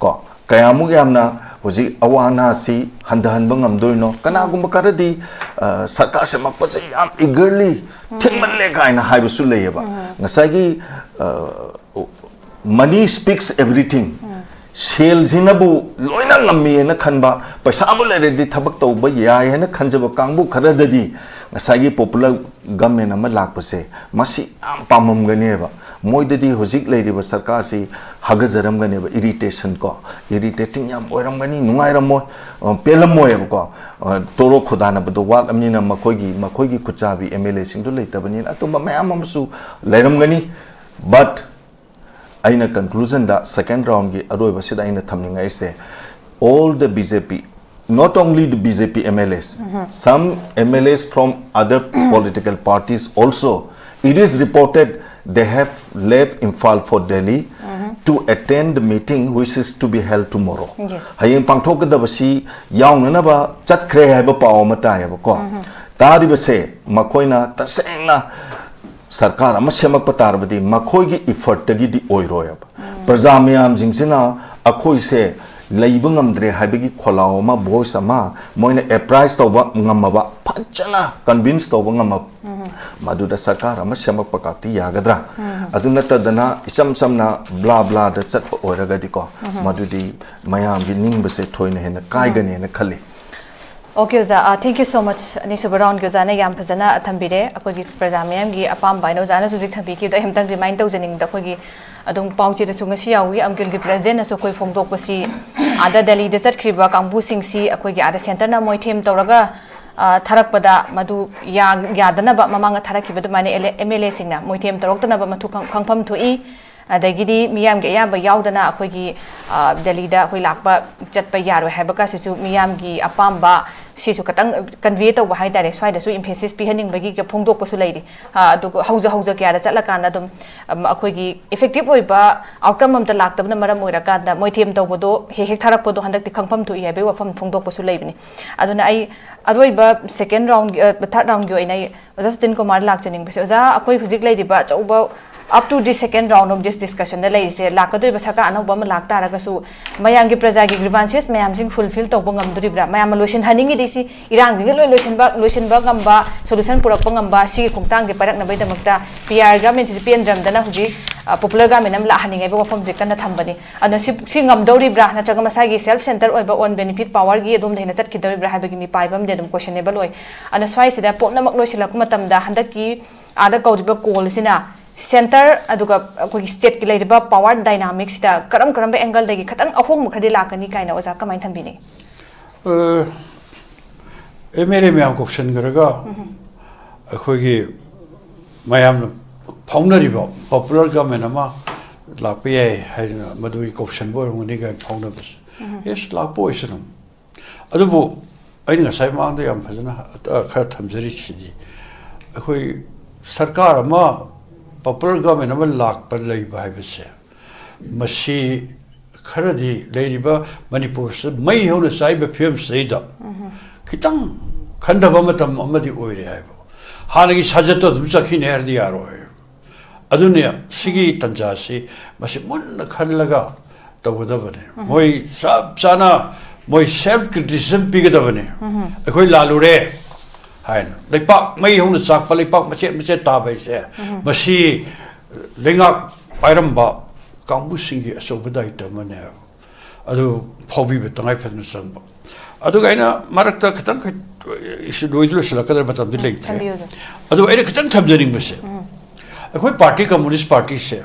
ꯀꯣ, ꯀꯌꯥꯃꯨꯛ ꯌꯥꯝꯅ ꯍꯧꯖꯤꯛ ꯑꯋꯥ ꯑꯅꯥꯁꯤ ꯍꯟꯊꯍꯟꯕ ꯉꯝꯗꯣꯏꯅꯣ? ꯀꯅꯥꯒꯨꯝꯕ ꯈꯔꯗꯤ, ꯑ, ꯁꯔꯀꯥꯔ ꯁꯦꯝꯃꯛꯄꯁꯦ ꯌꯥꯝ eagerly, ꯊꯦꯡꯃꯜꯂꯦ ꯀꯥꯏꯅ ꯍꯥꯏꯕꯁꯨ ꯂꯩꯌꯦꯕ꯫ ꯉꯁꯥꯏꯒꯤ, ꯑ, money speaks everything꯫ ꯁꯦꯜꯁꯤꯅꯕꯨ ꯂꯣꯏꯅ ꯉꯝꯃꯤ ꯍꯥꯏꯅ ꯈꯟꯕ, ꯄꯩꯁꯥꯕꯨ ꯂꯩꯔꯗꯤ ꯊꯕꯛ ꯇꯧꯕ ꯌꯥꯏ ꯍꯥꯏꯅ ꯈꯟꯖꯕ ꯀꯥꯡꯕꯨ ꯈꯔꯗꯗꯤ ꯉꯁꯥꯏꯒꯤ popular government ꯑꯃ ꯂꯥꯛꯄꯁꯦ ꯃꯁꯤ ꯌꯥꯝ ꯄꯥꯝꯃꯝꯒꯅꯦꯕ꯫ ꯃꯣꯏꯗꯗꯤ ꯍꯧꯖꯤꯛ ꯂꯩꯔꯤꯕ ꯁꯔꯀꯥꯔꯁꯤ ꯍꯥꯒꯠꯖꯔꯝꯒꯅꯦꯕ, irritation ꯀꯣ, irritating ꯌꯥꯝ ꯑꯣꯏꯔꯝꯒꯅꯤ, ꯅꯨꯡꯉꯥꯏꯔꯝꯃꯣꯏ, ꯑ, ꯄꯦꯜꯂꯝꯃꯣꯏꯕꯀꯣ꯫ ꯑ, ꯇꯣꯔꯣ ꯈꯨꯗꯥꯅꯕꯗꯣ ꯋꯥꯠꯂꯝꯅꯤꯅ ꯃꯈꯣꯏꯒꯤ, ꯃꯈꯣꯏꯒꯤ ꯈꯨꯠꯆꯥꯕꯤ MLA ꯁꯤꯡꯗꯨ ꯂꯩꯇꯕꯅꯤꯅ ꯑꯗꯨꯝꯕ ꯃꯌꯥꯝ ꯑꯃꯁꯨ ꯂꯩꯔꯝꯒꯅꯤ꯫ But ꯑꯩꯅ conclusion ꯗ second round ꯒꯤ ꯑꯔꯣꯏꯕꯁꯤꯗ ꯑꯩꯅ ꯊꯝꯅꯤꯡꯉꯛꯏꯁꯦ, all the BJP, not only the BJP MLAs, some MLAs from other political parties also, it is reported they have left Imphal for Delhi to attend the meeting which is to be held tomorrow. Yes. ꯍꯌꯦꯡ ꯄꯥꯡꯊꯣꯛꯀꯗꯕꯁꯤ ꯌꯥꯎꯅꯅꯕ ꯆꯠꯈ꯭ꯔꯦ ꯍꯥꯏꯕ ꯄꯥꯎ ꯑꯃ ꯇꯥꯏꯌꯦꯕꯀꯣ꯫ ꯇꯥꯔꯤꯕꯁꯦ ꯃꯈꯣꯏꯅ ꯇꯁꯦꯡꯅ ꯁꯔꯀꯥꯔ ꯑꯃ ꯁꯦꯝꯃꯛꯄ ꯇꯥꯔꯕꯗꯤ ꯃꯈꯣꯏꯒꯤ effort ꯇꯒꯤꯗꯤ ꯑꯣꯏꯔꯣꯏꯕ꯫ ꯄ꯭ꯔꯖꯥ ꯃꯌꯥꯝꯁꯤꯡꯁꯤꯅ ꯑꯩꯈꯣꯏꯁꯦ ꯂꯩꯕ ꯉꯝꯗ꯭ꯔꯦ ꯍꯥꯏꯕꯒꯤ ꯈꯣꯜꯂꯥꯎ ꯑꯃ, voice ꯑꯃ ꯃꯣꯏꯅ apprise ꯇꯧꯕ ꯉꯝꯃꯕ, ꯐꯖꯅ convince ꯇꯧꯕ ꯉꯝꯃꯕ, ꯃꯗꯨꯗ ꯁꯔꯀꯥꯔ ꯑꯃ ꯁꯦꯝꯃꯛꯄ ꯀꯥꯇꯤ ꯌꯥꯒꯗ꯭ꯔꯥ? ꯑꯗꯨ ꯅꯠꯇꯗꯅ ꯏꯆꯝ ꯆꯝꯅ bla bla ꯗ ꯆꯠꯄ ꯑꯣꯏꯔꯒꯗꯤꯀꯣ, ꯃꯗꯨꯗꯤ ꯃꯌꯥꯝꯒꯤ ꯅꯤꯡꯕꯁꯦ ꯊꯣꯏꯅ ꯍꯦꯟꯅ ꯀꯥꯏꯒꯅꯦꯅ ꯈꯜꯂꯤ꯫ Okay, ꯑꯣꯖꯥ, uh, thank you so much. ꯑꯅꯤꯁꯨꯕ round ꯒꯤ ꯑꯣꯖꯥꯅ ꯌꯥꯝ ꯐꯖꯅ ꯊꯝꯕꯤꯔꯦ꯫ ꯑꯩꯈꯣꯏꯒꯤ ꯄ꯭ꯔꯖꯥ ꯃꯤꯌꯥꯝꯒꯤ ꯑꯄꯥꯝꯕ ꯍꯥꯏꯅ ꯑꯣꯖꯥꯅꯁꯨ ꯍꯧꯖꯤꯛ ꯊꯝꯕꯤꯈꯤꯕꯗꯣ ꯑꯩ ꯑꯝꯇꯪ remind ꯇꯧꯖꯅꯤꯡꯕꯗ, ꯑꯩꯈꯣꯏꯒꯤ ꯑꯗꯨꯝ ꯄꯥꯎꯆꯦꯗꯁꯨ ꯉꯁꯤ ꯌꯥꯎꯏ, ꯑꯝꯀꯤꯜꯒꯤ president ꯅꯁꯨ ꯑꯩꯈꯣꯏ ꯐꯣꯡꯗꯣꯛꯄꯁꯤ, ꯑꯥꯗ ꯗꯦꯜꯂꯤꯗ ꯆꯠꯈ꯭ꯔꯤꯕ ꯀꯥꯡꯕꯨꯁꯤꯡꯁꯤ ꯑꯩꯈꯣꯏꯒꯤ ꯑꯥꯗ centre ꯅ ꯃꯣꯏꯊꯦꯝ ꯇꯧꯔꯒ, ꯑ, ꯊꯥꯔꯛꯄꯗ ꯃꯗꯨ ꯌꯥ-, ꯌꯥꯗꯅꯕ ꯃꯃꯥꯡꯗ ꯊꯥꯔꯛꯈꯤꯕ ꯑꯗꯨꯃꯥꯏꯅ ꯑꯦꯜ-, MLA ꯁꯤꯡꯅ ꯃꯣꯏꯊꯦꯝ ꯇꯧꯔꯛꯇꯅꯕ ꯃꯊꯧ ꯈꯪ-, ꯈꯪꯐꯝ ꯊꯣꯛꯏ꯫ ꯑꯗꯒꯤꯗꯤ ꯃꯤꯌꯥꯝꯒꯤ ꯑꯌꯥꯝꯕ ꯌꯥꯎꯗꯅ ꯑꯩꯈꯣꯏꯒꯤ, ꯑ, ꯗꯦꯜꯂꯤꯗ ꯑꯩꯈꯣꯏ ꯂꯥꯛꯄ ꯆꯠꯄ ꯌꯥꯔꯣꯏ ꯍꯥꯏꯕ ꯀꯥꯁꯤꯁꯨ ꯃꯤꯌꯥꯝꯒꯤ ꯑꯄꯥꯝꯕ, ꯁꯤꯁꯨ ꯈꯇꯪ convey ꯇꯧꯕ ꯍꯥꯏꯇꯥꯔꯦ, ꯁ꯭ꯋꯥꯏꯗꯁꯨ emphasis ꯄꯤꯍꯟꯅꯤꯡꯕꯒꯤ ꯐꯣꯡꯗꯣꯛꯄꯁꯨ ꯂꯩꯔꯤ꯫ ꯑ, ꯑꯗꯨꯒ ꯍꯧꯖ ꯍꯧꯖ ꯀꯌꯥꯗ ꯆꯠꯂꯀꯥꯟꯗ ꯑꯗꯨꯝ, ꯑꯝ, ꯑꯩꯈꯣꯏꯒꯤ effective ꯑꯣꯏꯕ outcome ꯑꯝꯇ ꯂꯥꯛꯇꯕꯅ ꯃꯔꯝ ꯑꯣꯏꯔꯀꯥꯟꯗ ꯃꯣꯏꯊꯦꯝ ꯇꯧꯕꯗꯣ ꯍꯦꯛ ꯍꯦꯛ ꯊꯥꯔꯛꯄꯗꯣ ꯍꯟꯗꯛꯇꯤ ꯈꯪꯐꯝ ꯊꯣꯛꯏ ꯍꯥꯏꯕꯒꯤ ꯋꯥꯐꯝ ꯐꯣꯡꯗꯣꯛꯄꯁꯨ ꯂꯩꯕꯅꯤ꯫ ꯑꯗꯨꯅ ꯑꯩ ꯑꯔꯣꯏꯕ second round ꯒꯤ, ꯑ, third round ꯒꯤ ꯑꯣꯏꯅ ꯑꯩ ꯑꯣꯖꯥ ꯁꯇꯤꯟ ꯀꯨꯃꯥꯔ ꯂꯥꯛꯆꯅꯤꯡꯕꯁꯦ, ꯑꯣꯖꯥ, ꯑꯩꯈꯣꯏ ꯍꯧꯖꯤꯛ ꯂꯩꯔꯤꯕ ꯑꯆꯧꯕ Up to the second round of this discussion ꯗ ꯂꯩꯔꯤꯁꯦ, ꯂꯥꯛꯀꯗꯧꯔꯤꯕ ꯁꯔꯀꯥꯔ ꯑꯅꯧꯕ ꯑꯃ ꯂꯥꯛ ꯇꯥꯔꯒꯁꯨ ꯃꯌꯥꯝꯒꯤ, ꯄ꯭ꯔꯖꯥꯒꯤ grievances ꯃꯌꯥꯝꯁꯤꯡ fulfil ꯇꯧꯕ ꯉꯝꯗꯣꯔꯤꯕ꯭ꯔꯥ? ꯃꯌꯥꯝꯅ ꯂꯣꯏꯁꯤꯟꯍꯟꯅꯤꯡꯉꯤꯗꯤ ꯁꯤ ꯏꯔꯥꯡꯁꯤꯡꯁꯦ ꯂꯣꯏ ꯂꯣꯏꯁꯤꯟꯕ, ꯂꯣꯏꯁꯤꯟꯕ ꯉꯝꯕ, solution ꯄꯨꯔꯛꯄ ꯉꯝꯕ, ꯁꯤꯒꯤ ꯈꯣꯡꯊꯥꯡꯁꯦ ꯄꯥꯏꯔꯛꯅꯕꯒꯤꯗꯃꯛꯇ P R government ꯁꯤꯁꯦ ꯄꯦꯟꯗ꯭ꯔꯝꯗꯅ ꯍꯧꯖꯤꯛ, ꯑ, popular government ꯑꯃ ꯂꯥꯛꯍꯟꯅꯤꯡꯉꯦ ꯍꯥꯏꯕꯒꯤ ꯋꯥꯐꯝꯁꯦ ꯀꯟꯅ ꯊꯝꯕꯅꯤ꯫ ꯑꯗꯨꯅ ꯁꯤ, ꯁꯤ ꯉꯝꯗꯧꯔꯤꯕ꯭ꯔꯥ, ꯅꯠꯇ꯭ꯔꯒ ꯃꯁꯥꯒꯤ self centre ꯑꯣꯏꯕ own benefit power ꯒꯤ ꯑꯗꯣꯝꯗ ꯍꯦꯟꯅ ꯆꯠꯈꯤꯗꯧꯔꯤꯕ꯭ꯔꯥ ꯍꯥꯏꯕꯒꯤ ꯃꯤꯄꯥꯏꯕ ꯑꯃꯗꯤ ꯑꯗꯨꯝ questionable ꯑꯣꯏ꯫ ꯑꯗꯨꯅ ꯁ꯭ꯋꯥꯏꯁꯤꯗ ꯄꯨꯝꯅꯃꯛ ꯂꯣꯏꯁꯤꯜꯂꯛꯄ ꯃꯇꯝꯗ ꯍꯟꯗꯛꯀꯤ ꯑꯥꯗ ꯀꯧꯔꯤꯕ call ꯁꯤꯅ centre ꯑꯗꯨꯒ ꯑꯩꯈꯣꯏꯒꯤ state ꯀꯤ ꯂꯩꯔꯤꯕ power dynamics ꯁꯤꯗ ꯀꯔꯝ ꯀꯔꯝꯕ angle ꯗꯒꯤ ꯈꯤꯇꯪ ꯑꯍꯣꯡꯕ ꯈꯔꯗꯤ ꯂꯥꯛꯀꯅꯤ ꯀꯥꯏꯅ ꯑꯣꯖꯥ ꯀꯃꯥꯏꯅ ꯊꯝꯕꯤꯅꯤꯡꯉꯤ? ꯑ, M L A ꯃꯌꯥꯝ ꯀꯧꯁꯤꯟꯈ꯭ꯔꯒ ꯑꯩꯈꯣꯏꯒꯤ ꯃꯌꯥꯝꯅ ꯐꯥꯎꯅꯔꯤꯕ popular government ꯑꯃ ꯂꯥꯛꯄ ꯌꯥꯏ ꯍꯥꯏꯗꯅ ꯃꯗꯨꯒꯤ ꯀꯧꯁꯟꯕ ꯑꯣꯏꯔꯝꯒꯅꯤ ꯀꯥꯏꯅ ꯐꯥꯎꯅꯕꯁꯦ꯫ Yes, ꯂꯥꯛꯄ ꯑꯣꯏꯁꯅꯨ꯫ ꯑꯗꯨꯕꯨ ꯑꯩꯅ ꯉꯁꯥꯏ ꯃꯃꯥꯡꯗ ꯌꯥꯝ ꯐꯖꯅ, ꯑ, ꯈꯔ ꯊꯝꯖꯔꯤꯁꯤꯗꯤ, ꯑꯩꯈꯣꯏ ꯁꯔꯀꯥꯔ ꯑꯃ, popular government ꯑꯃ ꯂꯥꯛꯄ, ꯂꯩꯕ ꯍꯥꯏꯕꯁꯦ, ꯃꯁꯤ ꯈꯔꯗꯤ ꯂꯩꯔꯤꯕ ꯃꯅꯤꯄꯨꯔꯁꯤꯗ ꯃꯩ ꯍꯧꯅ ꯆꯥꯏꯕ ꯐꯤꯕꯝꯁꯤꯗꯩꯗ ꯈꯤꯇꯪ ꯈꯟꯊꯕ ꯃꯇꯝ ꯑꯃꯗꯤ ꯑꯣꯏꯔꯦ ꯍꯥꯏꯕ꯫ ꯍꯥꯟꯅꯒꯤ ꯁꯥꯖꯠꯇꯣ ꯑꯗꯨꯝ ꯆꯠꯈꯤꯅꯤ ꯍꯥꯏꯔꯗꯤ ꯌꯥꯔꯣꯏ꯫ ꯑꯗꯨꯅ ꯁꯤꯒꯤ ꯇꯥꯟꯖꯥꯁꯤ ꯃꯁꯤ ꯃꯨꯟꯅ ꯈꯜꯂꯒ ꯇꯧꯒꯗꯕꯅꯤ꯫ ꯃꯣꯏ ꯆꯞ ꯆꯥꯅ ꯃꯣꯏ self criticism ꯄꯤꯒꯗꯕꯅꯤ꯫ ꯑꯩꯈꯣꯏ ꯂꯥꯜꯂꯨꯔꯦ ꯍꯥꯏꯅ꯫ ꯂꯩꯄꯥꯛ ꯃꯩ ꯍꯧꯅ ꯆꯥꯛꯄ, ꯂꯩꯄꯥꯛ ꯃꯆꯦꯠ ꯃꯆꯦꯠ ꯇꯥꯕ ꯍꯥꯏꯁꯦ, ꯃꯁꯤ ꯂꯩꯉꯥꯛ ꯄꯥꯏꯔꯝꯕ ꯀꯥꯡꯕꯨꯁꯤꯡꯒꯤ ꯑꯆꯧꯕ ꯗꯥꯏꯇ ꯑꯃꯅꯦꯕ꯫ ꯑꯗꯨ ꯐꯥꯎꯕꯤꯕ ꯇꯉꯥꯏ ꯐꯗꯅ ꯆꯪꯕ꯫ ꯑꯗꯨꯒ ꯑꯩꯅ ꯃꯔꯛꯇ ꯈꯤꯇꯪ ꯈ-, ꯏꯁꯨ ꯂꯣꯏꯗꯤ ꯂꯣꯏꯁꯤꯜꯂꯛꯀꯗ꯭ꯔꯥ, ꯃꯇꯝꯗꯤ ꯂꯩꯇ꯭ꯔꯦ꯫ ꯊꯝꯕꯤꯌꯨ, ꯊꯝꯕꯤꯌꯨ꯫ ꯑꯗꯨ ꯑꯩꯅ ꯈꯤꯇꯪ ꯊꯝꯖꯅꯤꯡꯕꯁꯦ, ꯑꯩꯈꯣꯏ party, Communist Party ꯁꯦ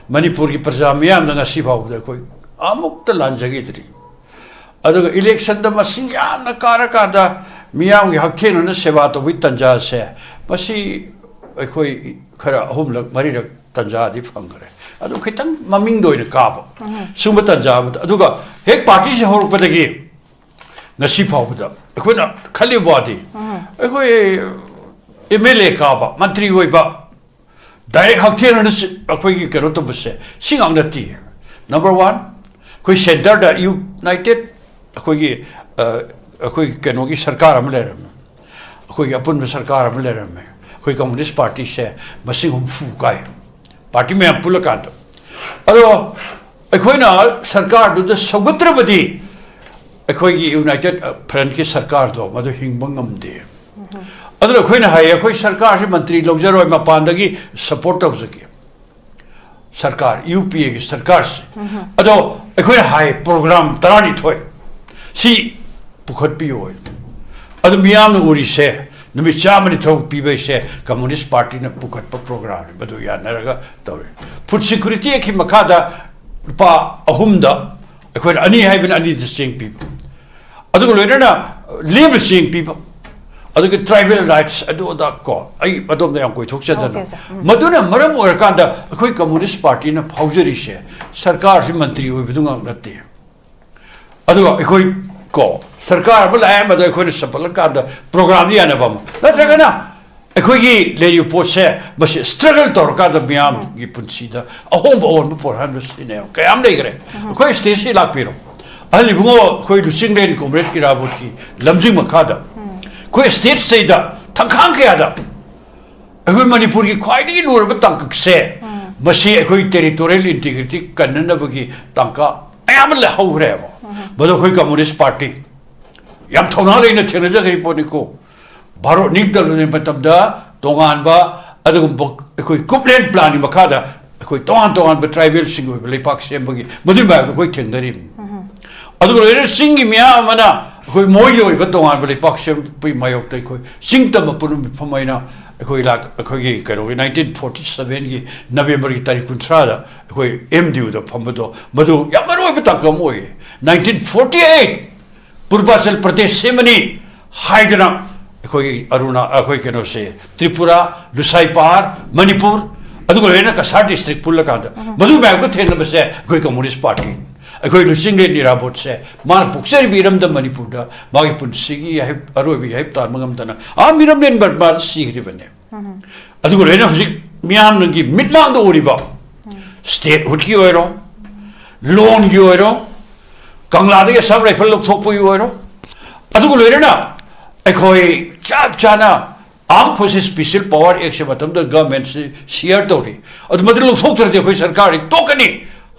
ꯃꯅꯤꯄꯨꯔꯒꯤ ꯄ꯭ꯔꯖꯥ ꯃꯤꯌꯥꯝꯅ ꯉꯁꯤ ꯐꯥꯎꯕꯗ ꯑꯩꯈꯣꯏ ꯑꯃꯨꯛꯇ ꯂꯥꯟꯖꯈꯤꯗ꯭ꯔꯤ꯫ ꯑꯗꯨꯒ election ꯗ ꯃꯁꯤꯡ ꯌꯥꯝꯅ ꯀꯥꯔꯀꯥꯟꯗ ꯃꯤꯌꯥꯝꯒꯤ ꯍꯛꯊꯦꯡꯅꯅ ꯁꯦꯕꯥ ꯇꯧꯕꯒꯤ ꯇꯥꯟꯖꯥꯁꯦ, ꯃꯁꯤ ꯑꯩꯈꯣꯏ ꯈꯔ ꯑꯍꯨꯝꯂꯛ ꯃꯔꯤꯔꯛ ꯇꯥꯟꯖꯥꯗꯤ ꯐꯪꯈ꯭ꯔꯦ꯫ ꯑꯗꯨ ꯈꯤꯇꯪ ꯃꯃꯤꯡꯗ ꯑꯣꯏꯅ ꯀꯥꯕ ꯁꯤꯒꯨꯝꯕ ꯇꯥꯟꯖꯥ ꯑꯃꯗ꯫ ꯑꯗꯨꯒ ꯍꯦꯛ party ꯁꯦ ꯍꯧꯔꯛꯄꯗꯒꯤ ꯉꯁꯤ ꯐꯥꯎꯕꯗ ꯑꯩꯈꯣꯏꯅ ꯈꯜꯂꯤꯕ ꯋꯥꯗꯤ, ꯑꯩꯈꯣꯏ M L A ꯀꯥꯕ, ꯃꯟꯇ꯭ꯔꯤ ꯑꯣꯏꯕ, direct ꯍꯛꯊꯦꯡꯅꯅ ꯁꯤ-, ꯑꯩꯈꯣꯏꯒꯤ ꯀꯩꯅꯣ ꯇꯧꯕꯁꯦ ꯁꯤ ꯉꯥꯛ ꯅꯠꯇꯦ꯫ Number one, ꯑꯩꯈꯣꯏ centre ꯗ united ꯑꯩꯈꯣꯏꯒꯤ, ꯑ, ꯑꯩꯈꯣꯏꯒꯤ ꯀꯩꯅꯣꯒꯤ ꯁꯔꯀꯥꯔ ꯑꯃ ꯂꯩꯔꯝꯃꯦ, ꯑꯩꯈꯣꯏꯒꯤ ꯑꯄꯨꯟꯕ ꯁꯔꯀꯥꯔ ꯑꯃ ꯂꯩꯔꯝꯃꯦ꯫ ꯑꯩꯈꯣꯏ Communist Party ꯁꯦ ꯃꯁꯤꯡ ꯍꯨꯝꯐꯨ ꯀꯥꯏ꯫ ꯄꯥꯔꯇꯤ ꯃꯌꯥꯝ ꯄꯨꯜꯂꯀꯥꯟꯗ꯫ ꯑꯗꯣ ꯑꯩꯈꯣꯏꯅ ꯁꯔꯀꯥꯔꯗꯨꯗ ꯁꯧꯒꯠꯇ꯭ꯔꯕꯗꯤ ꯑꯩꯈꯣꯏꯒꯤ ꯌꯨꯅꯥꯏꯇꯦꯠ ꯐ꯭ꯔꯟꯠꯀꯤ ꯁꯔꯀꯥꯔꯗꯣ ꯃꯗꯨ ꯍꯤꯡꯕ ꯉꯝꯗꯦ꯫ ꯑꯗꯨꯅ ꯑꯩꯈꯣꯏꯅ ꯍꯥꯏꯌꯦ, ꯑꯩꯈꯣꯏ ꯁꯔꯀꯥꯔꯁꯤ ꯃꯟꯇ꯭ꯔꯤ ꯂꯧꯖꯔꯣꯏ, ꯃꯄꯥꯟꯗꯒꯤ ꯁꯄꯣꯔꯠ ꯇꯧꯖꯒꯦ꯫ ꯁꯔꯀꯥꯔ, ꯌꯨ ꯄꯤ ꯑꯦꯒꯤ ꯁꯔꯀꯥꯔꯁꯦ꯫ ꯑꯗꯣ ꯑꯩꯈꯣꯏꯅ ꯍꯥꯏ, ꯄ꯭ꯔꯣꯒ꯭ꯔꯥꯝ ꯇꯔꯥꯅꯤꯊꯣꯏ ꯁꯤ ꯄꯨꯈꯠꯄꯤꯌꯨ꯫ ꯑꯗꯨ ꯃꯤꯌꯥꯝꯅ ꯎꯔꯤꯁꯦ, ꯅꯨꯃꯤꯠ ꯆꯥꯝꯃꯅꯤ ꯊꯕꯛ ꯄꯤꯕꯩꯁꯦ ꯀꯝꯃꯨꯅꯤꯁ ꯄꯥꯔꯇꯤꯅ ꯄꯨꯈꯠꯄ ꯄ꯭ꯔꯣꯒ꯭ꯔꯥꯝꯅꯤ, ꯃꯗꯨ ꯌꯥꯅꯔꯒ ꯇꯧꯔꯦ꯫ ꯐꯨꯗ ꯁꯦꯀ꯭ꯌꯨꯔꯤꯇꯤ ꯑꯦꯛꯀꯤ ꯃꯈꯥꯗ ꯂꯨꯄꯥ ꯑꯍꯨꯝꯗ, ꯑꯩꯈꯣꯏꯅ ꯑꯅꯤ ꯍꯥꯏꯕꯅ ꯑꯅꯤꯗ ꯆꯦꯡ ꯄꯤꯕ, ꯑꯗꯨꯒ ꯂꯣꯏꯅꯅ ꯂꯦꯝꯅ ꯆꯦꯡ ꯄꯤꯕ, ꯑꯗꯨꯒ ꯇ꯭ꯔꯥꯏꯕꯦꯜ ꯔꯥꯏꯠꯁ ꯑꯗꯨ ꯑꯗꯥ ꯀꯣ, ꯑꯩ ꯑꯗꯣꯝꯗ ꯌꯥꯝ ꯀꯣꯏꯊꯣꯛꯆꯗꯅ꯫ Okay, sir. ꯎꯝ꯫ ꯃꯗꯨꯅ ꯃꯔꯝ ꯑꯣꯏꯔꯀꯥꯟꯗ ꯑꯩꯈꯣꯏ ꯀꯝꯃꯨꯅꯤꯁ ꯄꯥꯔꯇꯤꯅ ꯐꯥꯎꯖꯔꯤꯁꯦ ꯁꯔꯀꯥꯔꯁꯤ ꯃꯟꯇ꯭ꯔꯤ ꯑꯣꯏꯕꯗꯨ ꯉꯥꯛ ꯅꯠꯇꯦ꯫ ꯑꯗꯨꯒ ꯑꯩꯈꯣꯏ ꯀꯣ, ꯁꯔꯀꯥꯔ ꯑꯃ ꯂꯥꯛꯑꯦ, ꯃꯗꯨ ꯑꯩꯈꯣꯏꯅ ꯆꯠꯄꯠꯂꯀꯥꯟꯗ ꯄ꯭ꯔꯣꯒ꯭ꯔꯥꯝꯗ ꯌꯥꯅꯕ ꯑꯃ, ꯅꯠꯇ꯭ꯔꯒꯅ ꯑꯩꯈꯣꯏꯒꯤ ꯂꯩꯔꯤꯕ ꯄꯣꯠꯁꯦ ꯃꯁꯤ ꯁ꯭ꯇ꯭ꯔꯒꯜ ꯇꯧꯔꯀꯥꯟꯗ ꯃꯤꯌꯥꯝꯒꯤ ꯄꯨꯟꯁꯤꯗ ꯑꯍꯣꯡꯕ ꯑꯑꯣꯟꯕ ꯄꯣꯔꯛꯍꯟꯕ ꯁꯤꯅꯦꯕ꯫ ꯀꯌꯥꯝ ꯂꯩꯈ꯭ꯔꯦ꯫ ꯑꯩꯈꯣꯏ ꯁ꯭ꯇꯦꯠꯁꯤ ꯂꯥꯛꯄꯤꯔꯣ꯫ ꯑꯍꯜ ꯏꯕꯨꯡꯉꯣ, ꯑꯩꯈꯣꯏ ꯂꯨꯆꯤꯡꯂꯦꯟ ꯀꯣꯝꯔꯦꯗ ꯏꯔꯥꯕꯣꯠꯀꯤ ꯂꯝꯖꯤꯡ ꯃꯈꯥꯗ ꯑꯩꯈꯣꯏ ꯁ꯭ꯇꯦꯠꯁꯤꯗ ꯊꯪꯈꯥꯡ ꯀꯌꯥꯗ ꯑꯩꯈꯣꯏ ꯃꯅꯤꯄꯨꯔꯒꯤ ꯈ꯭ꯋꯥꯏꯗꯒꯤ ꯂꯨꯔꯕ ꯇꯥꯡꯀꯛꯁꯦ, ꯃꯁꯤ ꯑꯩꯈꯣꯏ ꯇꯦꯔꯤꯇꯣꯔꯤꯌꯦꯜ ꯏꯟꯇꯤꯒ꯭ꯔꯤꯇꯤ ꯀꯟꯅꯅꯕꯒꯤ ꯇꯥꯡꯀꯛ ꯃꯌꯥꯝ ꯑꯃ ꯂꯩꯍꯧꯈ꯭ꯔꯦꯕ꯫ ꯃꯗꯨ ꯑꯩꯈꯣꯏ ꯀꯝꯃꯨꯅꯤꯁ ꯄꯥꯔꯇꯤ ꯌꯥꯝ ꯊꯧꯅꯥ ꯂꯩꯅ ꯊꯦꯡꯅꯖꯈ꯭ꯔꯤꯕ ꯄꯣꯠꯅꯤꯀꯣ꯫ ꯚꯥꯔꯠ ꯅꯤꯡꯇꯝꯂꯕ ꯃꯇꯝꯗ ꯇꯣꯉꯥꯟꯕ ꯑꯗꯨꯒꯨꯝꯕ ꯑꯩꯈꯣꯏ ꯀꯨꯞꯂꯦꯟ ꯄ꯭ꯂꯥꯟꯒꯤ ꯃꯈꯥꯗ ꯑꯩꯈꯣꯏ ꯇꯣꯉꯥꯟ ꯇꯣꯉꯥꯟꯕ ꯇ꯭ꯔꯥꯏꯕꯦꯜꯁꯤꯡꯒꯤ ꯑꯣꯏꯕ ꯂꯩꯄꯥꯛ ꯁꯦꯝꯕꯒꯤ ꯃꯗꯨꯒꯤ ꯃꯥꯌꯣꯛꯇ ꯑꯩꯈꯣꯏ ꯊꯦꯡꯅꯔꯤꯕꯅꯤ꯫ ꯑꯗꯨꯒ ꯂꯣꯏꯅꯅ ꯆꯤꯡꯒꯤ ꯃꯤꯌꯥꯝ ꯑꯃꯅ ꯑꯩꯈꯣꯏ ꯃꯣꯏꯒꯤ ꯑꯣꯏꯕ ꯇꯣꯉꯥꯟꯕ ꯂꯩꯄꯥꯛ ꯁꯦꯝꯕꯒꯤ ꯃꯥꯌꯣꯛꯇ ꯑꯩꯈꯣꯏ ꯆꯤꯡ ꯇꯝ ꯑꯄꯨꯟꯕ ꯃꯤꯐꯝ ꯑꯣꯏꯅ ꯑꯩꯈꯣꯏ ꯂꯥꯛ-, ꯑꯩꯈꯣꯏꯒꯤ ꯀꯩꯅꯣꯒꯤ ꯅꯥꯏꯟꯇꯤꯟ ꯐꯣꯔꯇꯤ ꯁꯚꯦꯟꯒꯤ ꯅꯕꯦꯝꯕꯔꯒꯤ ꯇꯥꯔꯤꯛ ꯀꯨꯟꯊ꯭ꯔꯥꯗ ꯑꯩꯈꯣꯏ ꯑꯦꯝ ꯗꯤ ꯌꯨꯗ ꯐꯝꯕꯗꯣ, ꯃꯗꯨ ꯌꯥꯝ ꯃꯔꯨ ꯑꯣꯏꯕ ꯇꯥꯡꯀꯛ ꯑꯃ ꯑꯣꯏꯌꯦ꯫ ꯅꯥꯏꯟꯇꯤꯟ ꯐꯣꯔꯇꯤ ꯑꯩꯠ ꯄꯨꯔꯕꯥꯆꯜ ꯄ꯭ꯔꯗꯦꯁ ꯁꯦꯝꯃꯅꯤ ꯍꯥꯏꯗꯅ ꯑꯩꯈꯣꯏꯒꯤ ꯑꯔꯨꯅꯥ-, ꯑꯩꯈꯣꯏ ꯀꯩꯅꯣꯁꯦ, ꯇ꯭ꯔꯤꯄꯨꯔꯥ, ꯂꯨꯁꯥꯏ ꯄꯍꯥꯔ, ꯃꯅꯤꯄꯨꯔ, ꯑꯗꯨꯒ ꯂꯣꯏꯅꯅ ꯀꯁꯥꯔ ꯗꯤꯁꯇ꯭ꯔꯤꯛ ꯄꯨꯜꯂꯀꯥꯟꯗ ꯃꯗꯨ ꯃꯌꯥꯝꯗꯣ ꯊꯦꯡꯅꯕꯁꯦ ꯑꯩꯈꯣꯏ ꯀꯝꯃꯨꯅꯤꯁ ꯄꯥꯔꯇꯤ, ꯑꯩꯈꯣꯏ ꯂꯨꯆꯤꯡꯂꯦꯟ ꯏꯔꯥꯕꯣꯠꯁꯦ ꯃꯥꯅ ꯄꯣꯛꯆꯔꯤꯕ ꯏꯔꯝꯗꯝ ꯃꯅꯤꯄꯨꯔꯗ ꯃꯥꯒꯤ ꯄꯨꯟꯁꯤꯒꯤ ꯌꯥꯍꯤꯞ, ꯑꯔꯣꯏꯕ ꯌꯥꯍꯤꯞ ꯇꯥꯟꯕ ꯉꯝꯗꯅ ꯑꯥ ꯃꯤꯔꯝꯂꯦꯟ ꯕꯔꯃꯥꯗ ꯁꯤꯈ꯭ꯔꯤꯕꯅꯦ꯫ ꯑꯗꯨꯒ ꯂꯣꯏꯅꯅ ꯍꯧꯖꯤꯛ ꯃꯤꯌꯥꯝꯒꯤ ꯃꯤꯠꯃꯥꯡꯗ ꯎꯔꯤꯕ ꯁ꯭ꯇꯦꯠꯍꯨꯗꯀꯤ ꯑꯣꯏꯔꯣ, ꯂꯣꯟꯒꯤ ꯑꯣꯏꯔꯣ, ꯀꯪꯂꯥꯗꯒꯤ ꯑꯁꯥꯝ ꯔꯥꯏꯐꯜ ꯂꯧꯊꯣꯛꯄꯒꯤ ꯑꯣꯏꯔꯣ, ꯑꯗꯨꯒ ꯂꯣꯏꯅꯅ ꯑꯩꯈꯣꯏ ꯆꯞ ꯆꯥꯅ Armed Forces Special Power Act ꯁꯦ ꯃꯇꯝꯗꯨꯗ government ꯁꯤ share ꯇꯧꯔꯤ, ꯑꯗꯨ ꯃꯗꯨ ꯂꯧꯊꯣꯛꯇ꯭ꯔꯗꯤ ꯑꯩꯈꯣꯏ ꯁꯔꯀꯥꯔꯗꯤ ꯇꯣꯛꯀꯅꯤ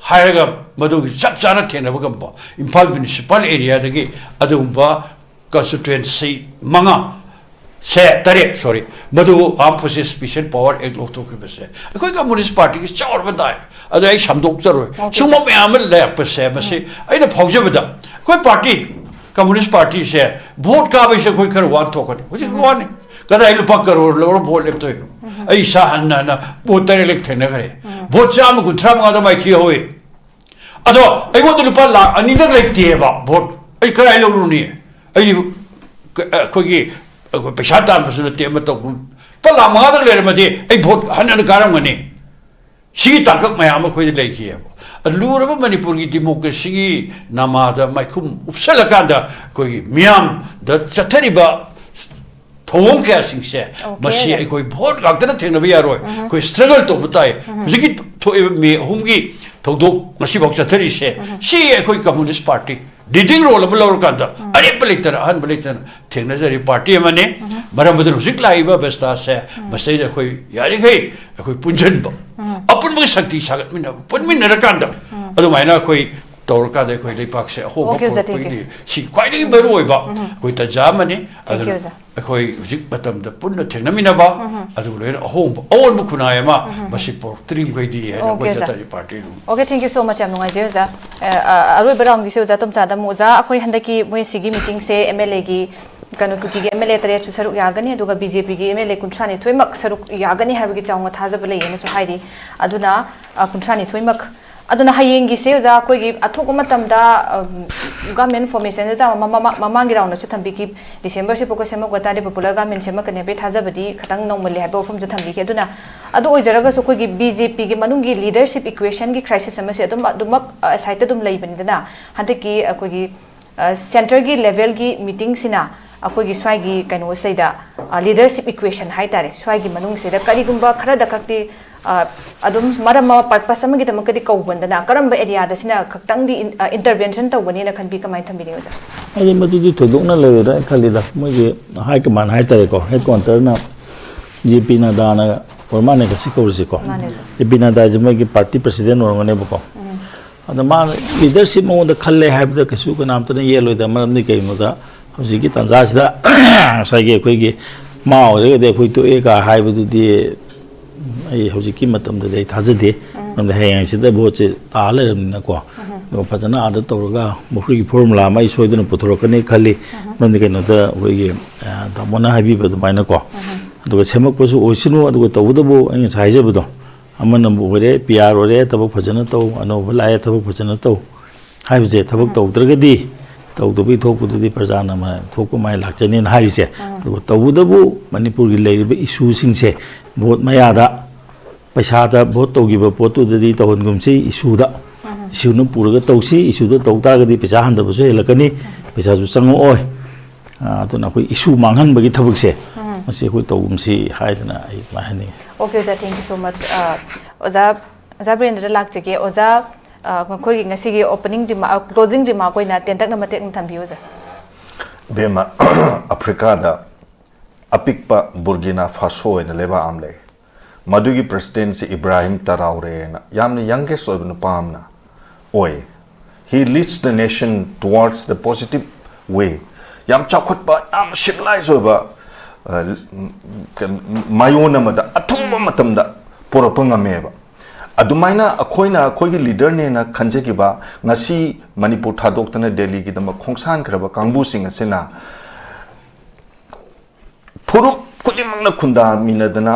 ꯍꯥꯏꯔꯒ ꯃꯗꯨꯒꯤ ꯆꯞ ꯆꯥꯅ ꯊꯦꯡꯅꯕ ꯉꯝꯕ ꯏꯝꯐꯥꯜ municipal area ꯗꯒꯤ ꯑꯗꯨꯒꯨꯝꯕ constituency ꯃꯉꯥ ꯁꯦ, ꯇꯔꯦꯠ, sorry, ꯃꯗꯨ Armed Forces Special Power Act ꯂꯧꯊꯣꯛꯈꯤꯕꯁꯦ ꯑꯩꯈꯣꯏ Communist Party ꯒꯤ ꯆꯥꯎꯔꯕ ꯗꯥꯏ꯫ ꯑꯗꯨ ꯑꯩ ꯁꯝꯗꯣꯛꯆꯔꯣꯏ꯫ Okay. ꯁꯨꯝꯕ ꯃꯌꯥꯝ ꯑꯃ ꯂꯩꯔꯛꯄꯁꯦ, ꯃꯁꯤ ꯑꯩꯅ ꯐꯥꯎꯖꯕꯗ ꯑꯩꯈꯣꯏ party, Communist Party ꯁꯦ vote ꯀꯥꯕꯩꯁꯦ ꯑꯩꯈꯣꯏ ꯈꯔ ꯋꯥꯅ ꯊꯣꯛꯀꯅꯤ꯫ ꯍꯧꯖꯤꯛ ꯋꯥꯅꯤ꯫ ꯀꯗꯥꯏ ꯂꯨꯄꯥ ꯀꯔꯣꯔ ꯂꯧꯔ vote ꯂꯦꯞꯇꯣꯏꯅꯣ? ꯑꯩ ꯏꯁꯥ ꯍꯟꯅ ꯍꯟꯅ vote ꯇꯔꯦꯠ ꯂꯛ ꯊꯦꯡꯅꯈ꯭ꯔꯦ꯫ Vote ꯆꯥꯝꯃ ꯀꯨꯟꯊ꯭ꯔꯥ ꯃꯉꯥꯗ ꯃꯥꯏꯊꯤ ꯍꯧꯏ꯫ ꯑꯗꯣ ꯑꯩꯉꯣꯟꯗ ꯂꯨꯄꯥ ꯂꯥꯈ ꯑꯅꯤꯗꯪ ꯂꯩꯇꯦꯕ vote꯫ ꯑꯩ ꯀꯗꯥꯏ ꯂꯧꯔꯨꯅꯤ? ꯑꯩ ꯀ-, ꯑꯩꯈꯣꯏꯒꯤ, ꯑꯩꯈꯣꯏ ꯄꯩꯁꯥ ꯇꯥꯟꯕꯁꯨ ꯅꯠꯇꯦ, ꯑꯃ ꯇꯧꯕ꯫ ꯂꯨꯄꯥ ꯂꯥꯈ ꯃꯉꯥꯗꯪ ꯂꯩꯔꯝꯃꯗꯤ ꯑꯩ vote ꯍꯟꯅ ꯍꯟꯅ ꯀꯥꯔꯝꯒꯅꯤ꯫ ꯁꯤꯒꯤ ꯇꯥꯡꯀꯛ ꯃꯌꯥꯝ ꯑꯃ ꯑꯩꯈꯣꯏꯗ ꯂꯩꯈꯤꯑꯕ꯫ ꯑꯗꯨ ꯂꯨꯔꯕ ꯃꯅꯤꯄꯨꯔꯒꯤ democracy ꯒꯤ ꯅꯃꯥꯗ ꯃꯥꯏꯈꯨꯝ ꯎꯞꯁꯜꯂꯀꯥꯟꯗ ꯑꯩꯈꯣꯏꯒꯤ ꯃꯤꯌꯥꯝꯗ ꯆꯠꯊꯔꯤꯕ ꯊꯧꯑꯣꯡ ꯀꯌꯥꯁꯤꯡꯁꯦ, okay, ꯃꯁꯤ ꯑꯩꯈꯣꯏ vote ꯉꯥꯛꯇꯅ ꯊꯦꯡꯅꯕ ꯌꯥꯔꯣꯏ꯫ ꯑꯩꯈꯣꯏ struggle ꯇꯧꯕ ꯇꯥꯏ꯫ ꯍꯧꯖꯤꯛꯀꯤ ꯊꯣꯛꯏꯕ ꯃꯦ ꯑꯍꯨꯝꯒꯤ ꯊꯧꯗꯣꯛ ꯉꯁꯤꯐꯥꯎ ꯆꯠꯊꯔꯤꯁꯦ, ꯁꯤ ꯑꯩꯈꯣꯏ Communist Party leading role ꯑꯃ ꯂꯧꯔꯀꯥꯟꯗ ꯑꯔꯦꯞꯄ ꯂꯩꯇꯅ, ꯑꯍꯟꯕ ꯂꯩꯇꯅ ꯊꯦꯡꯅꯖꯔꯤ party ꯑꯃꯅꯤ꯫ ꯃꯔꯝ ꯑꯗꯨꯅ ꯍꯧꯖꯤꯛ ꯂꯥꯛꯏꯕ ꯑꯕꯁꯊꯥꯁꯦ, ꯃꯁꯤꯗꯩꯗ ꯑꯩꯈꯣꯏ ꯌꯥꯔꯤꯈꯩ ꯑꯩꯈꯣꯏ ꯄꯨꯟꯁꯤꯟꯕ, ꯑꯄꯨꯟꯕꯒꯤ ꯁꯛꯇꯤ ꯁꯥꯒꯠꯃꯤꯟꯅꯕ, ꯄꯨꯟꯃꯤꯟꯅꯔꯀꯥꯟꯗ ꯑꯗꯨꯃꯥꯏꯅ ꯑꯩꯈꯣꯏ ꯇꯧꯔꯀꯥꯟꯗ ꯑꯩꯈꯣꯏ ꯂꯩꯄꯥꯛꯁꯦ ꯑꯍꯣꯡꯕ Okay, ꯑꯣꯖꯥ, thank you. ꯄꯨꯔꯛꯄꯒꯤꯗꯤ ꯁꯤ ꯈ꯭ꯋꯥꯏꯗꯒꯤ ꯃꯔꯨ ꯑꯣꯏꯕ ꯑꯩꯈꯣꯏ ꯇꯥꯟꯖꯥ ꯑꯃꯅꯤ꯫ Thank you, ꯑꯗꯨꯅ ꯑꯣꯖꯥ꯫ ꯑꯩꯈꯣꯏ ꯍꯧꯖꯤꯛ ꯃꯇꯝꯗ ꯄꯨꯟꯅ ꯊꯦꯡꯅꯃꯤꯟꯅꯕ, ꯑꯗꯨꯒ ꯂꯣꯏꯅ ꯑꯍꯣꯡꯕ, ꯑꯑꯣꯟꯕ ꯈꯨꯟꯅꯥꯏ ꯑꯃ ꯃꯁꯤ ꯄꯨꯔꯛꯇ꯭ꯔꯤꯃꯈꯩꯗꯤ ꯍꯥꯏꯅ Okay, ꯑꯩꯈꯣꯏ ꯑꯣꯖꯥ꯫ ꯆꯠꯊꯔꯤ party do. Okay, thank you so much, ꯌꯥꯝ ꯅꯨꯡꯉꯥꯏꯖꯩ ꯑꯣꯖꯥ꯫ ꯑ, ꯑ, ꯑꯔꯣꯏꯕ round ꯒꯤꯁꯦ ꯑꯣꯖꯥ ꯇꯣꯝꯆꯥꯗ ꯑꯃꯨꯛ, ꯑꯣꯖꯥ, ꯑꯩꯈꯣꯏ ꯍꯟꯗꯛꯀꯤ ꯃꯣꯏ ꯁꯤꯒꯤ meeting say M L A ꯒꯤ, ꯀꯩꯅꯣ, ꯀꯨꯀꯤꯒꯤ M L A ꯇꯔꯦꯠꯁꯨ ꯁꯔꯨꯛ ꯌꯥꯒꯅꯤ, ꯑꯗꯨꯒ B J P ꯒꯤ M L A ꯀꯨꯟꯊ꯭ꯔꯥ ꯅꯤꯊꯣꯏꯃꯛ ꯁꯔꯨꯛ ꯌꯥꯒꯅꯤ ꯍꯥꯏꯕꯒꯤ ꯆꯥꯎꯅ ꯊꯥꯖꯕ ꯂꯩꯌꯦꯅꯁꯨ ꯍꯥꯏꯔꯤ꯫ ꯑꯗꯨꯅ, ꯑ, ꯀꯨꯟꯊ꯭ꯔꯥ ꯅꯤꯊꯣꯏꯃꯛ꯫ ꯑꯗꯨꯅ ꯍꯌꯦꯡꯒꯤꯁꯦ ꯑꯣꯖꯥ, ꯑꯩꯈꯣꯏꯒꯤ ꯑꯊꯣꯛꯄ ꯃꯇꯝꯗ, ꯑꯝ, government formation ꯁꯦ ꯑꯣꯖꯥ, ꯃꯃꯥꯡ, ꯃꯃꯥꯡꯒꯤ round ꯗꯁꯨ ꯊꯝꯕꯤꯈꯤ, December ꯁꯤ ꯐꯥꯎꯕ ꯁꯦꯝꯃꯛꯄ ꯇꯥꯔꯗꯤ popular government ꯁꯦꯝꯃꯛꯀꯅꯤ ꯍꯥꯏꯕꯒꯤ ꯊꯥꯖꯕꯗꯤ ꯈꯤꯇꯪ ꯅꯧꯃꯜꯂꯦ ꯍꯥꯏꯕ ꯋꯥꯐꯝꯁꯨ ꯊꯝꯕꯤꯈꯤ꯫ ꯑꯗꯨꯅ ꯑꯗꯨ ꯑꯣꯏꯖꯔꯒꯁꯨ ꯑꯩꯈꯣꯏꯒꯤ B J P ꯒꯤ ꯃꯅꯨꯡꯒꯤ leadership equation ꯒꯤ crisis ꯑꯃꯁꯦ ꯑꯗꯨꯝ, ꯑꯗꯨꯃꯛ, ꯑ, side ꯇ ꯑꯗꯨꯝ ꯂꯩꯕꯅꯤꯗꯅ, ꯍꯟꯗꯛꯀꯤ ꯑꯩꯈꯣꯏꯒꯤ, ꯑ, centre ꯒꯤ level ꯒꯤ meeting ꯁꯤꯅ ꯑꯩꯈꯣꯏꯒꯤ ꯁ꯭ꯋꯥꯏꯒꯤ ꯀꯩꯅꯣꯁꯤꯗ, ꯑ, leadership equation ꯍꯥꯏ ꯇꯥꯔꯦ, ꯁ꯭ꯋꯥꯏꯒꯤ ꯃꯅꯨꯡꯁꯤꯗ ꯀꯔꯤꯒꯨꯝꯕ ꯈꯔꯗ ꯈꯛꯇꯤ, ꯑ, ꯑꯗꯨꯝ ꯃꯔꯝ ꯑꯃ, ꯄꯔꯄꯁ ꯑꯃꯒꯤꯗꯃꯛꯇꯗꯤ ꯀꯧꯕ ꯅꯠꯇꯅ ꯀꯔꯝꯕ ꯑꯦꯔꯤꯌꯥꯗ ꯁꯤꯅ ꯈꯛꯇꯪꯗꯤ ꯏꯟ-, ꯑ, ꯏꯟꯇꯔꯚꯦꯟꯁꯟ ꯇꯧꯒꯅꯤꯅ ꯈꯟꯕꯤ, ꯀꯃꯥꯏꯅ ꯊꯝꯕꯤꯅꯤ ꯑꯣꯖꯥ? ꯑꯩꯗꯤ ꯃꯗꯨꯗꯤ ꯊꯣꯏꯗꯣꯛꯅ ꯂꯩꯔꯣꯏꯗ꯭ꯔꯥ ꯈꯜꯂꯤꯗ꯫ ꯃꯣꯏꯒꯤ ꯍꯥꯏ ꯀꯃꯥꯟ ꯍꯥꯏꯇꯥꯔꯦꯀꯣ, ꯍꯦꯗ ꯀ꯭ꯋꯥꯇꯔꯅ ꯖꯦ ꯄꯤ ꯅꯗꯥꯅ ꯑꯣꯏꯔ ꯃꯥꯜꯂꯦ, ꯉꯁꯤ ꯀꯧꯔꯤꯁꯤꯀꯣ꯫ ꯃꯥꯅꯦ ꯁꯥꯔ꯫ ꯖꯦ ꯄꯤ ꯅꯗꯥꯁꯦ ꯃꯣꯏꯒꯤ ꯄꯥꯔꯇꯤ ꯄ꯭ꯔꯁꯤꯗꯦꯟ ꯑꯣꯏꯔꯝꯒꯅꯦꯕꯀꯣ꯫ ꯑꯗ ꯃꯥꯅ ꯂꯤꯗꯔꯁꯤꯞ ꯃꯉꯣꯟꯗ ꯈꯜꯂꯦ ꯍꯥꯏꯕꯗ ꯀꯩꯁꯨ ꯀꯅꯥꯝꯇꯅ ꯌꯦꯠꯂꯣꯏꯗ꯫ ꯃꯔꯝꯗꯤ ꯀꯩꯒꯤꯅꯣꯗ ꯍꯧꯖꯤꯛꯀꯤ ꯇꯥꯟꯖꯥꯁꯤꯗ ꯉꯁꯥꯏꯒꯤ ꯑꯩꯈꯣꯏꯒꯤ ꯃꯥ ꯑꯣꯏꯔꯒꯗꯤ ꯑꯩꯈꯣꯏ ꯇꯣꯛꯑꯦ ꯀ ꯍꯥꯏꯕꯗꯨꯗꯤ ꯑꯩ ꯍꯧꯖꯤꯛꯀꯤ ꯃꯇꯝꯗꯗꯤ ꯑꯩ ꯊꯥꯖꯗꯦ꯫ ꯃꯔꯝꯗꯤ ꯍꯌꯦꯡꯁꯤꯗ ꯚꯣꯠꯁꯦ ꯇꯥ ꯂꯩꯔꯕꯅꯤꯅꯀꯣ꯫ ꯑꯗꯨꯒ ꯐꯖꯅ ꯑꯥꯗ ꯇꯧꯔꯒ ꯃꯈꯣꯏꯒꯤ ꯐꯣꯔꯃꯨꯂꯥ ꯑꯃ ꯑꯩ ꯁꯣꯏꯗꯅ ꯄꯨꯊꯣꯔꯛꯀꯅꯤ ꯈꯜꯂꯤ꯫ ꯃꯔꯝꯗꯤ ꯀꯩꯅꯣꯗ ꯑꯩꯈꯣꯏꯒꯤ, ꯑ, ꯇꯥꯃꯣꯅ ꯍꯥꯏꯕꯤꯕ ꯑꯗꯨꯃꯥꯏꯅꯀꯣ꯫ ꯑꯗꯨꯒ ꯁꯦꯝꯃꯛꯄꯁꯨ ꯑꯣꯏꯁꯅꯨ, ꯑꯗꯨꯒ ꯇꯧꯕꯇꯕꯨ ꯑꯩ ꯉꯁꯥꯏ ꯍꯥꯏꯖꯕꯗꯣ, ꯑꯃꯅꯕꯨ ꯑꯣꯏꯔꯦ, ꯄꯤ ꯑꯥꯔ ꯑꯣꯏꯔꯦ, ꯊꯕꯛ ꯐꯖꯅ ꯇꯧ, ꯑꯅꯧꯕ ꯂꯥꯛꯑꯦ, ꯊꯕꯛ ꯐꯖꯅ ꯇꯧ ꯍꯥꯏꯕꯁꯦ, ꯊꯕꯛ ꯇꯧꯗ꯭ꯔꯒꯗꯤ ꯇꯧꯗꯕꯒꯤ ꯊꯣꯛꯄꯗꯨꯗꯤ ꯄ꯭ꯔꯖꯥꯅ ꯃꯥ-, ꯊꯣꯛꯄ ꯃꯥꯏ ꯂꯥꯛꯆꯅꯤꯅ ꯍꯥꯏꯔꯤꯁꯦ꯫ ꯑꯗꯨꯒ ꯇꯧꯕꯇꯕꯨ ꯃꯅꯤꯄꯨꯔꯒꯤ ꯂꯩꯔꯤꯕ ꯏꯁꯨꯁꯤꯡꯁꯦ ꯚꯣꯠ ꯃꯌꯥꯗ ꯄꯩꯁꯥꯗ ꯚꯣꯠ ꯇꯧꯈꯤꯕ ꯄꯣꯠꯇꯨꯗꯗꯤ ꯇꯧꯍꯟꯒꯨꯝꯁꯤ, ꯏꯁꯨꯗ, ꯏꯁꯨꯅ ꯄꯨꯔꯒ ꯇꯧꯁꯤ꯫ ꯏꯁꯨꯗ ꯇꯧ ꯇꯥꯔꯒꯗꯤ ꯄꯩꯁꯥ ꯍꯟꯊꯕꯁꯨ ꯍꯦꯜꯂꯛꯀꯅꯤ, ꯄꯩꯁꯥꯁꯨ ꯆꯪꯉꯛꯑꯣꯏ꯫ ꯑ, ꯑꯗꯨꯅ ꯑꯩꯈꯣꯏ ꯏꯁꯨ ꯃꯥꯡꯍꯟꯕꯒꯤ ꯊꯕꯛꯁꯦ, ꯃꯁꯤ ꯑꯩꯈꯣꯏ ꯇꯧꯒꯨꯝꯁꯤ ꯍꯥꯏꯗꯅ ꯑꯩ ꯑꯗꯨꯃꯥꯏꯅ ꯍꯥꯏꯅꯤꯡꯉꯤ꯫ Okay, sir, thank you so much. ꯑ, ꯑꯣꯖꯥ, ꯑꯣꯖꯥ ꯕꯤꯔꯦꯟꯗ꯭ꯔꯗ ꯂꯥꯛꯆꯒꯦ꯫ ꯑꯣꯖꯥ, ꯑ, ꯃꯈꯣꯏꯒꯤ ꯉꯁꯤꯒꯤ opening remark, closing remark ꯑꯣꯏꯅ ꯇꯦꯟꯇꯛꯅ ꯃꯇꯦꯛ ꯑꯃ ꯊꯝꯕꯤꯌꯨ, ꯑꯣꯖꯥ꯫ ꯏꯕꯦꯝꯃ, ꯑꯐ꯭ꯔꯤꯀꯥꯗ ꯑꯄꯤꯛꯄ ꯕꯨꯔꯒꯤꯅꯥ ꯐꯥꯁꯣ ꯍꯥꯏꯅ ꯂꯩꯕꯥꯛ ꯑꯃ ꯂꯩ꯫ ꯃꯗꯨꯒꯤ ꯄ꯭ꯔꯁꯤꯗꯦꯟꯁꯤ ꯏꯕ꯭ꯔꯥꯍꯤꯝ ꯇꯔꯥꯎꯔꯦꯅ ꯌꯥꯝꯅ ꯌꯪꯒꯦꯁ ꯑꯣꯏꯕ ꯅꯨꯄꯥ ꯑꯃꯅ ꯑꯣꯏ꯫ He leads the nation towards the positive way. ꯌꯥꯝ ꯆꯥꯎꯈꯠꯄ, ꯌꯥꯝ ꯁꯤꯚꯤꯂꯥꯏꯁ ꯑꯣꯏꯕ, ꯑ, ꯀꯩꯅꯣ, ꯃꯥꯏꯑꯣꯟ ꯑꯃꯗ ꯑꯊꯨꯕ ꯃꯇꯝꯗ ꯄꯨꯔꯛꯄ ꯉꯝꯃꯦꯕ꯫ ꯑꯗꯨꯃꯥꯏꯅ ꯑꯩꯈꯣꯏꯅ ꯑꯩꯈꯣꯏꯒꯤ ꯂꯤꯗꯔꯅꯦꯅ ꯈꯟꯖꯈꯤꯕ, ꯉꯁꯤ ꯃꯅꯤꯄꯨꯔ ꯊꯥꯗꯣꯛꯇꯅ ꯗꯦꯜꯂꯤꯒꯤꯗꯃꯛ ꯈꯣꯡꯁꯥꯟꯈ꯭ꯔꯕ ꯀꯥꯡꯕꯨꯁꯤꯡ ꯑꯁꯤꯅ ꯐꯨꯔꯨꯞ ꯈꯨꯗꯤꯡꯃꯛꯅ ꯈꯨꯟꯗꯥꯃꯤꯟꯅꯗꯅ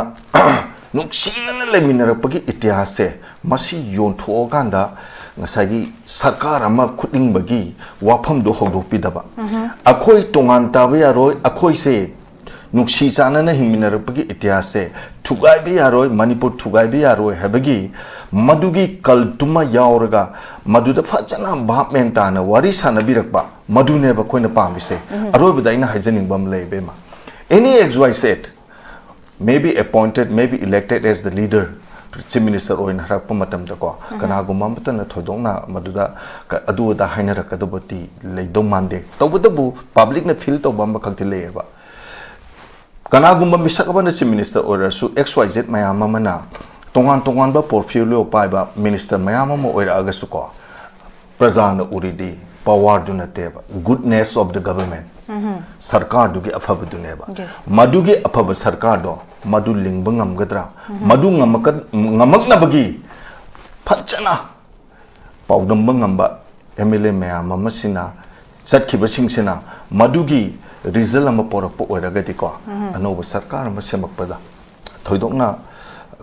ꯅꯨꯡꯁꯤꯅꯅ ꯂꯩꯃꯤꯟꯅꯔꯛꯄꯒꯤ ꯏꯇꯤꯍꯥꯁꯁꯦ, ꯃꯁꯤ ꯌꯣꯟꯊꯣꯛꯑꯀꯥꯟꯗ ꯉꯁꯥꯏꯒꯤ ꯁꯔꯀꯥꯔ ꯑꯃ ꯈꯨꯠꯅꯤꯡꯕꯒꯤ ꯋꯥꯐꯝꯗꯣ ꯍꯧꯗꯣꯛꯄꯤꯗꯕ꯫ ꯑꯩꯈꯣꯏ ꯇꯣꯉꯥꯟ ꯇꯥꯕ ꯌꯥꯔꯣꯏ, ꯑꯩꯈꯣꯏꯁꯦ ꯅꯨꯡꯁꯤ ꯆꯥꯟꯅꯅ ꯍꯤꯡꯃꯤꯟꯅꯔꯛꯄꯒꯤ ꯏꯇꯤꯍꯥꯁꯁꯦ ꯊꯨꯒꯥꯏꯕ ꯌꯥꯔꯣꯏ, ꯃꯅꯤꯄꯨꯔ ꯊꯨꯒꯥꯏꯕ ꯌꯥꯔꯣꯏ ꯍꯥꯏꯕꯒꯤ ꯃꯗꯨꯒꯤ ꯀꯜꯇꯨꯃ ꯌꯥꯎꯔꯒ, ꯃꯗꯨꯗ ꯐꯖꯅ ꯚꯥꯞ ꯃꯦꯟ ꯇꯥꯅ ꯋꯥꯔꯤ ꯁꯥꯟꯅꯕꯤꯔꯛꯄ, ꯃꯗꯨꯅꯦꯕ ꯑꯩꯈꯣꯏꯅ ꯄꯥꯝꯃꯤꯁꯦ꯫ ꯑꯔꯣꯏꯕꯗ ꯑꯩꯅ ꯍꯥꯏꯖꯅꯤꯡꯕ ꯑꯃ ꯂꯩ, ꯏꯕꯦꯝꯃ, any X Y Z may be appointed, may be elected as the leader, chief minister ꯑꯣꯏꯅ ꯍꯥꯏꯔꯛꯄ ꯃꯇꯝꯗꯀꯣ, ꯀꯅꯥꯒꯨꯝꯕ ꯑꯃꯠꯇꯅ ꯊꯣꯏꯗꯣꯛꯅ ꯃꯗꯨꯗ ꯀ-, ꯑꯗꯨ ꯑꯗꯥ ꯍꯥꯏꯅꯔꯛꯀꯗꯕꯗꯤ ꯂꯩꯗꯧ ꯃꯥꯟꯗꯦ꯫ ꯇꯧꯕꯇꯕꯨ ꯄꯕ꯭ꯂꯤꯛꯅ ꯐꯤꯜ ꯇꯧꯕ ꯑꯃꯈꯛꯇꯤ ꯂꯩꯌꯦꯕ꯫ ꯀꯅꯥꯒꯨꯝꯕ ꯃꯤꯁꯛ ꯑꯃꯅ ꯆꯤꯐ ꯃꯤꯅꯤꯁꯇꯔ ꯑꯣꯏꯔꯁꯨ, ꯑꯦꯛꯁ ꯋꯥꯏ ꯖꯦꯠ ꯃꯌꯥꯝ ꯑꯃꯅ ꯇꯣꯉꯥꯟ ꯇꯣꯉꯥꯟꯕ ꯄꯣꯔꯠꯐꯣꯂꯤꯑꯣ ꯄꯥꯏꯕ ꯃꯤꯅꯤꯁꯇꯔ ꯃꯌꯥꯝ ꯑꯃ ꯑꯣꯏꯔꯛꯑꯒꯁꯨꯀꯣ, ꯄ꯭ꯔꯖꯥꯅ ꯎꯔꯤꯗꯤ ꯄꯋꯥꯔꯗꯨ ꯅꯠꯇꯦꯕ, goodness of the government, ꯁꯔꯀꯥꯔꯗꯨꯒꯤ ꯑꯐꯕꯗꯨꯅꯦꯕ꯫ Yes. ꯃꯗꯨꯒꯤ ꯑꯐꯕ ꯁꯔꯀꯥꯔꯗꯣ ꯃꯗꯨ ꯂꯤꯡꯕ ꯉꯝꯒꯗ꯭ꯔꯥ, ꯃꯗꯨ ꯉꯝꯃꯛꯀ-, ꯉꯝꯃꯛꯅꯕꯒꯤ ꯐꯖꯅ ꯄꯥꯎꯗꯝꯕ ꯉꯝꯕ ꯑꯦꯝ ꯑꯦꯜ ꯑꯦ ꯃꯌꯥꯝ ꯑꯃꯁꯤꯅ, ꯆꯠꯈꯤꯕꯁꯤꯡꯁꯤꯅ ꯃꯗꯨꯒꯤ ꯔꯤꯖꯜ ꯑꯃ ꯄꯣꯔꯛꯄ ꯑꯣꯏꯔꯒꯗꯤꯀꯣ, ꯑꯅꯧꯕ ꯁꯔꯀꯥꯔ ꯑꯃ ꯁꯦꯝꯃꯛꯄꯗ ꯊꯣꯏꯗꯣꯛꯅ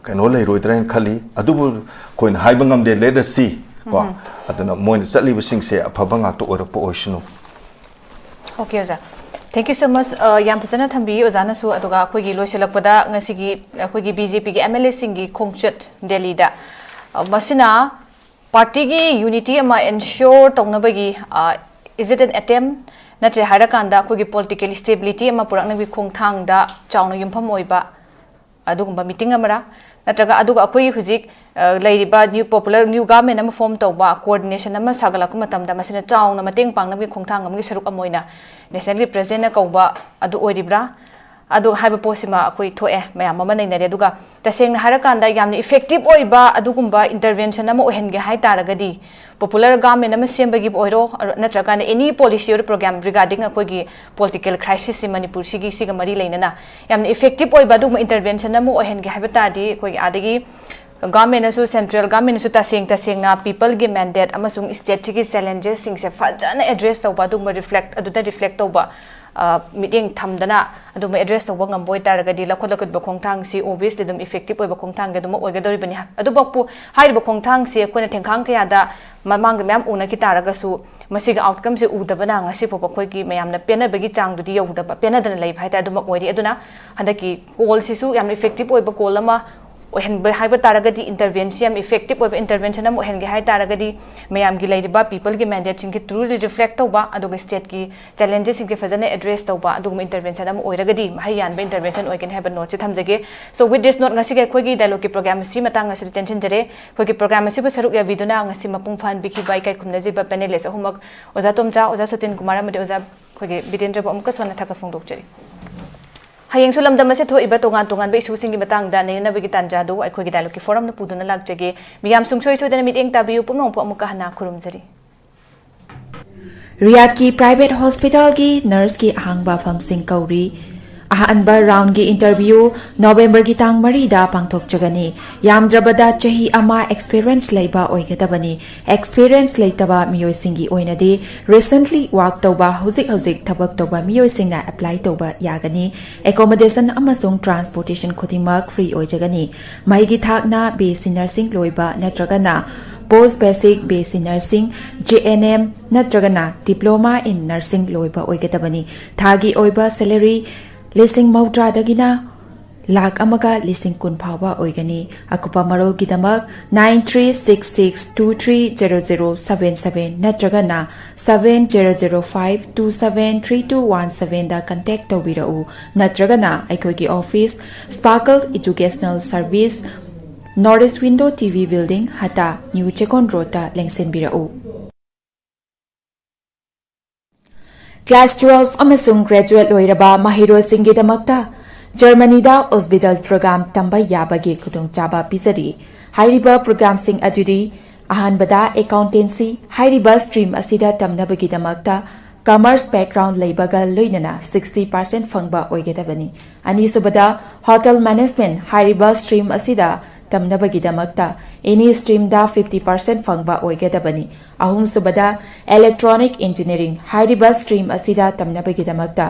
ꯀꯩꯅꯣ ꯂꯩꯔꯣꯏꯗ꯭ꯔꯥ ꯍꯥꯏꯅ ꯈꯜꯂꯤ꯫ ꯑꯗꯨꯕꯨ ꯑꯩꯈꯣꯏꯅ ꯍꯥꯏꯕ ꯉꯝꯗꯦ, let us see ꯀꯣ꯫ ꯑꯗꯨꯅ ꯃꯣꯏꯅ ꯆꯠꯂꯤꯕꯁꯤꯡꯁꯦ ꯑꯐꯕ ꯉꯥꯛꯇ ꯑꯣꯏꯔꯛꯄ ꯑꯣꯏꯁꯅꯨ꯫ Okay ꯑꯣꯖꯥ, thank you so much꯫ ꯌꯥꯝ ꯐꯖꯅ ꯊꯝꯕꯤꯌꯦ ꯑꯣꯖꯥꯅꯁꯨ꯫ ꯑꯗꯨꯒ ꯑꯩꯈꯣꯏꯒꯤ ꯂꯣꯏꯁꯤꯜꯂꯛꯄꯗ ꯉꯁꯤꯒꯤ ꯑꯩꯈꯣꯏꯒꯤ ꯕꯤ ꯖꯦ ꯄꯤꯒꯤ ꯑꯦꯝ ꯑꯦꯜ ꯑꯦꯁꯤꯡꯒꯤ ꯈꯣꯡꯆꯠ ꯗꯦꯜꯂꯤꯗ, ꯃꯁꯤꯅ ꯄꯥꯔꯇꯤꯒꯤ ꯌꯨꯅꯤꯇꯤ ꯑꯃ ꯏꯟꯁꯤꯌꯣꯔ ꯇꯧꯅꯕꯒꯤ, is it an attempt, ꯅꯠꯇ꯭ꯔꯦ ꯍꯥꯏꯔꯀꯥꯟꯗ ꯑꯩꯈꯣꯏꯒꯤ ꯄꯣꯂꯤꯇꯤꯀꯦꯜ ꯁ꯭ꯇꯦꯕꯤꯂꯤꯇꯤ ꯑꯃ ꯄꯨꯔꯛꯅꯕꯒꯤ ꯈꯣꯡꯊꯥꯡꯗ ꯆꯥꯎꯅ ꯌꯨꯝꯐꯝ ꯑꯣꯏꯕ ꯑꯗꯨꯒꯨꯝꯕ ꯃꯤꯇꯤꯡ ꯑꯃꯔꯥ? ꯅꯠꯇ꯭ꯔꯒ ꯑꯗꯨꯒ ꯑꯩꯈꯣꯏ ꯍꯧꯖꯤꯛ, ꯑ, ꯂꯩꯔꯤꯕ ꯅ꯭ꯌꯨ ꯄꯣꯄꯨꯂꯔ ꯅ꯭ꯌꯨ ꯒꯚꯔꯟꯃꯦꯟꯠ ꯑꯃ ꯐꯣꯔꯝ ꯇꯧꯕ, ꯀꯣꯑꯣꯔꯗꯤꯅꯦꯁꯟ ꯑꯃ ꯁꯥꯒꯠꯂꯛꯄ ꯃꯇꯝꯗ ꯃꯁꯤꯅ ꯆꯥꯎꯅ ꯃꯇꯦꯡ ꯄꯥꯡꯅꯕꯒꯤ ꯈꯣꯡꯊꯥꯡ ꯑꯃꯒꯤ ꯁꯔꯨꯛ ꯑꯃ ꯑꯣꯏꯅ ꯅꯦꯁꯅꯦꯜꯒꯤ ꯄ꯭ꯔꯦꯁꯤꯗꯦꯟꯠꯅ ꯀꯧꯕ ꯑꯗꯨ ꯑꯣꯏꯔꯤꯕ꯭ꯔꯥ? ꯑꯗꯨ ꯍꯥꯏꯕ ꯄꯣꯠꯁꯤꯃ ꯑꯩꯈꯣꯏ ꯊꯣꯛꯑꯦ, ꯃꯌꯥꯝ ꯑꯃ ꯅꯩꯅꯔꯦ꯫ ꯑꯗꯨꯒ ꯇꯁꯦꯡꯅ ꯍꯥꯏꯔꯀꯥꯟꯗ ꯌꯥꯝꯅ ꯏꯐꯦꯛꯇꯤꯚ ꯑꯣꯏꯕ ꯑꯗꯨꯒꯨꯝꯕ ꯏꯟꯇꯔꯚꯦꯟꯁꯟ ꯑꯃ ꯑꯣꯏꯍꯟꯒꯦ ꯍꯥꯏ ꯇꯥꯔꯒꯗꯤ, ꯄꯣꯄꯨꯂꯔ ꯒꯚꯔꯟꯃꯦꯟꯠ ꯑꯃ ꯁꯦꯝꯕꯒꯤꯕꯨ ꯑꯣꯏꯔꯣ, ꯅꯠꯇ꯭ꯔꯒꯅ ꯑꯦꯅꯤ ꯄꯣꯂꯤꯁꯤ ꯑꯣꯏꯔꯣ, ꯄ꯭ꯔꯣꯒ꯭ꯔꯥꯝ regarding ꯑꯩꯈꯣꯏꯒꯤ ꯄꯣꯂꯤꯇꯤꯀꯦꯜ ꯀ꯭ꯔꯥꯏꯁꯤꯁꯁꯤ ꯃꯅꯤꯄꯨꯔꯁꯤꯒꯤ, ꯁꯤꯒ ꯃꯔꯤ ꯂꯩꯅꯅ ꯌꯥꯝꯅ ꯏꯐꯦꯛꯇꯤꯚ ꯑꯣꯏꯕ ꯑꯗꯨꯒꯨꯝꯕ ꯏꯟꯇꯔꯚꯦꯟꯁꯟ ꯑꯃ ꯑꯣꯏꯍꯟꯒꯦ ꯍꯥꯏꯕ ꯇꯥꯔꯗꯤ, ꯑꯩꯈꯣꯏꯒꯤ ꯑꯥꯗꯒꯤ ꯒꯚꯔꯟꯃꯦꯟꯠꯅꯁꯨ, ꯁꯦꯟꯇ꯭ꯔꯦꯜ ꯒꯚꯔꯟꯃꯦꯟꯠꯅꯁꯨ ꯇꯁꯦꯡ ꯇꯁꯦꯡꯅ ꯄꯤꯄꯜꯒꯤ ꯃꯦꯟꯗꯦꯠ ꯑꯃꯁꯨꯡ ꯁ꯭ꯇꯦꯠꯁꯤꯒꯤ ꯆꯦꯂꯦꯟꯖꯦꯁꯁꯤꯡꯁꯦ ꯐꯖꯅ ꯑꯦꯗ꯭ꯔꯦꯁ ꯇꯧꯕ, ꯑꯗꯨꯒꯨꯝꯕ ꯔꯤꯐ꯭ꯂꯦꯛ, ꯑꯗꯨꯗ ꯔꯤꯐ꯭ꯂꯦꯛ ꯇꯧꯕ, ꯑ, ꯃꯤꯠꯌꯦꯡ ꯊꯝꯗꯅ ꯑꯗꯨꯒꯨꯝꯕ ꯑꯦꯗ꯭ꯔꯦꯁ ꯇꯧꯕ ꯉꯝꯕ ꯑꯣꯏꯇꯥꯔꯒꯗꯤ, ꯂꯧꯈꯠꯂꯛꯀꯗꯕ ꯈꯣꯡꯊꯥꯡꯁꯤ ꯑꯣꯕꯤꯌꯁꯂꯤ ꯑꯗꯨꯝ ꯏꯐꯦꯛꯇꯤꯚ ꯑꯣꯏꯕ ꯈꯣꯡꯊꯥꯡꯗꯤ ꯑꯗꯨꯃꯛ ꯑꯣꯏꯒꯗꯧꯔꯤꯕꯅꯤ꯫ ꯑꯗꯨꯃꯛꯄꯨ ꯍꯥꯏꯔꯤꯕ ꯈꯣꯡꯊꯥꯡꯁꯤ ꯑꯩꯈꯣꯏꯅ ꯊꯦꯡꯈꯥꯡ ꯀꯌꯥꯗ ꯃꯃꯥꯡꯗ ꯃꯌꯥꯝ ꯎꯅꯈꯤ ꯇꯥꯔꯒꯁꯨ, ꯃꯁꯤꯒꯤ ꯑꯥꯎꯠꯀꯝꯁꯤ ꯎꯗꯕꯅ ꯉꯁꯤ ꯐꯥꯎꯕ ꯑꯩꯈꯣꯏꯒꯤ ꯃꯌꯥꯝꯅ ꯄꯦꯟꯅꯕꯒꯤ ꯆꯥꯡꯗꯨꯗꯤ ꯌꯧꯗꯕ, ꯄꯦꯟꯅꯗꯅ ꯂꯩꯕ ꯍꯥꯏꯇꯥꯔꯦ, ꯑꯗꯨꯃꯛ ꯑꯣꯏꯔꯤ꯫ ꯑꯗꯨꯅ ꯍꯟꯗꯛꯀꯤ ꯀꯣꯜꯁꯤꯁꯨ ꯌꯥꯝꯅ ꯏꯐꯦꯛꯇꯤꯚ ꯑꯣꯏꯕ ꯀꯣꯜ ꯑꯃ ꯑꯣꯏꯍꯟꯕ ꯍꯥꯏꯕ ꯇꯥꯔꯒꯗꯤ, ꯏꯟꯇꯔꯚꯦꯟꯁꯤ ꯌꯥꯝ ꯏꯐꯦꯛꯇꯤꯞ ꯑꯣꯏꯕ ꯏꯟꯇꯔꯚꯦꯟꯁꯟ ꯑꯃ ꯑꯣꯏꯍꯟꯒꯦ ꯍꯥꯏ ꯇꯥꯔꯒꯗꯤ, ꯃꯌꯥꯝꯒꯤ ꯂꯩꯔꯤꯕ ꯄꯤꯄꯜꯒꯤ ꯃꯦꯟꯗꯦꯠꯁꯤꯡꯒꯤ ꯇ꯭ꯔꯨꯂꯤ ꯔꯤꯐ꯭ꯂꯦꯛ ꯇꯧꯕ, ꯑꯗꯨꯒ ꯁ꯭ꯇꯦꯠꯀꯤ ꯆꯦꯂꯦꯟꯖꯦꯁꯁꯤꯡꯁꯦ ꯐꯖꯅ ꯑꯦꯗ꯭ꯔꯦꯁ ꯇꯧꯕ ꯑꯗꯨꯒꯨꯝꯕ ꯏꯟꯇꯔꯚꯦꯟꯁꯟ ꯑꯃ ꯑꯣꯏꯔꯒꯗꯤ ꯃꯍꯩ ꯌꯥꯟꯕ ꯏꯟꯇꯔꯚꯦꯟꯁꯟ ꯑꯣꯏꯒꯅꯤ ꯍꯥꯏꯕ ꯅꯣꯠꯁꯦ ꯊꯝꯖꯒꯦ꯫ So with this note, ꯉꯁꯤꯒꯤ ꯑꯩꯈꯣꯏꯒꯤ ꯗꯥꯏꯂꯣꯒꯀꯤ ꯄ꯭ꯔꯣꯒ꯭ꯔꯥꯝ ꯑꯁꯤ ꯃꯇꯥꯡ ꯑꯁꯤꯗ ꯇꯦꯟꯁꯤꯟꯖꯔꯦ꯫ ꯑꯩꯈꯣꯏꯒꯤ ꯄ꯭ꯔꯣꯒ꯭ꯔꯥꯝ ꯑꯁꯤꯕꯨ ꯁꯔꯨꯛ ꯌꯥꯕꯤꯗꯨꯅ ꯉꯁꯤ ꯃꯄꯨꯡ ꯐꯥꯍꯟꯕꯤꯈꯤꯕ ꯏꯀꯥꯏ ꯈꯨꯝꯅꯖꯤꯕ ꯄꯦꯅꯦꯂꯤꯁ ꯑꯍꯨꯝꯃꯛ, ꯑꯣꯖꯥ ꯇꯣꯝꯆꯥ, ꯑꯣꯖꯥ ꯁꯣꯇꯤꯟ ꯀꯨꯃꯥꯔ ꯑꯃꯗꯤ ꯑꯣꯖꯥ ꯑꯩꯈꯣꯏꯒꯤ ꯕꯤꯔꯦꯟꯗ꯭ꯔꯕꯨ ꯑꯃꯨꯛꯀꯁꯨ ꯍꯟꯅ ꯊꯥꯒꯠ ꯐꯣꯡꯗꯣꯛꯆꯔꯤ꯫ ꯍꯌꯦꯡꯁꯨ ꯂꯝꯗꯝ ꯑꯁꯤꯗ ꯊꯣꯛꯏꯕ ꯇꯣꯉꯥꯟ ꯇꯣꯉꯥꯟꯕ ꯏꯁꯨꯁꯤꯡꯒꯤ ꯃꯇꯥꯡꯗ ꯅꯩꯅꯅꯕꯒꯤ ꯇꯥꯟꯖꯥꯗꯨ ꯑꯩꯈꯣꯏꯒꯤ ꯗꯥꯏꯂꯣꯒꯀꯤ ꯐꯣꯔꯝꯅ ꯄꯨꯗꯨꯅ ꯂꯥꯛꯆꯒꯦ꯫ ꯃꯤꯌꯥꯝ ꯁꯨꯡꯁꯣꯏ ꯁꯣꯏꯗꯅ ꯃꯤꯠꯌꯦꯡ ꯇꯥꯕꯤꯌꯨ꯫ ꯄꯨꯝꯅꯃꯛꯄꯨ ꯑꯃꯨꯛꯀ ꯍꯟꯅ ꯈꯨꯔꯨꯝꯖꯔꯤ꯫ ꯔꯤꯌꯥꯗꯀꯤ ꯄ꯭ꯔꯥꯏꯚꯦꯠ ꯍꯣꯁꯄꯤꯇꯥꯜꯒꯤ ꯅꯔꯁꯀꯤ ꯑꯍꯥꯡꯕ ꯐꯝꯁꯤꯡ ꯀꯧꯔꯤ꯫ ꯑꯍꯥꯟꯕ ꯔꯥꯎꯟꯒꯤ ꯏꯟꯇꯔꯚ꯭ꯌꯨ ꯅꯣꯕꯦꯝꯕꯔꯒꯤ ꯇꯥꯡ ꯃꯔꯤꯗ ꯄꯥꯡꯊꯣꯛꯆꯒꯅꯤ꯫ ꯌꯥꯝꯗ꯭ꯔꯕꯗ ꯆꯍꯤ ꯑꯃ ꯑꯦꯛꯁꯄꯤꯔꯤꯌꯦꯟꯁ ꯂꯩꯕ ꯑꯣꯏꯒꯗꯕꯅꯤ꯫ ꯑꯦꯛꯁꯄꯤꯔꯤꯌꯦꯟꯁ ꯂꯩꯇꯕ ꯃꯤꯑꯣꯏꯁꯤꯡꯒꯤ ꯑꯣꯏꯅꯗꯤ ꯔꯤꯁꯦꯟꯠꯂꯤ ꯋꯥꯔꯛ ꯇꯧꯕ, ꯍꯧꯖꯤꯛ ꯍꯧꯖꯤꯛ ꯊꯕꯛ ꯇꯧꯕ ꯃꯤꯑꯣꯏꯁꯤꯡꯅ ꯑꯦꯄ꯭ꯂꯥꯏ ꯇꯧꯕ ꯌꯥꯒꯅꯤ꯫ ꯑꯦꯀꯣꯃꯣꯗꯦꯁꯟ ꯑꯃꯁꯨꯡ ꯇ꯭ꯔꯥꯟꯁꯄꯣꯔꯇꯦꯁꯟ ꯈꯨꯗꯤꯡꯃꯛ ꯐ꯭ꯔꯤ ꯑꯣꯏꯖꯒꯅꯤ꯫ ꯃꯍꯩꯒꯤ ꯊꯥꯛꯅ ꯕꯤ ꯑꯦꯁ ꯁꯤ ꯅꯔꯁꯤꯡ ꯂꯣꯏꯕ ꯅꯠꯇ꯭ꯔꯒꯅ ꯄꯣꯁ basic B S C nursing, J and M ꯅꯠꯇ꯭ꯔꯒꯅ ꯗꯤꯄ꯭ꯂꯣꯃꯥ ꯏꯟ ꯅꯔꯁꯤꯡ ꯂꯣꯏꯕ ꯑꯣꯏꯒꯗꯕꯅꯤ꯫ ꯊꯥꯒꯤ ꯑꯣꯏꯕ ꯁꯦꯂꯔꯤ ꯂꯤꯁꯤꯡ ꯃꯧꯗ꯭ꯔꯥꯗꯒꯤꯅ ꯂꯥꯈ ꯑꯃꯒ ꯂꯤꯁꯤꯡ ꯀꯨꯟ ꯐꯥꯎꯕ ꯑꯣꯏꯒꯅꯤ꯫ ꯑꯀꯨꯞꯄ ꯃꯔꯣꯜꯒꯤꯗꯃꯛ nine three six six two three zero zero seven seven ꯅꯠꯇ꯭ꯔꯒꯅ seven zero zero five two seven three two one sevenꯗ ꯀꯟꯇꯦꯛ ꯇꯧꯕꯤꯔꯛꯎ, ꯅꯠꯇ꯭ꯔꯒꯅ ꯑꯩꯈꯣꯏꯒꯤ office, sparkle educational service, north east window T V building, Hatta, new Checkon ꯔꯣꯗꯇ ꯂꯦꯡꯁꯤꯟꯕꯤꯔꯛꯎ꯫ Class twelve ꯑꯃꯁꯨꯡ graduate ꯂꯣꯏꯔꯕ ꯃꯍꯩꯔꯣꯏꯁꯤꯡꯒꯤꯗꯃꯛꯇ ꯖꯔꯃꯅꯤꯗ ꯑꯣꯁꯕꯤꯗꯜ ꯄ꯭ꯔꯣꯒ꯭ꯔꯥꯝ ꯇꯝꯕ ꯌꯥꯕꯒꯤ ꯈꯨꯗꯣꯡꯆꯥꯕ ꯄꯤꯖꯔꯤ꯫ ꯍꯥꯏꯔꯤꯕ ꯄ꯭ꯔꯣꯒ꯭ꯔꯥꯝꯁꯤꯡ ꯑꯗꯨꯗꯤ: ꯑꯍꯥꯟꯕꯗ ꯑꯦꯀꯥꯎꯟꯇꯦꯟꯁꯤ꯫ ꯍꯥꯏꯔꯤꯕ ꯁ꯭ꯇ꯭ꯔꯤꯝ ꯑꯁꯤꯗ ꯇꯝꯅꯕꯒꯤꯗꯃꯛꯇ ꯀꯃꯔꯁ ꯕꯦꯛꯒ꯭ꯔꯥꯎꯟ ꯂꯩꯕꯒ ꯂꯣꯏꯅꯅ sixty percent ꯐꯪꯕ ꯑꯣꯏꯒꯗꯕꯅꯤ꯫ ꯑꯅꯤꯁꯨꯕꯗ ꯍꯣꯇꯦꯜ ꯃꯦꯅꯦꯖꯃꯦꯟꯠ꯫ ꯍꯥꯏꯔꯤꯕ ꯁ꯭ꯇ꯭ꯔꯤꯝ ꯑꯁꯤꯗ ꯇꯝꯅꯕꯒꯤꯗꯃꯛꯇ ꯑꯦꯅꯤ ꯁ꯭ꯇ꯭ꯔꯤꯝꯗ fifty percent ꯐꯪꯕ ꯑꯣꯏꯒꯗꯕꯅꯤ꯫ ꯑꯍꯨꯝꯁꯨꯕꯗ ꯏꯂꯦꯛꯇ꯭ꯔꯣꯅꯤꯛ ꯏꯟꯖꯤꯅꯤꯌꯔꯤꯡ꯫ ꯍꯥꯏꯔꯤꯕ ꯁ꯭ꯇ꯭ꯔꯤꯝ ꯑꯁꯤꯗ ꯇꯝꯅꯕꯒꯤꯗꯃꯛꯇ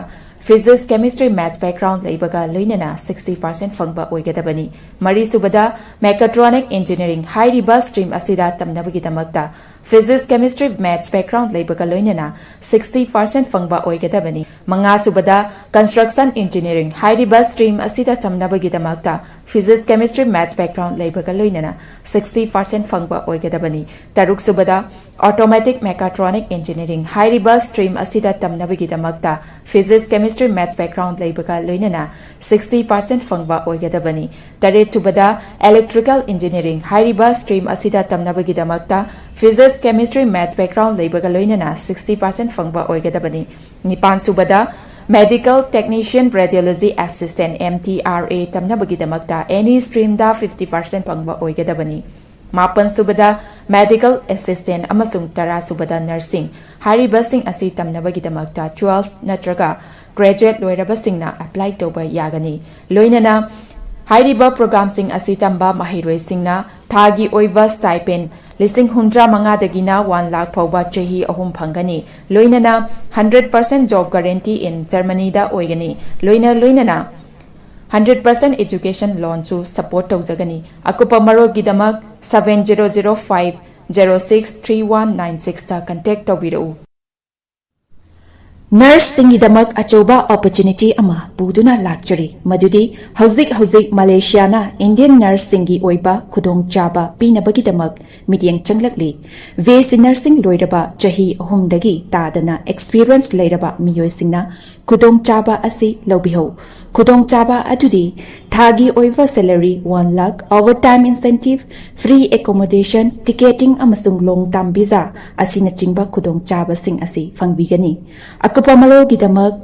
ꯐꯤꯖꯤꯛꯁ, ꯀꯦꯃꯤꯁꯇ꯭ꯔꯤ, ꯃꯦꯊꯁ ꯕꯦꯛꯒ꯭ꯔꯥꯎꯟ ꯂꯩꯕꯒ ꯂꯣꯏꯅꯅ sixty percent ꯐꯪꯕ ꯑꯣꯏꯒꯗꯕꯅꯤ꯫ ꯃꯔꯤꯁꯨꯕꯗ ꯃꯦꯀꯥꯇ꯭ꯔꯣꯅꯤꯛ ꯏꯟꯖꯤꯅꯤꯌꯔꯤꯡ꯫ ꯍꯥꯏꯔꯤꯕ ꯁ꯭ꯇ꯭ꯔꯤꯝ ꯑꯁꯤꯗ ꯇꯝꯅꯕꯒꯤꯗꯃꯛꯇ Physics, Chemistry, Maths background ꯂꯩꯕꯒ ꯂꯣꯏꯅꯅ sixty percent ꯐꯪꯕ ꯑꯣꯏꯒꯗꯕꯅꯤ꯫ ꯃꯉꯥꯁꯨꯕꯗ Construction Engineering ꯍꯥꯏꯔꯤꯕ stream ꯑꯁꯤꯗ ꯇꯝꯅꯕꯒꯤꯗꯃꯛꯇ Physics, Chemistry, Maths background ꯂꯩꯕꯒ ꯂꯣꯏꯅꯅ sixty percent ꯐꯪꯕ ꯑꯣꯏꯒꯗꯕꯅꯤ꯫ ꯇꯔꯨꯛꯁꯨꯕꯗ Automatic Mechatronic Engineering ꯍꯥꯏꯔꯤꯕ stream ꯑꯁꯤꯗ ꯇꯝꯅꯕꯒꯤꯗꯃꯛꯇ Physics, Chemistry, Maths background ꯂꯩꯕꯒ ꯂꯣꯏꯅꯅ sixty percent ꯐꯪꯕ ꯑꯣꯏꯒꯗꯕꯅꯤ꯫ ꯇꯔꯦꯠꯁꯨꯕꯗ Electrical Engineering ꯍꯥꯏꯔꯤꯕ stream ꯑꯁꯤꯗ ꯇꯝꯅꯕꯒꯤꯗꯃꯛꯇ Physics, Chemistry, Maths background ꯂꯩꯕꯒ ꯂꯣꯏꯅꯅ sixty percent ꯐꯪꯕ ꯑꯣꯏꯒꯗꯕꯅꯤ꯫ ꯅꯤꯄꯥꯟꯁꯨꯕꯗ Medical Technician Radiology Assistant, M T R A ꯇꯝꯅꯕꯒꯤꯗꯃꯛꯇ any streamꯗ fifty percent ꯐꯪꯕ ꯑꯣꯏꯒꯗꯕꯅꯤ꯫ ꯃꯥꯄꯟꯁꯨꯕꯗ Medical Assistant ꯑꯃꯁꯨꯡ ꯇꯔꯥꯁꯨꯕꯗ Nursing ꯍꯥꯏꯔꯤꯕꯁꯤꯡ ꯑꯁꯤ ꯇꯝꯅꯕꯒꯤꯗꯃꯛꯇ twelve ꯅꯠꯇ꯭ꯔꯒ graduate ꯂꯣꯏꯔꯕꯁꯤꯡꯅ apply ꯇꯧꯕ ꯌꯥꯒꯅꯤ꯫ ꯂꯣꯏꯅꯅ ꯍꯥꯏꯔꯤꯕ programꯁꯤꯡ ꯑꯁꯤ ꯇꯝꯕ ꯃꯍꯩꯔꯣꯏꯁꯤꯡꯅ ꯊꯥꯒꯤ ꯑꯣꯏꯕ stipend ꯂꯤꯁꯤꯡ ꯍꯨꯝꯗ꯭ꯔꯥ ꯃꯉꯥꯗꯒꯤꯅ one lakh ꯐꯥꯎꯕ ꯆꯍꯤ ꯑꯍꯨꯝ ꯐꯪꯒꯅꯤ꯫ ꯂꯣꯏꯅꯅ hundred percent job guarantee in Germanyꯗ ꯑꯣꯏꯒꯅꯤ꯫ ꯂꯣꯏꯅ ꯂꯣꯏꯅꯅ hundred percent education loanꯁꯨ support ꯇꯧꯖꯒꯅꯤ꯫ ꯑꯀꯨꯞꯄ ꯃꯔꯣꯜꯒꯤꯗꯃꯛ seven zero zero five zero six three one nine sixꯇ contact ꯇꯧꯕꯤꯔꯛꯎ꯫ Nurseꯁꯤꯡꯒꯤꯗꯃꯛ ꯑꯆꯧꯕ opportunity ꯑꯃ ꯄꯨꯗꯨꯅ ꯂꯥꯛꯆꯔꯤ, ꯃꯗꯨꯗꯤ ꯍꯧꯖꯤꯛ ꯍꯧꯖꯤꯛ ꯃꯂꯦꯁꯤꯌꯥꯅ Indian nurseꯁꯤꯡꯒꯤ ꯑꯣꯏꯕ ꯈꯨꯗꯣꯡꯆꯥꯕ ꯄꯤꯅꯕꯒꯤꯗꯃꯛ ꯃꯤꯠꯌꯦꯡ ꯆꯪꯂꯛꯂꯤ꯫ B S C Nursing ꯂꯣꯏꯔꯕ ꯆꯍꯤ ꯑꯍꯨꯝꯗꯒꯤ ꯇꯥꯗꯅ experience ꯂꯩꯔꯕ ꯃꯤꯑꯣꯏꯁꯤꯡꯅ ꯈꯨꯗꯣꯡꯆꯥꯕ ꯑꯁꯤ ꯂꯧꯕꯤꯍꯧ꯫ ꯈꯨꯗꯣꯡꯆꯥꯕ ꯑꯗꯨꯗꯤ ꯊꯥꯒꯤ ꯑꯣꯏꯕ salary one lakh, overtime incentive, free accommodation, ticketing ꯑꯃꯁꯨꯡ long term visa ꯑꯁꯤꯅꯆꯤꯡꯕ ꯈꯨꯗꯣꯡꯆꯥꯕꯁꯤꯡ ꯑꯁꯤ ꯐꯪꯕꯤꯒꯅꯤ꯫ ꯑꯀꯨꯞꯄ ꯃꯔꯣꯜꯒꯤꯗꯃꯛ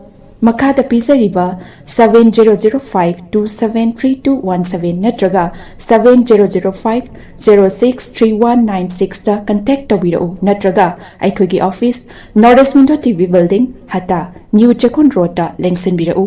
ꯃꯈꯥꯗ ꯄꯤꯖꯔꯤꯕ seven zero zero five two seven three two one seven ꯅꯠꯇ꯭ꯔꯒ seven zero zero five zero six three one nine sixꯇ contact ꯇꯧꯕꯤꯔꯛꯎ, ꯅꯠꯇ꯭ꯔꯒ ꯑꯩꯈꯣꯏꯒꯤ office North East Window T V Building, ꯍꯠꯇꯥ, New ꯆꯦꯛꯀꯣꯟ ꯔꯣꯗꯇ ꯂꯦꯡꯁꯤꯟꯕꯤꯔꯛꯎ꯫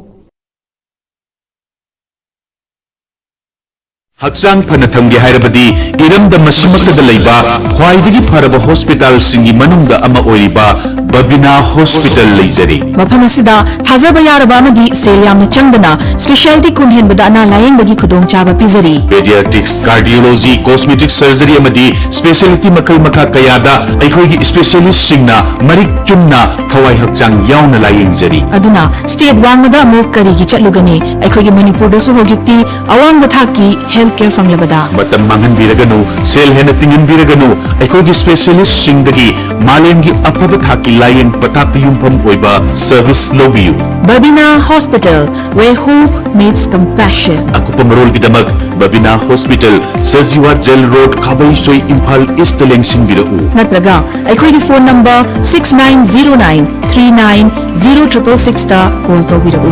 ꯍꯛꯆꯥꯡ ꯐꯅ ꯊꯝꯒꯦ ꯍꯥꯏꯔꯕꯗꯤ ꯏꯔꯝꯗꯝ ꯑꯁꯤꯃꯛꯇꯗ ꯂꯩꯕ ꯈ꯭ꯋꯥꯏꯗꯒꯤ ꯐꯔꯕ ꯍꯣꯁꯄꯤꯇꯥꯜꯁꯤꯡꯒꯤ ꯃꯅꯨꯡꯗ ꯑꯃ ꯑꯣꯏꯔꯤꯕ ꯕꯕꯤꯅꯥ ꯍꯣꯁꯄꯤꯇꯥꯜ ꯂꯩꯖꯔꯤ꯫ ꯃꯐꯝ ꯑꯁꯤꯗ ꯊꯥꯖꯕ ꯌꯥꯔꯕ ꯑꯃꯗꯤ ꯁꯦꯜ ꯌꯥꯝꯅ ꯆꯪꯗꯅ specialty ꯀꯨꯟ ꯍꯦꯟꯕꯗ ꯑꯅꯥ ꯂꯥꯌꯦꯡꯕꯒꯤ ꯈꯨꯗꯣꯡꯆꯥꯕ ꯄꯤꯖꯔꯤ꯫ Pediatrics, cardiology, cosmetic surgery ꯑꯃꯗꯤ specialty ꯃꯈꯜ ꯃꯈꯥ ꯀꯌꯥꯗ ꯑꯩꯈꯣꯏꯒꯤ specialistꯁꯤꯡꯅ ꯃꯔꯤꯛ ꯆꯨꯝꯅ ꯊꯋꯥꯏ ꯍꯛꯆꯥꯡ ꯌꯥꯎꯅ ꯂꯥꯌꯦꯡꯖꯔꯤ꯫ ꯑꯗꯨꯅ state ꯋꯥꯡꯃꯗ ꯑꯃꯨꯛ ꯀꯔꯤꯒꯤ ꯆꯠꯂꯨꯒꯅꯤ? ꯑꯩꯈꯣꯏꯒꯤ ꯃꯅꯤꯄꯨꯔꯗꯁꯨ ꯍꯧꯖꯤꯛꯇꯤ ꯑꯋꯥꯡꯕ ꯊꯥꯛꯀꯤ health care ꯐꯪꯂꯕꯗ꯫ ꯃꯇꯝ ꯃꯥꯡꯍꯟꯕꯤꯔꯒꯅꯨ, ꯁꯦꯜ ꯍꯦꯟꯅ ꯇꯤꯡꯍꯟꯕꯤꯔꯒꯅꯨ, ꯑꯩꯈꯣꯏꯒꯤ specialistꯁꯤꯡꯗꯒꯤ ꯃꯥꯂꯦꯝꯒꯤ ꯑꯐꯕ ꯊꯥꯛꯀꯤ ꯂꯥꯌꯦꯡ ꯄꯊꯥꯞꯇ ꯌꯨꯝꯐꯝ ꯑꯣꯏꯕ service ꯂꯧꯕꯤꯌꯨ꯫ Babina Hospital, where hope meets compassion. ꯑꯀꯨꯞꯄ ꯃꯔꯣꯜꯒꯤꯗꯃꯛ Babina hospital, Sajiwa jail road, Khabeisoi, Imphal east ꯂꯦꯡꯁꯤꯟꯕꯤꯔꯛꯎ꯫ ꯅꯠꯇ꯭ꯔꯒ ꯑꯩꯈꯣꯏꯒꯤ phone number six nine zero nine three nine zero triple sixꯇ call ꯇꯧꯕꯤꯔꯛꯎ꯫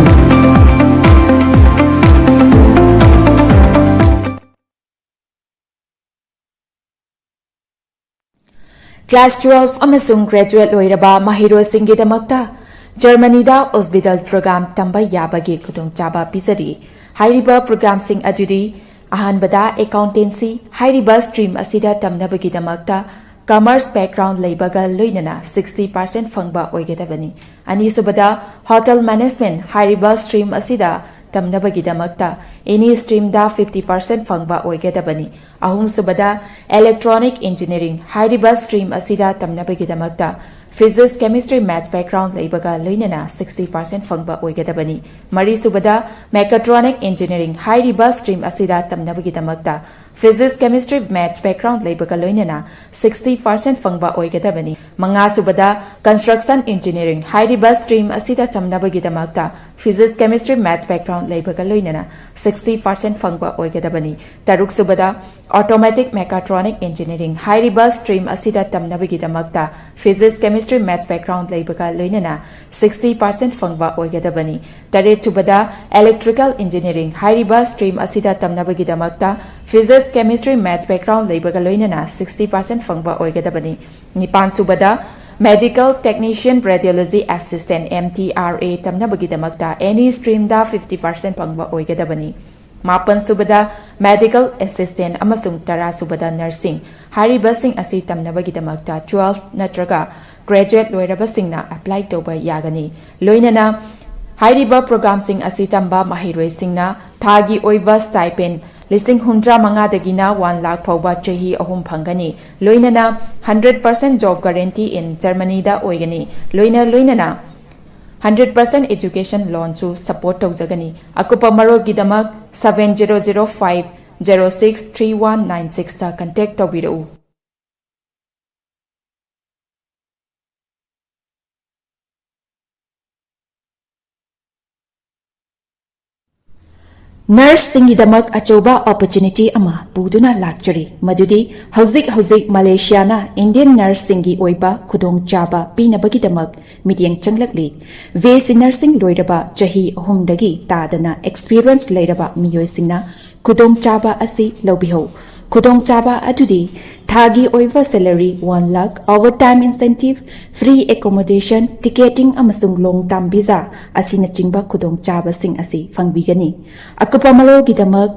Class twelve ꯑꯃꯁꯨꯡ graduate ꯂꯣꯏꯔꯕ ꯃꯍꯩꯔꯣꯏꯁꯤꯡꯒꯤꯗꯃꯛꯇ ꯖꯔꯃꯅꯤꯗ Ausbildung program ꯇꯝꯕ ꯌꯥꯕꯒꯤ ꯈꯨꯗꯣꯡꯆꯥꯕ ꯄꯤꯖꯔꯤ꯫ ꯍꯥꯏꯔꯤꯕ programꯁꯤꯡ ꯑꯗꯨꯗꯤ: ꯑꯍꯥꯟꯕꯗ, accountancy꯫ ꯍꯥꯏꯔꯤꯕ stream ꯑꯁꯤꯗ ꯇꯝꯅꯕꯒꯤꯗꯃꯛꯇ commerce background ꯂꯩꯕꯒ ꯂꯣꯏꯅꯅ sixty percent ꯐꯪꯕ ꯑꯣꯏꯒꯗꯕꯅꯤ꯫ ꯑꯅꯤꯁꯨꯕꯗ, hotel management꯫ ꯍꯥꯏꯔꯤꯕ stream ꯑꯁꯤꯗ ꯇꯝꯅꯕꯒꯤꯗꯃꯛꯇ any streamꯗ fifty percent ꯐꯪꯕ ꯑꯣꯏꯒꯗꯕꯅꯤ꯫ ꯑꯍꯨꯝꯁꯨꯕꯗ, electronic engineering꯫ ꯍꯥꯏꯔꯤꯕ stream ꯑꯁꯤꯗ ꯇꯝꯅꯕꯒꯤꯗꯃꯛꯇ physics, chemistry, maths background ꯂꯩꯕꯒ ꯂꯣꯏꯅꯅ sixty percent ꯐꯪꯕ ꯑꯣꯏꯒꯗꯕꯅꯤ꯫ ꯃꯔꯤꯁꯨꯕꯗ, mechatronic engineering꯫ ꯍꯥꯏꯔꯤꯕ stream ꯑꯁꯤꯗ ꯇꯝꯅꯕꯒꯤꯗꯃꯛꯇ physics, chemistry, maths background ꯂꯩꯕꯒ ꯂꯣꯏꯅꯅ sixty percent ꯐꯪꯕ ꯑꯣꯏꯒꯗꯕꯅꯤ꯫ ꯃꯉꯥꯁꯨꯕꯗ, construction engineering꯫ ꯍꯥꯏꯔꯤꯕ stream ꯑꯁꯤꯗ ꯇꯝꯅꯕꯒꯤꯗꯃꯛꯇ physics, chemistry, maths background ꯂꯩꯕꯒ ꯂꯣꯏꯅꯅ sixty percent ꯐꯪꯕ ꯑꯣꯏꯒꯗꯕꯅꯤ꯫ ꯇꯔꯨꯛꯁꯨꯕꯗ, automatic mechatronic engineering꯫ ꯍꯥꯏꯔꯤꯕ stream ꯑꯁꯤꯗ ꯇꯝꯅꯕꯒꯤꯗꯃꯛꯇ physics, chemistry, maths background ꯂꯩꯕꯒ ꯂꯣꯏꯅꯅ sixty percent ꯐꯪꯕ ꯑꯣꯏꯒꯗꯕꯅꯤ꯫ ꯇꯔꯦꯠꯁꯨꯕꯗ, electrical engineering꯫ ꯍꯥꯏꯔꯤꯕ stream ꯑꯁꯤꯗ ꯇꯝꯅꯕꯒꯤꯗꯃꯛꯇ physics, chemistry, maths background ꯂꯩꯕꯒ ꯂꯣꯏꯅꯅ sixty percent ꯐꯪꯕ ꯑꯣꯏꯒꯗꯕꯅꯤ꯫ ꯅꯤꯄꯥꯟꯁꯨꯕꯗ, medical technician, radiology assistant, M T R A ꯇꯝꯅꯕꯒꯤꯗꯃꯛꯇ any streamꯗ fifty percent ꯐꯪꯕ ꯑꯣꯏꯒꯗꯕꯅꯤ꯫ ꯃꯥꯄꯟꯁꯨꯕꯗ, medical assistant ꯑꯃꯁꯨꯡ ꯇꯔꯥꯁꯨꯕꯗ, nursing꯫ ꯍꯥꯏꯔꯤꯕꯁꯤꯡ ꯑꯁꯤ ꯇꯝꯅꯕꯒꯤꯗꯃꯛꯇ twelve ꯅꯠꯇ꯭ꯔꯒ ꯒ꯭ꯔꯦꯖꯨꯋꯦꯠ ꯂꯣꯏꯔꯕꯁꯤꯡꯅ ꯑꯦꯄ꯭ꯂꯥꯏ ꯇꯧꯕ ꯌꯥꯒꯅꯤ꯫ ꯂꯣꯏꯅꯅ ꯍꯥꯏꯔꯤꯕ ꯄ꯭ꯔꯣꯒ꯭ꯔꯥꯝꯁꯤꯡ ꯑꯁꯤ ꯇꯝꯕ ꯃꯍꯩꯔꯣꯏꯁꯤꯡꯅ ꯊꯥꯒꯤ ꯑꯣꯏꯕ ꯁ꯭ꯇꯥꯏꯄꯦꯟ ꯂꯤꯁꯤꯡ ꯍꯨꯝꯗ꯭ꯔꯥ ꯃꯉꯥꯗꯒꯤꯅ ꯋꯥꯟ ꯂꯥꯈ ꯐꯥꯎꯕ ꯆꯍꯤ ꯑꯍꯨꯝ ꯐꯪꯒꯅꯤ꯫ ꯂꯣꯏꯅꯅ hundred percent job guarantee in ꯖꯔꯃꯅꯤꯗ ꯑꯣꯏꯒꯅꯤ꯫ ꯂꯣꯏꯅ ꯂꯣꯏꯅꯅ ꯍꯟꯗ꯭ꯔꯦꯠ ꯄꯥꯔꯁꯦꯟ ꯑꯦꯖꯨꯀꯦꯁꯟ ꯂꯣꯟꯁꯨ ꯁꯄꯣꯔꯠ ꯇꯧꯖꯒꯅꯤ꯫ ꯑꯀꯨꯞꯄ ꯃꯔꯣꯜꯒꯤꯗꯃꯛ seven zero zero five zero six three one nine sixꯇ ꯀꯟꯇꯦꯛ ꯇꯧꯕꯤꯔꯛꯎ꯫ ꯅꯔꯁꯁꯤꯡꯒꯤꯗꯃꯛ ꯑꯆꯧꯕ ꯑꯣꯄꯣꯔꯆꯨꯅꯤꯇꯤ ꯑꯃ ꯄꯨꯗꯨꯅ ꯂꯥꯛꯆꯔꯤ, ꯃꯗꯨꯗꯤ ꯍꯧꯖꯤꯛ ꯍꯧꯖꯤꯛ ꯃꯂꯦꯁꯤꯌꯥꯅ ꯏꯟꯗꯤꯌꯟ ꯅꯔꯁꯁꯤꯡꯒꯤ ꯑꯣꯏꯕ ꯈꯨꯗꯣꯡꯆꯥꯕ ꯄꯤꯅꯕꯒꯤꯗꯃꯛ ꯃꯤꯠꯌꯦꯡ ꯆꯪꯂꯛꯂꯤ꯫ ꯕꯤ ꯑꯦꯁ ꯁꯤ ꯅꯔꯁꯤꯡ ꯂꯣꯏꯔꯕ ꯆꯍꯤ ꯑꯍꯨꯝꯗꯒꯤ ꯇꯥꯗꯅ ꯑꯦꯛꯁꯄꯤꯔꯤꯌꯦꯟꯁ ꯂꯩꯔꯕ ꯃꯤꯑꯣꯏꯁꯤꯡꯅ ꯈꯨꯗꯣꯡꯆꯥꯕ ꯑꯁꯤ ꯂꯧꯕꯤꯍꯧ꯫ ꯈꯨꯗꯣꯡꯆꯥꯕ ꯑꯗꯨꯗꯤ ꯊꯥꯒꯤ ꯑꯣꯏꯕ salary one lakh, overtime incentive, free accommodation, ticketing ꯑꯃꯁꯨꯡ ꯂꯣꯡ ꯇꯥꯔꯝ ꯚꯤꯖꯥ ꯑꯁꯤꯅꯆꯤꯡꯕ ꯈꯨꯗꯣꯡꯆꯥꯕꯁꯤꯡ ꯑꯁꯤ ꯐꯪꯕꯤꯒꯅꯤ꯫ ꯑꯀꯨꯞꯄ ꯃꯔꯣꯜꯒꯤꯗꯃꯛ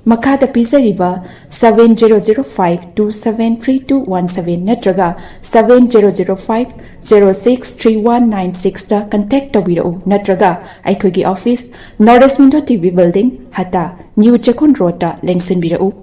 ꯃꯈꯥꯗ ꯄꯤꯖꯔꯤꯕ seven zero zero five two seven three two one seven ꯅꯠꯇ꯭ꯔꯒ seven zero zero five zero six three one nine sixꯇ ꯀꯟꯇꯦꯛ ꯇꯧꯕꯤꯔꯛꯎ, ꯅꯠꯇ꯭ꯔꯒ ꯑꯩꯈꯣꯏꯒꯤ office, North East Window T V Building, ꯍꯠꯇꯥ, ꯅ꯭ꯌꯨ ꯆꯦꯛꯀꯣꯟ ꯔꯣꯗꯇ ꯂꯦꯡꯁꯤꯟꯕꯤꯔꯛꯎ꯫